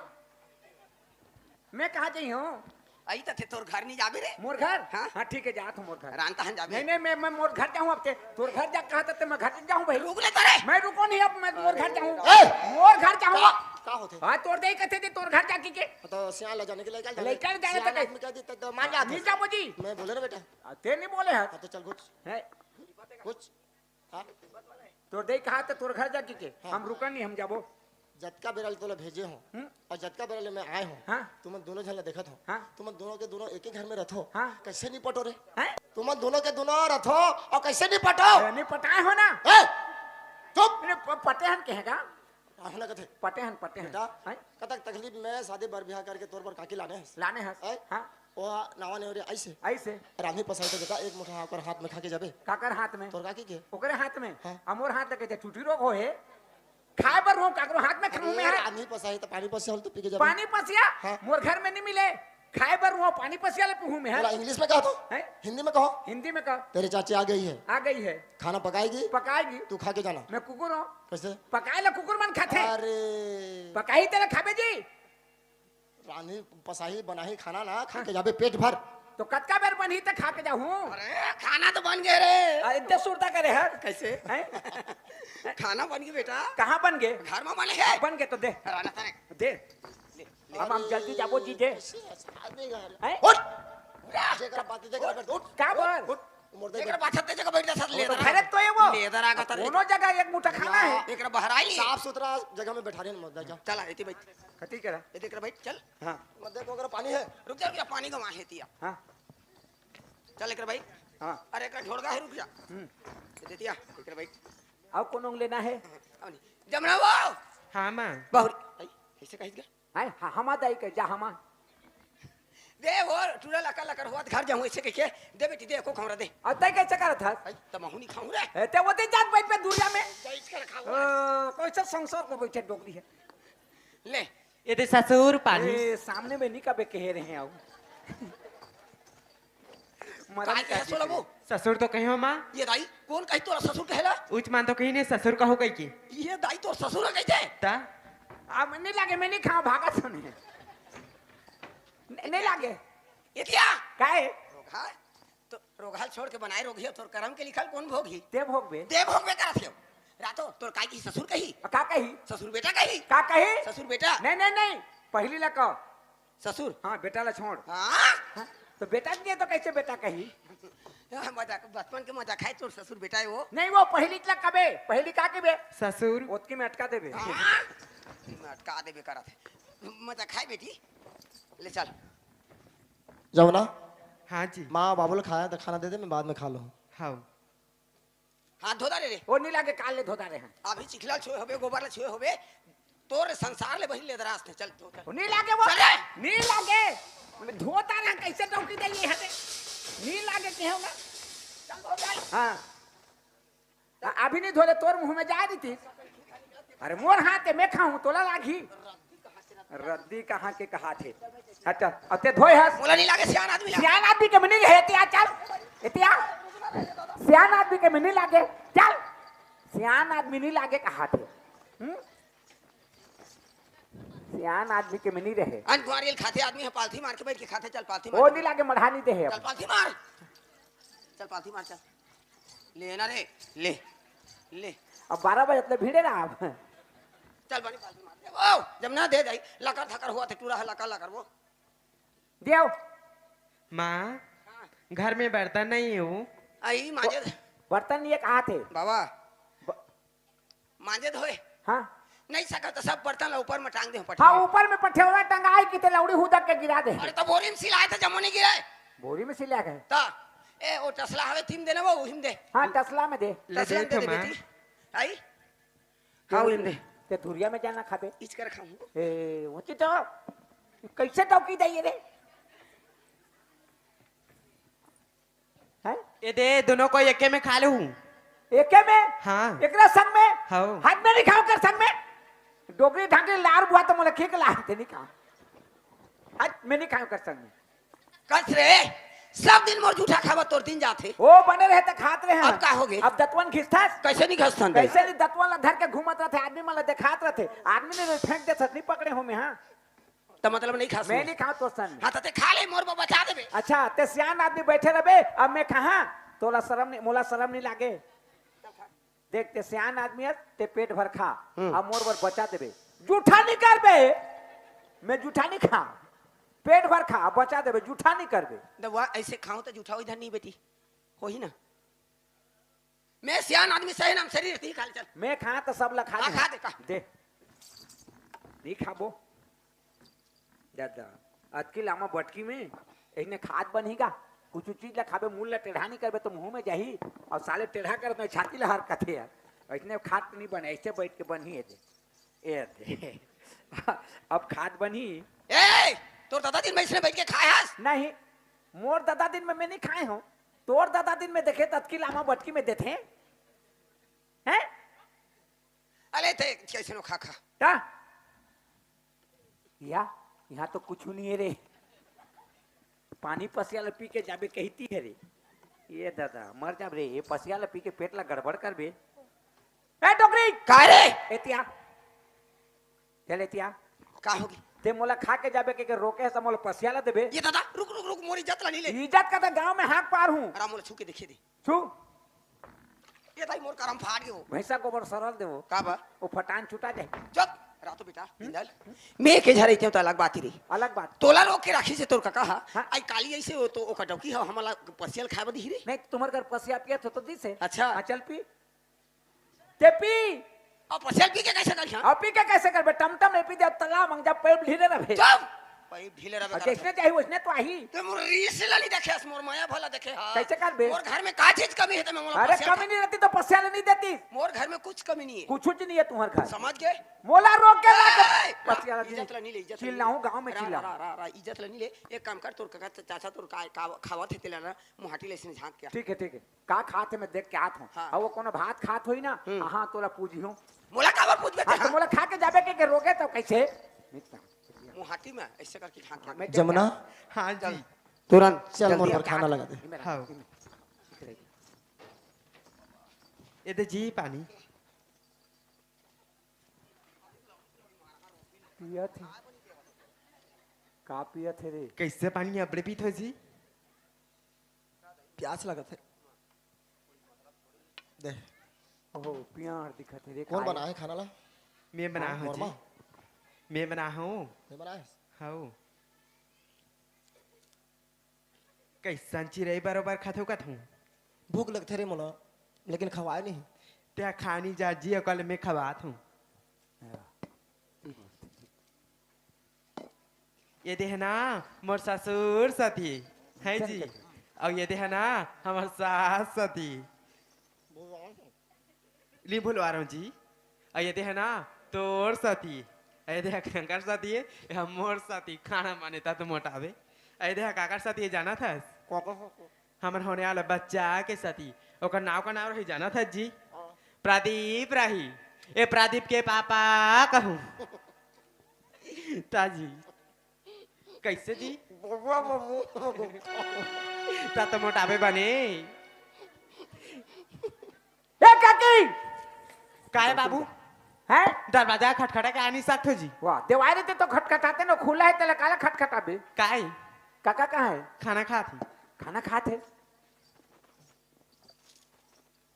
मैं कहाँ जाई हूँ? आई त थे तोर घर नहीं जाबे रे। मोर घर? हाँ। हाँ, ठीक है, जात हूँ मोर घर। रांता हन जाबे। नहीं, नहीं, मैं, मैं मोर घर जाऊँ अब ते। तोर घर जा कहा त ते मैं घर जाऊँ भाई। रुक ले तारे। मैं रुको नहीं अब, मैं मोर घर जाऊँ। ए! मोर घर जाऊँ। का, का होथे? हाँ, तोर दे कथे दे तोर घर जाके के। तो सियान ला जाने के लिए क्या जाने? लेकर जाने सियान तक। आदमी कह दी त मान जाते। नहीं जाबो जी। मैं बोले रे बेटा। आ, ते नहीं बोले है। हाँ, तो चल घुस। है। घुस। हाँ? तोर दे कहा त तोर घर जाके के। हाँ। हम रुकन नहीं, हम जाबो। जतका बेरा ले तोला भेजे हो हम्म? और जतका बेरा ले मैं आए हो, हाँ। तुमन दोनों झन ला देखत हो। हाँ। तुमन दोनों के दोनों एक ही घर में रथो। हाँ। कैसे नहीं पटो रे? हैं? तुमन दोनों के दोनों रथो और कैसे नहीं पटो? ए, नहीं पटाए हो ना। ए, चुप। नहीं, प-, पटे हन कहेगा। का होना कथे? पटे हन, पटे हन। बेटा, हैं? कतक तकलीफ में शादी बर ब्याह करके तोर बर काकी लाने हस। लाने हस। हैं? हाँ। वो नावा नेवरे ऐसे। ऐसे। रांधी पसाई तो बेटा एक मुठा ओकर हाथ में खा के जाबे। काकर हाथ में? तोर काकी के। ओकरे हाथ में? हाँ। आ मोर हाथ लगे थे, टूटी रोग हो है। खाए बर वो काकरो हाथ में खाऊं मैं, अरे, हाँ? रांधी पसाई तो पानी पसिया होल तो पी के जाबे। पानी पसिया? हाँ। मोर घर में नहीं मिले। खाए बर वो पानी पसिया ले पीहूं मैं, हाँ? बोला, इंग्लिश में कहा तो? हैं? हिंदी में कहो। हिंदी में कहा। तेरी चाची आ गई है। आ गई है। खाना पकाएगी। पकाएगी। तू खा के जाना। मैं कुकुर हूँ। कैसे? पकाए ला कुकुर मन खाथे। अरे। पकाई तेरे खाबे जी। रांधी पसाही बनाही खाना ना खा के जाबे पेट भर। तो कतका बेर बनही त खा के जाहूं? अरे, खाना तो बन गए रे। अरे, इतने सुरता करे हर। कैसे? हैं? खाना बन गए बेटा। कहाँ बन गए? घर में बने है। बन गए तो दे। राना तारे। दे। ले, ले। हम, हम जल्दी जाबो जी, दे। कैसे ऐसा आदमी घर? हैं? उठ! जेकर बात देख रहा, उठ। का बात? उठ। मोर दे एकरा बैठ। पाछा ते जगह बैठ जा, साथ वो तो लेदर आ। घरे तो ये वो। लेदर आ गया, तारे। कोनो जगह एक मुठा खाना है। एकरा बहराई। साफ सुथरा जगह में बैठा रहे, मत जा। चला, एती बैठ। कथी करा? एती एकरा बैठ, चल। हाँ। मत देखो, अगर पानी है। रुक जा, रुक जा, पानी का वहाँ है तिया। हाँ। चल, एकरा बैठ। हाँ। अरे, एकरा झोड़गा है, रुक जा। हम्म। एती तिया, एकरा बैठ। और कोनो लेना है? अब नहीं। जमना वो। हाँ, माँ। बहुरी। आई, ऐसे कहिस गा? हैं? हाँ, हमा दाई के, जा हमा। दे वो, टूरा लकर लकर होत घर जाऊँ ऐसे कह के, दे बेटी, दे, एको खौरा दे। अब तै कैसे करत हस? आई, त महू नहीं खाऊँ रे। ए, ते वो दे जात बैठ पे दूरिया में। बैठ कर खाऊँ। ओ, कैसे संसार को बैठे डोकरी है। ले। ये दे ससुर पानी। ए, सामने में नहीं कबे कहे रहे आओ। मरम काय कहे का सोला वो? ससुर तो कहे हो माँ। ये दाई, कौन कही तोला ससुर कहेला? उच मान तो कही नहीं ससुर कहो कही के। ये दाई तोर ससुर है कही थे? ता? आ, मैं नहीं लागे, मैं नहीं खाऊं, भागा सुने। नहीं, नहीं लागे। ये क्या? काय? रोगहा? तो रोगहा ल छोड़ के बनाए रोगही, तोर करम के लिखल कौन भोगही? ते भोगबे। ते भोगबे करत हो। रातो, तोर काय की ससुर कही? का कही? ससुर बेटा कही? का कही? ससुर बेटा। नहीं, नहीं, नहीं। पहली ला कहो। ससुर? हाँ, बेटा ला छोड़। हाँ? हाँ, तो बेटा नहीं है तो कैसे बेटा कही? हाँ, मजाक, बचपन के मजाक है, तोर ससुर बेटा है वो। नहीं, वो पहली ला कबे, पहली का कबे? ससुर। ओतकी में अटका देबे। हाँ? मैं अटका देबे करत है। मजाक है बेटी। ले चल। जमुना। हाँ जी। माँ बाबू लोग खाया तो खाना दे दे, मैं बाद में खा लूँ। हाँ। हाथ धो डारे रे। ओ नी लागे, काल ले धो डारे हैं। अभी चिखला छुए होबे, गोबर ले छुए होबे, तोर संसार ले बहिर ले दरास थे, चल धो डारे। ओ नी लागे वो। चल रे। नी लागे। मैं धो डारे हैं, कैसे डौकी दे ये हटे। नी लागे के होगा। चल धो डारे। हाँ। आ, अभी नहीं धो ले, तोर मुंह में जा दी थी। अरे मोर हाथ है, मैं खाऊं, तोला लागी। रद्दी कहाँ के कहा थे? हट, अब ते धोए हस। मोला नहीं लागे, सियान आदमी लागे। सियान आदमी के मनी रहे, एतिया चल। एतिया। सियान आदमी के मनी लागे, चल। सियान आदमी नहीं लागे कहा थे। हम्म? सियान आदमी के मनी रहे। अन कुआरियल खाते आदमी है, पालथी मार के बैठ के खाते, चल पालथी मार। ओ नहीं लागे, मढ़ानी दे है। चल पालथी मार। चल पालथी मार, चल। ले ना रे, ले। ले। अब बारह बजे तक भीड़े रहा अब। चल बनी पालथी मार। ओ, जब ना दे जाई, लकर थकर हुआ थे, टूरा है लकर लकर वो। देव। माँ, हाँ। घर में बर्तन नहीं हे वो। आई मांजे। बर्तन नहीं हे, कहा थे? बाबा, ब- मांजे धोए। हाँ। नहीं सकत तो सब बर्तन ला ऊपर में टांग दे, पटक हाँ, के। ऊपर में पठेवला टंगाए कि ते लौड़ी हुदक के गिरा दे। अरे तो बोरी में सिलाए थे, जमो नहीं गिराए। बोरी में सिलाए गए। ता, ए, वो टसला हवे, थीम देना वो, उहिम दे। हाँ, टसला में दे। ले टसला दे में दे तो दे माँ। बेटी। आई? हाँ, उहिम दे। ते धुरिया में जाना खाबे। इच कर खाऊं। ए, वो तो कैसे टौकी दे ये रे? हैं? ए दे, दोनों को एके में खा लेहूं। एके में? हाँ। एकरा संग में? हाँ। हाथ में नहीं खाओ कर संग में? डोकरी ढांकी लार बुआ तो मोला खेक ला, ते नहीं खा। हाथ में नहीं खाओ कर संग में। कस रे, सब दिन मोर जूठा खावा तोर दिन जाथे। ओ बने रहे त खात रहे हैं। अब का हो गे? अब दतवन घिसथस? कैसे नहीं घसथन दे? कैसे नहीं दतवन ला धर के घूमत रहथे, आदमी मन ला देखात रहथे, आदमी ने फेंक देथस, नहीं पकड़े हो में, हाँ? त मतलब नहीं खास मैं में। नहीं खाओ तो सन। हाँ, त ते खा ले, मोर बर बचा देबे। अच्छा, ते सियान आदमी बैठे रहबे, अब मैं कहा? तोला शरम नहीं, मोला शरम नहीं लागे? देख, ते सियान आदमी है, ते पेट भर खा, हम्म। अब मोर बर बचा देबे। जूठा नहीं करबे, मैं जूठा नहीं खा, पेट भर खा, बचा देबे, जूठा नहीं करबे। दवा ऐसे खाऊं तो जूठा हो इधर नहीं बेटी, हो ही ना। मैं सियान आदमी सही नाम शरीर ती खा ले चल। मैं खा तो सब ला खा हाँ, दे। खा दे, खा। दे। नहीं खाबो। दादा, अतकी लामा बटकी में, इसने खात बनही का? कुछ चीज ला खाबे, मुंह ला टेढ़ा नहीं करबे तो मुंह में जाही, और साले टेढ़ा कर दे, छाती ला हर कथे यार। इसने खात नहीं बने, ऐसे बैठ के बनही है दे। ए दे। अब खात बनही। ए, तोर दादा दिन में इसने बैठ के खाए हस? नहीं, मोर दादा दिन में मैं नहीं खाए हूँ। तोर दादा दिन में देखे ततकी लामा बटकी में देथे? हैं? अले ते कैसे नो खा खा। का? या, यहाँ तो कुछ नहीं है रे। पानी पसिया ल पी के जाबे कहती है रे। ये दादा, मर जाब रे, ये पसिया ल पी के पेट ला गड़बड़ करबे। ए डोकरी! का रे? एतिया। चल एतिया। का होगी? ते मोला खा के जाबे के, के रोके है, त मोला पसिया ला देबे। ये दादा, रुक, रुक, रुक, मोर इज्जत ला नहीं ले। इज्जत का तो गांव में हाथ पार हूँ। आराम मोला छू के देखिए दे। छू। ये दाई मोर करम फाट गयो। भैंसा गोबर सरल देवो। का बा? वो फटान छुटा जाए। चुप। रातो बेटा, हम्म? इंदल। मैं के झरे क्यों तो अलग बात ही रही। अलग बात। तोला रोक के राखी से तोर काका हा। हाँ। आई काली ऐसे हो तो ओकर डौकी हा, हमला पसिया ल खाए बदी ही रे। नहीं, तुम्हारे घर पसिया पिया तो, तो दी से। अच्छा। हाँ, चल पी। ते पी। अब पसिया ल पी के कैसे करिहा? अब पी के कैसे करबे? टमटम नहीं पी दे, अब तला मंग जा, पैर ढीले रहे। चुप। पैर ढीले रहे अब कर। जैसने चाही वैसने तो आही। ते मोर रीस ला नहीं देखे, मोर माया भला देखे हा। कैसे करबे? मोर घर में का चीज कमी है ते मैं मोला अरे पसिया कमी नहीं रहती तो पसिया ले नहीं देती। मोर घर में कुछ कमी नहीं है। कुछ नहीं है तुम्हारे घर। समझ गए? मोला रोक के ला ए, पसिया ला इज्जत ला नहीं ले, इज्जत ला नहीं ले। चिल्लाऊं गांव में रा, चिल्ला। रा, रा, रा, इज्जत ला नहीं ले। एक काम कर, तोर काका चाचा तोर का, का खावत है तेला ना, मुहाटी ले इसने झांक के। ठीक है, ठीक है। का खात हे, मैं देख के आत हूँ। हाँ। अउ वो कोनो भात खात होही ना, हम्म। हाँ, तोला पूछिहूँ। मोला काबर पूछबे हाँ, तेहा? तो मोला खा के जाबे के, के रोके तो कैसे? मुहाटी में ऐसे करके झांक के। हाँ, मैं जमुना? हाँ जी। तुरंत चल, जल्दी मोर आके खाना हाथ लगा दे। ये मेरा, हाँ। ये मेरा। ये दे जी पानी। पियत हे। का पियत हे रे? कैसे पानी अबड़े पीत हो जी? प्यास लगत हे। दे। ओहो, पियार दिखत हे रे, कौन खाए। बनाए खाना ला? मैं बना हाँ, हूँ मोर जी। माँ? मैं बना हूँ। मैं बनाए? हाँ। कैसन चिरई बरोबर खाथो कथूँ? भूख लगथे रे मोला, लेकिन खवाए नहीं। त्या खानी जा जी, ओकर ले मैं खवात हूँ। ये देहना मोर ससुर सती है जी, अउ ये देहना हमर सास सती। ली भुलवा रहा हूँ जी। अउ ये देहना तोर सती, अउ ये देह कंकर सती है, ये हमर सती खाना माने ता तो मोटावे। अउ ये देह काकर सती है जाना था? हमर होने वाला बच्चा के सती, ओकर नाव का नाव रही जाना था जी? हाँ। प्रदीप रही। ए प्रदीप के पापा कहूँ। ताजी। कैसे जी? बबुआ बाबू। ता तो मोटाबे बने। ए काकी! काय बाबू? हैं? दरवाजा खटखटा के आनी सकत हो जी। वाह, देवारी ते तो खटखटाते न, खुला है तेला काला खटखटाबे। काय? काका कहाँ है? खाना खात ही। खाना खात है?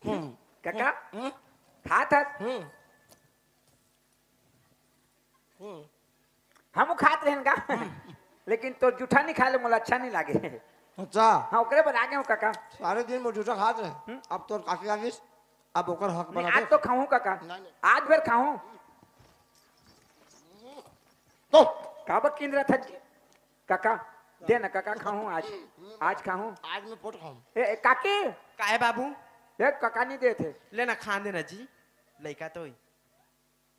हम्म। काका? हम्म। खात है? हम्म। हम्म। हम खात रहन का? हम्म। लेकिन तो जूठा नहीं खा ले, मोला अच्छा नहीं लागे। अच्छा। हाँ, ओकरे बर आगे हूँ काका। सारे दिन में जूठा खात रहे। हम्म। अब तोर काकी आ गिस, अब ओकर हक नहीं, बना आज दे। तो खाऊं काका। नहीं, नहीं। आज भर खाऊं। तो काबर किंद रहा था जी? काका, दे ना काका, खाऊं आज। आज खाऊं। आज मैं पोट खाऊं। ए, ए, काकी। काहे बाबू? ए, काका नहीं देते। ले ना, खान देना जी। लइका तो ही।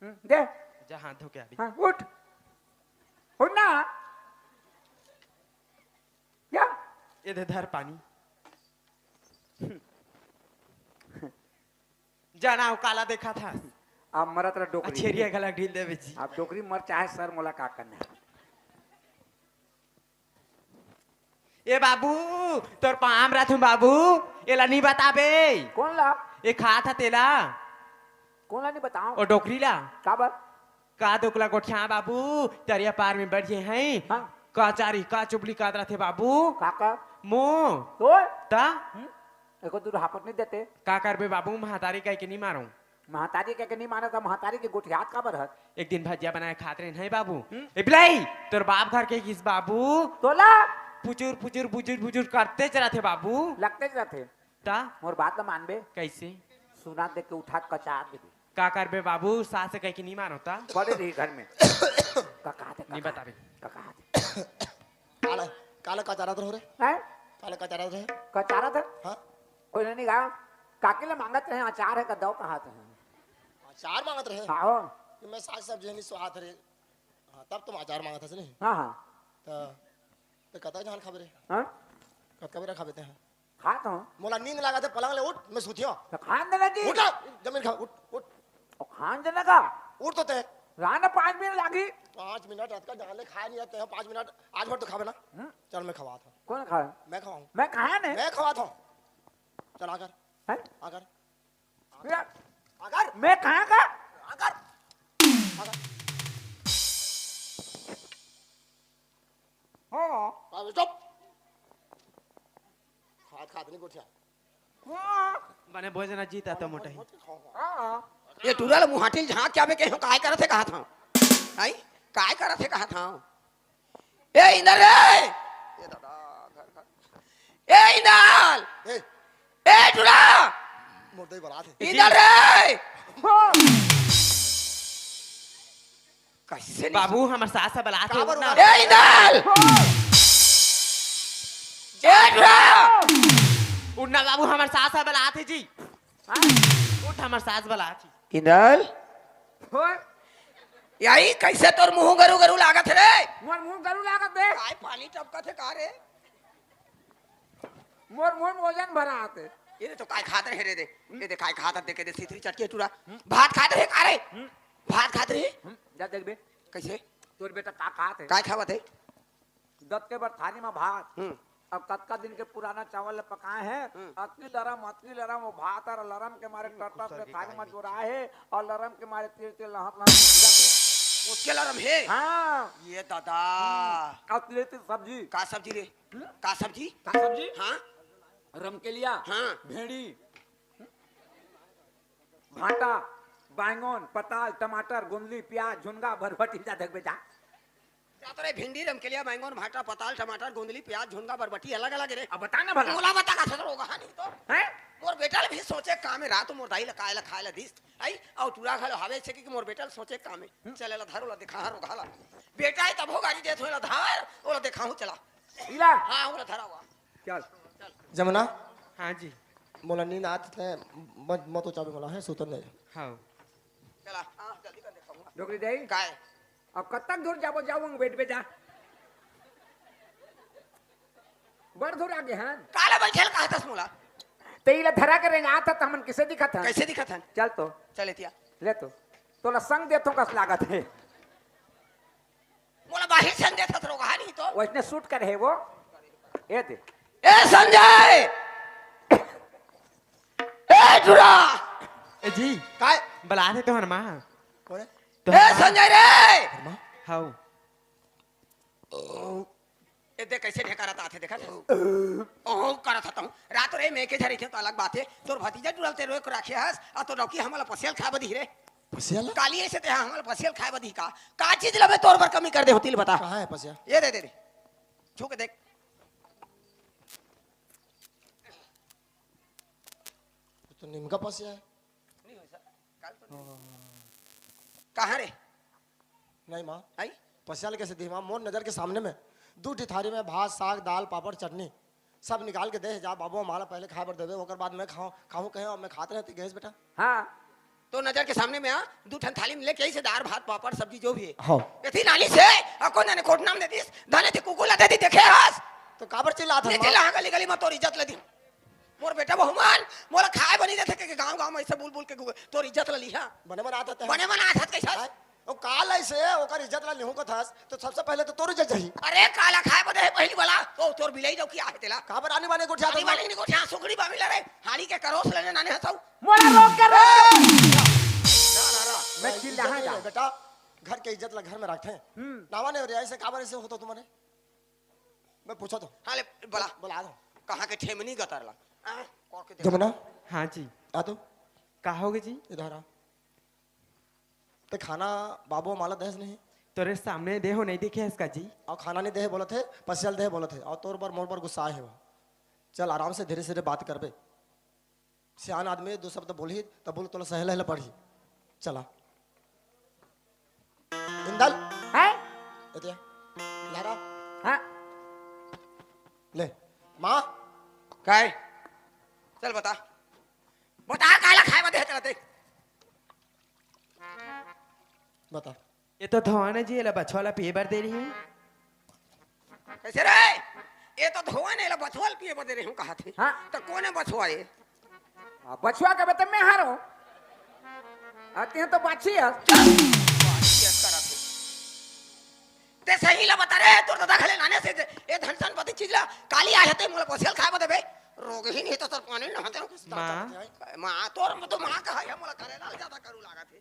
हम्म, दे। जा हाथ धो के आ भी। हाँ, उठ। उठ ना। या। ये दे धर पानी। जाना हो, काला देखा था। आप मरत रह डोकरी। छेरिया गला ढील देवे जी। आप डोकरी मर चाहे सर, मोला का करना है? ए बाबू, तोर पाम रथू बाबू, एला नहीं बताबे। कौन ला? ए खा था तेला। कौन ला नहीं बताओ? ओ डोकरी ला। काबर? का दोकला गोठिया बाबू, तरिया पार में बैठ गए हैं। हाँ। का चारी, का चुपली का रथे बाबू। काका? मो। तो? ता? हम्म? एको दूर हापट नहीं देते। का करबे बाबू, महतारी कह के नहीं मारूं। महतारी कह के नहीं मानत, महतारी के गोठियात काबर हस? एक दिन भजिया बनाए खात रहे नहीं बाबू। हम्म? ए बिलाई, तोर बाप घर के किस बाबू? तोला? पुचुर, पुचुर, बुजुर, बुजुर करते च रथे बाबू। लगते च रथे। ता? मोर बात ल मानबे? कैसे? सुना दे के उठा कचार देबे। का करबे बाबू, सास कह के नहीं मानो ता? पड़े रही घर में। का कहा थे, नहीं बताबे। का कहा थे? काला, काला कचारत रहो रे? हैं? काला कचारत रहे? कचारत है? हाँ। कोई नहीं गा। काकी ले मांगत रहे, अचार है का दो कहा थे। अचार मांगत रहे? हाँ। कि मैं साग सब्जी नहीं स्वाद रे। हाँ, तब तुम अचार मांगत हस नहीं? हाँ, हाँ। तो, तो कतक जहान खाबे रे? हाँ? कतका बेरा खाबे ते हैं? खात हूँ। मोला नींद लागत है, पलंग ले उठ, मैं सुतियो। तो खान दे लगी। उठ ना, जमीन खा, उठ, उठ। और खान देने का? उठ तो ते। राना पाँच मिनट लागी। पाँच मिनट, रात का जान ले, खाए नहीं जाते हैं, पाँच मिनट, आज भर तो खाबे ना। हम्म। चल, मैं खवात हूँ। कौन खाए? मैं खवाऊँ। मैं खाया नहीं। मैं खवात हूँ। चल, आकर। हैं? आकर। या। आकर। मैं कहाँ का? आकर। आकर। हाँ। अबे चुप। खात खात नहीं गोठिया। हाँ। बने भोजना जीता तो मोटे। हाँ। ये टूरा ल मुहाटिल झांक के आबे के हो, काय करत हे कहा था? आई? काय करत हे कहा था? ए इंदर रे! ए दादा, घर, घर। ए इंदर! ए। ए टूरा! मोटे बलात हे। इंदर रे! हाँ। कैसे नहीं? बाबू, हमर सास ह बलात हे, काबर उठना। उठना? ए इंदर! ए टूरा! उठना बाबू, हमर सास ह बलात हे जी। हाँ? उठ, हमर सास बलात हे। इंदर? होय? याई, कैसे तोर मुंह गरू गरू लागत हे रे? मोर मुंह गरू लागत हे? काय पानी टपकत हे का रे? मोर मुंह में वजन भरा आते। ये तो काय खात रहे रे दे। ये दे काय खात दे के दे सिथरी चटके टूरा। भात खात रहे का रे? हम्म। भात खात रहे? हम्म, जा देखबे। कैसे? तोर बेटा का खात हे? काय खावत हे? दत के बर थाली में भात। हम्म। अब कतका दिन के पुराना चावल ल पकाए हे। हम्म। अतकी लरम, अतकी लरम, वो भात और लरम के मारे टप टप के थाली में जोराए हे और लरम के मारे तिर तिर लहत लहत गिरत हे। उसके लरम हे? हाँ। ये दादा। हम्म। और तिर तिर सब्जी। का सब्जी रे? हम्म? का सब्जी? का सब्जी? हाँ। रमकेलिया, हाँ। भेंड़ी, भांटा, बैंगन, पताल, टमाटर, गोंदली, प्याज, झुनगा, बरबटी, जा देखबे जा। जा तो रे, भिंडी, रमकेलिया, बैंगन, भांटा, पताल, टमाटर, गोंदली, प्याज, झुनगा, बरबटी अलग अलग रे। अब बता ना भला। मोला बता का ससुर होगा, हाँ नहीं तो। हैं? मोर बेटा ल भी सोचे काम हे, रात मोर दाई ल काय ल खाय ल दिस। आई, अउ टूरा घलो हवे छे कि मोर बेटा ल सोचे काम हे। हम्म। चले ला धरो ला देखा, हाँ, रोगा ला। बेटा हे तभो गारी देत होय ला धर, ओला देखाहूँ चला। इला। हाँ, ओला धरा हुआ। चल। जमुना। हाँ जी। मोला नींद आत हे, मत, मत उचाबे मोला, है, सुतन दे। हाँ। चला, हाँ, जल्दी कर देखाहूँ। डोकरी दाई। काय? अब कतक दूर जाबो, जाऊंगा, बैठ पे जा। बड़ दूर आगे हन। काला बैठे ल कहत हस मोला? ते इला धरा के रेंगात हस, त हमन किसे दिखत हन? कैसे दिखत हन? चल तो। चल एतिया। ले तो। तोला संग देथों कस लागत हे। मोला बाहिर संग देथस रोगहा नहीं तो। वैसने सूट करे हे वो। ए दे। ए संजय! ए टूरा! ए जी। काय? बलात हे तोहर माँ। कोन हे? तोहर ए माँ। संजय रे! तोहर माँ? हाउ। ए दे कैसे ढेकारत आथे, देखत हस? ओहो, करत हतहूँ। रात रे मैं के झरी थे तो अलग बात हे। तोर भतीजा टूरा ल ते रोए के राखे हस, अउ तोर डौकी हमला पसिया ल खाए बर दिही रे। पसिया ल? काली अइसे ते हमला पसिया ल खाए बर दिही का? का चीज ल मैं तोर बर कमी कर दे हों, तेला बता। कहाँ हे पसिया? ये दे, दे, दे। छू के देख। तो निमका पसिया है। कहाँ रे? नहीं माँ। आई? पसिया ले कैसे दी माँ? मोर नजर के सामने में दू ठी थारी में भात, साग, दाल, पापड़, चटनी सब निकाल के दे हे, जा बाबू, माला पहले खाए बर देवे, ओकर बाद मैं खाऊं, खाऊं कहे, और मैं खात रहते गैस बेटा। हाँ, तो नजर के सामने में आ, दू ठन थाली में लेके आई से दार, भात, पापड़, सब्जी जो भी है। हाँ। एती नानी से, आ कोन जाने कोटनाम दे दिस, धने ते कुकुर ला दे दी, देखे हस? तो काबर चिल्लात हस ले माँ? चिल्ला, हाँ, गली गली में तोर इज्जत ले दी। मोर बेटा बहुमान, मोला खाए बनी देथे के, के गाँव गाँव में ऐसे बोल बोल के गु-, तोर इज्जत ला लिहा। बने बना देते हैं। बने बना देथे कैसा? हाँ? ओ काल ऐसे ओकर इज्जत ला लिहूं कथस, तो सबसे पहले तो तोर इज्जत जाही। अरे काला खाए बदे है पहली वाला, ओ तोर बिलाई जाऊ की आहे तेला। काबर आनी बानी गोठिया आनी तो बानी नहीं गोठिया, सुगड़ी बामी ला रे, हाड़ी के करोस लेने नाने हसाऊ। मोला रोक के रोक। ना, ना, ना। मैं भाई, चिल्ला इज्जत हाँ नहीं जा। है बेटा, घर के इज्जत ला घर में रखते हैं। हम्म। नावा नहीं हो रहा, ऐसे काबर ऐसे होता तुम्हारे? मैं पूछा तो। हाँ, ले, बोला। बोला दो। कहाँ के ठेमनी गतर ला? आ, कौन के देखा? जमुना। हाँ जी। आ तो। का होगे जी? इधर आ। ते खाना बाबू माला दहेस नहीं? तोरे सामने देहो नहीं देखे हस का जी? और खाना नहीं देहे बोलत हे, पसिया ल देहे बोलत हे। और तोर बर मोर बर गुस्सा हे वो। चल आराम से धीरे धीरे बात करबे। सियान आदमी दो शब्द बोलही, तब बोल तोला सहेला हेला पड़ही। चला। इंदल। हैं? एतिया। लहरा। हाँ। ले। माँ। काय? चल बता। बता काला खाए बदे हे तेला ते। बता। ये तो धोवन जी, एला बछवा ला पिए बर दे रही हूँ। कैसे रे? ये तो धोवन, एला बछवा ला पिए बर दे रही हूँ, कहा थे। हाँ। तो कौन है बछवा ये? आ, बछवा के बते मैं हारो। आते हैं तो बाछी है। बाछी है, करा थे। ते सही ला बता रे, तोर दादा घले नाने से जे, ए धन सन पति चीज ला, काली आए हते मोला पसिया ल खाए बदे बे। रोग ही नहीं तो सर पानी न हते। माँ। माँ, तोर तो माँ कहा है, मोला करेला ल ज्यादा करू लागत हे।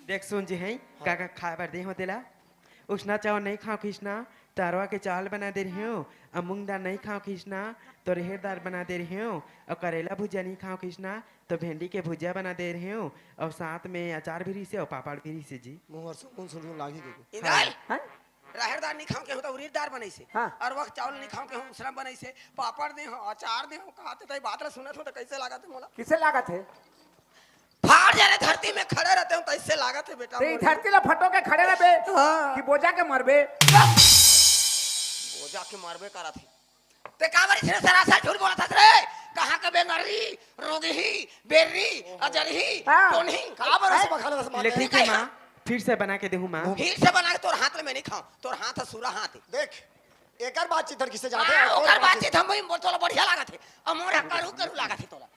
देख सुन जी हैं, हाँ। का का खाए बर दे हो तेला? उसना चावल नहीं खाओ खिसना, तरवा के चावल बना दे रही हूँ, और मूंग दाल नहीं खाओ खिसना, तो रहेर दाल बना दे रही हूँ, और करेला भुजिया नहीं खाओ खिसना, तो भेंडी के भुजिया बना दे रही हूँ, और साथ में अचार भी रही से और पापड़ भी रही से जी। मुँह और सुन सुन सुन लागी के। इंदल, हाँ? राहेर दार नहीं खाओ के हो तो उरीद दार बनई से। हाँ। और वह चावल नहीं खाओ के हो उसरम बनई से, पापड़ दे हो, अचार दे हो, कहा ते तई बात ला सुनत हो तो कैसे लागत हे मोला? किसे लागत हे? फाड़ जा रे धरती में खड़े रहते हो तो ऐसे लागत हे बेटा ते मोला। धरती ला फटो के खड़े रहबे हाँ। कि बोजा के मरबे? बोजा के मरबे करत हे। ते काबर इतने सरासर झूठ बोलत हस रे? कहाँ के बेंगरी, रोगही, बेर्री, अजरही, हाँ। टोनही? काबर ऐसे हैं? बखान बस मार ले रहे ठीक हैं? है माँ, फिर से बना के देहूँ माँ। फिर से बना के तोर हाथ में नहीं खाओ, तोर हाथ है सूरा हाथ है। देख, एकर बातचीत हर किसे जाते हाँ, हैं, ओकर बातचीत हम वही बोल, तोला बढ़िया लागत है, और मोर करू करू लागत है तोला।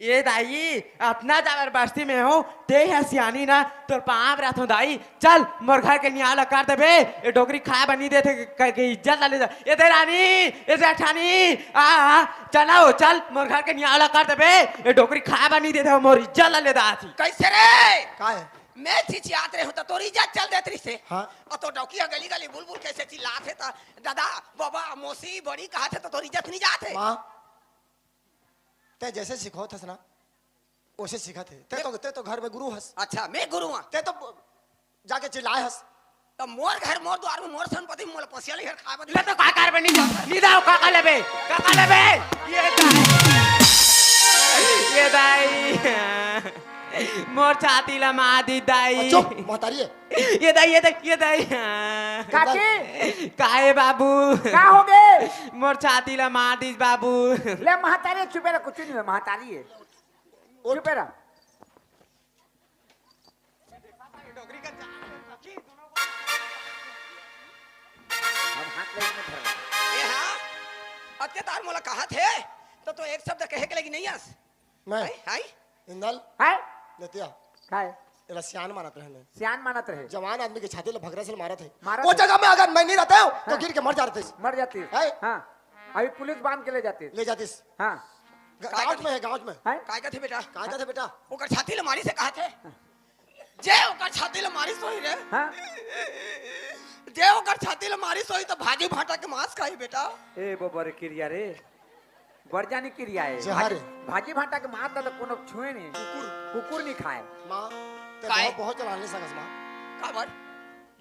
ये दाई, अपना जबरदस्ती में हो, ते ह सियानी ना, तोर पाँव रथो दाई, चल, मोर घर के नियाव ला कर देबे, ये डोकरी खाए बर नी देथे, करके इज्जत ला ले जा। ये दे रानी, ये दे अठानी, आ, आ, चल ना हो, चल, मोर घर के नियाव ला कर देबे, ये डोकरी खाए बर नी देथे, मोर इज्जत ला ले दाथी। कैसे रे? का है? मैं चिचियात रहे हूँ, तो तोर इज्जत चल देत रही से। हाँ। और तो डौकी ह गली गली बुलबुल कैसे चिल्लात है, तो दादा, बाबा, मौसी, बड़ी कहत है, तो तोर इज्जत नहीं जात है। माँ, ते जैसे सिखोत हस ना, ओसे सीखत हे। ते तो, ते तो घर में गुरु हस। अच्छा, मैं गुरु हूँ। ते तो ब-, जाके चिल्लाए हस। तो मोर घर, मोर द्वार में, मोर संपत्ति, मोला पसिया ले हर खाए बदे। ले तो का कर बनी जा? नी दाव, का का लेबे? का का लेबे? ये दाई। ये दाई। मोर छाती ला मार दी दाई। चुप, महतारी है। ये दाई, ये दाई, ये दाई। काकी। काहे बाबू? का हो गे? मोर छाती ला मार दीस बाबू। ले महतारी चुपे रह, कुछ नहीं है, महतारी है। उठ। चुपे रह। अब हाथ ले में धर। ए हाँ, अत्याचार मोला कहा थे, तो, तो एक शब्द कहे के लगी नहीं आस। मैं? हाय, हाय। इंदल? हाय? नतिया? काय? एला सियान मानत रहे ने। सियान मानत रहे। जवान आदमी के छाती ले भगरा से मारत है। मारत वो है। जगह में अगर मैं नहीं रहता हूँ, तो हाँ। गिर के मर जाते। मर जाती। हाय? हाँ। अभी पुलिस बांध के ले जाती। ले जातीस। हाँ। ग-, काय गाँव करती? में है, गाँव में। हाय? काय कथे बेटा? काय कथे बेटा? ओकर छाती ले मारी से कहा थे? जे ओकर छाती ले मारी सोई रे। हाँ। जे ओकर छाती ले मारी सोई तो भाजी भाटा के मांस खाई बेटा। ए बबर किरिया रे। बड़ जानी किरिया है। जहर। भाजी, भाजी भाटा के मार ला तो कोनो छुए नहीं। कुकुर। कुकुर नहीं खाए। माँ, ते काहे? बहुत, बहुत चलाने सकस माँ। काबर?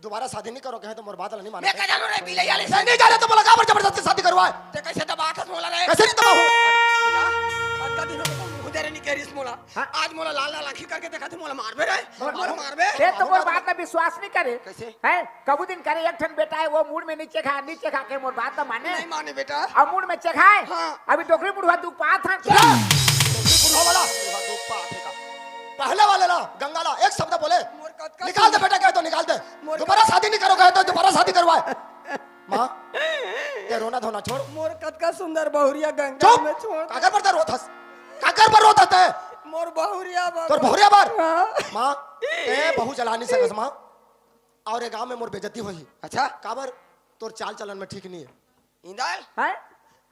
दोबारा शादी नहीं करो कहे तो मोर बात ला नहीं माने। मैं का जानू रे, बिलैया ले नहीं, नहीं जाने तो बोला, काबर जबरदस्ती शादी करवाए? ते कैसे दबात हस मोला रे? कैसे नहीं दबाऊँ? बेटा, अतका दिन हो गए, मुंह दे रे, नहीं कह रहीस मोला। हाँ। आज मोला लाल लाल आंखी करके देखा थे, मोला मारबे रे, मोला मारबे। ते तो मोर बात ला विश्वास नहीं करे। कैसे? हैं? कभू दिन करे, एक ठन बेटा हे, वो मूड़ में नीचे खा, नीचे खा के मोर बात ला माने। नहीं माने बेटा। अब मूड़ में चघाए। हाँ। अभी डोकरी बुढ़वा दुख पात हन। चुप! डोकरी बुढ़वा वाला। बुढ़वा दुख पात हे का? पहले वाले ला, गंगा ला, एक शब्द बोले। मोर कतका निकाल दे सुंदर बेटा, कहे तो निकाल दे। मोर दोबारा शादी नहीं करोगे तो दोबारा शादी करवाए। माँ, ये रोना धोना छोड़। मोर कतका सुंदर बहुरिया गंगा चुप! में छोड़। काकर बर ते रोत हस? काकर बर रोत हस ते? मोर बहुरिया बर। तोर बहुरिया बर? हाँ। माँ, ते बहू जला नहीं सकस माँ। और ये गांव में मोर बेइज्जती होही। अच्छा? काबर? तोर चाल चलन में ठीक नहीं है। इंदल? हैं?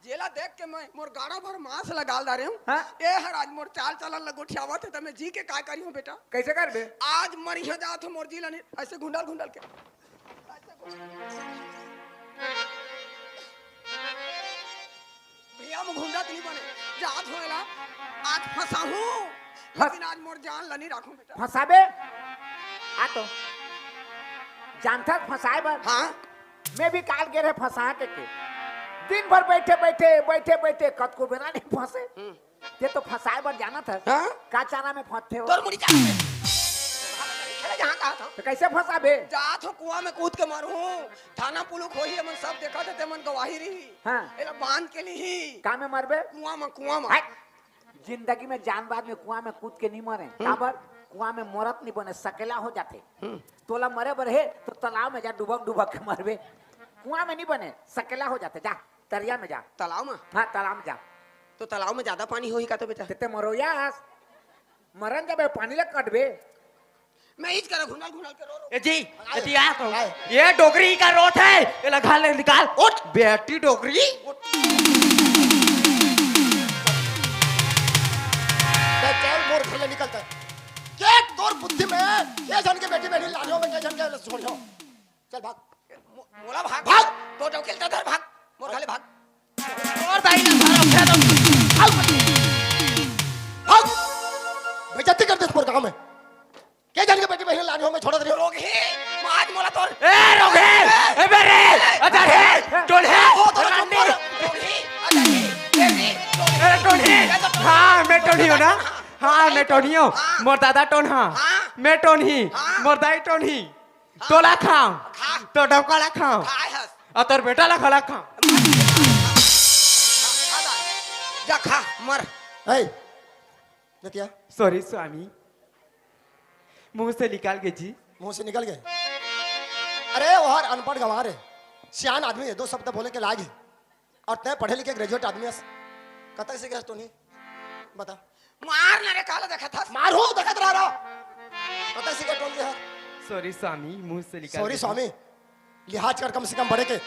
जेला देख के मैं मोर गाड़ा भर मांस ला गाल डारे हूँ। हाँ? ए हर आज मोर चाल चलन ला गोठियावत हे, त मैं जी के का करी हूँ बेटा? कैसे करबे? आज मरिहा जात हूँ मोर जी ला नहीं, ऐसे घुंडल घुंडल के। भैया, मैं घुंडत नहीं बने, जात होएला, आज फंसाहूं, फंस- लेकिन आज मोर जान ला नहीं राखूं बेटा। फंसाबे? आ तो जानथस फंसाए बर। हाँ। मैं भी काल गे रहे फंसा के, के। दिन भर बैठे, बैठे, बैठे, बैठे, कतको बेरा नहीं फंसे। हम्म। ते तो फंसाए बर जानत हस। हाँ? का चारा में फंसथे हो? तोर मुड़ी चारा में। खेले जहाँ कहा था। तो कैसे फंसाबे? जात हो कुआं में कूद के मरहूं। थाना पुलिस होही, एमन सब देखत हे, तेमन गवाही रही। हाँ। एला बांध के लिही। का में मरबे? कुआं में, कुआं में। हाय। जिंदगी में जान बाद में कुआं में कूद के नहीं मरे। हम्म। काबर? कुआं में मरत नहीं बने, सकेला हो जाथे। हम्म। तोला मरे बर हे, तो तालाब में जा, डुबक डुबक के मरबे। कुआं में नहीं बने, सकेला हो जाथे। जा, तरिया में जा। तालाब में? हाँ, तालाब में जा। तो तालाब में ज्यादा पानी होही का तो बेटा? ते, ते मरोयास। मरन जाबे, पानी ला कटबे। मैं इच करा घुनल घुनल के रो रो। ए जी, ए जी, आ तो। हाय। ये डोकरी का रोत हे, एला घर ले निकाल। उठ। बेटी डोकरी। उठ। ते चल, मोर घर ले निकल ते। के तोर बुद्धि में, के झन के बेटी बहनी लानियो में, के झन के छोड़ियो। चल भाग। मो-, मोला भाग। भाग। तो डौकी ल धर भाग। मोर घर ले भाग। और दाई ना धर, उठा दो। भाग। भाग। बेइज्जती कर देस मोर गांव में। के झन के बेटी बहनी लानियो में छोड़त रहियो। रोगही, आज मोला तोर। ए, रोगही, ए, बेरे, अजर हे, टोल हे, ओ, तो रानी। रोगही, अजर हे, बेरे, टोल हे। ए, टोल हे। ये तो टोल हे। हाँ, मैं टोल ही हूँ ना। हाँ, मैं टोल ही हूँ। हाँ। मोर दादा टोल हाँ। हाँ। मैं टोल ही। हाँ। मोर दाई टोल ही। हाँ। तोला खाओ। खा। तो डौका ला खाओ। खाए हस। और तोर बेटा ला खला खाओ। खा दा। जा खा, मर। ए, नतिया। Sorry स्वामी, मुंह से निकाल गे जी। मुंह से निकल गे। अरे, वो हर अनपढ़ गंवार हे, सियान आदमी हे, दो शब्द बोले के लाग हे। और तैं पढ़े लिखे graduate आदमी हस, कतक सीखे हस टोनी? बता। मार ना रे, काला देखत हस? मार हो, देखत रहा रहा। कतक सीखे टोनी हस? Sorry स्वामी, मुंह से निकाल Sorry दे। स्वामी, लिहाज कर कम से कम बड़े के।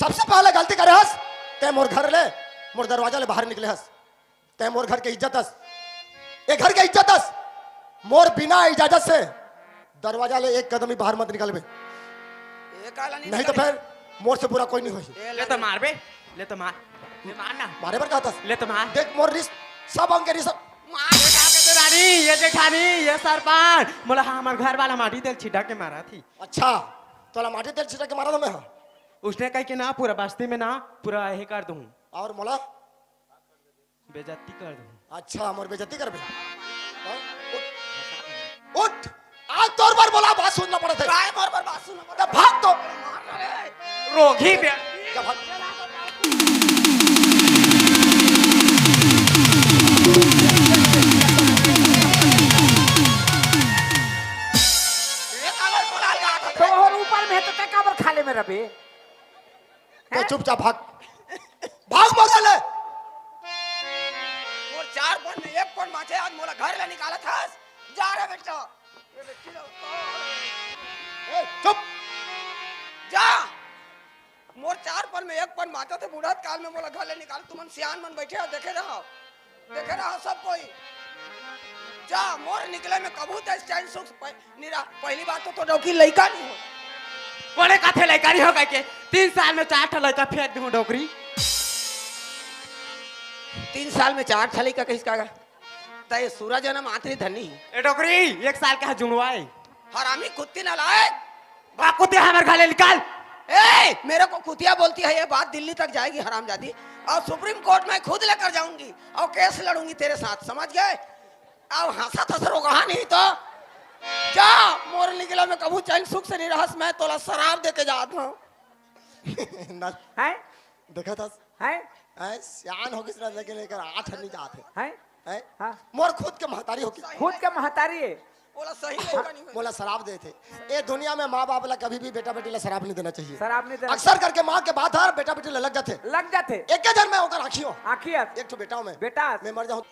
सबसे पहले गलती करे हस, तैं मोर घर ले, मोर दरवाजा ले बाहर निकले हस। तैं मोर घर के इज्जत हस, ए घर के इज्जत हस। मोर बिना इजाजत से दरवाजा ले एक कदम भी बाहर मत निकलबे। ए काला नहीं नहीं तो निकले। फिर मोर से बुरा कोई नहीं होही। ए ले तो मार बे, ले तो मार, ले मार ना। मारे बर कहत हस? ले तो मार। देख मोर रिस, सब अंग के रिस। मार। ये का कहते रानी, ये जेठानी, ये सरपंच, मोला हाँ, हमर घर वाला माटी तेल छिटा के मारा थी। अच्छा, तोला माटी तेल छिटा के मारा था मैं, हाँ। उसने कह के ना, पूरा बस्ती में ना, पूरा यही कर दूँ। और मोला? बेइज्जती कर दूँ। अच्छा, मोर बेइज्जती करबे? हाँ? उठ। उठ। आज तोर बर मोला बात सुनना पड़त हे। काय मोर बर बात सुनना पड़त हे? भाग तो। रोगही बे। जा भाग। ये काबर बोला जात हे? तोहर ऊपर में हे तो तैं काबर खाले में रबे? तो हैं? चुपचाप भाग। भाग मत ले। मोर चार पन में एक पन बाँचे, आज मोला घर ले निकालत हस। जा रे बेटा। ये बेटी ला उतार। ए, चुप। जा। मोर चार पन में एक पन बाँचे थे, बुढ़त काल में मोला घर ले निकाल। तुमन सियान मन बैठे हो, देखे रहो। देखे रहो सब कोई। जा, मोर निकले में कभू तो इस चैन सुख प-, नहीं रहा। पहली बात तो, तो डौकी लइका नहीं हो। कोने काथे लइका नहीं हो कह के? तीन साल में चार ठा लइका फेंक दूँ डोकरी। तीन साल में चार ठा लइका कहिस का? त ये सूरज है ना मातरी धनी। ए डोकरी, एक साल का जुड़वाए। हरामी कुत्ती नालायक। बा कुत्ते हमर घर ले निकाल। ए, मेरे को कुतिया बोलती है, ये बात दिल्ली तक जाएगी हरामजादी। और सुप्रीम कोर्ट में खुद लेकर जाऊंगी और केस लड़ूंगी तेरे साथ, समझ गए? अब हंसत हंसत रोगहा नहीं तो जा, मोर निकला में कभू चैन सुख से नहीं रहस, मैं तोला शराब दे के जात हूँ। ना, हैं? देखा था? हैं? ऐ, सियान हो किस तरह लेके लेकर आठ नहीं जाते। हैं? हैं? हाँ। मोर खुद के महतारी हो कि खुद के महतारी है। बोला सही लड़का नहीं मिला। मोला शराब दे थे। ए दुनिया में माँ बाप ला कभी भी बेटा बेटी ला शराब नहीं देना चाहिए। शराब नहीं देना अक्सर करके माँ के बात हर बेटा बेटी ला लग जाते। लग जाते। एक के जन में ओकर आँखी हो। आँखी है। एक ठो बेटा हूँ मैं। बेटा। मैं मर जाऊँ।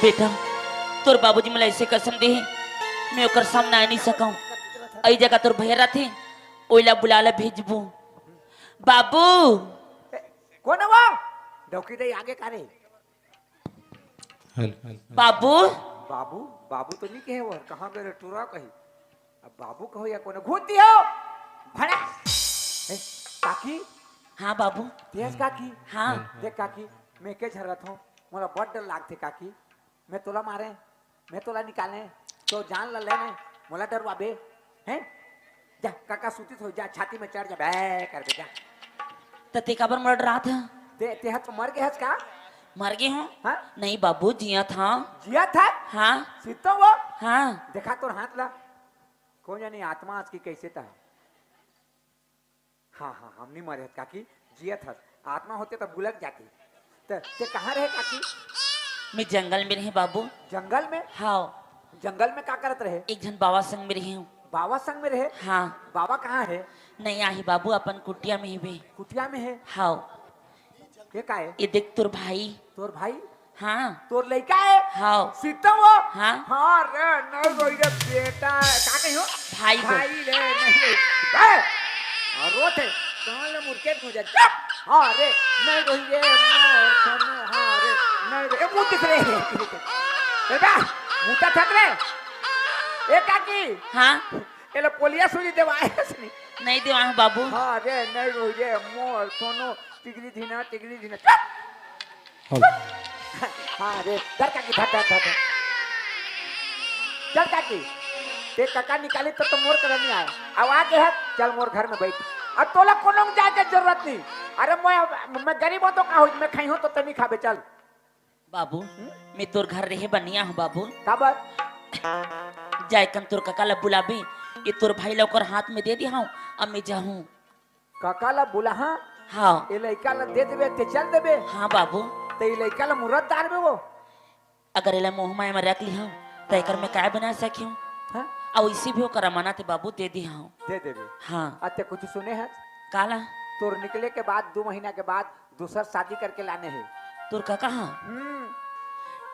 बेटा, तोर बाबूजी मोला ऐसे कसम दे हे, मैं ओकर सामने आ नहीं सकूं। अई जगह तोर भैया रथे, ओइला बुला ला भेजबो। बाबू। ए, कोन हे वो? डौकी दे आगे का रे? हेलो। बाबू। बाबू, बाबू तो नहीं कहे वो, कहाँ गए रे टूरा कही? अब बाबू कहो या कोन? घूमती हो? भड़ा। ए, काकी? हाँ बाबू। तेज काकी? हाँ। देख काकी, मैं के झरत हूँ, मोला बड़ डर लागथे काकी। मैं तोला मारे, मैं तोला निकाले, तो जान ला लेने, मोला डरवाबे, हैं? जा, काका सूतिस हो, जा, छाती में चढ़ जा, बै करबे, जा। त ते काबर मोला डरात ह? ते, ते ह तो मर गे हस का? मर गे हूँ? हाँ? नहीं बाबू, जियत हूँ। जियत हस? हाँ। सीतो वो? हाँ। देखा तोर हाथ ला। कोन जानी आत्मा आज की कैसे ता। हाँ, हाँ, हम नहीं मरे हत काकी, जियत हस। आत्मा होते तो बुलक जाती। त, ते कहाँ रहे काकी? मैं जंगल में रहे बाबू। जंगल में? हाँ। जंगल में का करत रहे? एक झन बाबा संग में रहे हूँ। बाबा संग में रहे? हाँ। बाबा कहाँ है? नहीं आही बाबू, अपन कुटिया में ही भी। कुटिया में है? हाँ। ये का है? ये देख तोर भाई। तोर भाई? हाँ। तोर लइका है? हाँ। सीता वो? हाँ। हाँ रे, नहीं रोई रे बेटा। का कही हो? भाई को। भाई रे, नहीं रोई। बे! और रोत है। कहाँ ले मुर्के को जा? चुप! हाँ रे, नहीं रोई रे, मोर सोनू, हाँ रे, नहीं रोई। ए, मुंह दिख रहे हैं। ए बे, मुंह तो थक रहे। ए काकी। हाँ। एला पोलिया सुई देवाए हस नहीं? नहीं देवाए हूँ बाबू। हाँ रे, नहीं रोई रे, मोर सोनू, टिगरी धीना, टिगरी धीना। चुप! हेलो। हाँ रे, धर काकी, धर, धर, धर, धर। चल काकी, ते कका निकाली तो, तो मोर करा नहीं आए। अब आ गे है, चल मोर घर में बैठ। अब तोला कोनो में जाए के जरूरत नहीं। अरे मैं, मैं गरीब हूँ तो का हो, मैं खाई हूँ तो तनी खाबे, चल। बाबू, हम्म? मैं तोर घर रहे बनिया हूँ बाबू। काबर? जाए कन तोर कका ला बुलाबे, ये तोर भाई ला ओकर हाथ में दे दे हूँ, अब मैं जाहूँ। कका ला बुलाहा? हाँ। ये लइका ला दे देबे, ते चल देबे? हाँ बाबू। ते ये लइका ला मुरत डारबे वो? अगर एला मोह माया में रख लिहूँ, त एकर मैं काय बना सकिहूँ? हाँ? अउ इसे भी ओकर अमानत हे बाबू, दे दिहूँ। दे देबे। हाँ। अच्छा, कुछ सुने हस? काला? तोर निकले के बाद, दो महीना के बाद दूसर शादी करके लाने हे। तोर कका हाँ? हम्म।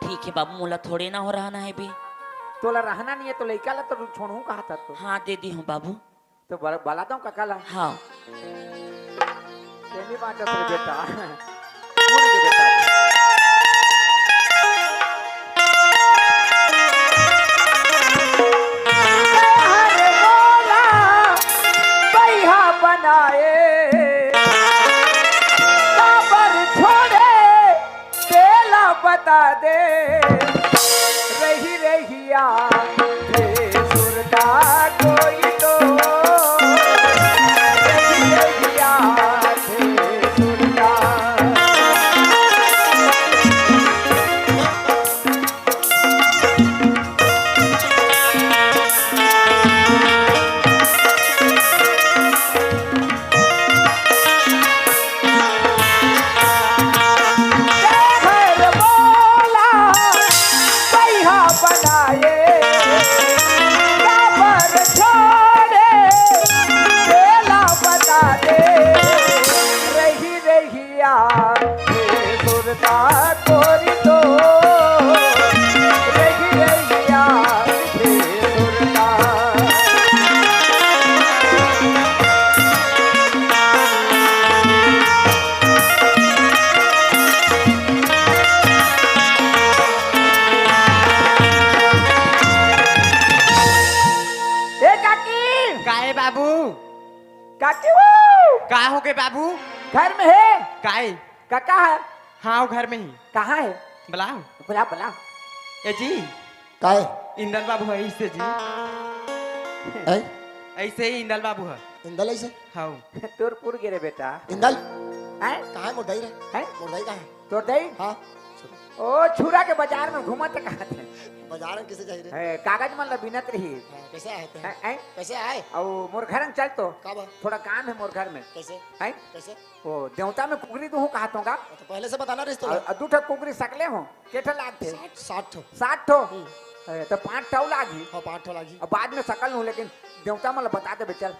ठीक हे बाबू, मोला थोड़े ना हो रहना हे बे। तोला रहना नहीं हे, तो लइका ला तो छोड़हूँ कहा था तो। हाँ, दे दिहूँ बाबू। तो बल-, बला दो कका ला। हाँ। तेनी बाँचत रे बेटा। पूरी के बेटा। हर मोला बइहा बनाए, काबर छोड़े तेला बता दे, रही रहिया थे सुरता कोई तो, रही रहिया थे सुरता। हर बोला सुरता कोरी तो रही रहिया थे सुरता। ए काकी! काहे बाबू? काकी वो! का हो गे बाबू? घर में हे? काहे? काका हे? हाँ, वो घर में ही। कहाँ हे? बुलाओ। बुला, बुला। ए जी। काहे? इंदल बाबू हे, ऐसे जी। हैं? ऐसे ही इंदल बाबू हे। इंदल ऐसे? हाँ। तोर पुर गे रे बेटा। इंदल? हैं? कहाँ हे मोर दाई रे? हैं? मोर दाई कहाँ हे? तोर दाई? हाँ। ओ, छुरा के बाजार में घूमत हे, कहाँ थे? बाजार में किसे जाही रे? हे, कागज मन ला बिनत रही। हाँ, कैसे आए थे? हैं, हैं? कैसे आए? अउ मोर घर में चल तो। का बा? थोड़ा काम हे मोर घर में। कैसे? हैं? कैसे? ओ, देवता में कुकरी दूहूँ कहा तोंगा। तो पहले से बताना रहिस तो। अउ, अउ दू ठो कुकरी सकले हो, के ठो लागथे? साठ, साठ ठो। साठ ठो? हम्म। ए, तो पाँच ठो लागही। हाँ, पाँच ठो लागही। अब बाद में सकल हूँ, लेकिन देवता मन ला बता देबे, चल।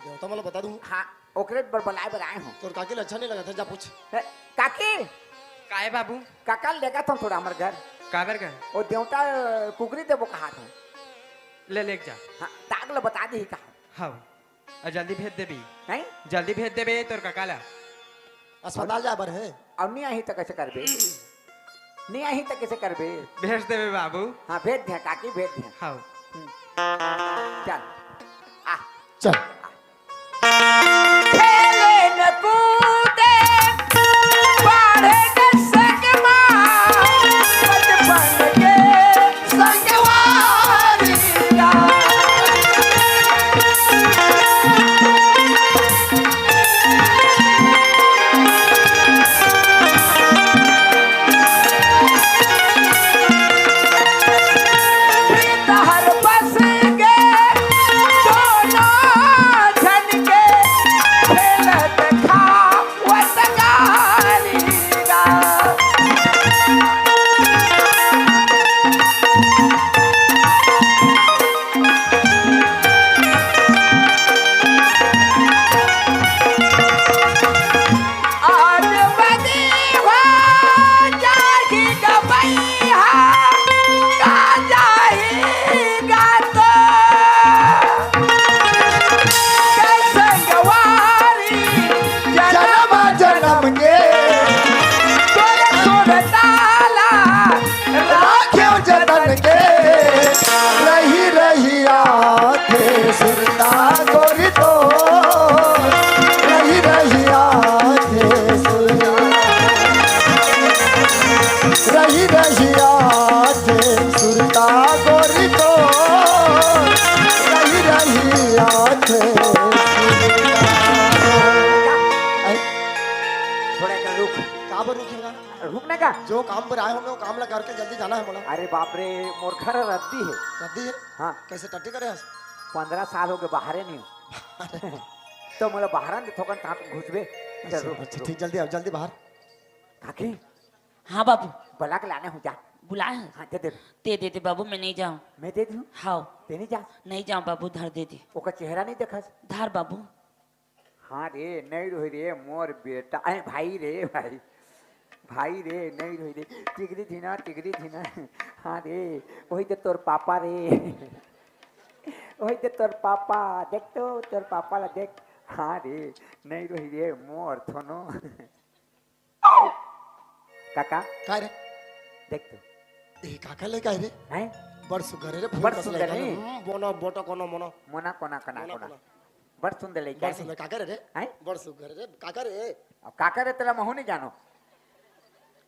देवता मन ला बता दूँ? हाँ, ओकरे बर बलाए बर आए हूँ। तोर काकी ला अच्छा नहीं लगत हे, जा पूछ। ए, काकी! काहे बाबू? काका ल लेगत हूँ थोड़ा हमर घर। काबर का? ओ देवता, अ, कुकरी देबो कहा था। ले, लेके जा। हाँ, दाग ला बता दी कहा। हाँ। अउ जल्दी भेज देबे। हैं? जल्दी भेज देबे तोर काका ला। अस्पताल जाए बर हे। अउ नहीं आही त कैसे करबे? नहीं आही त कैसे करबे? भेज देबे बाबू। हाँ, भेज दे, काकी, भेज दे। हाँ। हम्म। चल, आ। चल। खेले न कूदे, पढ़े न सकमा, बचपन के संगवारी। जनम जनम के तोर सुरता ला राखेव जतन के, रही रही आथे सुरता गोरी तो, रही रही आथे सुरता, रही रही आथे सुरता गोरी तो, रही रही आथे। थोड़ा एक रुक। का बर रुकेगा? रुक ना का? जो काम पर आए होंगे, वो काम ला करके जल्दी जाना है मोला। अरे बाप रे, मोर घर रद्दी है। रद्दी है? हाँ। कैसे टट्टी करे हस? पंद्रह साल हो गए, बाहरे नहीं हो। तो मोला बाहर आने दे, थोकन ताप घुसबे। चल, अच्छा, रुक, अच्छा, रुक। ठीक, जल्दी आओ, जल्दी बाहर। काकी, हाँ बाबू। बला के लाने हूँ, जा। बुलाए हैं? हाँ, दे दे। दे दे दे बाबू, मैं नहीं जाऊँ। मैं दे दूँ? हाँ। ते नहीं जा? नहीं जाऊँ बाबू, धर दे दे। ओकर चेहरा नहीं देखस? धर बाबू। हाँ रे, नहीं रोही रे, मोर बेटा। अरे भाई रे, भाई। भाई रे, नहीं रोही रे। टिगरी थी ना, टिगरी थी ना। हाँ रे, वही तो तोर पापा रे। वही तो तोर पापा। देख तो, तोर पापा ला देख। हाँ रे, नहीं रोही रे, मोर थोनो। काका। का रे? देख तो। ए, काका लइका हे रे? हैं? बड़ सुग्घर हे रे, फूल बड़ कस सुंदर लइका हे। हम्म, बोना, बोटा कोनो मोना। मोना कोना, कोना, मोना कोना। कोना। बड़ सुंदर लइका बड़ हे। सुंदर, काका रे रे? हैं? बड़ सुग्घर हे रे, काका रे? अब काका रे तेला महू नहीं जानो।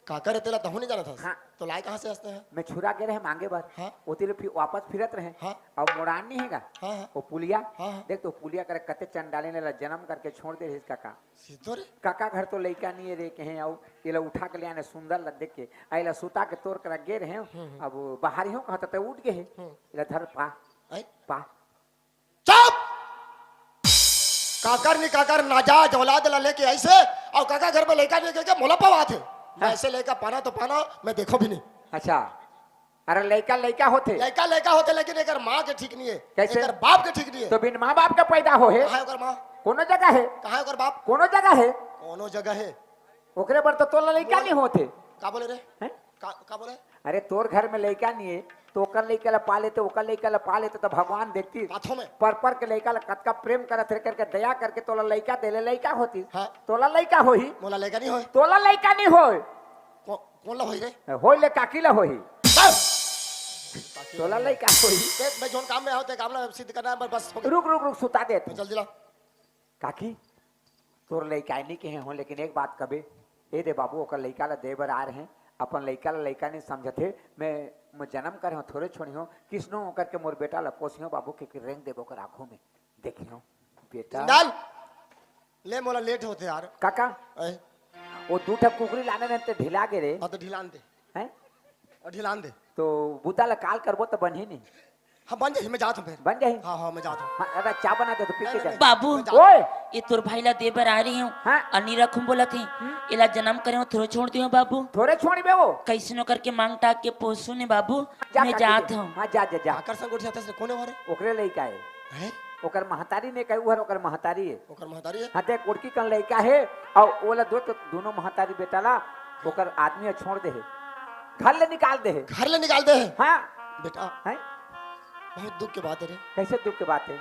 काका रे तेला तहू नहीं जानत हस? हाँ। तो लाए कहाँ से हस तेहा? मैं छुरा गे रहे मांगे बर। हाँ। ओती ले फिर वापस फिरत रहे। हाँ। अब मोड़ान नहीं हेगा। हाँ, हाँ। वो पुलिया। हाँ, हाँ। देख तो पुलिया करे कते चंडाली ने ला जन्म करके छोड़ दे रहिस काका। सिद्धो रे। काका घर तो लइका नहीं है रे, कहे आऊ, एला उठा के ले आने सुंदर ला देख के, आ एला सुता के तोर करा गे रहे। हम्म, हम्म। अब बाहर ही हो कहता तो उठ गए है। हम्म। एला धर पा, आई? पा। चुप! काकर नी काकर नाजायज औलाद ला लेके ऐसे, और काका घर में लइका नहीं के मोला पवात है। मैं हाँ। ऐसे लइका पाना तो पाना, मैं देखो भी नहीं। अच्छा। अरे लइका लइका होथे। लइका लइका होथे, लेकिन एकर माँ के ठीक नहीं है। कैसे? एकर बाप के ठीक नहीं है। तो बिन माँ बाप के पैदा हो हे। कहाँ है ओकर माँ? कोनो जगह है। कहाँ है ओकर बाप? कोनो जगह है। कोनो जगह है। ओकरे बर तो तोला लइका बोल। नहीं होते। का बोले रे? हैं? का, का बोले? अरे, तोर घर में लइका नहीं है, तो ओकर लइका ला पाले, तो ओकर लइका ला पाले, तो, तो भगवान देखती। पाथो में। पर, पर के लइका ला कतका प्रेम करत रे, करके दया करके तोला लइका देले, लइका होती। हाँ। तोला लइका होही। मोला लइका नहीं होय। तोला लइका नहीं होय। को-, कोन ला होही रे? होय ले काकी ला होही। बस। तोला लइका होही। देख, मैं जोन काम में आऊँ, ते काम ला सिद्ध करना है, बस, बस, हो गया। रुक, रुक, रुक, सुता दे तू। जल्दी ला। काकी, तोर लइका नहीं कहे हो, लेकिन एक बात कबे, ए दे बाबू, ओकर लइका ला दे बर आ रहे हैं, अपन लइका ला लइका नहीं समझत हे, मैं, मैं जन्म करे हो, थोरे छोड़ी हो, किसनो ओकर के मोर बेटा ला पोसी हो बाबू, के, के रेंग देबो ओकर आँखों में, देखी हो, बेटा। डाल। ले, मोला लेट होते यार। काका, ए। वो दू ठा कुकरी लाने रहते, ढिला गे रे। हाँ, तो ढिलान दे। हैं? और ढिलान दे। तो बुता ला काल करबो तो बनही नहीं। हाँ, बन जाही, मैं जात हूँ फिर। बन जाही? हाँ, हाँ, मैं जात हूँ। हाँ, अरे, चाय बना दे तो पी नहीं, के नहीं, जा। नहीं, बाबू, मैं जात हूँ। ओए! ये तोर भाई ला दे बर आ रही हूँ। हाँ। अनी रखूँ बोलत ही। हम्म। एला जन्म करे हो, थोरे छोड़ दियो बाबू। थोरे छोड़बे वो? कैसनो करके मांग टाक के पोसू ने बाबू। जा मैं काकी जात दे। हूँ। हाँ, जा, जा, जा। आकर संग उठ जाता से कोने वारे? ओकरे लइका है। हैं? ओकर महतारी ने कही, उहर ओकर महतारी है। ओकर महतारी है? हाँ, देख, ओड़की कन लइका है, और ओला दो तो दोनों महतारी बेटा ला ओकर आदमी ह छोड़ दे हे, घर ले निकाल दे हे। घर ले निकाल दे हे? हाँ। बेटा, हैं? बहुत दुख के बात है रे। कैसे दुख के बात है?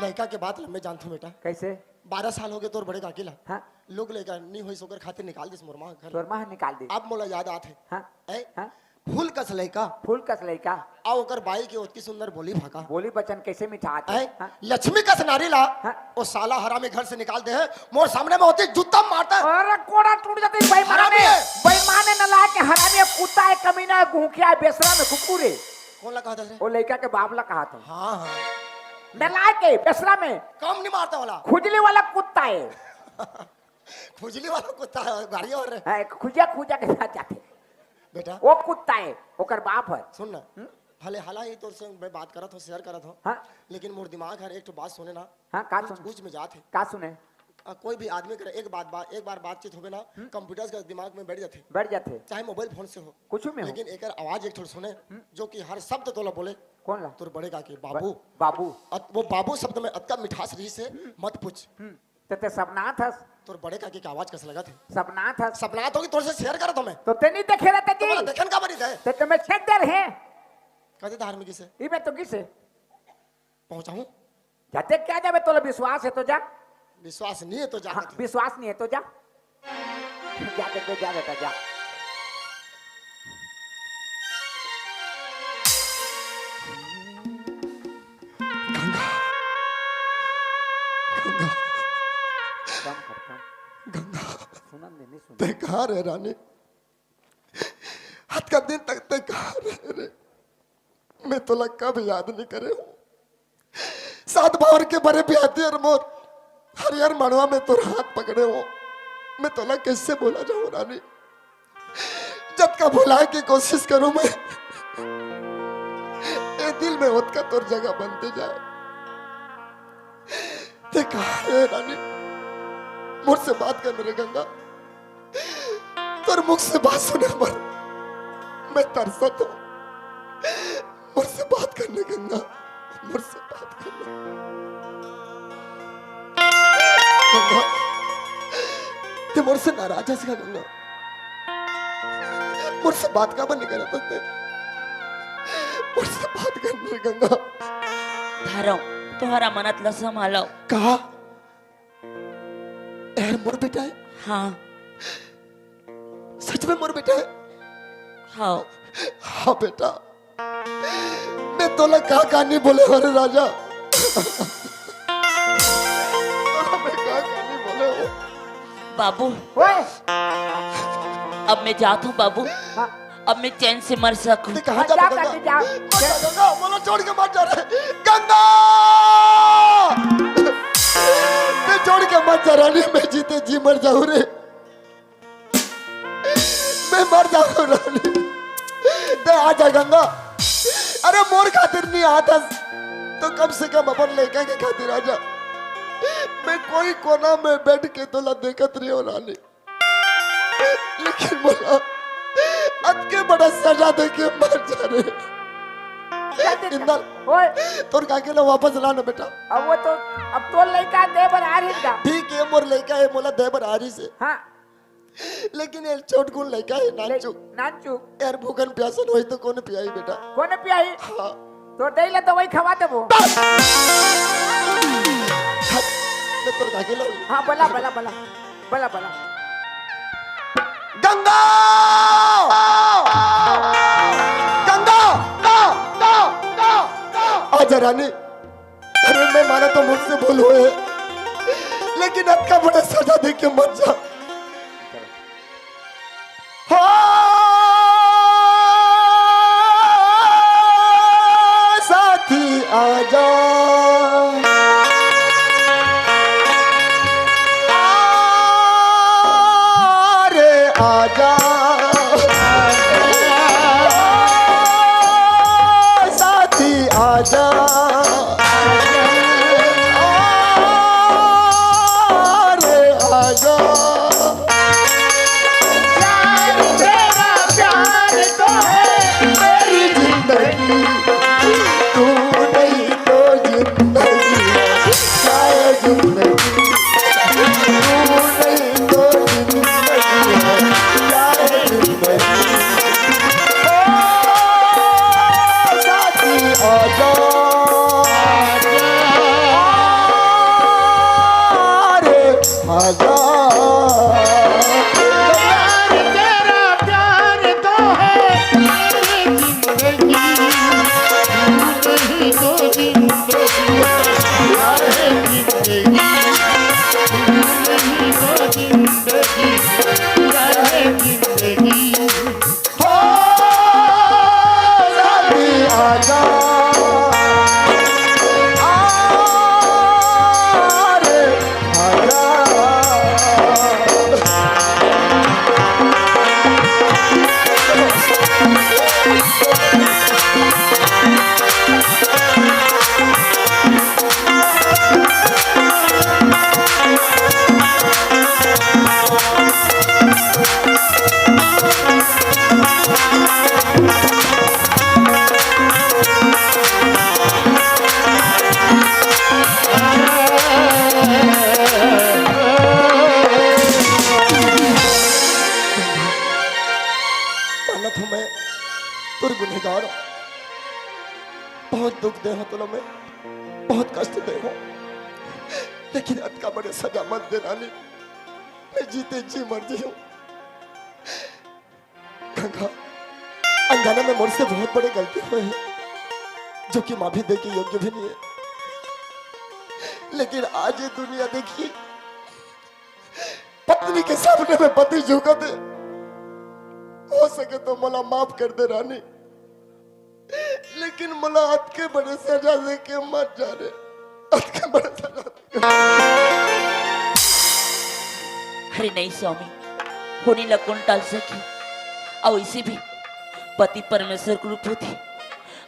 लइका के बात ल मैं जानथों बेटा। कैसे? बारह साल हो गए तोर बड़े काकी ला। हाँ। लोग लइका नहीं होइस ओकर खातिर निकाल दिस मोर माँ घर। तोर माँ निकाल दिस। अब मोला याद आत हे। हाँ। ऐ? हाँ। फूल कस लइका। फूल कस लइका। अउ ओकर बाई के ओतकी सुंदर बोली भाखा। बोली बचन कैसे मिठात हे? हैं? हाँ। लक्ष्मी कस नारी ला, हाँ। वो साला हरामी घर से निकाल दे हे। मोर सामने में होती जूता मारता। अरे कोड़ा टूट जाती, बेईमान हरामी हे। बेईमान हे, नालायक हे, हरामी हे, कुत्ता हे, कमीना हे, घूंखिया हे, बेसरा में कुकुर हे। कौन ला कहा था रे? वो लइका के बाप ला कहा था। हाँ, हाँ। नालायक हे, बेसरा में। कम नहीं मारता वाला। खुजली वाला कुत्ता हे। खुजली वाला कुत्ता हे, गाड़ी और रे। हाँ, खुजा खुजा के साथ जाते। बेटा। वो कुत्ता हे, ओकर बाप हे। सुन ना, हम्म? भले हालांकि तोर से मैं बात करत हूँ, share करत हूँ, हाँ। लेकिन मोर दिमाग हर एक ठो बात सुने ना, हाँ, का कुछ, सुने? कुछ में जात हे। का सुने? आ, कोई भी आदमी करे एक बात, बा-, एक बार बातचीत होवे ना, हम्म। Computer का दिमाग में बैठ जाते। बैठ जाते। चाहे mobile phone से हो। कुछ में हो। लेकिन एकर आवाज एक ठो सुने, हम्म। जो कि हर शब्द तोला बोले। कौन ला? तोर बड़े काकी, बाबू। बाबू। अत-, वो बाबू शब्द में अतका मिठास रही से, हम्म। मत पूछ। हम्म। ते, ते सपनात हस। तोर बड़े काकी के आवाज कस लगत हे? सपनात हस। सपनात होगी, तोर से share करत हूँ मैं। तो ते नहीं देखे रहते तो जी? बोला, देखन का बनी दे? ते, ते मैं छेक दे रहे। कदे धार्मिक से? ई मैं तो किसे? पहुंचाऊं? जाते क्या जावे, तोला विश्वास हे तो जा। विश्वास नहीं हे तो जा हाँ, कहते। विश्वास नहीं हे तो जा। जा बेटा, जा बेटा, जा। गंगा, गंगा। कम कर, कम। गंगा। सुनन दे, नहीं सुन। ते कहाँ रहे रानी? अतका दिन तक ते कहाँ रहे रे? मैं तोला कब याद नहीं करे हूँ। सात बार के बरे ब्याह दियर मोर हरियर मड़वा में तोर हाथ पकड़े हूँ। मैं तोला कैसे भुला जाऊँ रानी? जतका भुलाए के कोशिश करूँ मैं, ए दिल में ओतका तोर जगह बनते जाए। ते कहाँ रहे रानी? मोर से बात करने रे गंगा। तोर मुख से बात सुने बर मैं तरसत हूँ। मोर से बात करने गंगा, मोर से बात करने। गंगा, ते मोर से नाराज हस का गंगा? मोर से बात काबर नहीं करत हस ते? मोर से बात करने गंगा। धरम, तोहर अमानत ला संभालो। कहा? यार, मोर बेटा हे? हाँ। सच में मोर बेटा हे? हाँ। हाँ बेटा, मैं तोला का का नहीं बोले हो रे राजा। तोला मैं का का नहीं बोले हो। बाबू, ओए! अब मैं जात हूँ बाबू। हाँ। अब मैं चैन से मर सकूं। ते कहाँ हाँ, जा जा बेटा? करके जा। मत जा गंगा, मोला छोड़ के मत जा रे। गंगा! ते छोड़ के मत जा रानी, मैं जीते जी मर जाऊं रे। मैं मर जाऊं रानी। ते आ जा गंगा। अरे मोर खातिर नहीं आत हस, तो कम से कम अपन लइका के खातिर आ जा। मैं कोई कोना में बैठ के तोला देखत रही हूँ रानी। लेकिन मोला अतके बड़ा सजा दे के मर जा रे। चल दे, इंदल, ओए। तोर काकी ला वापस ला ना बेटा। अब वो तो, अब तोर लइका दे बर आ रही का? ठीक है, मोर लइका है, मोला दे बर आ रही से। हाँ। लेकिन ये छोटकुन लइका है, ले, नानचू। नानचू। यार, भूखन प्यासन होई तो कोन पियाई बेटा? कोन पियाई? हाँ। तोर दई ला दवाई खवा देबो। बस। मैं तोर काकी ला। हाँ, बला, बला, बला। बला, बला। गंगा! गंगा! आजा रानी। अरे मैं माना तो मुझसे भूल होए, लेकिन अतका बड़ा सजा दे के मत जा। हो साथी आजा, अरे आजा, साथी आजा, अरे आजा। प्यार तेरा प्यार तो है मेरी जिंदगी, तू नहीं तो जिंदगी है, क्या है जिंदगी? तू नहीं तो जिंदगी है, क्या है जिंदगी? ओ साथी आजा, अरे आजा। प्यार तेरा प्यार तो है मेरी जिंदगी, तू नहीं तो जिंदगी, क्या है जिंदगी? तू नहीं तो जिंदगी, क्या है जिंदगी? हो साथी आजा, अरे आजा। मानत हूँ मैं तोर गुनहगार हूँ, बहुत दुख दे हूँ तोला मैं, बहुत कष्ट दे हूँ, लेकिन अतका बड़े सजा मत दे रानी, मैं जीते जी मर जहूँ। गंगा, अनजाने में मोर से बहुत बड़े गलती होए हे, जो कि माफी दे के योग्य भी नहीं है। लेकिन आज ये दुनिया देखी, पत्नी के सामने में पति झुकत हे। हो सके तो मोला माफ कर दे रानी, लेकिन मोला अतके बड़े सजा दे के मत जा रे, अतके बड़े सजा दे के। अरे नहीं स्वामी, होनी ला कोन टाल सके? अउ वैसे भी पति परमेश्वर के रूप होथे,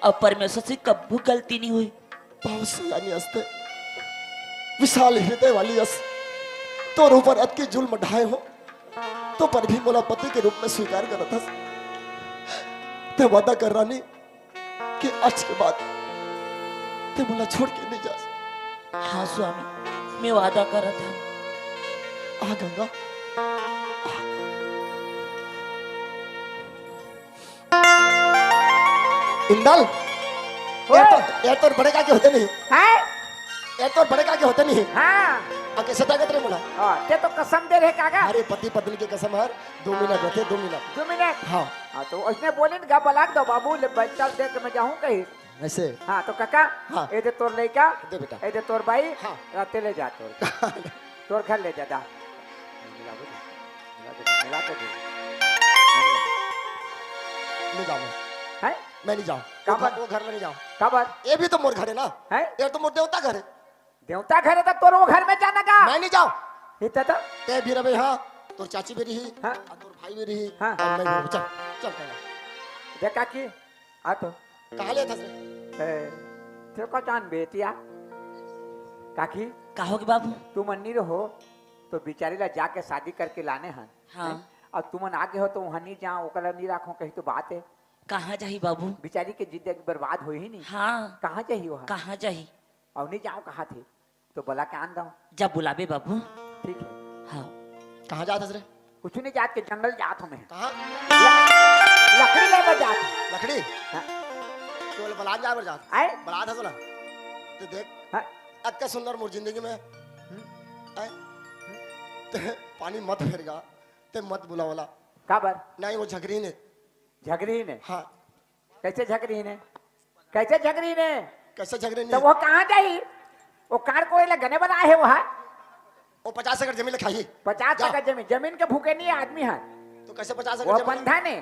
अउ परमेश्वर से कभू गलती नहीं होय। बहुत सयानी अस ते, विशाल हृदय वाली अस, तोर ऊपर अतके जुल्म ढाए हो, तो पर भी मोला पति के रूप में स्वीकार करत हस। ते वादा कर रानी, कि आज के बाद ते मोला छोड़ के नहीं जा। हाँ स्वामी, मैं वादा करत हूँ। आ गंगा, आ। इंदल, ओ। ये तो, ये तो बड़े का के होते नहीं। हैं? ये तो बड़े का के होते नहीं। हाँ। आके सतागत रे मोला। हाँ, ते तो कसम दे रहे कागा। अरे पति पत्नी के कसम हर दो मिनट होते, दो मिनट। दो मिनट? हाँ। हाँ, तो उसने बोले ना, "गा बलाक दो बाबू, ले बच्चा देख के मैं जाहूँ कहीं।" ऐसे? हाँ, तो काका, हाँ। ए दे तोर लइका, दे बेटा। ए दे तोर बाई, हाँ। राते ले जा तोर। तोर घर ले जा, दा। मिला दे, मिला दे, मिला दे। ले जाओ। हैं? मैं नहीं जाऊँ। काबर? वो घर, वो घर में नहीं जाऊँ। काबर? ये भी तो मोर घर है ना। हैं? ये तो मोर देवता घर है। देवता घर है तो तोर वो घर में जाना का? मैं नहीं जाऊँ। इतना तो? ते भी रहे, हाँ। तोर चाची भी रही, हाँ। और तोर भाई भी रही, हाँ। और मैं भी रहूँ। चल, चल, चल। देख काकी, आ तो। कहाँ ले था से? ए, तेरे को जान बेटिया। काकी, का होगे बाबू? तुमन नहीं रहो, तो बिचारी ला जाके शादी करके लाने हन। हाँ। हैं? और तुमन आगे हो तो वहाँ नहीं जाओ, ओकला नहीं रखो, कहीं तो बात है। कहाँ जाही बाबू? बिचारी के जिंदगी बर्बाद होही नहीं। हाँ। कहाँ जाही वो? कहाँ जाही? अउ नहीं जाओ कहा थे तो बोला के आन दो। जब बुलाबे बाबू। ठीक है। हाँ। कहाँ जात हस रे? कुछ नहीं जात के, जंगल जात हूँ मैं। कहाँ? ल-, लकड़ी ले बर जात हूँ। लकड़ी? हाँ। तो बोले बलात जाए बर जात। आए? बलात हस बोला। तो देख। हाँ। अतका सुंदर मोर जिंदगी में। हम्म। आए? ते पानी मत फेरगा, ते मत बुलावला। काबर? नहीं, वो झगरी ने। झगरी ने? हाँ। कैसे झगरी ने? कैसे झगरी ने? कैसे झगरी ने? तो वो कहाँ जाही? वो काड़ कोई ला गने वाला है वो, हाँ? वो पचास एकड़ जमीन ला खाही। पचास जा। एकड़ जमीन, जमीन के भूखे नहीं है आदमी है। तो कैसे पचास एकड़ वो जमीन? बंधा ने।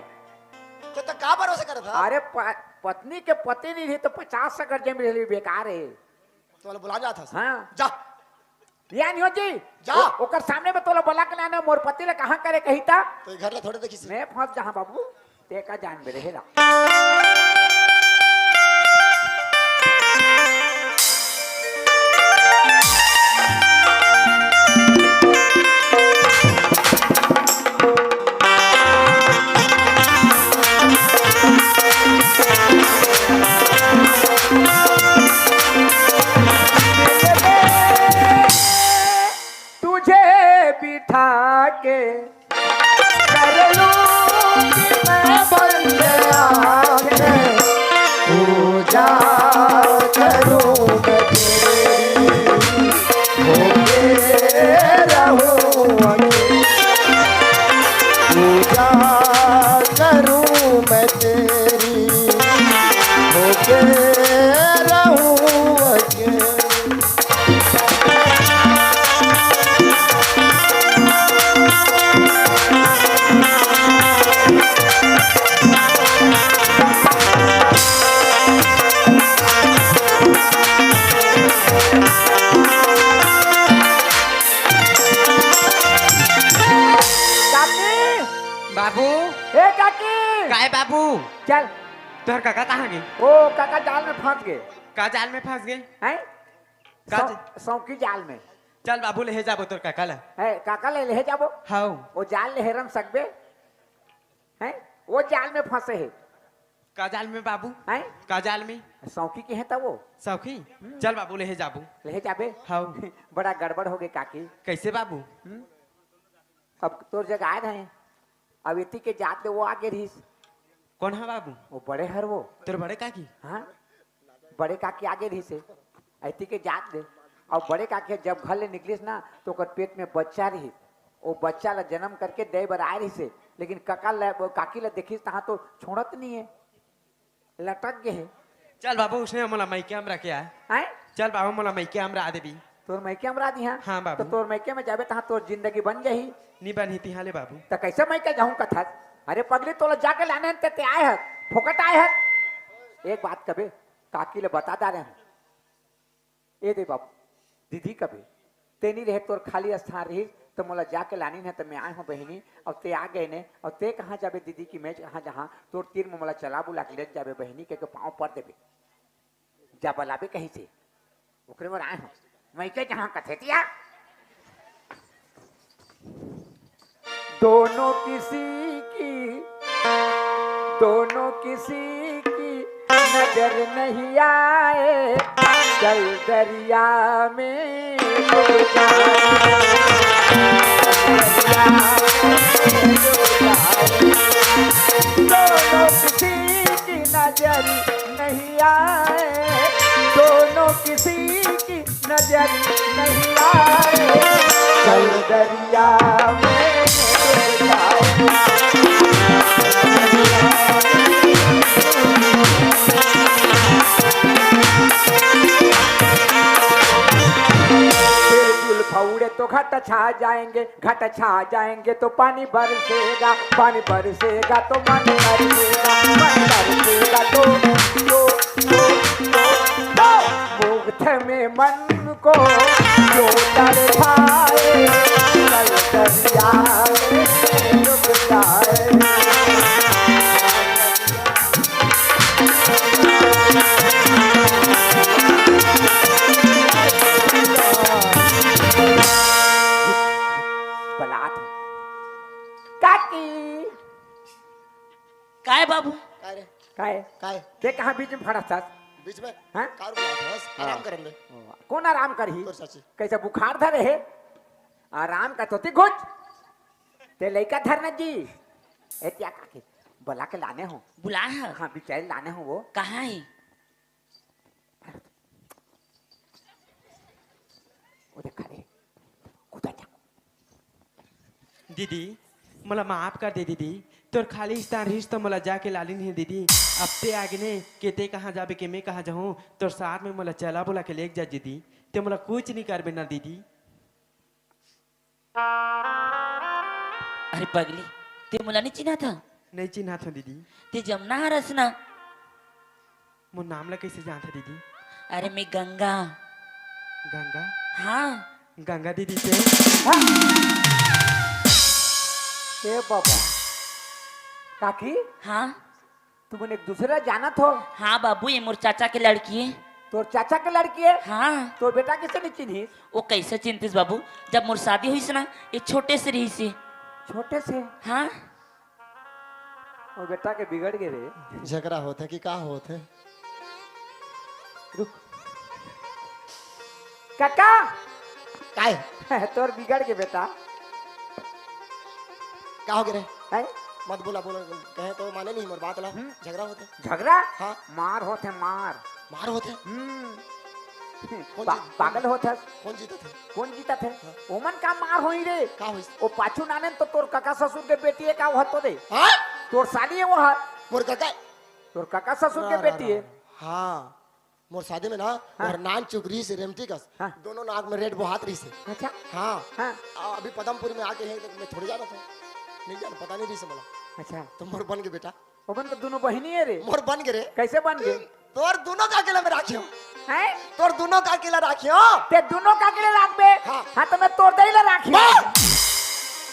तो, तो का भरोसा करत था? अरे प-, पत्नी के पति नहीं रही तो पचास एकड़ जमीन रही बेकार है। तो वाला बुला जात हस। हाँ। जा। या नहीं हो जी? जा। ओ-, ओकर सामने में तोला बोला के लाना, मोर पति ला कहाँ करे कही ता? तो ये घर ला थोड़े देखी से। मैं फंस जहाँ बाबू, ते का जान बे रहेला। तुझे बिठा के कर लूंगी मैं बंद आंखें, पूजा करूं मैं तेरी, होके रहूं अकेली, पूजा करूं मैं तेरी, होके रहूं अकेली। काकी! बाबू। ए काकी! काय बाबू? चल। तोर काका कहाँ गे? ओ काका जाल में फंस गे। का जाल में फंस गे? हैं? का सौ-, ज- सौंकी जाल में। चल बाबू, लेहे जाबो तोर काका ला। है, काका ले लेहे जाबो। हाउ। वो जाल लेहे रम सकबे? हैं? वो जाल में फंसे हे। का जाल में बाबू? हैं? का जाल में? सौंकी के हे तब वो। सौंकी? हम्म। चल बाबू, लेहे जाबो। लेहे जाबे? हाउ। बड़ा गड़बड़ हो गए काकी। कैसे बाबू? हम्म? अब तोर जगह आए रहे, अब एती के जात ले वो आगे रहिस। कौन हा बाबू? वो बड़े हर वो। तोर बड़े काकी? हाँ, बड़े काकी आगे रहिस हे, एती के जात ले। अब बड़े काकी जब घर ले निकलिस ना, तो ओकर पेट में बच्चा रहिस। वो बच्चा ला जन्म करके दे बर आए रहिस हे, लेकिन कका ला, वो काकी ला देखिस तहाँ तो छोड़त नहीं है। लटक गे हे। चल बाबू, उसने मोला मइके अमरा के आय। हैं? चल बाबू, मोला मइके अमरा देबी। तोर मइके अमरा दिहा? हाँ बाबू। तो तोर मइके में जाबे तहाँ तोर जिंदगी बन जाही। नी बनही तिहाँ ले बाबू। त कैसे मइके जाहूँ कथस? अरे पगली, तोला जाके लाने ते, ते आए हस, फोकट आए हस। एक बात कबे, काकी ले बता डारे हूँ। ए दे बाबू, दीदी कबे, ते नी रहे, तोर खाली स्थान रहिस, त मोला जाके लानिन हे, त मैं आए हूँ बहिनी, अउ ते आ गए ने, अउ ते कहाँ जाबे दीदी कि मैं कहाँ जहाँ, तोर तीर में मोला चला बुला के ले जाबे बहिनी, के, के पाँव पर देबे। जा बलाबे कहीं से, ओकरे बर आए हूँ, मइके जहाँ कथे तिया। दोनों किसी की, दोनों किसी की नजर नहीं आए, चल दरिया में डूब जाए, दरिया में डूब जाए। दोनों किसी की नजर नहीं आए, दोनों किसी की नजर नहीं आए, चल दरिया में डूब जाए। बिल्कुल फौड़े तो घट छा जाएंगे, घट छा जाएंगे तो पानी बरसेगा, पानी बरसेगा तो मन तरसेगा, मन तरसेगा तो, तो, तो, तो, तो मुग्ध में मन को जो तड़पाए, कल दरिया में डूब जाए। बलात। काकी। काय बाबू? काय रे? काय? काय? ते कहाँ बीच में फड़त हस? बीच में? हाँ? कार बुलावत हस? हाँ। आराम करन दे। ओ, कौन आराम करही? तोर चाची। कैसे बुखार धरे हे? आराम का तोती घुच। ते लइका धरना जी। ए, त्या काके? बुला के लाने हो। बुला है? हाँ, बिचारी लाने हो वो। कहाँ है? ओ देख रे, कूदा जा। दीदी, मोला माफ कर दे दीदी, तोर खाली स्थान रहिस तो मोला जाके लालिन हे दीदी। अब ते आगे ने के ते कहाँ जाबे के मैं कहाँ जाहूँ, तोर साथ में मोला चला बुला के लेके जा दीदी, ते मोला कुछ नहीं करबे ना दीदी। अरे पगली, ते मोला नहीं चिन्हा था? नहीं चिन्हा था दीदी। ते जमुना हरस ना? मोर नाम ला कैसे जानत हे दीदी? अरे मैं गंगा। गंगा? हाँ। गंगा दीदी से? हाँ। ए बाबा, काकी? हाँ। तुमन एक दूसरे ला जानत हो? हाँ बाबू, ये मोर चाचा के लड़की है। तोर चाचा के लड़की है? हाँ। तोर बेटा कैसे नहीं चिन्हिस? वो कैसे चिन्हतिस बाबू, जब मोर शादी हुई से ना, ये छोटे से रही से। छोटे से? हाँ। वो बेटा के बिगड़ गे रे। झगड़ा होत हे कि का होत हे? रुक। काका! काय? तोर बिगड़ गे बेटा। का हो गे रे? हैं? मत बोला, बोला, कहे तो माने नहीं मोर बात ला। हम्म। झगड़ा होत हे। झगड़ा? हाँ। मार होत हे, मार। मार होत हे? हम्म। कौन पा-, जीत-, पागल होत हस। कौन जीतत हे? कौन जीतत हे? हाँ। ओमन का मार होई रे? का होइस? ओ पाछू नाने तो तोर कका ससुर के बेटी हे का, वो तो दे। हाँ? तोर साली हे वो हा। मोर कका? तोर कका ससुर के रा, रा, बेटी रा, हे। रा। हाँ, मोर शादी में ना, हाँ। ओहर नान चुकरी से रेमटी कस। हाँ। दोनों नाक में रेड बोहात रही से। अच्छा। हाँ। हाँ। आ, अभी पदमपुरी में आके हे, तो मैं थोड़ी जानत हूँ। नहीं जान, पता नहीं रही से मोला। अच्छा। तो मोर बन गे बेटा। ओमन तो दोनों बहिनी हे रे। मोर बन गे रे। कैसे बन गे? तोर दोनों काकी ला मैं राखियो। हैं? तोर दोनों काकी ला राखियो। ते दोनों काकी ला राखबे? हाँ। हाँ, तो मैं तोर दाई ला राखियो। बस!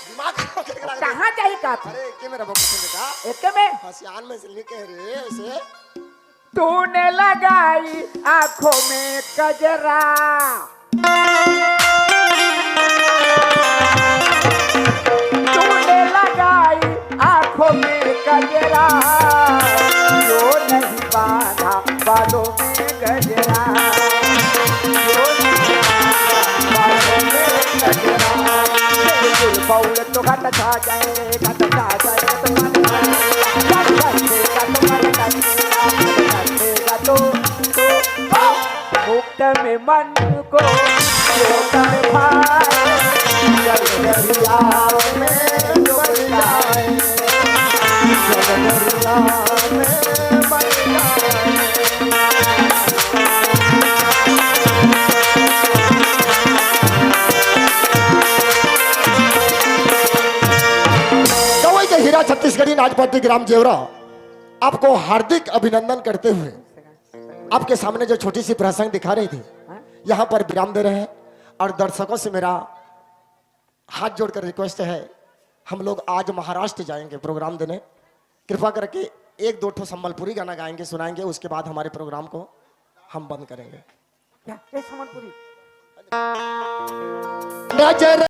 दिमाग खराब करके रख दे। कहाँ जाही का तू? अरे, एके में रहो बेटा। एके में? हाँ, सियान में से लेके रे, उसे। तूने लगाई आंखों में कजरा। तूने लगाई आंखों में कजरा, क्यों नहीं बांधा बालों में गजरा, क्यों नहीं बांधा बालों में गजरा। तेरे बाउल तो घट छा जाए, घट छा जाए, तो मन, घट छा जाए, तो मन, घट छा जाए, तो, तो, मुक्त में मन को, चोट में भाई, जल दरिया में डूब जाए, जल दरिया में मर जाए। गवई के हीरा छत्तीसगढ़ी नाच पार्टी ग्राम जेवरा आपको हार्दिक अभिनंदन करते हुए आपके सामने जो छोटी सी प्रसंग दिखा रही थी, यहाँ पर विराम दे रहे हैं और दर्शकों से मेरा हाथ जोड़कर रिक्वेस्ट है, हम लोग आज महाराष्ट्र जाएंगे प्रोग्राम देने। कृपा करके एक दो ठो संबलपुरी गाना गाएंगे, सुनाएंगे, उसके बाद हमारे प्रोग्राम को हम बंद करेंगे। क्या? ए, संबलपुरी। नजर